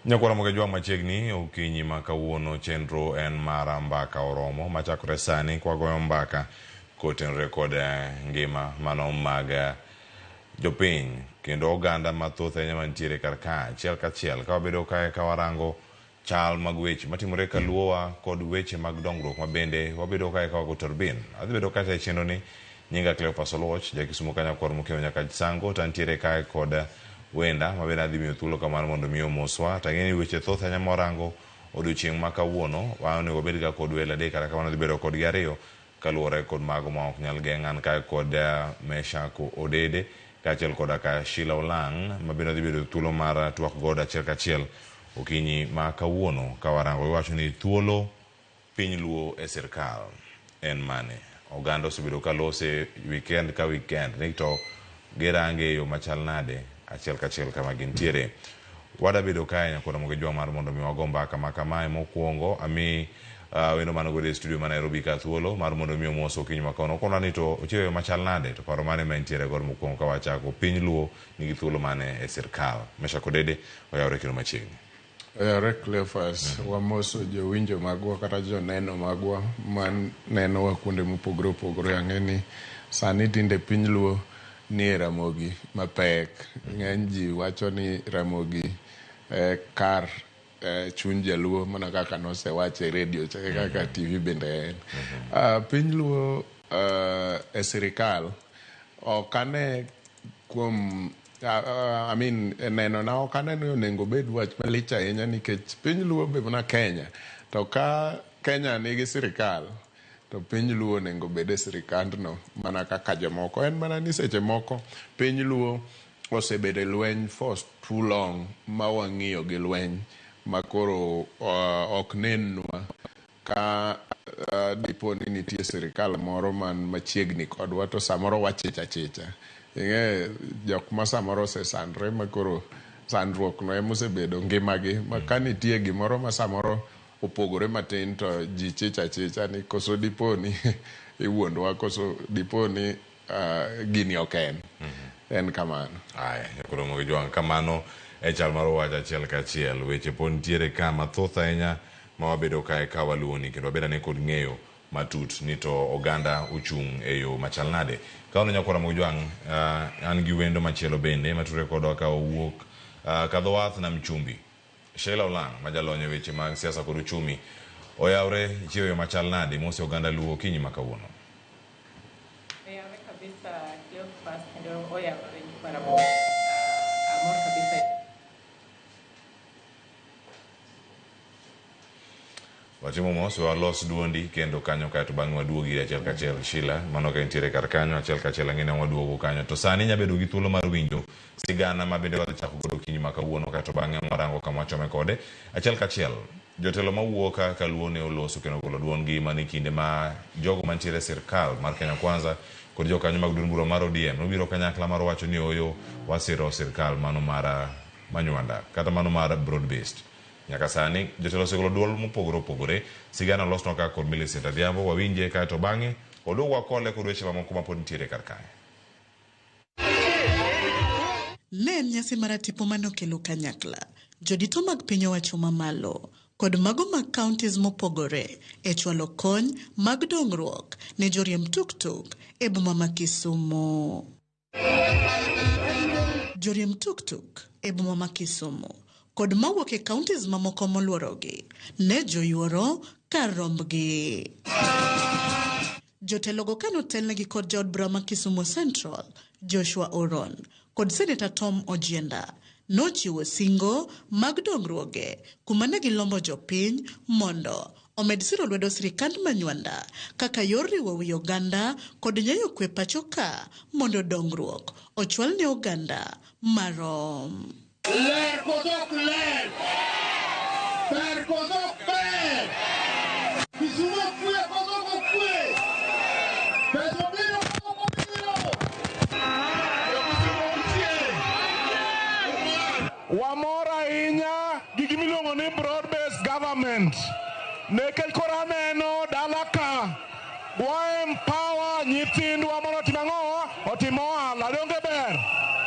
Nyakwara Mogejo machiegni okinyi ma kawuono chenro en mar mbaka oromo machakore sani kwagoyo mbaka kotenore kod ngima mano mag jopiny kendo oganda mathoth ahinya mantiere kar ka achiel kachiel ka wabedo kae ka warango chal mag weche matimore kaluowa kod weche mag dongruok mabende wabedo kae ka wago torbin. Adhi bedo kata e chenro ni nyinga Cleophas Oluoch jakisumo ka nyakwar Mokeo nyaka Sango to antiere kae kod wenda mabende adhi miyo thuolo kamano mondo mi omoswa to ang'e ni weche thoth ahinya morango odiochieng' ma kawuono wa onego wabed ga kod welo adek kata kamano adhi bedo kodgi ariyo kaluwore kod mago ma ok nyal geng' an kae kod Meshak Odede kaachiel koda ka Sheila Olang' mabende adhi bedo thuolo mar twak godo achiel kachiel okinyi ma kawuono ka warango iwacho ni thuolo piny Luo e sirkal en mane? Oganda osebedo ka lose weekend ka weekend ni to girange e yo machal nade achiel kachiel kama gintiere. Wada bedo kae nyakwara Mogejo mar mondo mi wago mbaka ma kamae mokwongo ami wendo man godo e studio ma Nairobi ka thuolo mar mondo mi omos okinyi ma kawuono. Okona ni to ochiwo yo machal nade to paro mane ma entiere godo mokwongo ka wachako piny Luo nigi thuolo mane e sirkal. Meshak Odede oyawore kendo machiegni. Oyawore Cleophas, wamoso jowinjo magwa kata joneno magwa manenowa kuonde mopogore opogore. Ang'e ni sani tinde piny Luo nie Ramogi mapek. Ng'eny ji wacho ni Ramogi kar chuny jaluo mana kaka nosewache e redio cha e kaka TV bende en. Piny Luo e sirikal ok ane kuom I mean neno na ok ane ni onego obed wach malich ahinya nikech piny Luo be mana Kenya to ka Kenya nigi sirikal to piny Luo onego bed e sirikandno mana kaka jomoko. En mana ni seche moko piny Luo osebedo e lweny for too long ma wang'iyo gi lweny ma koro ok nennwa ka dipo ni nitie sirikal moro man machiegni kodwa to samoro wachicha chicha. Ing'e jok ma samoro osesandre ma koro sandruok no ema osebedo ngimagi ma ka nitie gimoro ma samoro opogore matin to ji chicha chicha ni koso dipo ni iwuondowa koso dipo ni gini ok en. En kamano. Aya, nyakwara Mogejo kamano e chal mar wach achiel kachiel. Weche pod nitiere ka mathoth ahinya ma wabedo kae ka waluwoni kendo wabedo ane kod ng'eyo matut ni to oganda ochung' e yo machal nade. Kawuono nyakwara Mogejo an gi wendo machielo bende matudore kodwa ka owuok kadho wath nam chumbi. Sheila Olang' ma jalony e weche mag siasa kod uchumi oyawre ichiwo yo machal nade mose oganda Luo okinyi ma kawuono. Oyawre kabisa Cleophas kendo oyawore nyikwa Ramogi. Amor kabisa. Watimo mos walos duondi kendo kanyo kaeto bang'e waduogi achiel kachiel Sheila mano ka intiere kar kanyo achiel kachiel ang'e ni waduogo kanyo to sani inya bedo gi thuolo mar winjo sigana ma bende wadhi chako godo okinyi ma kawuono kaeto bang'e warango kama wachome kode achiel kachiel jotelo mawuok ka kaluo ne oloso kendo golo duondgi mane kinde ma jogo mantiere e sirkal mar Kenya Kwanza kod jokanyo mag duond bura mar ODM nobiro kanyakla mar wacho ni oyo wasiro sirkal mano mar Manywanda kata mano mar broad based. Nyaka sani jotelo osegolo duol mopogore opogore sigana olosnwa ka kod Millicent Adhiambo wawinje kaeto bang'e waduog wakole kod weche mamoko mapod nitiere kar kae. Ne en nyasi mar tipo manokelo kanyakla jodito mag piny owacho mamalo kod mago mag counties mopogore e chwalo kony mag dongruok ne joriemb tuktuk e boma ma Kisumu. Joriemb tuktuk e boma ma Kisumu kod mawuok e counties mamoko moluorogi ne joyuoro kar rombgi. Jotelogo kanotelnegi kod jaod bura ma Kisumu Central, Joshua Oron, kod Seneta Tom Ojienda nochiwo singo mag dongruoge kuma ne gilombo jopiny mondo omed siro lwedo sirikand Manywanda kaka yor riwo wi oganda kod nyayo kwe pacho ka mondo dongruok ochwal ne oganda marom. Ler koso ok ler? Ber koso ok ber? Kisumu okwe koso ok okwe? Pesa obiro koso ok obiro? Wamor ahinya gi gimiluongo ni broad based government nikech koro aneno dala ka wa empower nyithindwa mondo otim ang'o? Otim ohala. Donge ber?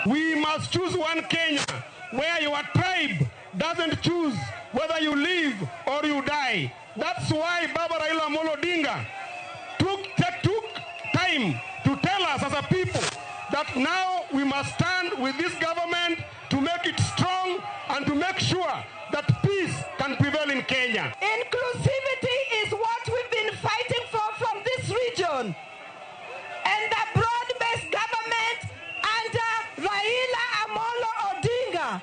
We must choose one Kenya where your tribe doesn't choose whether you live or you die. That's why Baba Raila Amolo Odinga took time to tell us as a people that now we must stand with this government to make it strong and to make sure that peace can prevail in Kenya. Inclusivity is what we've been fighting for from this region. And the broad-based government under Raila Amolo Odinga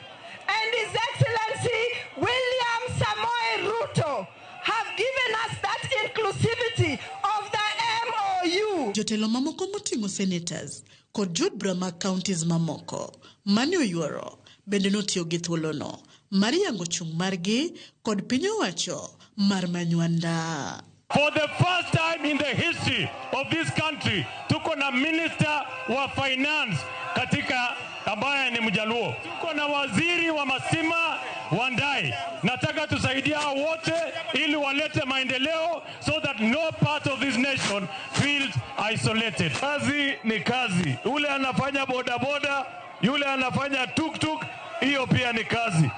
and His Excellency William Samoei Ruto have given us that inclusivity of the MOU. Jotelo mamoko moting'o senators kod jood bura mag counties mamoko mane oyuoro bende notiyo gi thuolono mar yango chung' margi kod piny owacho mar Manywanda. For the first time in the history of this country, tuko na minister wa finance katika ambaye ni Mjaluo. Tuko na waziri wa masima Wandai. Nataka tusaidie hao wote ili walete maendeleo so that no part of this nation feels isolated. Kazi ni kazi. Yule anafanya bodaboda, yule anafanya tuktuk, hiyo pia ni kazi.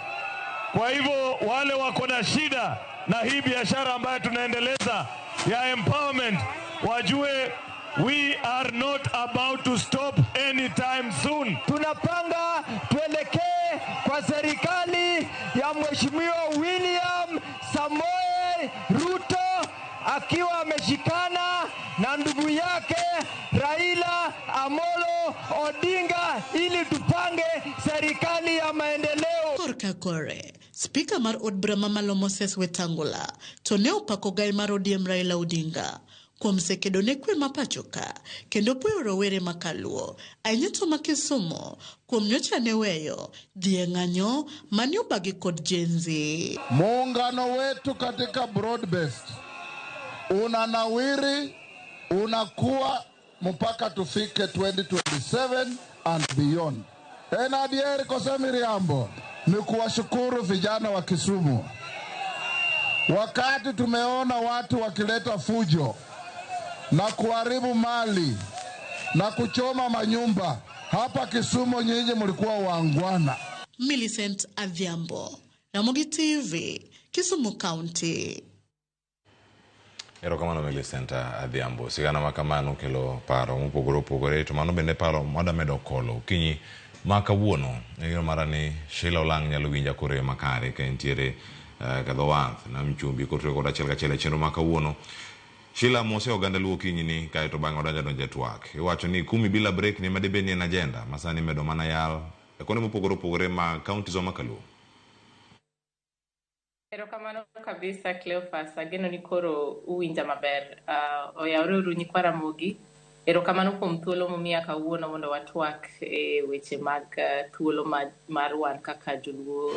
Kwa hivyo wale wako na shida na hii biashara ambayo tunaendeleza ya empowerment wajue we are not about to stop anytime soon. Tunapanga tuelekee kwa serikali ya Mheshimiwa William Samoei Ruto akiwa ameshikana na ndugu yake Raila Amolo Odinga ili tupange serikali ya maendeleo. Korka kore, spika mar od bura mamalo Moses Wetangula to ne opako gai mar ODM Raila Odinga kuom sekedo ne kwe ma pacho ka kendo puoyo rowere ma Kaluo ahinya to ma Kisumu kuom nyocha ne weyo dhi e ng'anyo mane obagi kod Gen Z. Muungano wetu katika broad based unanawiri, unakuwa mpaka tufike 2027 and beyond. En adier koso miriambo ni kuwashukuru vijana wa Kisumu. Wakati tumeona watu wakileta fujo na kuharibu mali na kuchoma manyumba hapa Kisumu, nyinyi mlikuwa waangwana. Millicent Adhiambo, Ramogi TV, Kisumu County. Erokamano Millicent Adhiambo. Sigana ma kamano kelo paro mopogore opogore, to mano bende paro mada medo kolo okinyi ma kawuono. Egeno mara ni Sheila Olang' nyalo winja kore makare ka entiere kadho wath nam chumbi kotiyo kod achiel kachiel e chenro ma kawuono. Sheila, mose oganda luo okinyi ni kaeto bang'e wadonjo donjo e twak. Iwacho ni kumi bila break ni madibed ni en agenda ma sani imedo mana yal e kuonde mopogore opogore ma counties wa ma Kaluo. Erokamano kabisa Cleophas, ageno ni koro uwinja maber. Oyawre uru nyikwa Ramogi. Erokamano kuom thuolo momiya kawuono mondo watwak e weche mag thuolo mar wan kaka joluo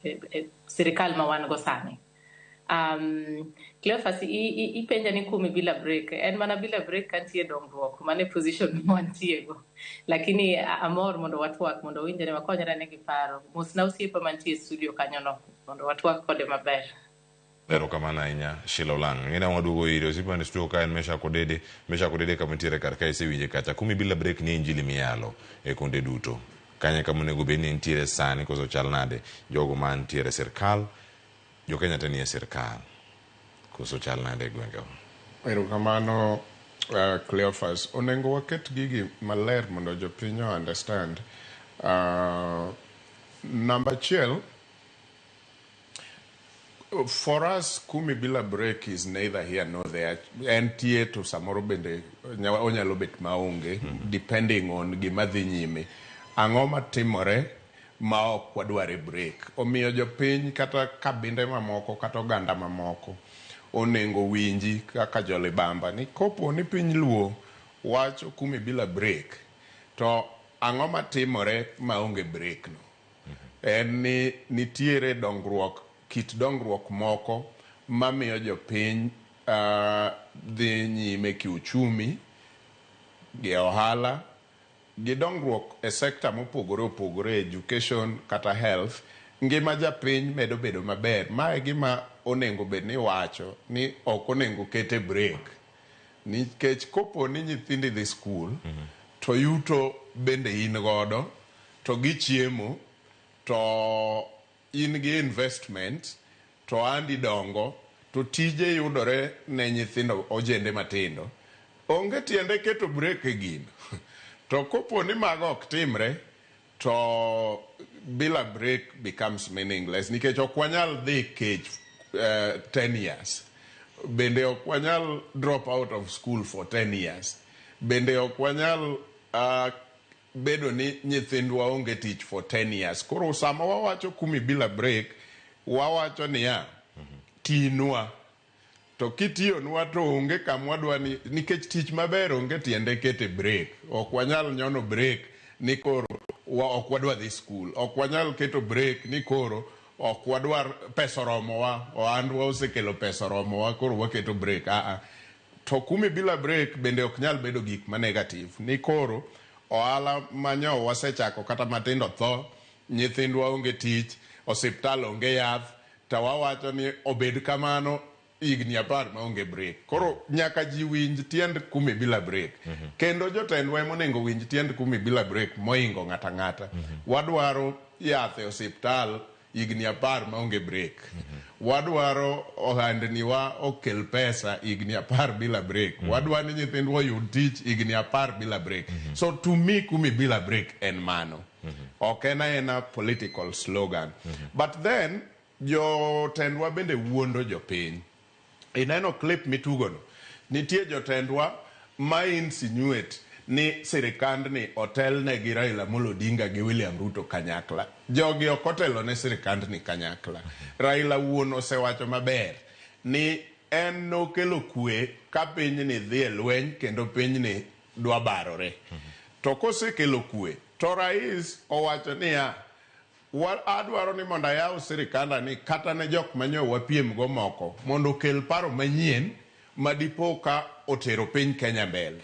e sirikal ma wan go sani. Cleophas, ipenja ni kumi bila break. En mana bila break kantie dongruok, mane position mantie go. Lakini amor mondo watwak, mondo winjre wakonyre ne gi paro. Mosna osiepa mantie e studio kanyono, mondo watwak kode maber. Erokamano ahinya Sheila Olang'. Ng'ina waduogo ire osiepa ni studio ka en Meshack Odede. Meshack Odede kama nitiere kar ka isewinje kacha. Kumi bila break ni injili miyalo e kuonde duto. Kanye kama onego bed ni entiere sani koso chal nade? Jogo mantiere e sirkal, jo Kenya te nie sirkal. Koso chal nade e gwengewa? Erokamano Cleophas. Onego waket gigi maler mondo jopiny o understand. Namba achiel, for us kumi bila break is neither here nor there. Entie to samoro bende onyalo bet maonge depending on gima dhi nyime. Ang'o matimore ma ok wadwar e break? Omiyo jopiny kata kabinde mamoko kata oganda mamoko onego winji kaka jolibamba ni kopo ni piny luo wacho kumi bila break to ang'o matimore maonge break no? En ni nitiere dongruok, kit dongruok moko mamiyo jopiny dhi nyime kiuchumi, gi ohala, gi dongruok e sekta mopogore opogore, education kata health. Ngima japiny medo bedo maber. Ma e gima onego bed ni wacho ni ok onego kete break. Nikech kopo ni nyithindi dhi skul, to yuto bende in godo, to gichiemo, to in gi investment, to ohandi dongo, to tije yudore ne nyithindo ojende matindo. Onge tiende keto break e gino. To kopo ni mago ok timre, to bila break becomes meaningless. Nikech ok wanyal dhi kech 10 years. Bende ok wanyal drop out of school for 10 years. Bende ok wanyal bedo ni nyithindwa onge tich for 10 years. Koro sama wawacho kumi bila break, wawacho niya, tinwa. To kitiyonwa to onge kama wadwa ni, nikech tich maber onge tiende kete break. Ok wanyal nyono break ni koro ok wadwa dhi skul. Ok wanyal keto break ni koro ok wadwar pesa oromowa, ohandwa osekelo pesa oromowa, koro waketo break. To kumi bila break bende ok nyal bedo gik ma negative. Ni koro ohala manyo wasechako kata matindo tho, nyithindwa onge tich, osiptal onge yath, to wawacho ni obed kamano higni 10 maonge break. Koro nyaka ji winj tiend kumi bila break. Kendo jotendwa ema onego winj tiend kumi bila break moingo ng'ata ng'ata. Wadwaro yath e osiptal higni 10 maonge break. Wadwaro ohandniwa okel pesa higni 10 bila break. Wadwaro ni nyithindwa oyud tich higni 10 bila break. So to me kumi bila break en mano. Ok en aena political slogan. But then jotendwa bende wuondo jopiny. Ineno clip mitugono, nitie jotendwa ma insinuate ni sirikandni otelne gi Raila Amolo Odinga gi William Ruto kanyakla. Jogi ok otelo ne sirikandni kanyakla. Raila wuon osewacho maber ni en nokelo kwe ka pinyni dhi e lweny kendo pinyni dwa barore. To kosekelo kwe, to rais owacho niya, adwaro ni mondo ayaw sirikanda ni kata ne jok manyo wapiem go moko mondo okel paro manyien madipo ka otero piny Kenya mbele.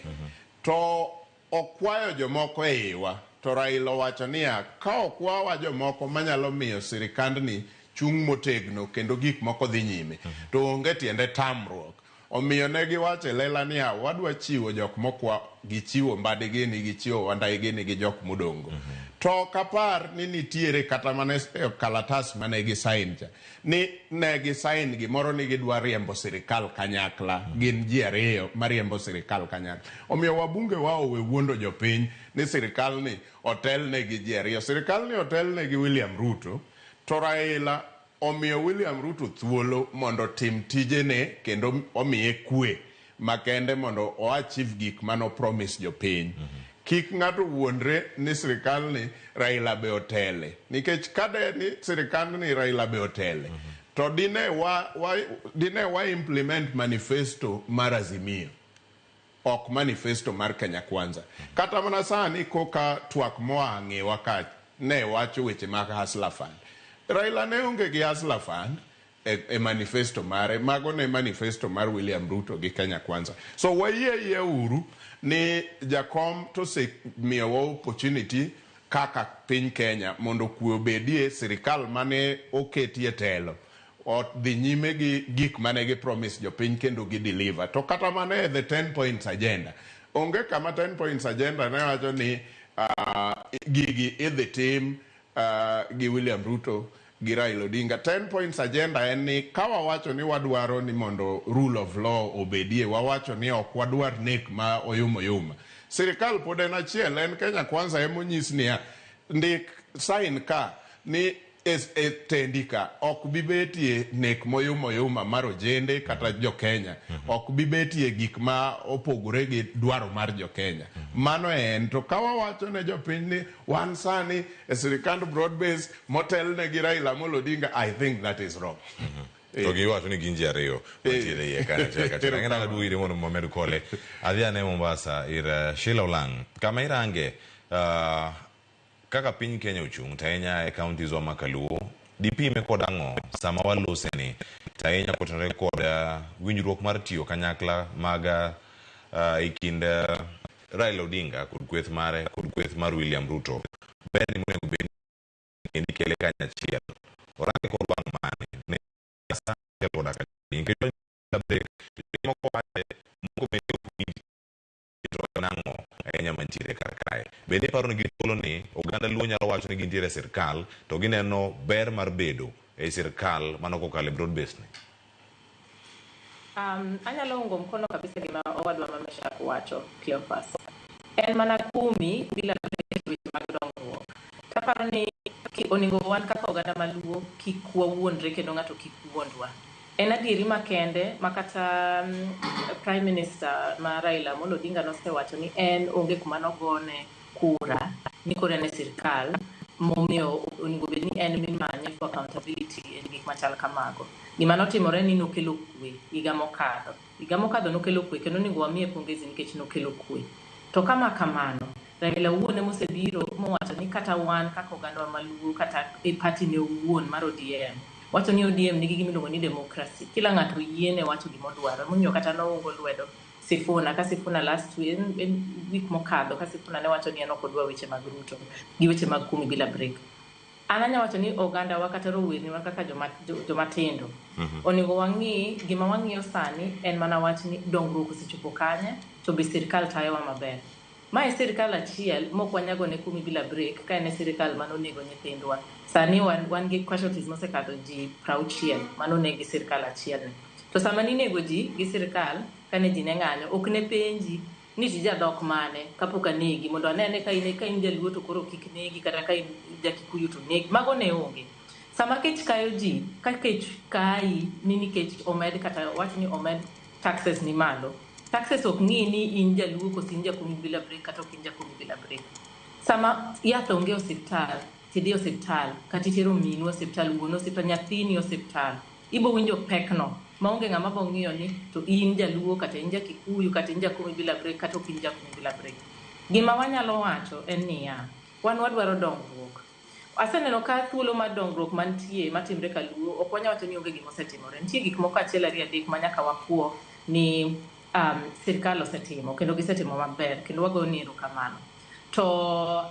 To okwayo jomoko e iwa, to Raila owacho niya, ka okwawa jomoko manyalo miyo sirikandni chung' motegno kendo gik moko dhi nyime, to onge tiende tamruok. Omiyo ne giwacho e lela niya, wadwa chiwo jok mokwa, gichiwo Mbadi gini, gichiwo Wandayi gini gi jok modongo. To ok apar ni nitiere kata mana e kalatas mane gisign cha, ni ne gisign gimoro ni gidwa riembo sirikal kanyakla, gin ji ariyo mariembo sirikal kanyakla. Omiyo wabunge wa owe wuondo jopiny ni sirikal ni otelne gi ji ariyo. Sirikal ni otelne gi William Ruto, to Raila omiyo William Ruto thuolo mondo otim tijene kendo omiye kwe makende mondo o achieve gik mano promise jopiny. Kik ng'ato wuondre ni sirikal ni Raila be otele. Nikech kade ni sirikal ni Raila be otele, to dine wa implement manifesto mar Azimio, ok manifesto mar Kenya Kwanza. Kata mana sani koka twak moa ng'iwa ka ne wacho weche mag Hustler Fund. Raila ne onge gi Hustler Fund e manifesto mare, mago ne manifesto mar William Ruto gi Kenya Kwanza. So wayie yie uru ni jakom to osemiyowa opportunity kaka piny Kenya mondo kwe obedie, sirikal mane oketie telo odhi nyime gi gik mane gi promise jopiny kendo gi deliver. To kata mana e the 10 points agenda, onge kama 10 points agenda ne wacho ni Gigi idhi tim gi William Ruto gi Raila Odinga. 10 points agenda en ni ka wawacho ni wadwaro ni mondo rule of law obedie, wawacho ni ok wadwar nek ma oyuma oyuma. Sirikal pod en achiel, en Kenya Kwanza emonyis niya, ndik sign ka ni e tendi ka ok bi betie nek moyuma oyuma mar ojende kata jo Kenya. Ok bi betie gik ma opogore gi dwaro mar jo Kenya. Mano en to ka wawacho ne jopiny ni wan sani e sirikand broad base motelne gi Raila Amolo Odinga, I think that is wrong. To giwacho ni gin ji ariyo mantiere iye kanyo achiel kachiel. Ang'e nanga duogo ire mondo wamed kole. Adhi ane Mombasa ir Sheila Olang'. Kama irange kaka piny Kenya ochung' to ahinya e counties wa ma kaluo, dipime kod ang'o sama walose ni to ahinya kotenore kod winjruok mar tiyo kanyakla mag e kind Raila Odinga kod kweth mare kod kweth mar William Ruto. Ber ni monego bed ni ikele kanyachiel. Orange kod wang' mane ne siasa achiel koda ka nikech break moko wache moko bende ok winj to nang'o ahinya mantiere kar kae. Bende iparo ni gi thuolo ni oganda Luo nyalo wacho ni gintiere e sirkal to gineno ber mar bedo e sirkal mano kokalo e broad base ni? Anyalo ungo mkono kabisa gima owadwa ma Meshak wacho, Cleophas. En mana kumi bila weche mag dongruok. Taparo ni onego wan kaka oganda maluo kik wawuondre kendo ng'ato kik wuondwa. En adieri makende ma kata Prime Minister ma Raila Amolo Odinga nosewacho ni en onge kuma nogone kura ni koro en e sirkal momiyo onego bed ni en mimanye for accountability e gik machal kamago. Gima notimore ni nokelo kwe higa mokadho. Higa mokadho nokelo kwe kendo onego wamiye pongezi nikech nokelo kwe. To kama kamano, Raila owuon emosebiro mowacho ni kata wan kaka oganda maluo kata e party ne owuon mar ODM wacho ni ODM nigi gima iluongo ni democracy. Kila ng'ato yiene wacho gima odwaro. Emomiyo kata noungo lwedo Sifuna ka Sifuna last week, en week mokadho ka Sifuna ne wacho ni en ok odwa weche mag Ruto gi weche mag kumi bila break. An anya wacho ni oganda wa kata rowerni wa kaka joma tindo onego wang'i gima wang'iyo sani en mana wach ni dongruok osechopo kanye to be sirikal tayowa maber. Ma e sirikal achiel mok wanyagone kumi bila break ka en e sirikal manonego nyithindwa. Sani wan gi casualties mosekadho ji 60 manoneg gi sirikal achiel ni. To sama ninego ji gi sirikal kane ji ne ng'anyo ok ne penji ni ti jadhok mane kapok anegi mondo anene ka in jaluo to koro kik negi kata ka in jakikuyu to negi. Mago ne onge. Sama kech kayo ji, ka kech kayi ni nikech omed kata wach ni omed taxes ni malo. Taxes ok ng'i ni in jaluo koso in jakumi bila break kata ok in jakumi bila break. Sama yath onge osiptal, tidhi osiptal, kata itero minu osiptal, wuonu osiptal, nyathini osiptal, ibo winjo pekno maonge ng'ama bo ng'iyo ni to in jaluo kata in jakikuyu kata in jakumi bila break kata ok in jakumi bila break. Gima wanyalo wacho en niya, wan wadwaro dongruok. Aseneno ka thuolo mar dongruok mantie matimre kaluo ok wanyal wacho ni onge gima osetimore. Nitie gik moko achiel ariyo adek ma nyaka wapuo ni sirikal osetimo kendo gisetimo maber kendo wagoyo ni erokamano. To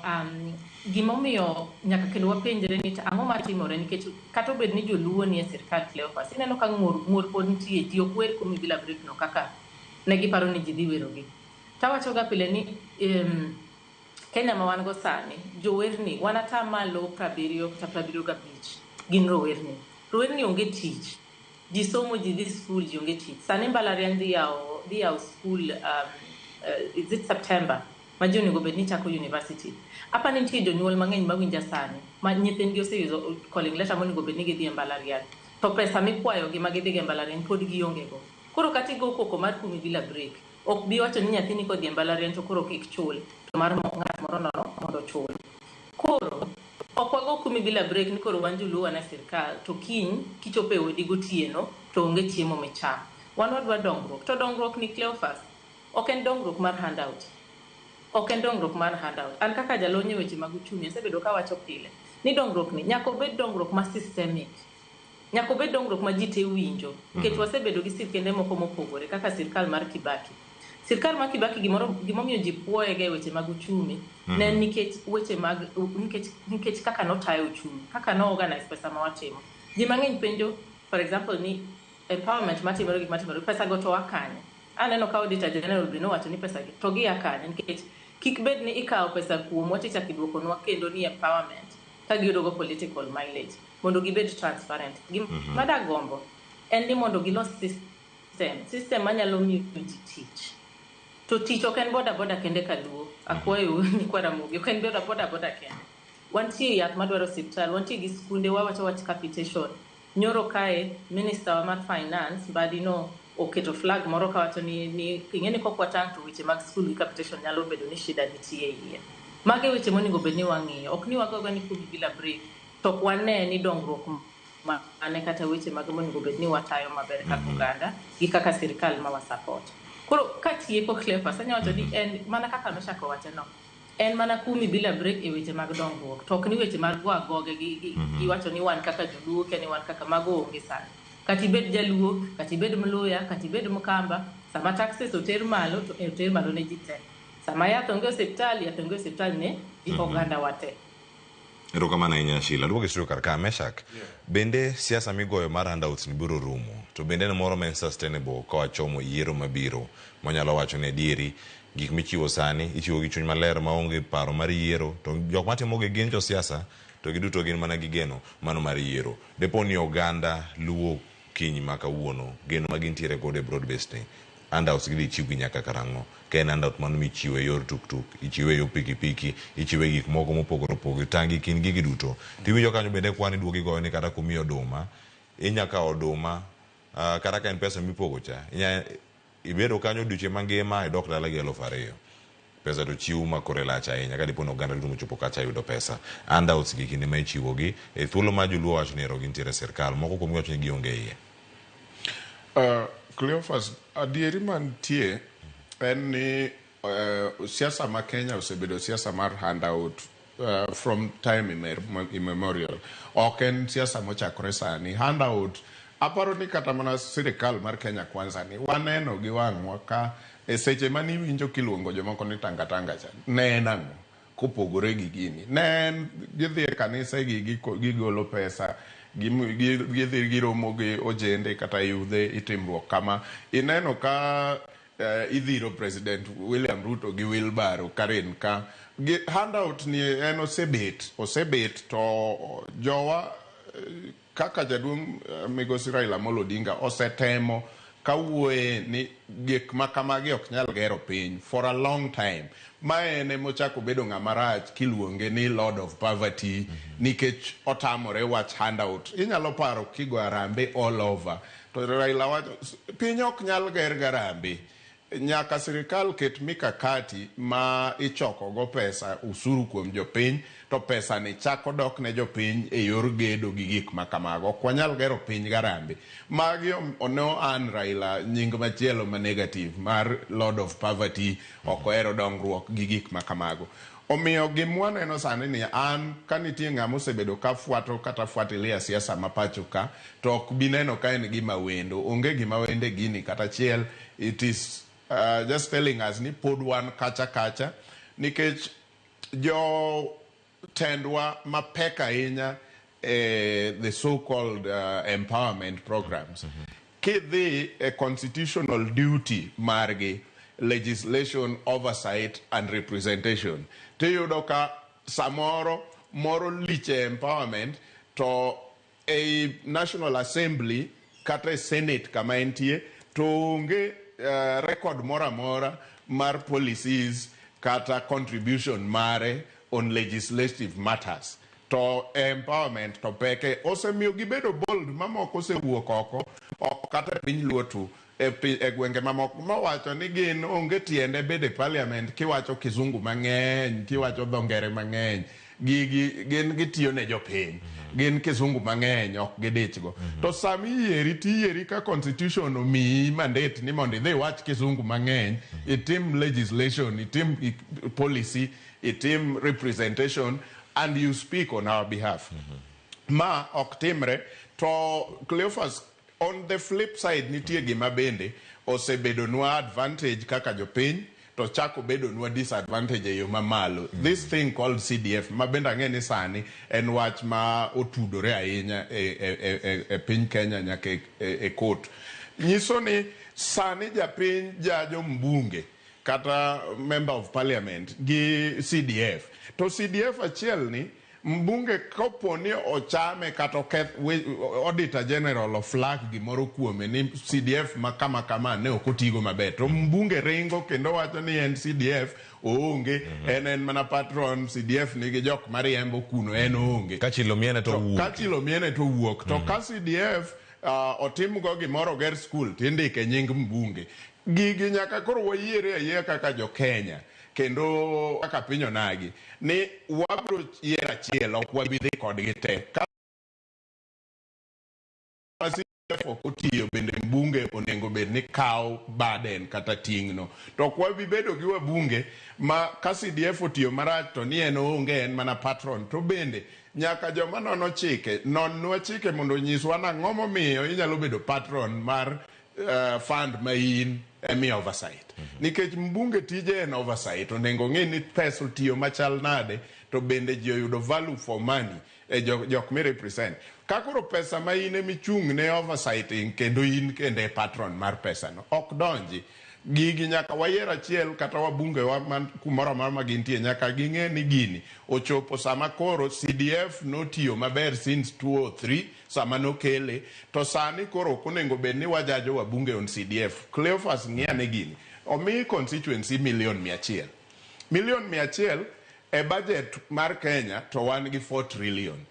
gimomiyo nyaka kendo wapenjre ni to ang'o matimore nikech kata obed ni joluo ni e sirikal Cleophas, ineno ka ng'ur pod nitie, ji ok wer kumi bila break no kaka ne giparo ni ji dhi werogi. Tawacho ga pile ni Kenya ma wan go sani, jowerni wan ata malo 70 kata 75 gin rowerni. Rowerni onge tich. Ji somo, ji dhi skul, ji onge tich. Sani mbalariany dhi yawo skul, is it September? Ma ji onego bed ni chako university. Apa ni nitie jonyuol mang'eny mawinja sani, ma nyithindgi oseyudo calling letter monego bed ni gidhi e mbalariany. To pesa mikwayogi ma gidhigo e mbalariany pod gionge go. Koro kata igo koko mar kumi bila break, ok bi wacho ni nyathini kodhi e mbalariany to koro kik chul, to mar ng'at moro nono mondo ochul. Koro, ok wago kumi bila break ni koro wan joluo wan e sirkal, to kiny kichopo e odi gotieno to onge chiemo micham. Wan wadwa dongruok. To dongruok ni Cleophas, ok en dongruok mar handout. Ok en dongruok mar handout. An kaka jalony e weche mag uchumi asebedo kawacho pile ni dongruok ni nyaka obed dongruok ma systemic. Nyaka obed dongruok ma ji te winjo. Nikech wasebedo gi sirkende moko mopogore kaka sirkal mar Kibaki. Sirkal mar Kibaki gimomiyo ji puoyega e weche mag uchumi ne en nikech weche mag nikech kaka notayo uchumi, kaka no organize pesa ma watimo. Ji mang'eny penjo for example ni empowerment matimore gik matimore pesa go to a kanye? Aneno ka Auditor General be nowacho ni pesa gi to gia kanye nikech Kik bed ni ikawo pesa kuomwa tichako iduokonwa kendo ni empowerment ka giyudogo political mileage mondo gibed transparent. Gima dagombo en ni mondo gilos system manyalo miyo ji tich. To tich ok en boda boda kende kaluo. Akwayo nyikwa Ramogi, ok en boda boda boda kende. Wantie yath madwaro osiptal, wantie gi skunde, wawacho wach capitation. Nyoro kae, minister wa mar finance, Mbadi no oketo flag moro kawacho ni ing'e ni kok watang' to weche mag skul gi capitation nyalo bedo ni shida nitie iye. Mage weche monego bed ni wang'iyo. Ok ni wagoga ni kumi bila break, to ok wane ni dongruok mane kata weche mag monego bed ni watayo maber kaka oganda gi kaka sirikal ma wasupport. Koro katieko Cleophas, anyalo wacho ni en mana kaka nochako wache no. En mana kumi bila break e weche mag dongruok. To ok ni weche mag go agoge gi wacho ni wan kaka joluo, kia ni wan kaka mago onge sani. Kata ibed jaluo, kata ibed mluya, kata ibed mkamba, sama taxes oter malo, to oter malo ne ji te. Sama yath onge osiptal, yath onge osiptal ne ji oganda wa te. Erokamano ahinya Sheila. Duogo e studio kar ka Meshak. Bende siasa migoyo mar handouts ni biro rumo. To bende en moro ma en sustainable ka wachomo yiero mabiro. Mwanyalo wacho ni adieri gik michiwo sani ichiwo gi chuny maler maonge paro mar yiero. To jok matimogi gin josiasa to giduto gin mana gi geno mano mar yiero. Depo ni oganda luwo kiny ma kawuono geno ma gintiere godo e broad based ni handouts gidhi chiwgi nyaka karang'o? Ka en handout mano michiwo e yor tuktuk, ichiwe e yor pikipiki, ichiwe gik moko mopogore opogore, tangi kind gigi duto. Tiwinjo kanyo bende kwan iduogo igoyo ni kata kumiyo oduma, inya kawo oduma, kata ka en pesa mipogo cha, inya ibedo kanyo odiochieng' mangima idok dala gi 2,000. Pesa to chiw ma kore lach ahinya ka dipo ni oganda duto mochopo kacha yudo pesa. Handouts gi kinde ma ichiwogi, e thuolo ma joluo wacho ni ero gintiere e sirkal, moko kuomgi wacho ni gionge iye. Cleophas, adieri mantie en ni siasa ma Kenya osebedo siasa mar handout from time immemorial. Ok en siasa mochakore sani. Handout, aparo ni kata mana sirikal mar Kenya Kwanza ni waneno gi wang'wa ka e seche mane iwinjo kiluongo jomoko ni tanga tanga cha, ne en ang'o kopogore gi gini? Ne en gidhi e kanise gi gigolo pesa, gidhi giromo gi ojende kata yudhe itimruok kama. Ineno ka idhiro President William Ruto gi wheelbarrow Karen ka. Handout ni en osebet to jowa kaka jaduong' migosi Raila Amolo Odinga osetemo kawuoye ni gik ma kamagi ok nyal gero piny for a long time. Ma en emochako bedo ng'ama rach kiluonge ni Lord of Poverty nikech otamore wach handout. Inyalo paro kigo harambee all over. To Raila wacho piny ok nyal ger gi harambee. Nyaka sirikal ket mikakati ma ichoko go pesa usuru kuom jopiny to pesa ni chako dok ne jopiny e yor gedo gi gik ma kamago. Ok wanyal gero piny garambe. Magi ono an Raila nying machielo ma negative mar Lord of Poverty, ok ohero dongruok gi gik ma kamago. Omiyo gima waneno sani ni an ka nitie ng'ama osebedo ka fuato kata fuatilia siasa ma pacho ka to ok bi neno ka en gima wendo. Onge gima wende gini kata achiel. It is just telling us ni pod wan kacha kacha nikech jo tendwa mapek ahinya the so-called empowerment programs. Kidhi e constitutional duty margi, legislation, oversight and representation, tiyudo ka samoro moro lich e empowerment to e National Assembly kata e Senate kama entie to onge record moro amora mar policies kata contribution mare on legislative matters. To empowerment to peke osemiyo gibedo bold mamoko osewuok oko ok kata e piny luo tu e gwenge mamoko mowacho ni gin onge tiende bedo e parliament kiwacho kizungu mang'eny kiwacho dho ngere mang'eny gigi gin gitiyo ne jopiny gin kizungu mang'eny ok gidichgo to sami yieri tiyieri ka constitution omiyi mandate ni mondo idhi iwach kizungu mang'eny itim legislation itim policy itim representation and you speak on our behalf ma ok timre to Cleophas on the flip side nitie gima bende osebedonwa advantage kaka jopiny to chako bedonwa disadvantage e yo mamalo this thing called CDF ma bende ang'e ni sani en wach ma otudore ahinya e piny Kenya nyaka e court nyiso ni sani japiny jajo mbunge kata member of parliament gi CDF, to CDF achiel ni mbunge kopo ni ochame kata oketh, auditor general oflag gimoro kuome ni CDF ma kama kama ne ok otigo maber, to mbunge ringo kendo wacho ni en CDF oonge, en mana patron. CDF nigi jok mariembo kuno, en oonge. Ka chilo miene to wuok. Ka chilo miene to wuok. To ka CDF otimgo gimoro, oger school, tindike nying mbunge. Gigi nyaka koro wayiere ayiera kaka jo Kenya kendo kaka piny onagi ni wabiro yiero achiel, ok wabi dhi kodgi te. Ka CDF ok otiyo bende, mbunge onego bed ni kawo burden kata ting'no. To ok wabi bedo gi wabunge ma ka CDF otiyo marach to ni en oonge, en mana patron. To bende nyaka joma nono chike nonnwa chike mondo onyiswa nang'o momiyo inyalo bedo patron mar fund ma in emi oversight, nikech mbunge tije en oversight. Onego ng'e ni pesa otiyo machal nade, to bende ji oyudo value for money e jok mi represent. Ka koro pesa ma in emichung' ne oversighting kendo in kende e patron mar pesa no, ok donji. Gigi nyaka wayier achiel, kata wabunge wa man kumoro amora ma gintie nyaka ging'e ni gini ochopo sama koro CDF notiyo maber since 2003 sama nokele, to sani koro ok onego bed ni wajajo wabunge on CDF. Cleophas, ng'i ane gini: omi constituency milion 100, milion 100 e budget mar Kenya, to wan gi 4 trillion.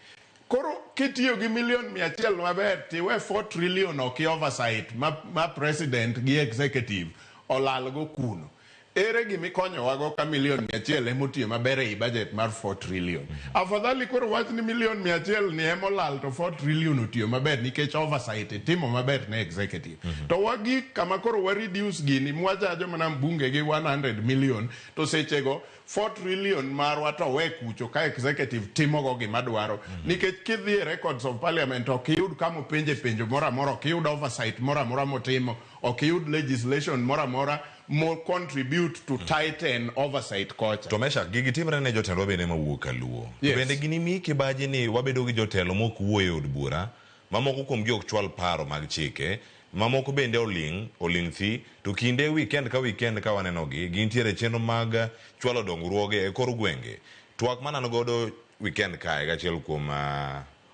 Koro kitiyo gi milion 100 maber, tiwe 4 trillion ok i oversight ma president gi executive olalgo kuno, ere gimikonyowago ka milion 100 emotiyo maber ei budget mar 4 trillion? Afadhali koro wach ni milion 100 ni emolal to 4 trillion otiyo maber nikech oversight itimo maber ne executive. To wagik kama koro wa reduce gini mwajajo mana mbunge gi 100 million, to sechego 4 trillion marwa to we kucho ka executive timogo gima dwaro, nikech kidhi e records of parliament ok iyud kama openje penjo moro amora, ok iyud oversight moro amora motimo, ok iyud legislation moro amora mo contribute to tighten oversight kocha. To Meshack, gigi timre ne jotendwa bende mawuok kaluo. To bende ginimi kibaji ni wabedo gi jotelo mok wuoyo e od bura, mamoko kuomgi ok chwal paro mag chike, mamoko bende oling' oling' thi, to kinde weekend ka weekend ka wanenogi gintiere e chenro mag chwalo dongruoge e kor gwenge. Twak manano godo weekend kae gachiel kuom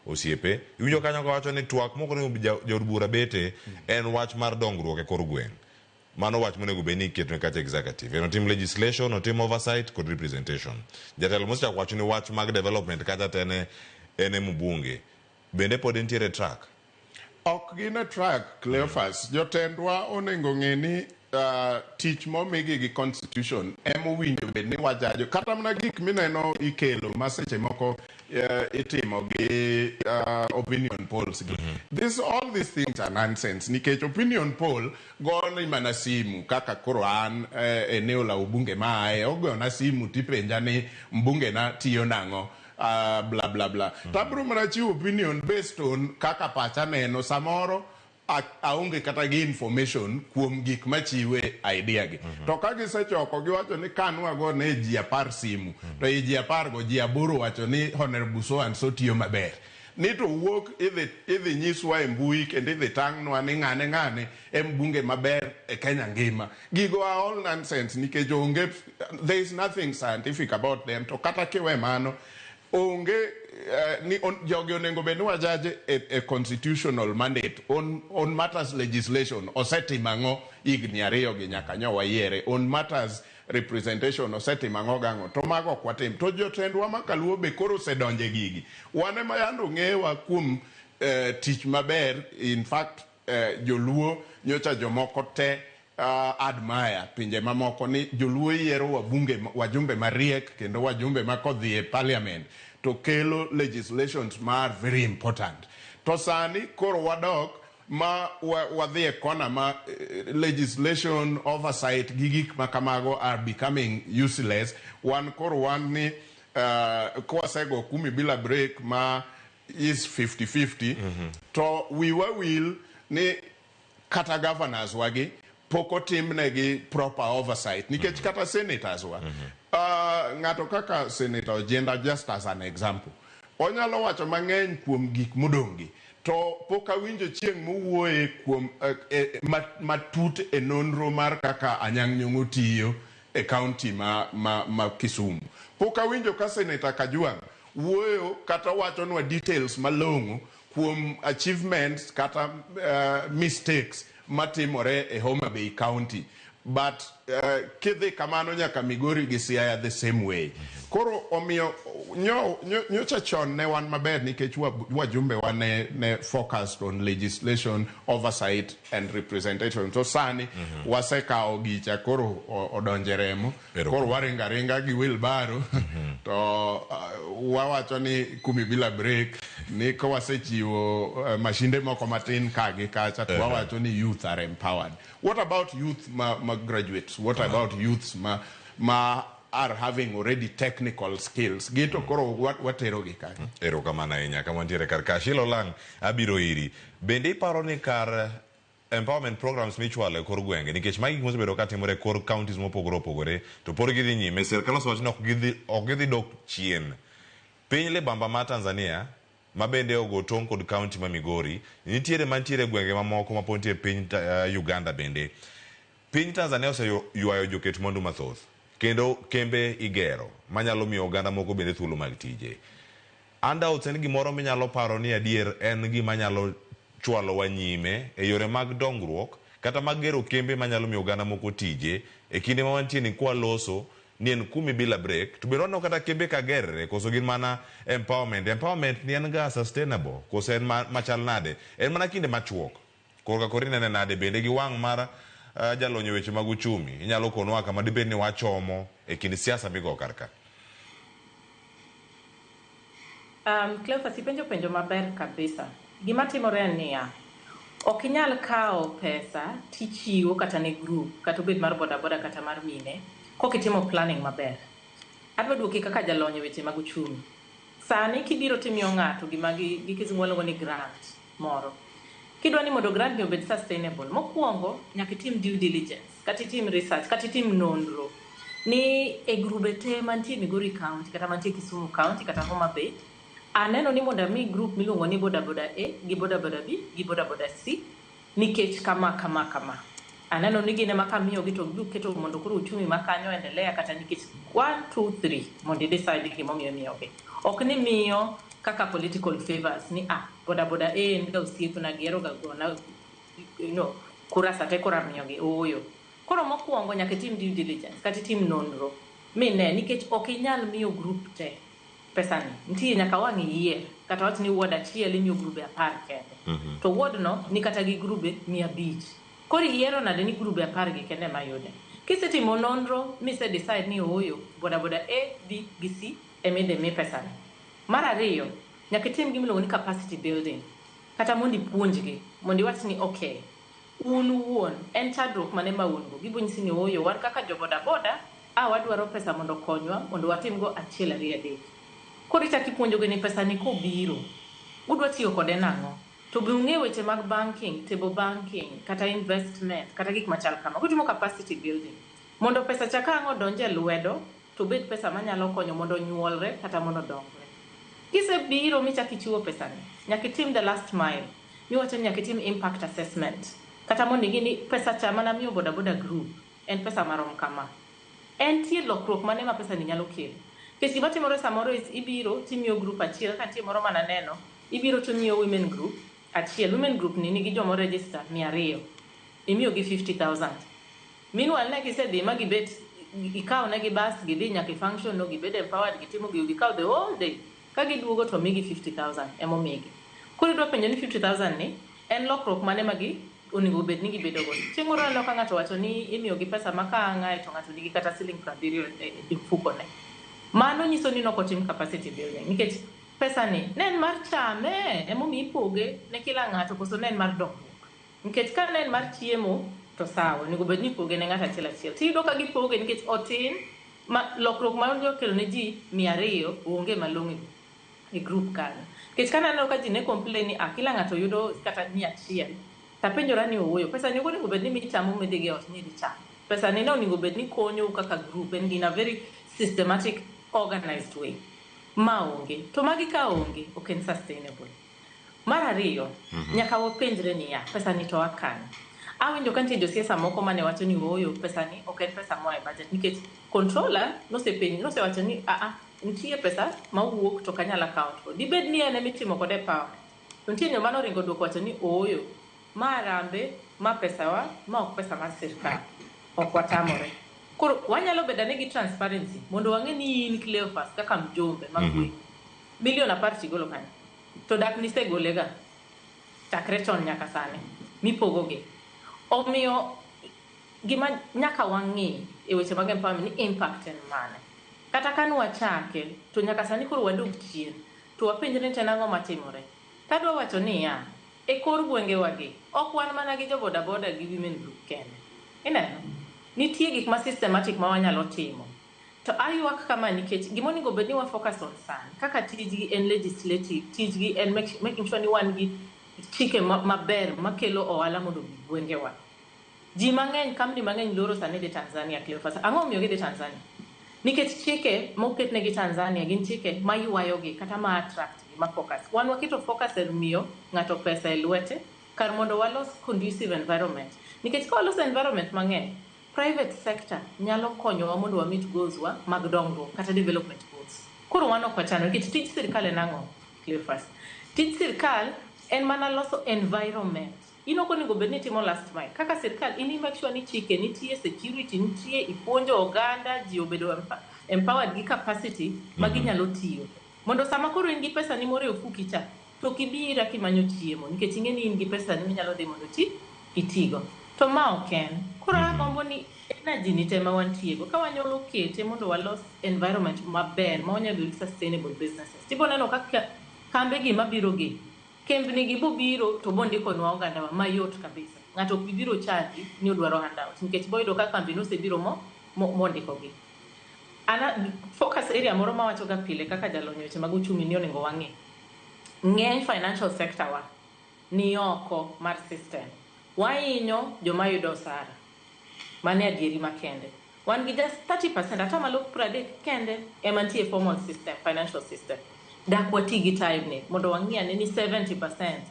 osiepe, iwinjo kanyo kawacho ni twak mok onego jaod bura bete en wach mar dongruok e kor gweng'. Mano wach monego bed ni iketone kacha executive. En otim legislation, otim oversight kod representation. Jatelo mosechako wacho ni wach mag development kacha to en e mbunge. Bende pod entiere track? Ok gin e track, Cleophas. Jotendwa onego ng'e ni tich momigi gi constitution emowinjo bed ni wajajo. Kata mana gik mineno ikelo ma seche moko itimo gi opinion polls gi. All these things are nonsense, nikech opinion poll goni mana simu kaka koro an eneo la ubunge maaye ogona simu tipenja ni mbunge na tiyo nang'o, bla bla bla. Tabro mana chiwo opinion based on kaka pacha neno. Samoro aonge kata gi information kuom gik machiwe idea gi. To ka gisechoko giwacho ni kanwago ne ji 10 simu, to i ji 10 go ji 8 wacho ni honorable so and so tiyo maber, ni to wuok idhi nyiswa e mbui kendo idhi tang'nwa ni ng'ane ng'ane e mbunge maber e Kenya ngima. Gigo are all nonsense nikech onge, there is nothing scientific about them. To kata kiwe mano, onge ni jogi onego bed ni wajaje e constitutional mandate on matters legislation osetimo ang'o higni 2 gi nyaka nyo wayiere, on matters representation osetimo ang'o gang'o, to mago ok watim. To jotendwa ma kaluo be koro osedonje gigi. Wan ema yando ng'ewa kuom tich maber. In fact, joluo nyocha jomoko te admire pinje mamoko ni joluo yiero wabunge, wajumbe mariek kendo wajumbe ma kodhi e parliament to kelo legislations mar very important. To sani koro wadok ma wadhi e kona ma legislation, oversight gi gik ma kamago are becoming useless. Wan koro wan ni kwasego kumi bila break ma is 50-50, to wiwa wil ni kata governors wagi pok otimnegi proper oversight, nikech kata senators wa, ng'ato kaka Senator Ojienda, just as an example, onyalo wacho mang'eny kuom gik modong' gi, to pok awinjo chieng' mowuoye kuom matut e nonro mar kaka Anyang' Nyong'o tiyo. e county ma Kisumu. Pok awinjo ka Senator Kajwang' wuoyo kata wachonwa details malong'o kuom achievements kata mistakes matimore e Homa Bay County. But kidhi kamano nyaka Migori gi Siaya the same way. Koro omiyo nyocha chon ne wan maber nikech wajumbe wa ne focused on legislation, oversight and representation. To sani wasekawo gicha koro odonje remo. Koro waringa ringa gi wheelbarrow. To wawacho ni kumi bila break ni ka wasechiwo mashinde moko matin ka gi kacha to wawacho ni youth are empowered. What about youth ma graduates? What about youths ma are having already technical skills? Gito koro watero gi kanye? Erokamano ahinya kama ntiere kar ka. Sheila Olang' abiro iri. Bende iparo ni kar empowerment programs michwalo e kor gwenge nikech magi gik mosebedo ka timore e kor counties mopogore opogore to pod gidhi nyime sirkal osewacho ni ok gidhi dok chien. Piny libamba ma Tanzania ma bende ogo tong' kod county ma Migori nitiere mantiere gwenge mamoko ma pod nitie piny Uganda bende. Piny Tanzania oseywayo joket mwandu mathoth kendo kembe igero manyalo miyo oganda moko bende thuolo mag tije. Handouts en gimoro minyalo paro ni adier en gima nyalo chwalowa nyime e yore mag dongruok kata mag gero kembe manyalo miyo oganda moko tije e kinde ma wantie ni kwaloso ni en kumi bila break to bende waneno kata kembe ka gerre koso gin mana empowerment. Empowerment ni en ga sustainable koso en machal nade? En mana kinde machuok. Korka koro inene nade bende gi wang' mar jalony e weche mag uchumi inyalo konwa kama dibed ni wachomo e kind siasa migo kar ka? Cleophas, ipenjo penjo maber kabisa. Gima timore en niya, ok inyal kawo pesa tichiwo kata ne group, kata obed mar bodaboda kata mar mine, kok itimo planning maber. Adwa duoki kaka jalony e weche mag uchumi. Sani kibiro timiyo ng'ato gima gi kizungu waluongo ni grant moro. Kidwa ni mondo grant ni obed sustainable, mokwongo nyaka itim due diligence, kata itim research, kata itim nonro ni e grube te mantie Migori County, kata mantie Kisumu County, kata Homa Bay, aneno ni mondo ami group miluongo ni boda boda A gi boda boda B gi boda boda C nikech kama kama kama. Aneno ni gin ema kamiyogi to gibiro keto mondo koro uchumi ma kanyo endelea kata nikech 1 2 3 mondo i decide gimomiyo imiyogi. Ok ni miyo kaka political favors ni boda boda A en ga osiepna gihero ga gona kura sate koro amiyogi ooyo. Koro mokwongo nyaka itim due diligence kata itim nonro mine nikech ok inyal miyo group te pesani. Nitie nyaka wang' iyier kata wach ni ward achiel imiyo grube 10 kende. To ward no ni kata gi grube 500. Koro iyiero nade ni grube 10 gi kende ema yude. Kisetimo nonro mise decide ni ooyo boda boda A, B gi C ema idhi mi pesani. Mar ariyo, nyaka itim gima iluongo ni capacity building. Kata mondo ipuonjgi, mondo iwach ni okay, un wuon en chandruok mane ma un go. Gibo nyisi ni ooyo wan kaka jo boda boda, wadwaro pesa mondo okonywa mondo watim go 1 2 3. Koro ichako ipuonjogi ni pesa ni kobiro, udwa tiyo kode nang'o? To be ung'e weche mag banking, table banking, kata investment, kata gik machal kama. Kutimo capacity building. Mondo pesa cha ka ang' odonje lwedo, to obed pesa manyalo konyo mondo onyuolre kata mondo odongre. Kisebiro michako ichiwo pesani, nyaka itim the last mile. Miwacho ni nyaka itim impact assessment. Kata mondo ing'e ni pesa cha mana miyo boda boda group, en pesa marom kama. Entie lokruok mane ma pesa ni nyalo kelo. Nikech gima timore samoro is ibiro timiyo group achiel, kaka nitie moro mananeno, ibiro timiyo women group achiel. Women group ni nigi jomo register 200. Imiyogi 50,000. Meanwhile ne gisedhi ma gibet, ikawo negi bus, gidhi nyaka e function no, gibed empowered, gitimo gigo, gikawo the whole day. Ka giduogo to migi 50,000 emomigi. Koro idwa penjo ni 50,000 ni en lokruok mane ma gi onego bed ni gibedo go. Chieng' moro aneno ka ng'ato wacho ni imiyogi pesa ma ka ang'ae to ng'ato nigi kata siling 70 e mfukone. Mano nyiso ni nok otim capacity building nikech pesa ni ne en mar chame emomiyo ipoge ne kila ng'ato koso ne en mar dongruok. Nikech ka ne en mar chiemo to sawa, onego bed ni ipoge ne ng'ato achiel achiel. Tiyudo ka gipoge nikech otin ma lokruok ma odwa kelo ne ji 200 onge malong'o e group kanyo. Nikech ka naneno ka ji ne complain ni kila ng'ato yudo kata 100, tapenjora ni ooyo, pesa ni ok onego bed ni michamo midhi go e ot ni idhi chamo. Pesa ni ne onego bed ni konyou kaka group en in a very systematic organized way. Ma onge. To magi ka onge, ok en sustainable. Mar ariyo, nyaka wapenjre niya, pesa ni to a kanye? Awinjo ka nitie josiasa moko mane wacho ni ooyo pesa ni ok en pesa moa e budget nikech controller nosepenjo nosewacho ni aa nitie pesa mawuok to ok anyal account for. Dibed ni en emitimo kode empowerment. To nitie joma noringo duoko wacho ni ooyo ma harambee ma pesawa ma ok pesa mar sirkal. Ok watamore. Koro wanyalo bedo ane gi transparency mondo wang'e ni in Cleophas kaka mjumbe ma gweng' milion 10 tigolo kanyo. To dak nisegolega chakre chon nyaka sani mipogogi. Omiyo gima nyaka wang'i e weche mag empowerment ni impact en mane. Kata ka nwachake to nyaka sani koro wadog chien to wapenjre ni to en ang'o matimore. Tadwa wacho niya, e kor gwengewagi ok wan mana gi jo boda boda gi women group kende. Ineno? Nitie gik ma systematic ma wanyalo timo. To aywak kama nikech gima onego bed ni wa focus on sani kaka tijgi en legislative, tijgi en making sure ni wan gi chike maber makelo ohala mondo obi gwengewa. Ji mang'eny, kambi mang'eny loro sani dhi Tanzania, Cleophas. Ang'o momiyo gidhi Tanzania? Nikech chike moketnegi Tanzania gin chike maywayogi kata ma attract gi, ma focus. Wan waketo focus e miyo ng'ato pesa e lwete kar mondo walos conducive environment. Nikech ka waloso environment mang'eny, private sector nyalo konyowa mondo wa meet goals wa mag dongruok kata development goals. Koro wan ok wachano nikech tij sirkal en ang'o, Cleophas? Tij sirkal en mana loso environment. In ok onego bed ni itimo last mile. Kaka sirkal in i make sure ni chike nitie, security nitie, ipuonjo oganda, ji obedo empowered gi capacity ma ginyalo tiyo. Mondo sama koro in gi pesa ni moro e ofuki cha, to ok ibi ira kimanyo chiemo nikech ing'e ni in gi pesa ni minyalo dhi mondo iti itigo. To ma ok en. Koro agombo ni energy ni te ma wantiego ka wanyalo kete mondo walos environment maber ma wanyalo bedo gi sustainable businesses. Tibo neno kaka kambe gi mabiro gi kembni gi bobiro to bondikonwa ogandawa mayot kabisa. Ng'ato ok bi biro chandi ni odwaro handout nikech boyudo ka kambi nosebiro mo mondikogi. Ana focus area moro mawacho ga pile kaka jalony e weche mag uchumi ni onego wang'e. Ng'eny financial sector wa ni oko mar system. Wahinyo joma yudo osara. Mano e adieri makende. Wan gi just 30%, 30% kende ema nitie e formal system, financial system. Dak wati gi time ni mondo wang'i ane ni 70%,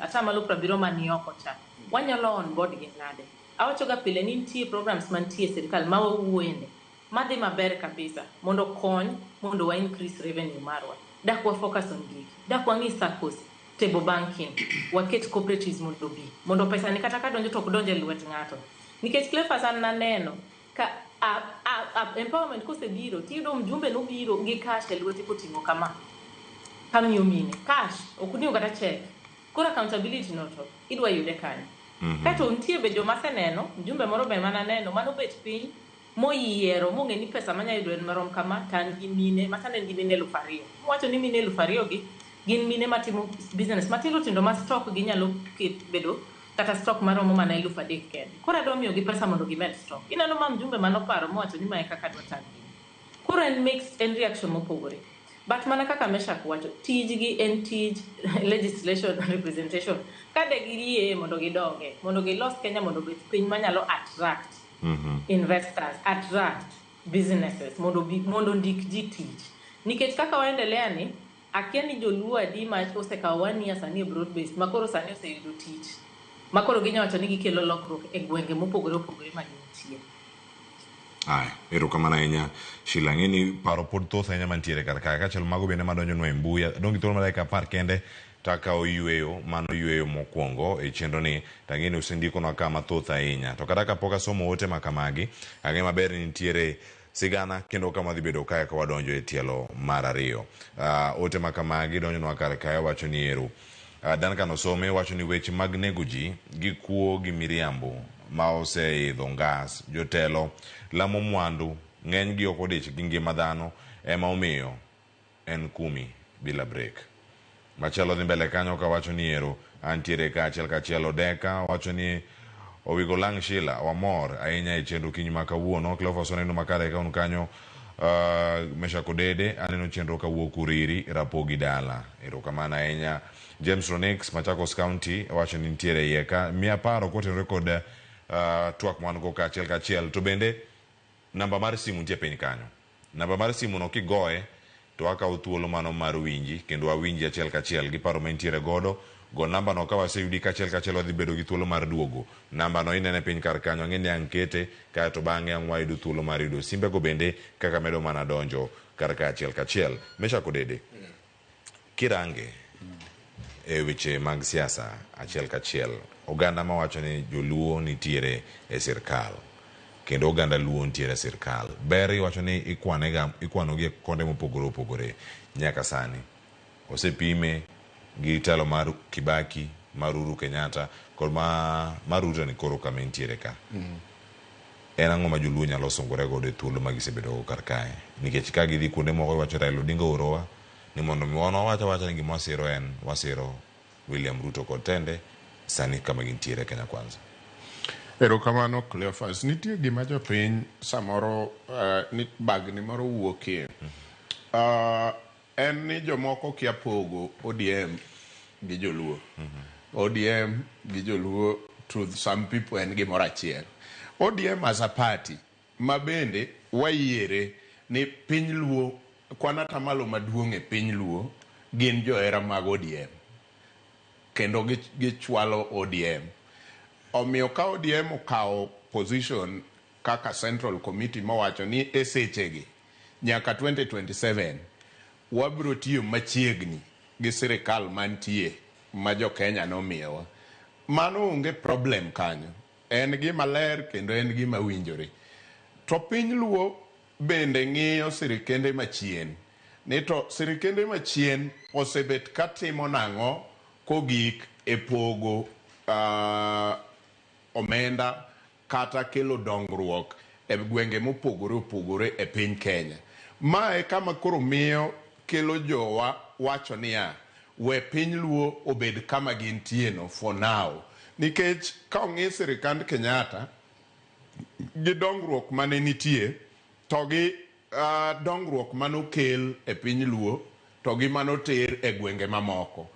70% mani oko cha, wanyalo onboard gi nade. Awacho ga pile ni nitie programs mantie e sirkal ma wawuoyene, madhi maber kabisa mondo kony mondo wa increase revenue marwa. Dak wa focus on gigi. Dak wang'i SACCOs, table banking, waket cooperatives mondo obi. Mondo pesa ni kata ka donjo to ok donj e lwet ng'ato. Nikech Cleophas an naneno ka a empowerment kosebiro tiyudo mjumbe nobiro gi cash e lwete koting'o kama kamiyo mine cash ok oting'o kata check koro accountability no to idwa yude kanye. Kato nitie be joma aseneno mjumbe moro be mananeno manobet piny moyiero mong'e ni pesa manya yudo en marom kama to an gi mine masani en gi mine 2000 mowacho ni mine 2000 gi gin mine matimo business matindo tindo ma stock gi nyalo bedo kata stock maromo mana 3000 kende. Koro adwa miyogi pesa mondo gimed stock. Ineno ma mjumbe manoparo mowacho ni mae kaka adwa tag gini. Koro en mixed, en reaction mopogore. But mana kaka Meshak wacho, tijgi en tij legislation and representation. Ka de giyie mondo gidonge, mondo gilos Kenya mondo obed piny manyalo attract investors, attract businesses, mondo bi, mondo ndik ji tich. Nikech kaka waendelea ni, akia ni joluo adi ma osekawo one year sani e broad based, ma koro sani oseyudo tich. Ma koro ginya wacho ni gikelo lokruok e gwenge mopogore opogore ma gintie. Aya, erokamano ahinya Sheila. Ang'e ni paro pod thoth ahinya mantiere kar kae. Kaachiel mago bende madonjonwa e mbui. Adong' gi thuolo mar dakika 10 kende takawo yweyo, mano yweyo mokwongo e chenro ni. Tang'e ni usendikonwa ka mathoth ahinya. To kata kapok asomo ote ma kamagi, ang'e maber ni nitiere sigana kendo kama wadhi bedo kae ka wadonjo e tielo mar ariyo. Ote ma kamagi donjonwa kar kae wacho ni ero. Duncan Osome wacho ni weche mag nego ji gi kuo gi miriambo ma oseidho ngas, jotelo lamo mwandu, ng'eny gi ok odich gi ngima dhano ema omiyo en kumi bila break. Machielo dhi mbele kanyo kawacho ni ero antiere ka achiel kachiel. Odeka wacho ni Owigo Lang Sheila wamor ahinya e chenro kinyi ma kawuono. Cleophas oneno makare ka un kanyo. Meshak Odede aneno chenro kawuok Uriri Rapogi dala. Erokamano ahinya. James Ronix Machakos County wacho ni nitiere iye ka miya paro kotenore kod twak ma wan go kaachiel kachiel. To bende namba mar simu nitie piny kanyo. Namba mar simu no kigoye to To akawo thuolo mano mar winji kendo awinji achiel kachiel gi paro ma intiere godo. Go namba no ka waseyudi kachiel kachiel wadhi bedo gi thuolo mar duogo. Namba no inene piny kar kanyo ang'e ni ang' kete kaeto bang'e ang' wayudo thuolo mar yudo simbe go bende kaka medo mana donjo kar ka achiel kachiel. Meshack Odede, kirange e weche mag siasa achiel kachiel, oganda mawacho ni joluo nitiere e sirkal kendo oganda luo nitiere e sirkal, ber iwacho ni ikwanega ikwanogi e konde mopogore opogore nyaka sani osepime gi telo mar Kibaki, mar Uhuru Kenyatta kod mar Ruto ni koro kama entiere ka. En ang'o ma joluo nyalo sungore godo e thuolo ma gisebedo go kar kae? Nikech ka gidhi kuonde moko iwacho Raila Odinga oorowa ni mondo mi wan wawach awacha ni gima wasiro en wasiro William Ruto kod tende sani kama gintiere Kenya Kwanza. Erokamano Cleophas. Nitie gima jopiny samoro ni bagni moro wuokie. En ni jomoko kia pogo ODM gi joluo. ODM gi joluo to some people en gimoro achiel. ODM as a party ma bende wayiere ni piny luo kwan atamalo maduong' e piny luo gin johera mag ODM kendo gichwalo ODM. Omiyo ka ODM okawo position kaka Central Committee mowacho ni e sechegi nyaka 2027 wabiro tiyo machiegni gi sirikal mantie ma jo Kenya nomiyowa. Mano onge problem kanyo. En gima ler kendo en gima winjore. To piny luo bende ng'iyo sirikende machien. Ni to sirikende machien osebet katimo nang'o kogik e pogo omenda kata kelo dongruok e gwenge mopogore opogore e piny Kenya. Mae kama koro miyo kelo jowa wacho niya, we piny luo obed kama gintie no for now. Nikech ka ong'i sirikand Kenyatta gi dongruok mane nitie to gi dongruok manokel e piny luo to gi manoter e gwenge mamoko,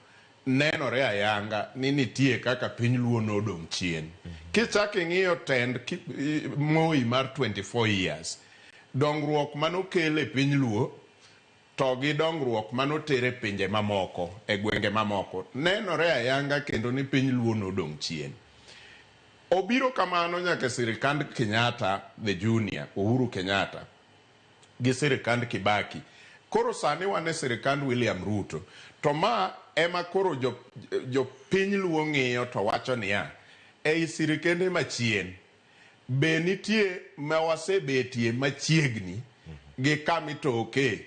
nenore ayanga ni nitie kaka piny luo nodong' chien. Kichak ing'iyo tend Moi mar 24 years, dongruok manokel e piny luo to gi dongruok manoter e pinje mamoko, e gwenge mamoko, nenore ayanga kendo ni piny luo nodong' chien. Obiro kamano nyaka sirikand Kenyatta the junior, Uhuru Kenyatta, gi sirikand Kibaki. Koro sani wan e sirikand William Ruto. To ma ema koro jo piny luo ng'iyo to wacho niya, ei sirikende machien, be nitie ma wasebetie machiegni gi kamitoke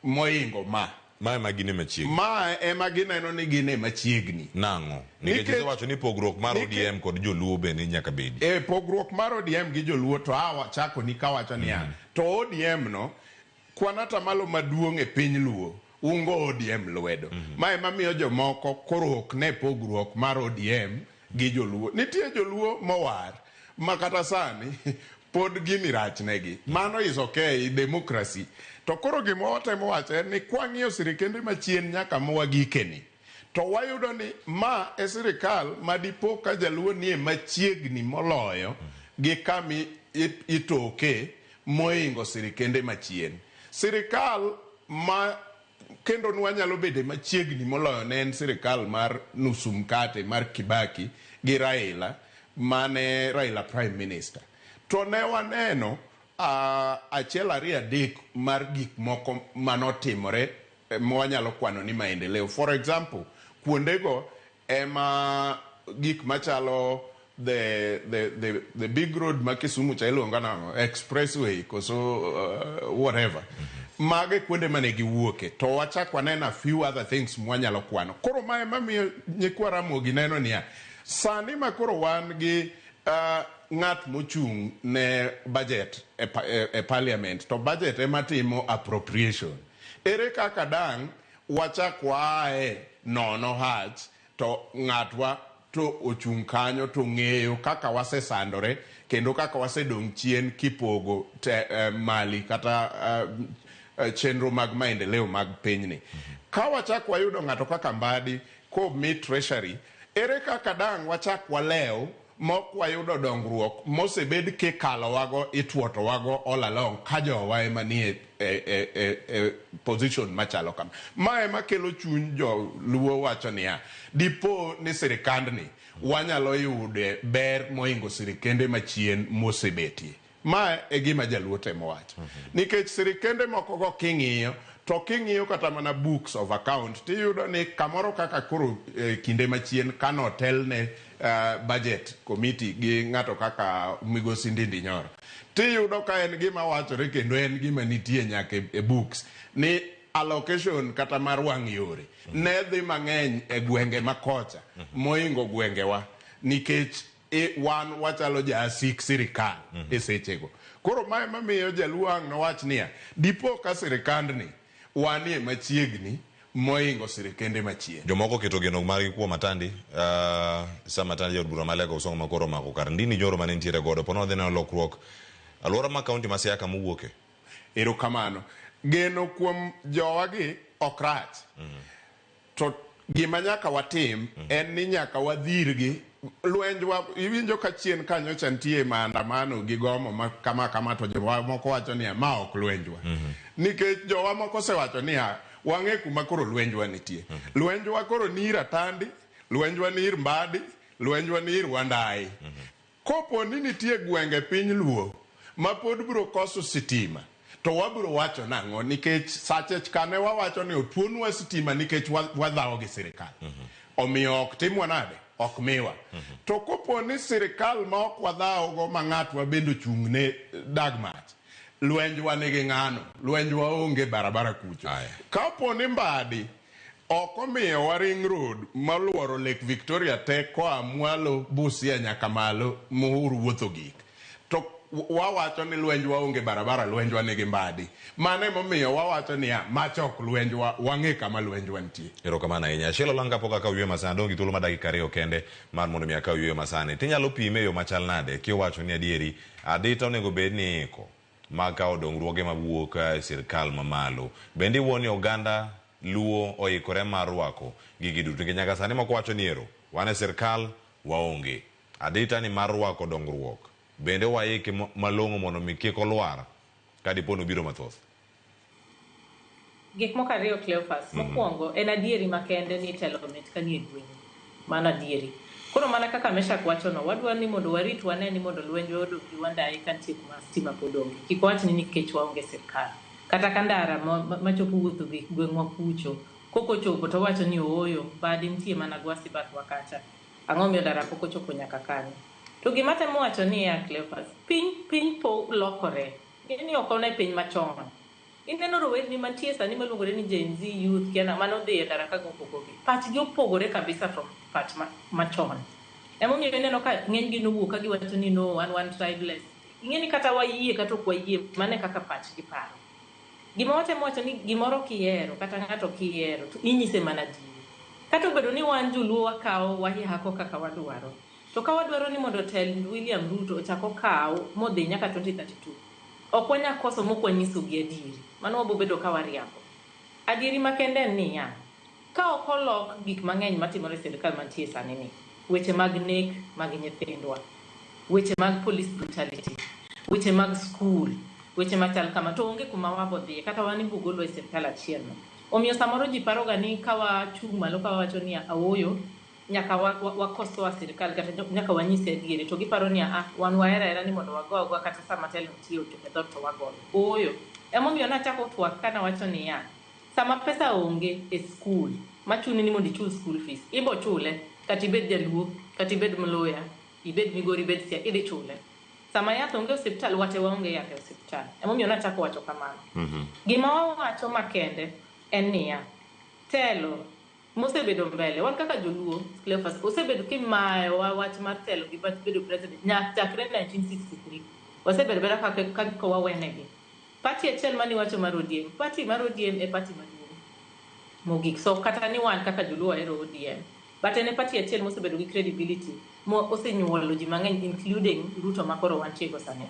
moingo ma. Ma ema gine machiegni. Ma ema gineno ni gine machiegni. Nang'o? Nikech isewacho ni pogruok mar ODM kod joluo bende nyaka bedi. E pogruok mar ODM gi joluo to awa chako ni kawacho niya, to ODM no kwan atamalo maduong' e piny luo ungo ODM lwedo. Ma ema miyo jomoko koro ok ne pogruok mar ODM gi joluo. Nitie joluo mowar ma kata sani pod gini rach negi. Mano is okay, democracy. To koro gima watemo wacho en ni kwang'iyo sirikende machien nyaka mwagikeni, to wayudo ni ma e sirikal ma dipo ka jaluo nie machiegni moloyo gi kama itoke moingo sirikende machien. Sirikal ma kendo nwanyalo bede machiegni moloyo ne en sirikal mar nusu mkate mar Kibaki gi Raila mane Raila Prime Minister. To ne waneno achiel ariyo adek mar gik moko manotimore mwanyalo kwano ni maendeleo. For example, kuondego ema gik machalo the big road ma Kisumu cha iluongo nang'o? Expressway koso whatever. Mago kuonde mane giwuoke. To wachak waneno a few other things mwanyalo kwano. Koro mae mamiyo nyikwa Ramogi neno niya, sani ma koro wan gi ng'at mochung' ne budget e parliament, to budget ema timo appropriation. Ere kaka dang' wachak waaye nono hach to ng'atwa to ochung' kanyo to ng'eyo kaka wasesandore kendo kaka wasedong' chien kipogo mali kata chenro mag maendeleo mag pinyni. Ka wachak wayudo ng'ato kaka Mbadi komi treasury, ere kaka dang' wachak walew mok wayudo dongruok mosebed kikalowago ituotowago all along ka jowa ema nie e position machalo kama. Ma ema kelo chuny joluo wacho niya, dipo ni sirikandni wanyalo yude ber mohingo sirikende machien mosebetie. Ma e gima jaluo temo wacho. Nikech sirikende moko go king'iyo, to king'iyo kata mana books of account, tiyudo ni kamoro kaka koro kinde machien kanotelne budget committee gi ng'ato kaka Migosi Ndindi Nyoro, tiyudo ka en gima wachore kendo en gima nitie nyaka e books ni allocation kata mar wang' yore ne dhi mang'eny e gwenge ma kocha mohingo gwengewa nikech wan wachalo jaasik sirikal e sechego. Koro mae mamiyo jaluo ang' nowach niya, dipo ka sirikandni wanie machiegni mohingo sirikende machien. Jomoko oketo geno margi kuom Atandi, Sam Atandi jaod bura ma Alego Usongo ma koro omako kar Ndindi Nyoro mane nitiere godo. Po nodhi neno lokruok alwora ma kaunti ma Siaya kama owuoke. Erokamano. Geno kuom jowagi ok rach. To gima nyaka watim en ni nyaka wadhirgi lwenjwa. Iwinjo ka chien kanyocha nitie maandamano gi gomo ma kama kama, to jowa moko wacho niya ma ok lwenjwa. Nikech jowa moko osewacho niya wang'e kuma koro lwenjwa nitie. Lwenjwa koro ni ir Atandi, lwenjwa ni ir Mbadi, lwenjwa ni ir Wandayi. Kopo ni nitie gwenge piny Luo ma pod biro koso sitima, to wabiro wacho nang'o? Nikech sache kane wawacho ni otuonwa sitima nikech wadhawo gi sirikal. Omiyo ok timwa nade? Ok miwa. To kopo ni sirikal ma ok wadhawogo ma ng'atwa bende ochung' ne dag mach, lwenjwa nigi ng'ano? Lwenjwa onge barabara kucho. Kapo ni Mbadi ok omiyowa ring road moluoro Lake Victoria te koa mwalo Busia nyaka malo Muhuru wuotho gik, to wawacho ni lwenjwa onge barabara, lwenjwa nigi Mbadi. Mano emomiyo wawacho niya, macha ok lwenjwa, wang'e kama lwenjwa nitie. Erokamano ahinya. Achiel olang' kapok akaw yweyo masani, adong' gi thuolo mar dakika 2 kende mar mondo mi akaw yweyo masani. Tinyalo pime e yo machal nade kiwacho ni adieri adita onego bed ni iko mag kawo dongruoge mawuok e sirkal mamalo. Bende iwuo ni oganda Luo oikore mar rwako gigi duto nikech nyaka sani moko wacho ni ero wan e sirkal waonge adita ni mar rwako dongruok. Bende waike malong'o mondo mi kik olwar ka dipo ni obiro mathoth. Gik moko ariyo, Cleophas. Mokwongo, en adieri makende ni telo mit ka nie gweng'u. Mano adieri. Koro mana kaka Meshak wachono, wadwa ni mondo warit wane ni mondo lwenjwa odong' gi Wandayi ka nitie kuma stima pod onge. Kik wawach ni nikech waonge sirkal. Kata ka ndara machopo wuotho gi gweng'wa kucho, kokochopo to wacho ni ooyo, Mbadi nitie mana Gwasi bathwa kacha. Ang'o miyo ndara pok ochopo nyaka kanyo? To gima temo wacho niya, Cleophas, piny po lokore. Ng'eni ok one piny machon. Ineno rowerni mantie sani maluongore ni Gen Z youth kia mano dhi e ndara ka go koko gi. Pachgi opogore kabisa from pach machon. Emomiyo ineno ka ng'enygi nowuok ka giwacho ni no, wan tribeless. Ing'e ni kata wayie kata ok wayie, mano e kaka pachgi paro. Gima watemo wacho ni gimoro kihero kata ng'ato kihero to inyise mana adieri. Kata obedo ni wan joluo wakawo wahihako kaka wadwaro. To ka wadwaro ni mondo tend William Ruto ochak okaw modhi nyaka 2032, ok wanyal koso mok wanyisogi adieri. Mano wabo bedo ka wariambo. Adieri makende en niya, ka ok olok gik mang'eny matimore e sirkal mantie sani ni, weche mag nek mag nyithindwa, weche mag police brutality, weche mag skul, weche machal kama, to onge kuma wabo dhiye, kata wan ibogolwa e sirkal achiel no. Omiyo samoro ji paroga ni ka wachung' malo ka wawacho ni aoyo, nyaka wakosoa sirkal kata nyaka wanyise adieri, to giparo ni wan wahero ahera ni mondo wago agoa kata sama telo nitie ochopo e dhoot to wagoyo. Ooyo. Emomiyo nachako twak kanawacho niya, sama pesa onge e skul machuni ni mondo ichul school fees, ibo chule kata ibed jaluo, kata ibed mluya, ibed Migori, ibed Siaya, idhi chule. Sama yath onge e osiptal, wate waonge yath e osiptal. Emomiyo nachako wacho kamano. Gima wawacho makende en niya, telo mosebedo mbele, wan kaka joluo, Cleophas, osebedo kimayowa wach mar telo gi wach bedo president nyaka chakre 1963. Wasebedo beda kaka wawenegi. Party achiel maniwacho mar ODM, party mar ODM e party maduong' mogik. So kata ni wan kaka joluo wahero ODM, but en e party achiel mosebedo gi credibility, mo osenyuolo ji mang'eny including Ruto ma koro wantie go sani.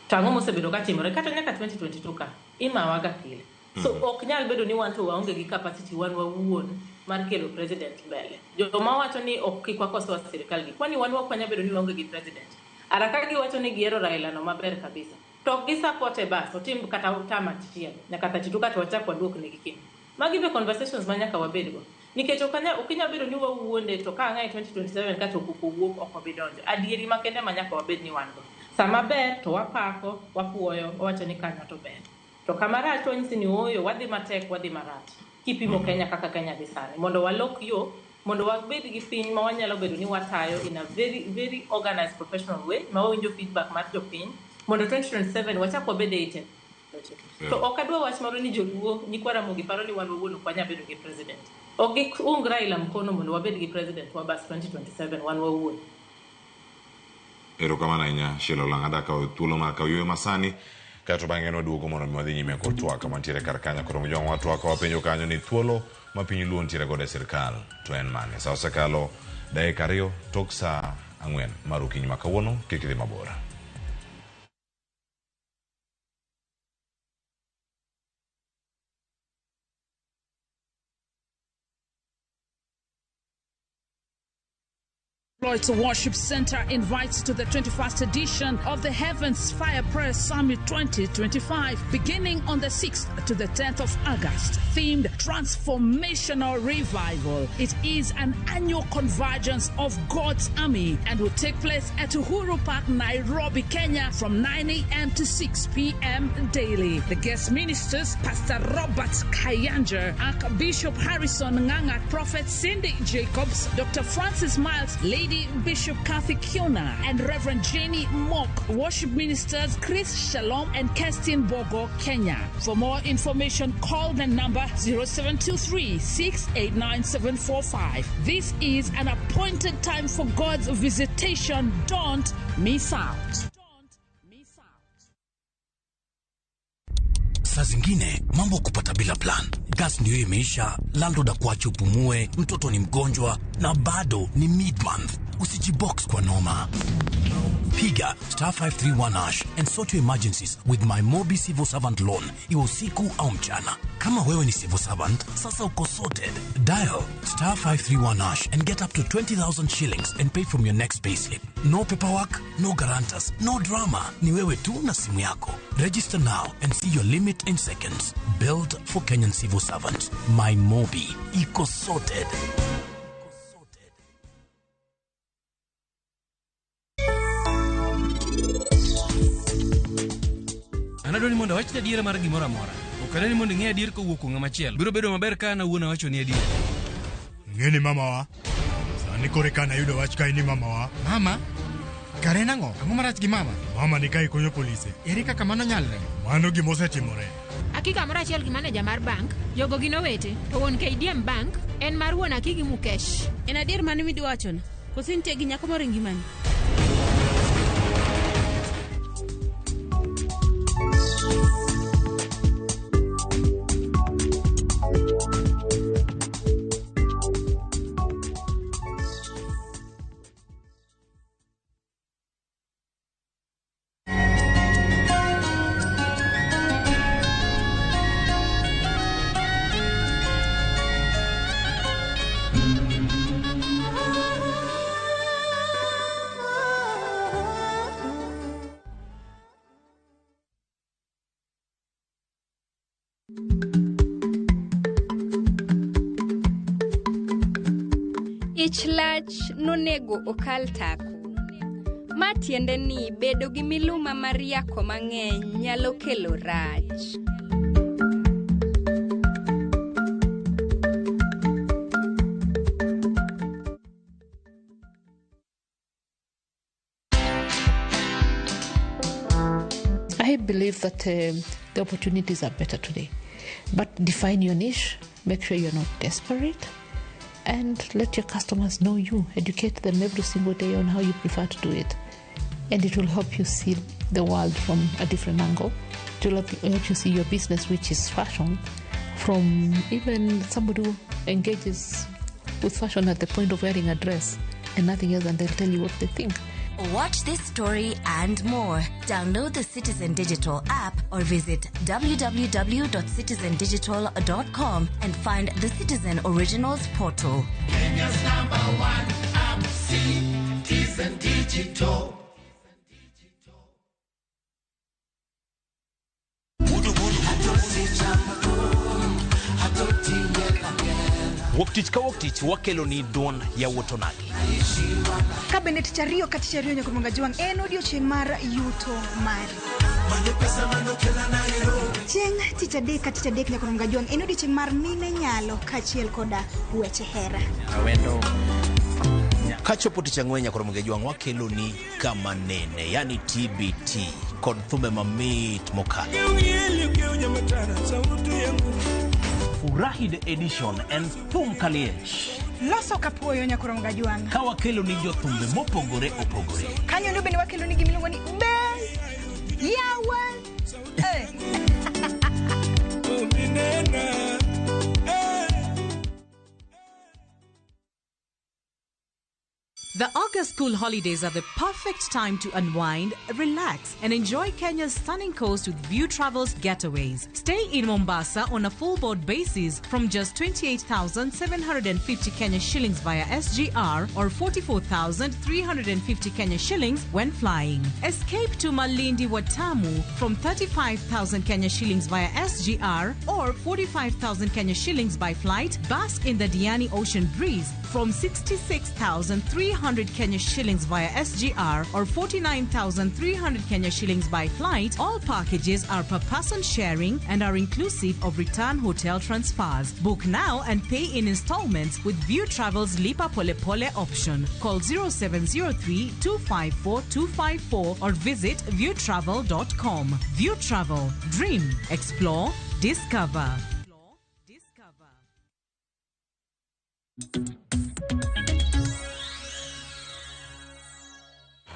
To ang'o mosebedo katimore kata nyaka 2022 ka imawa ga pile. So ok nyal bedo ni wan to waonge gi capacity wan wawuon. mar kelo president mbele. Joma wacho ni ok kik wakoso sirikal gi, kwani wan ok wanyal bedo ni waonge gi president. Araka giwacho ni gihero Raila no maber kabisa. To ok gi-support e bas, otim kata term achiel, nyaka 32 ka to wachak waduok negi kendo. Magi be conversations ma nyaka wabedgo. Nikech ok inyal bedo ni wawuonde to ka ang'e 2027 ka to koko wuok ok wabi donjo. Adieri makende ma nyaka wabed ni wan go. Sama ber to wapako, wapuoyo, wawacho ni kanyo to ber. To kama rach to wanyisi ni ooyo, wadhi matek, wadhi marach. Kipimo Kenya kaka Kenya dhi sani. Mondo walok yo, mondo wabed gi piny ma wanyalo bedo ni watayo in a very, very organized professional way, ma wawinjo feedback mar jopiny, mondo 2027 wachak wabed e ite. To ok adwa wach moro ni joluo nyikwa Ramogi paro ni wan wawuon ok wanyal bedo gi president. Ok giung Raila mkono mondo wabed gi president wa bas 2027 wan wawuon. Erokamano ahinya Sheila Olanga adwa kawo thuolo mar kawo yueyo masani kaeto bang'e nwaduogo mondo mi wadhi nyime kod twak mantiere kar kanyo koro mojwang' watwak wapenjo kanyo ni thuolo ma piny luo nitiere godo e sirkal to en mane sa osekalo dakika 2 tok saa 4 mar okinyi ma kawuono kik idhi mabor. Lloyd's Worship Center invites to the 21st edition of the Heavens Fire Prayer Summit 2025, beginning on the 6th to the 10th of August, themed Transformational Revival. It is an annual convergence of God's army and will take place at Uhuru Park, Nairobi, Kenya, from 9 a.m. to 6 p.m. daily. The guest ministers, Pastor Robert Kayanja, Archbishop Harrison Nganga, Prophet Cindy Jacobs, Dr. Francis Miles, Lady Bishop Kathy Kiona, and Reverend Jenny Mock. Worship ministers Chris Shalom and Kerstin Bogo, Kenya. For more information, call the number 0723 689 745. This is an appointed time for God's visitation. Don't miss out. Saa zingine mambo kupata bila plan. Gas ndio imeisha, landlord akuache upumue, mtoto ni mgonjwa na bado ni mid-month. Usijibox kwa noma. Piga star 531 hash and sort your emergencies with my Mobi Civil Servant Loan, iwe usiku au mchana. Kama wewe ni civil servant, sasa uko sorted. Dial star 531 hash and get up to 20,000 shillings and pay from your next payslip. No paperwork, no guarantors, no drama. Ni wewe tu na simu yako. Register now and see your limit in seconds. Built for Kenyan civil servants. My Mobi. Iko sorted. An adwa ni mondo awachni adiera mar gimoro amora. Ok adwa ni mondo ing'e adier kowuok kuom ng'ama chielo. Biro bedo maber ka an awuon awachoni adier. Ing'e ni mamawa. Sani koro eka nayudo wach kae ni mamawa. Mama? Kare en ang'o? Ang'o marach gi mama? Mama ni kae konyo polise. Ere kaka mano nyalre? Mano gima osetimore. Aki kamoro achiel gi maneja mar bank, jogo gin owete, to wuon KDM Bank en mar wuon Aki gi Mukesh. En adier mane midwa wachona? Koso intie gi nyako moro e ngimani? Ich lach nonego okal tako. Ma tiende ni bedo gi miluma mar yako mang'eny nyalo kelo rach. I believe that the opportunities are better today. But define your niche, make sure you're not desperate, and let your customers know you. Educate them every single day on how you prefer to do it. And it will help you see the world from a different angle. It will help you see your business, which is fashion, from even somebody who engages with fashion at the point of wearing a dress and nothing else, and they'll tell you what they think. Watch this story and more. Download the Citizen Digital app or visit www.citizendigital.com and find the Citizen Originals portal. Kenya's number one app, Citizen Digital. Wuok tich ka wuok tich wakelo ni duond yawuot onagi. Ka bende tich ariyo ka tich ariyo nyaka Mwanga Jwang' en odiochieng' mar yuto mari. Chieng' tich adek ka tich adek nyaka Mwanga Jwang' en odiochieng' mar mine nyalo kaachiel koda weche hera. Awendo. Kachopo tich ang'wen nyaka Mwanga Jwang' wakelo ni kama nene, yani TBT kod thumbe mamit mokalo. Furahi the edition en thum kaliech. Loso kapuoyo nyaka Mwanga Jwang'. Ka wakelo ni jothumbe mopogore opogore. Kanyo ndo bende wakelo ni gimiluongo ni be yawa. Eh. The August school holidays are the perfect time to unwind, relax, and enjoy Kenya's stunning coast with View Travels getaways. Stay in Mombasa on a full board basis from just 28,750 Kenya shillings via SGR or 44,350 Kenya shillings when flying. Escape to Malindi Watamu from 35,000 Kenya shillings via SGR or 45,000 Kenya shillings by flight. Bask in the Diani Ocean breeze from 66,300 Kenya shillings via SGR or 49,300 Kenya shillings by flight. All packages are per person sharing and are inclusive of return hotel transfers. Book now and pay in installments with View Travel's Lipa Pole Pole option. Call 0703 254 254 or visit viewtravel.com. View Travel. Dream, explore, discover.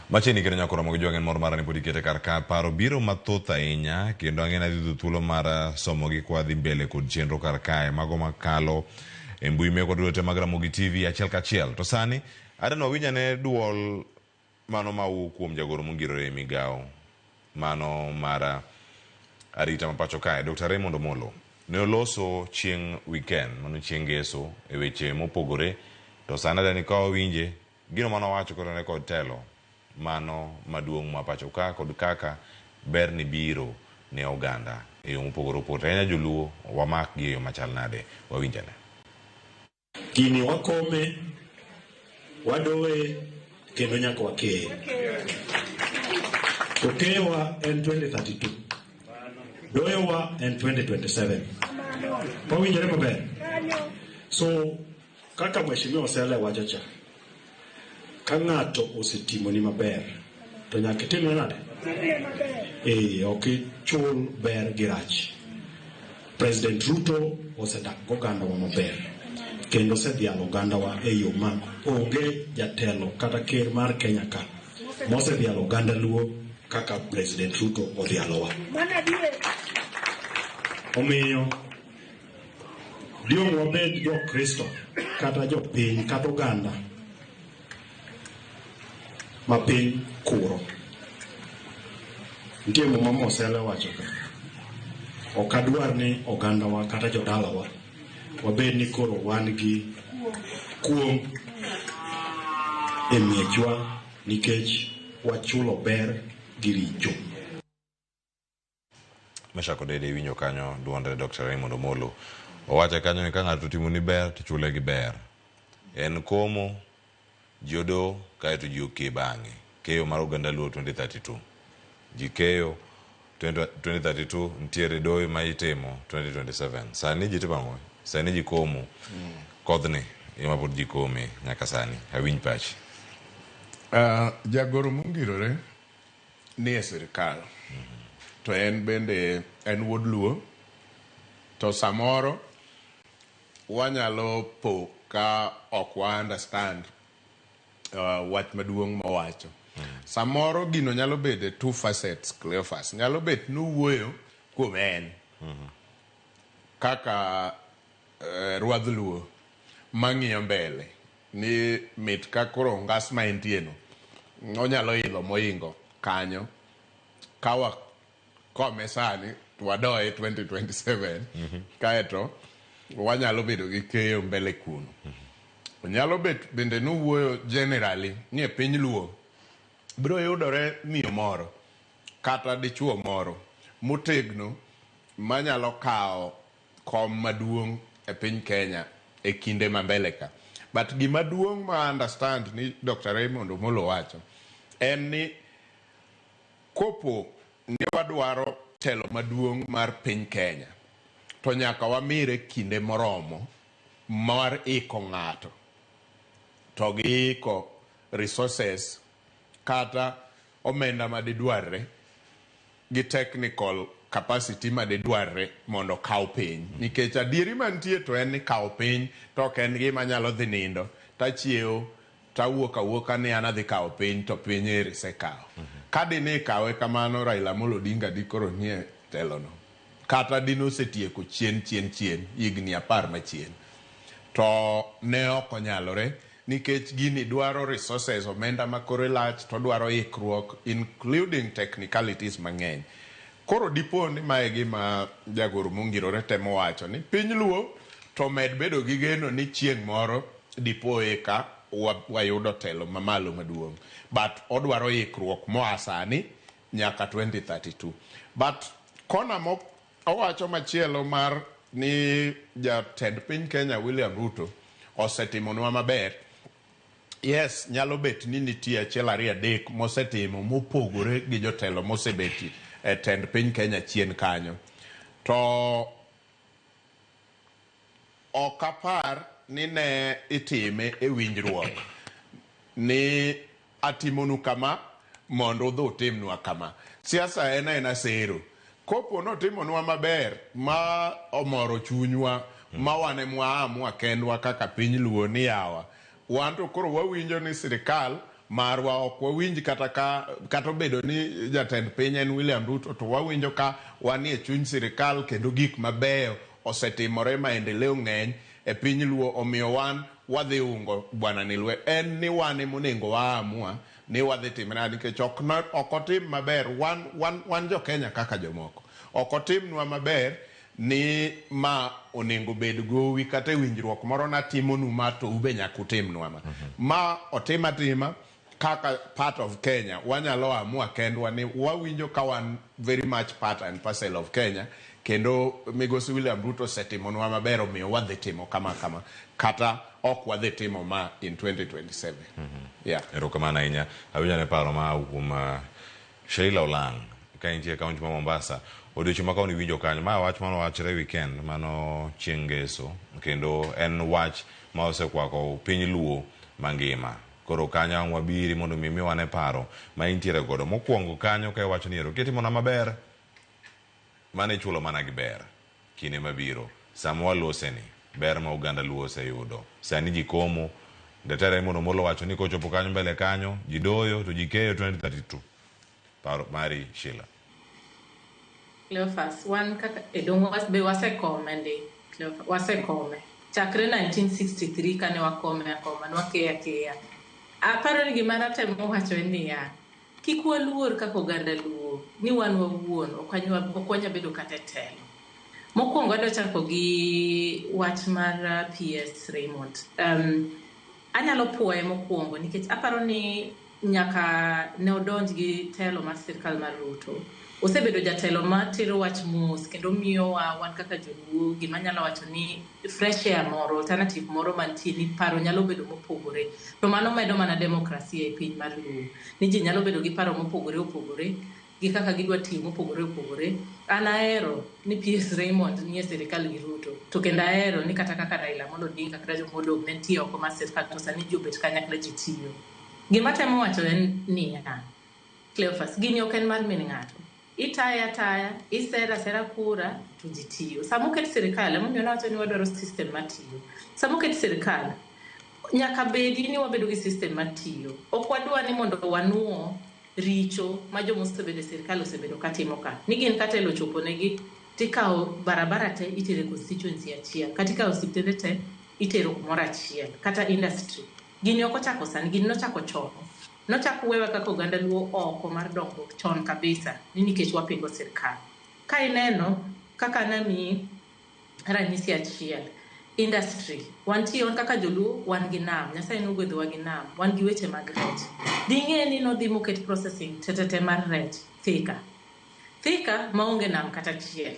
Machiegni kendo nyako Ramogi Jwang' en mor mara ni pod ikete kar ka paro biro mathoth ahinya kendo ang'e ni adhi yudo thuolo mar somogi kwa dhi mbele kod chenro kar kae mago makalo e mbui mekwa duto te mag Ramogi TV achiel kachiel. To sani adwa wawinj ane duol mano mawuok kuom jagoro mongirore e migawo mano mar arita ma pacho kae Dr. Raymond Omolo ne oloso chieng' weekend mano chieng' ngeso e weche mopogore to sani adwa ni ka wawinje gino manowacho kotenore kod telo mano maduong' ma pacho ka kod kaka ber ni biro ne oganda e yo mopogore opogore. Ahinya joluo wamak gi e yo machal nade wawinjane. Gini wakome, wadoye, kendo nyaka wakeye. To keyowa en 2032. Doyowa en 2027. Wawinjore maber? So, kaka Mheshimiwa Osele wacho cha, ka ng'ato osetimoni maber, to nyaka itimne nade? Eh, ok ichul ber gi rach. President Ruto osedak gogandawa maber kendo osedhialo ogandawa e yo ma onge jatelo kata ker mar Kenya ka mosedhialo oganda Luo kaka President Ruto odhialowa. Omiyo diong' wabed jo-Kristo kata jopiny kata oganda ma piny kuro. Nitie muma Mosele wacho ka. Ok adwar ni ogandawa kata jodalawa wabed ni koro wan gi kuong' e miechwa nikech wachulo ber gi richo. Meshak Odede iwinjo kanyo duond Dr. Raymond Omolo. Owacho kanyo ni ka ng'ato otimoni ber to chule gi ber. En komo, ji odo kaeto ji oke bang'e. Keyo mar oganda Luo 2032. Ji keyo 2032 nitiere doyo ma itimo 2027. Sani ji timo ang'o? Sani ji komo. Kodhni ema pod ji kome nyaka sani. Awinj pachi. Jagoro mongirore ni e sirikal. To en bende en wuod Luo. To samoro wanyalo po ka ok wa understand wach maduong' mowacho. Samoro gino nyalo bedo two facets, Cleophas. Nyalo bet nowuoyo kuom en kaka rwadh Luo mang'iyo mbele ni mit ka koro ngas ma entie no Onyalo idho moingo kanyo. Ka wakome sani to wadoye 2027 kaeto wanyalo bedo gi keyo mbele kuno. Onyalo bet bende nowuoyo generally ni e piny Luo biro yudore miyo moro kata dichuo moro motegno manyalo kawo kom maduong' e piny Kenya e kinde ma mbele ka. But gima duong' ma understand ni Dr. Raymond Omolo wacho en ni kopo ni wadwaro telo maduong' mar piny Kenya to nyaka wamire kinde moromo mar iko ng'ato to gi iko resources kata omenda madidwarre gi technical capacity madidwarre mondo okaw piny. Nikech adieri mantie to en ni kawo piny to ok en gima nyalo dhi nindo tachiewo tawuok awuoka ni an adhi kawo piny to piny eri sekawo. Ka dine ikawe kamano Raila Amolo Odinga dikoro nie telono. Kata dine osetieko chien chien chien higni 10 machien. To ne ok onyalore nikech gini dwaro resources omenda ma kore lach to dwaro ikruok including technicalities mang'eny. Koro dipo ni mae gima jagoro mongirore temo wacho ni piny Luo to med bedo gi geno ni chieng' moro dipo eka wayudo telo mamalo maduong'. But odwaro ikruok moa sani nyaka 2032. But kona mo owacho machielo mar ni jatend piny Kenya William Ruto osetimonwa maber. Yes, nyalo bet ni nitie achiel ariyo adek mosetimo mopogore gi jotelo mosebet e tend piny Kenya chien kanyo. To ok apar ni ne itime e winjruok ni atimonu kama mondo udhi utimnwa kama. Siasa en aena sero. Kopo notimonwa maber ma omoro chunywa ma wan ema waamua kendwa kaka piny Luo ni yawa. Wan to koro wawinjo ni sirikal marwa ok wawinj kata ka kata obedo ni jatend piny en William Ruto to wawinjo ka wanie chuny sirikal kendo gik mabeyo osetimore maendeleo ng'eny e piny Luo omiyo wan wadhi ungo bwana ni lwedo. En ni wan ema onego waamua ni wadhi time nade nikech ok otim maber wan jo Kenya kaka jomoko. Ok otimnwa maber ni ma onego bed gowi kata e winjruok moro natimonu ma to ube nyaka utimnwa ma. Ma otim atima kaka part of Kenya wanyalo amua kendwa ni wawinjo ka wan very much part and parcel of Kenya kendo migosi William Ruto osetimonwa maber omiyo wadhi timo kama kama kata ok wadhi timo ma in 2027. Yeah. Erokamano ahinya. Awinjo ane paro ma kuom Sheila Olang' ka intie e kaunti ma Mombasa. Odiochieng' ma kawuono iwinjo kanyo. Ma wach mano wachre weekend mano chieng' ngeso kendo en wach ma osekwako piny Luo mangima. Koro kanyo ang' wabiri mondo mi miwane paro ma intiere godo. Mokwongo kanyo ka iwacho ni ero kitimona maber mano ichulo mana gi ber kinde mabiro. Sama waloseni ber ma oganda Luo oseyudo. Sani ji komo. Daktari Raymond Omolo wacho ni kochopo kanyo mbele kanyo ji doyo to ji keyo 2032. Paro mari Sheila. Cleophas, wan kaka e dong be wasekome ndi. Cleophas, wasekome. Chakre 1963 kane wakome akoma, nwakeyo akeya. Aparo ni gima natemo wacho en niya, kik waluor kaka oganda Luo ni wan wawuon ok wanya bedo kata e telo. Mokwongo adwa chako gi wach mar PS Raymond. Anyalo puoye mokwongo nikech aparo ni nyaka ne odonj gi telo mar sirkal mar Ruto. Osebedo jatelo matero wach mos kendo miyowa wan kaka joluo gima anyalo wacho ni fresh air moro, alternative moro mantie ni paro nyalo bedo mopogore. To mano medo mana demokrasia e piny mar Luo. Ni ji nyalo bedo gi paro mopogore opogore gi kaka gidwa tiyo mopogore opogore. An ahero ni PS Raymond nie sirikal gi Ruto. To kendo ahero ni kata kaka Raila Amolo Odinga kata jomodong' ne nitie oko mar sirikal to sani ji obet kanyakla ji tiyo. Gima temo wacho en niya, Cleophas, gini ok en mar min ng'ato. Itaye ataya, isero asera kura to ji tiyo. Sama oket sirikal, emomiyo nawacho ni wadwaro system matiyo. Sama oket sirikal, nyaka bedi ni wabedo gi system matiyo. Ok wadwa ni mondo wanuo richo ma joma osebedo e sirikal osebedo katimo ka. Ni gin ka telo ochopo negi, tikawo barabara te itero e constituency achiel, kata ikawo osiptende te itero kumoro achiel, kata industry. Gini ok ochako sani, gini nochako chon. Nochako wewa kaka oganda Luo oko mar dongruok chon kabisa, ni nikech wapingo sirkal. Ka ineno kaka namiyi ranyisi achiel, industry, wantie wan kaka joluo wan gi nam, Nyasaye nogwedhowa gi nam, wan gi weche mag rech. Ding'e ni nodhi moket processing tetete mar rech Thika. Thika maonge nam kata achiel.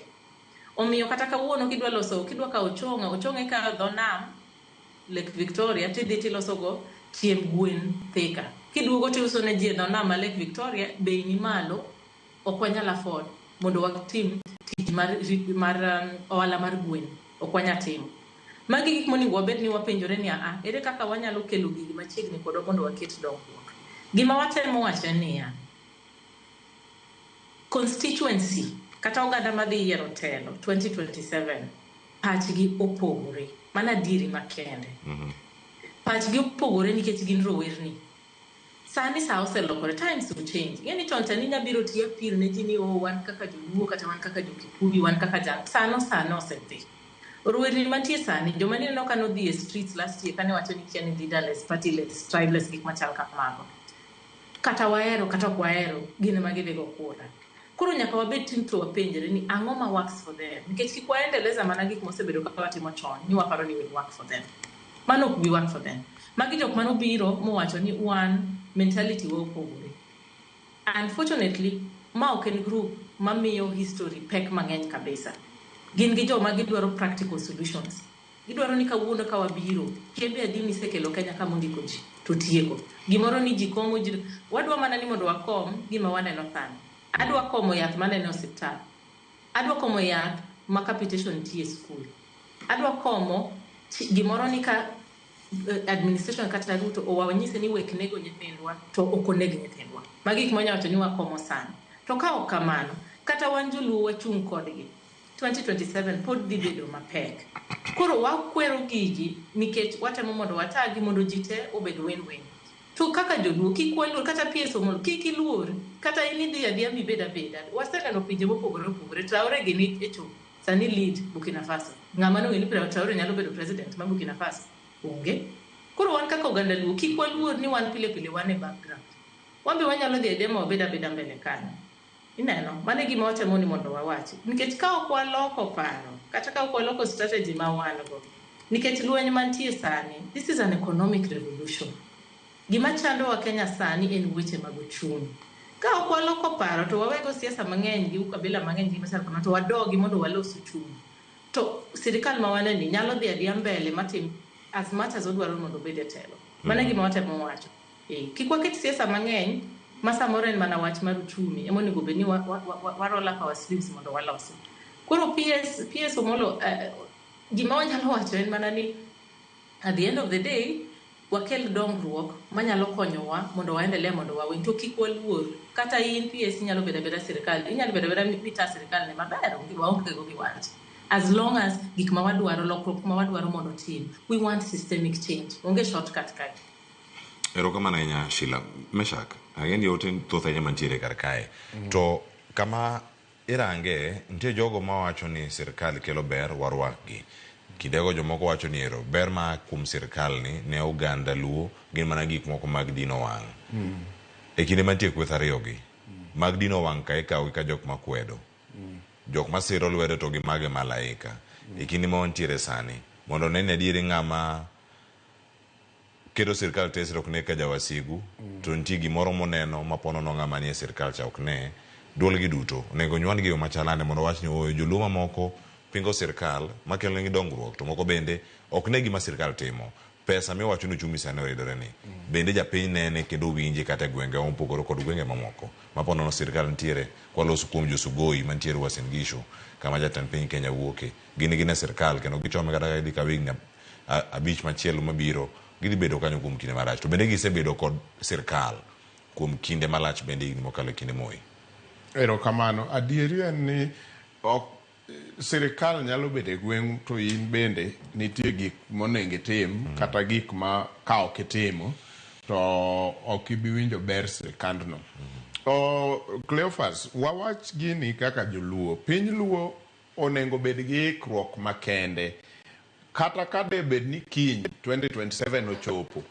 Omiyo kata kawuono kidwa loso, kidwa kawo ochong'a, ochong'a ikawo dho nam Lake Victoria tidhi tilosogo chiemb gwen Thika. Kiduogo tiuso ne ji e dho nam ma Lake Victoria, bei ni malo, ok wanyal afford mondo watim tich mar ohala mar gwen, ok wanyal timo. Magi gik monego wabed ni wapenjore ni aa, ere kaka wanyalo kelo gigi machiegni kodwa mondo waket dongruok. Gima watemo wacho en niya, constituency kata oganda madhi yiero telo 2027 pachgi opogore. Mano adieri makende. Pachgi opogore nikech gin rowerni. Sani sa oselokore, times will change. Ing'e ni chon cha ninya biro ti appeal ne ji ni oh, wan kaka joluo kata wan kaka jokikuyu, wan kaka ja... Sano sano osedhi. Rowerni mantie sani, joma nineno ka nodhi e streets last year kane wacho ni kia ni leaderless, partyless, tribeless, gik machal kamago. Kata wahero kata ok wahero, gin ema gidhi go kura. Koro nyaka wabed tin to wapenjre ni ang'o ma works for them. Nikech kik waendeleza mana gik mosebedo kaka watimo chon, ni waparo ni will work for them. Mano ok bi work for them. Magi jok manobiro mowacho ni wan mentality wa opogore. Unfortunately, ma ok en group mamiyo history pek mang'eny kabisa. Gin gi joma gidwaro practical solutions. Gidwaro ni kawuono ka wabiro, kembe adi misekelo Kenya ka mondiko ji to tieko. Gimoro ni ji komo ji, wadwa mana ni mondo wakom gima waneno sani. Adwa komo yath maneno e osiptal. Adwa komo yath ma capitation nitie e skul. Adwa komo gimoro ni ka administration kata Ruto owanyise ni wek nego nyithindwa to ok oneg nyithindwa. Magi gik manya wacho ni wakomo sani. To ka ok kamano, kata wan joluo wachung' kodgi, 2027 pod dhi bedo mapek. Koro wakwero gigi nikech watemo mondo watagi mondo ji te obed win-win. To kaka joluo kik waluor, kata PS Omolo kik iluor, kata in idhi adhiya mibed abeda. Waseneno pinje mopogore opogore, Traore gini echo sani lead Burkina Faso. Ng'ama nong'eyo ni Traore nyalo bedo president ma Burkina Faso? Onge. Koro wan kaka oganda Luo kik waluor ni wan pile pile wan e background. Wan be wanyalo dhi adhiya ma wabed abeda mbele kanyo. Ineno, mano e gima watemo ni mondo wawachi. Nikech ka ok waloko paro, kata ka ok waloko strategy ma wan go, nikech lweny mantie sani, this is an economic revolution. Gima chandowa Kenya sani en weche mag uchumi. Ka ok waloko paro to wawego siasa mang'eny gi ukabila mang'eny gi machal kama to wadogi mondo walos uchumi. To sirikal ma waneni nyalo dhi adhiya mbele matim as much as odwaro mondo obed e telo. Mano e gima watemo wacho. Kik waket siasa mang'eny ma samoro en mana wach mar uchumi ema onego bed ni wa roll up our sleeves mondo walosi. Koro PS Omolo, gima wanyalo wacho en mana ni at the end of the day wakel dongruok manyalo konyowa mondo waendelea mondo wawin to kik waluor. Kata in PS inyalo bedo abeda sirikal, inyalo bedo abeda mita sirikal ne maber, waonge go gi wach. As long as gik ma wadwaro, lokruok ma wadwaro mondo otim, we want systemic change. Onge shortcut kae. Erokamano ahinya Sheila. Meshak, ang'e ni ote thoth ahinya mantiere kar kae. To kama irange, nitie jogo mawacho ni sirkal kelo ber, warwakgi. Kindego jomoko wacho ni ero, ber ma kuom sirkal ni ne oganda Luo gin mana gik moko mag dino wang'. E kinde mantie kweth ariyogi, mag dino wang' ka ikawogi ka jok makwedo. Jok masiro lwedo to gi mage malaika. E kinde ma wantiere sani, mondo one ni adieri ng'ama keto sirkal tesre ok ne ka jawasigu, to nitie gimoro moneno ma ponono ng'ama nie sirkal cha ok ne, duolgi duto onego nywandgi e yo machalane mondo wach ni ooyo joluo mamoko pingo sirkal makelo negi dongruok to moko bende ok ne gima sirkal timo. Pesa miwacho ni uchumi sani oridore ni bende japiny nene kendo winje kata e gwenge mopogore kod gwenge mamoko ma ponono sirkal nitiere kwaloso kuom josugoi mantiere Uasin Gishu kama jatend piny Kenya wuoke. Gin gin e sirkal kendo gichome kata ka gidhi kawo higni 5 machielo mabiro gidhi bedo kanyo kuom kinde malach. To bende gisebedo kod sirkal kuom kinde malach bende higni mokalo e kinde Moi. Erokamano. Adieri en ni ok sirikal nyalo bedo e gweng' to in bende nitie gik monego itim kata gik ma ka ok itimo to ok ibi winjo ber sirikandno. Cleophas, wawach gini kaka joluo. Piny Luo onego bed gi ikruok makende. Kata ka de bed ni kiny 2027 ochopo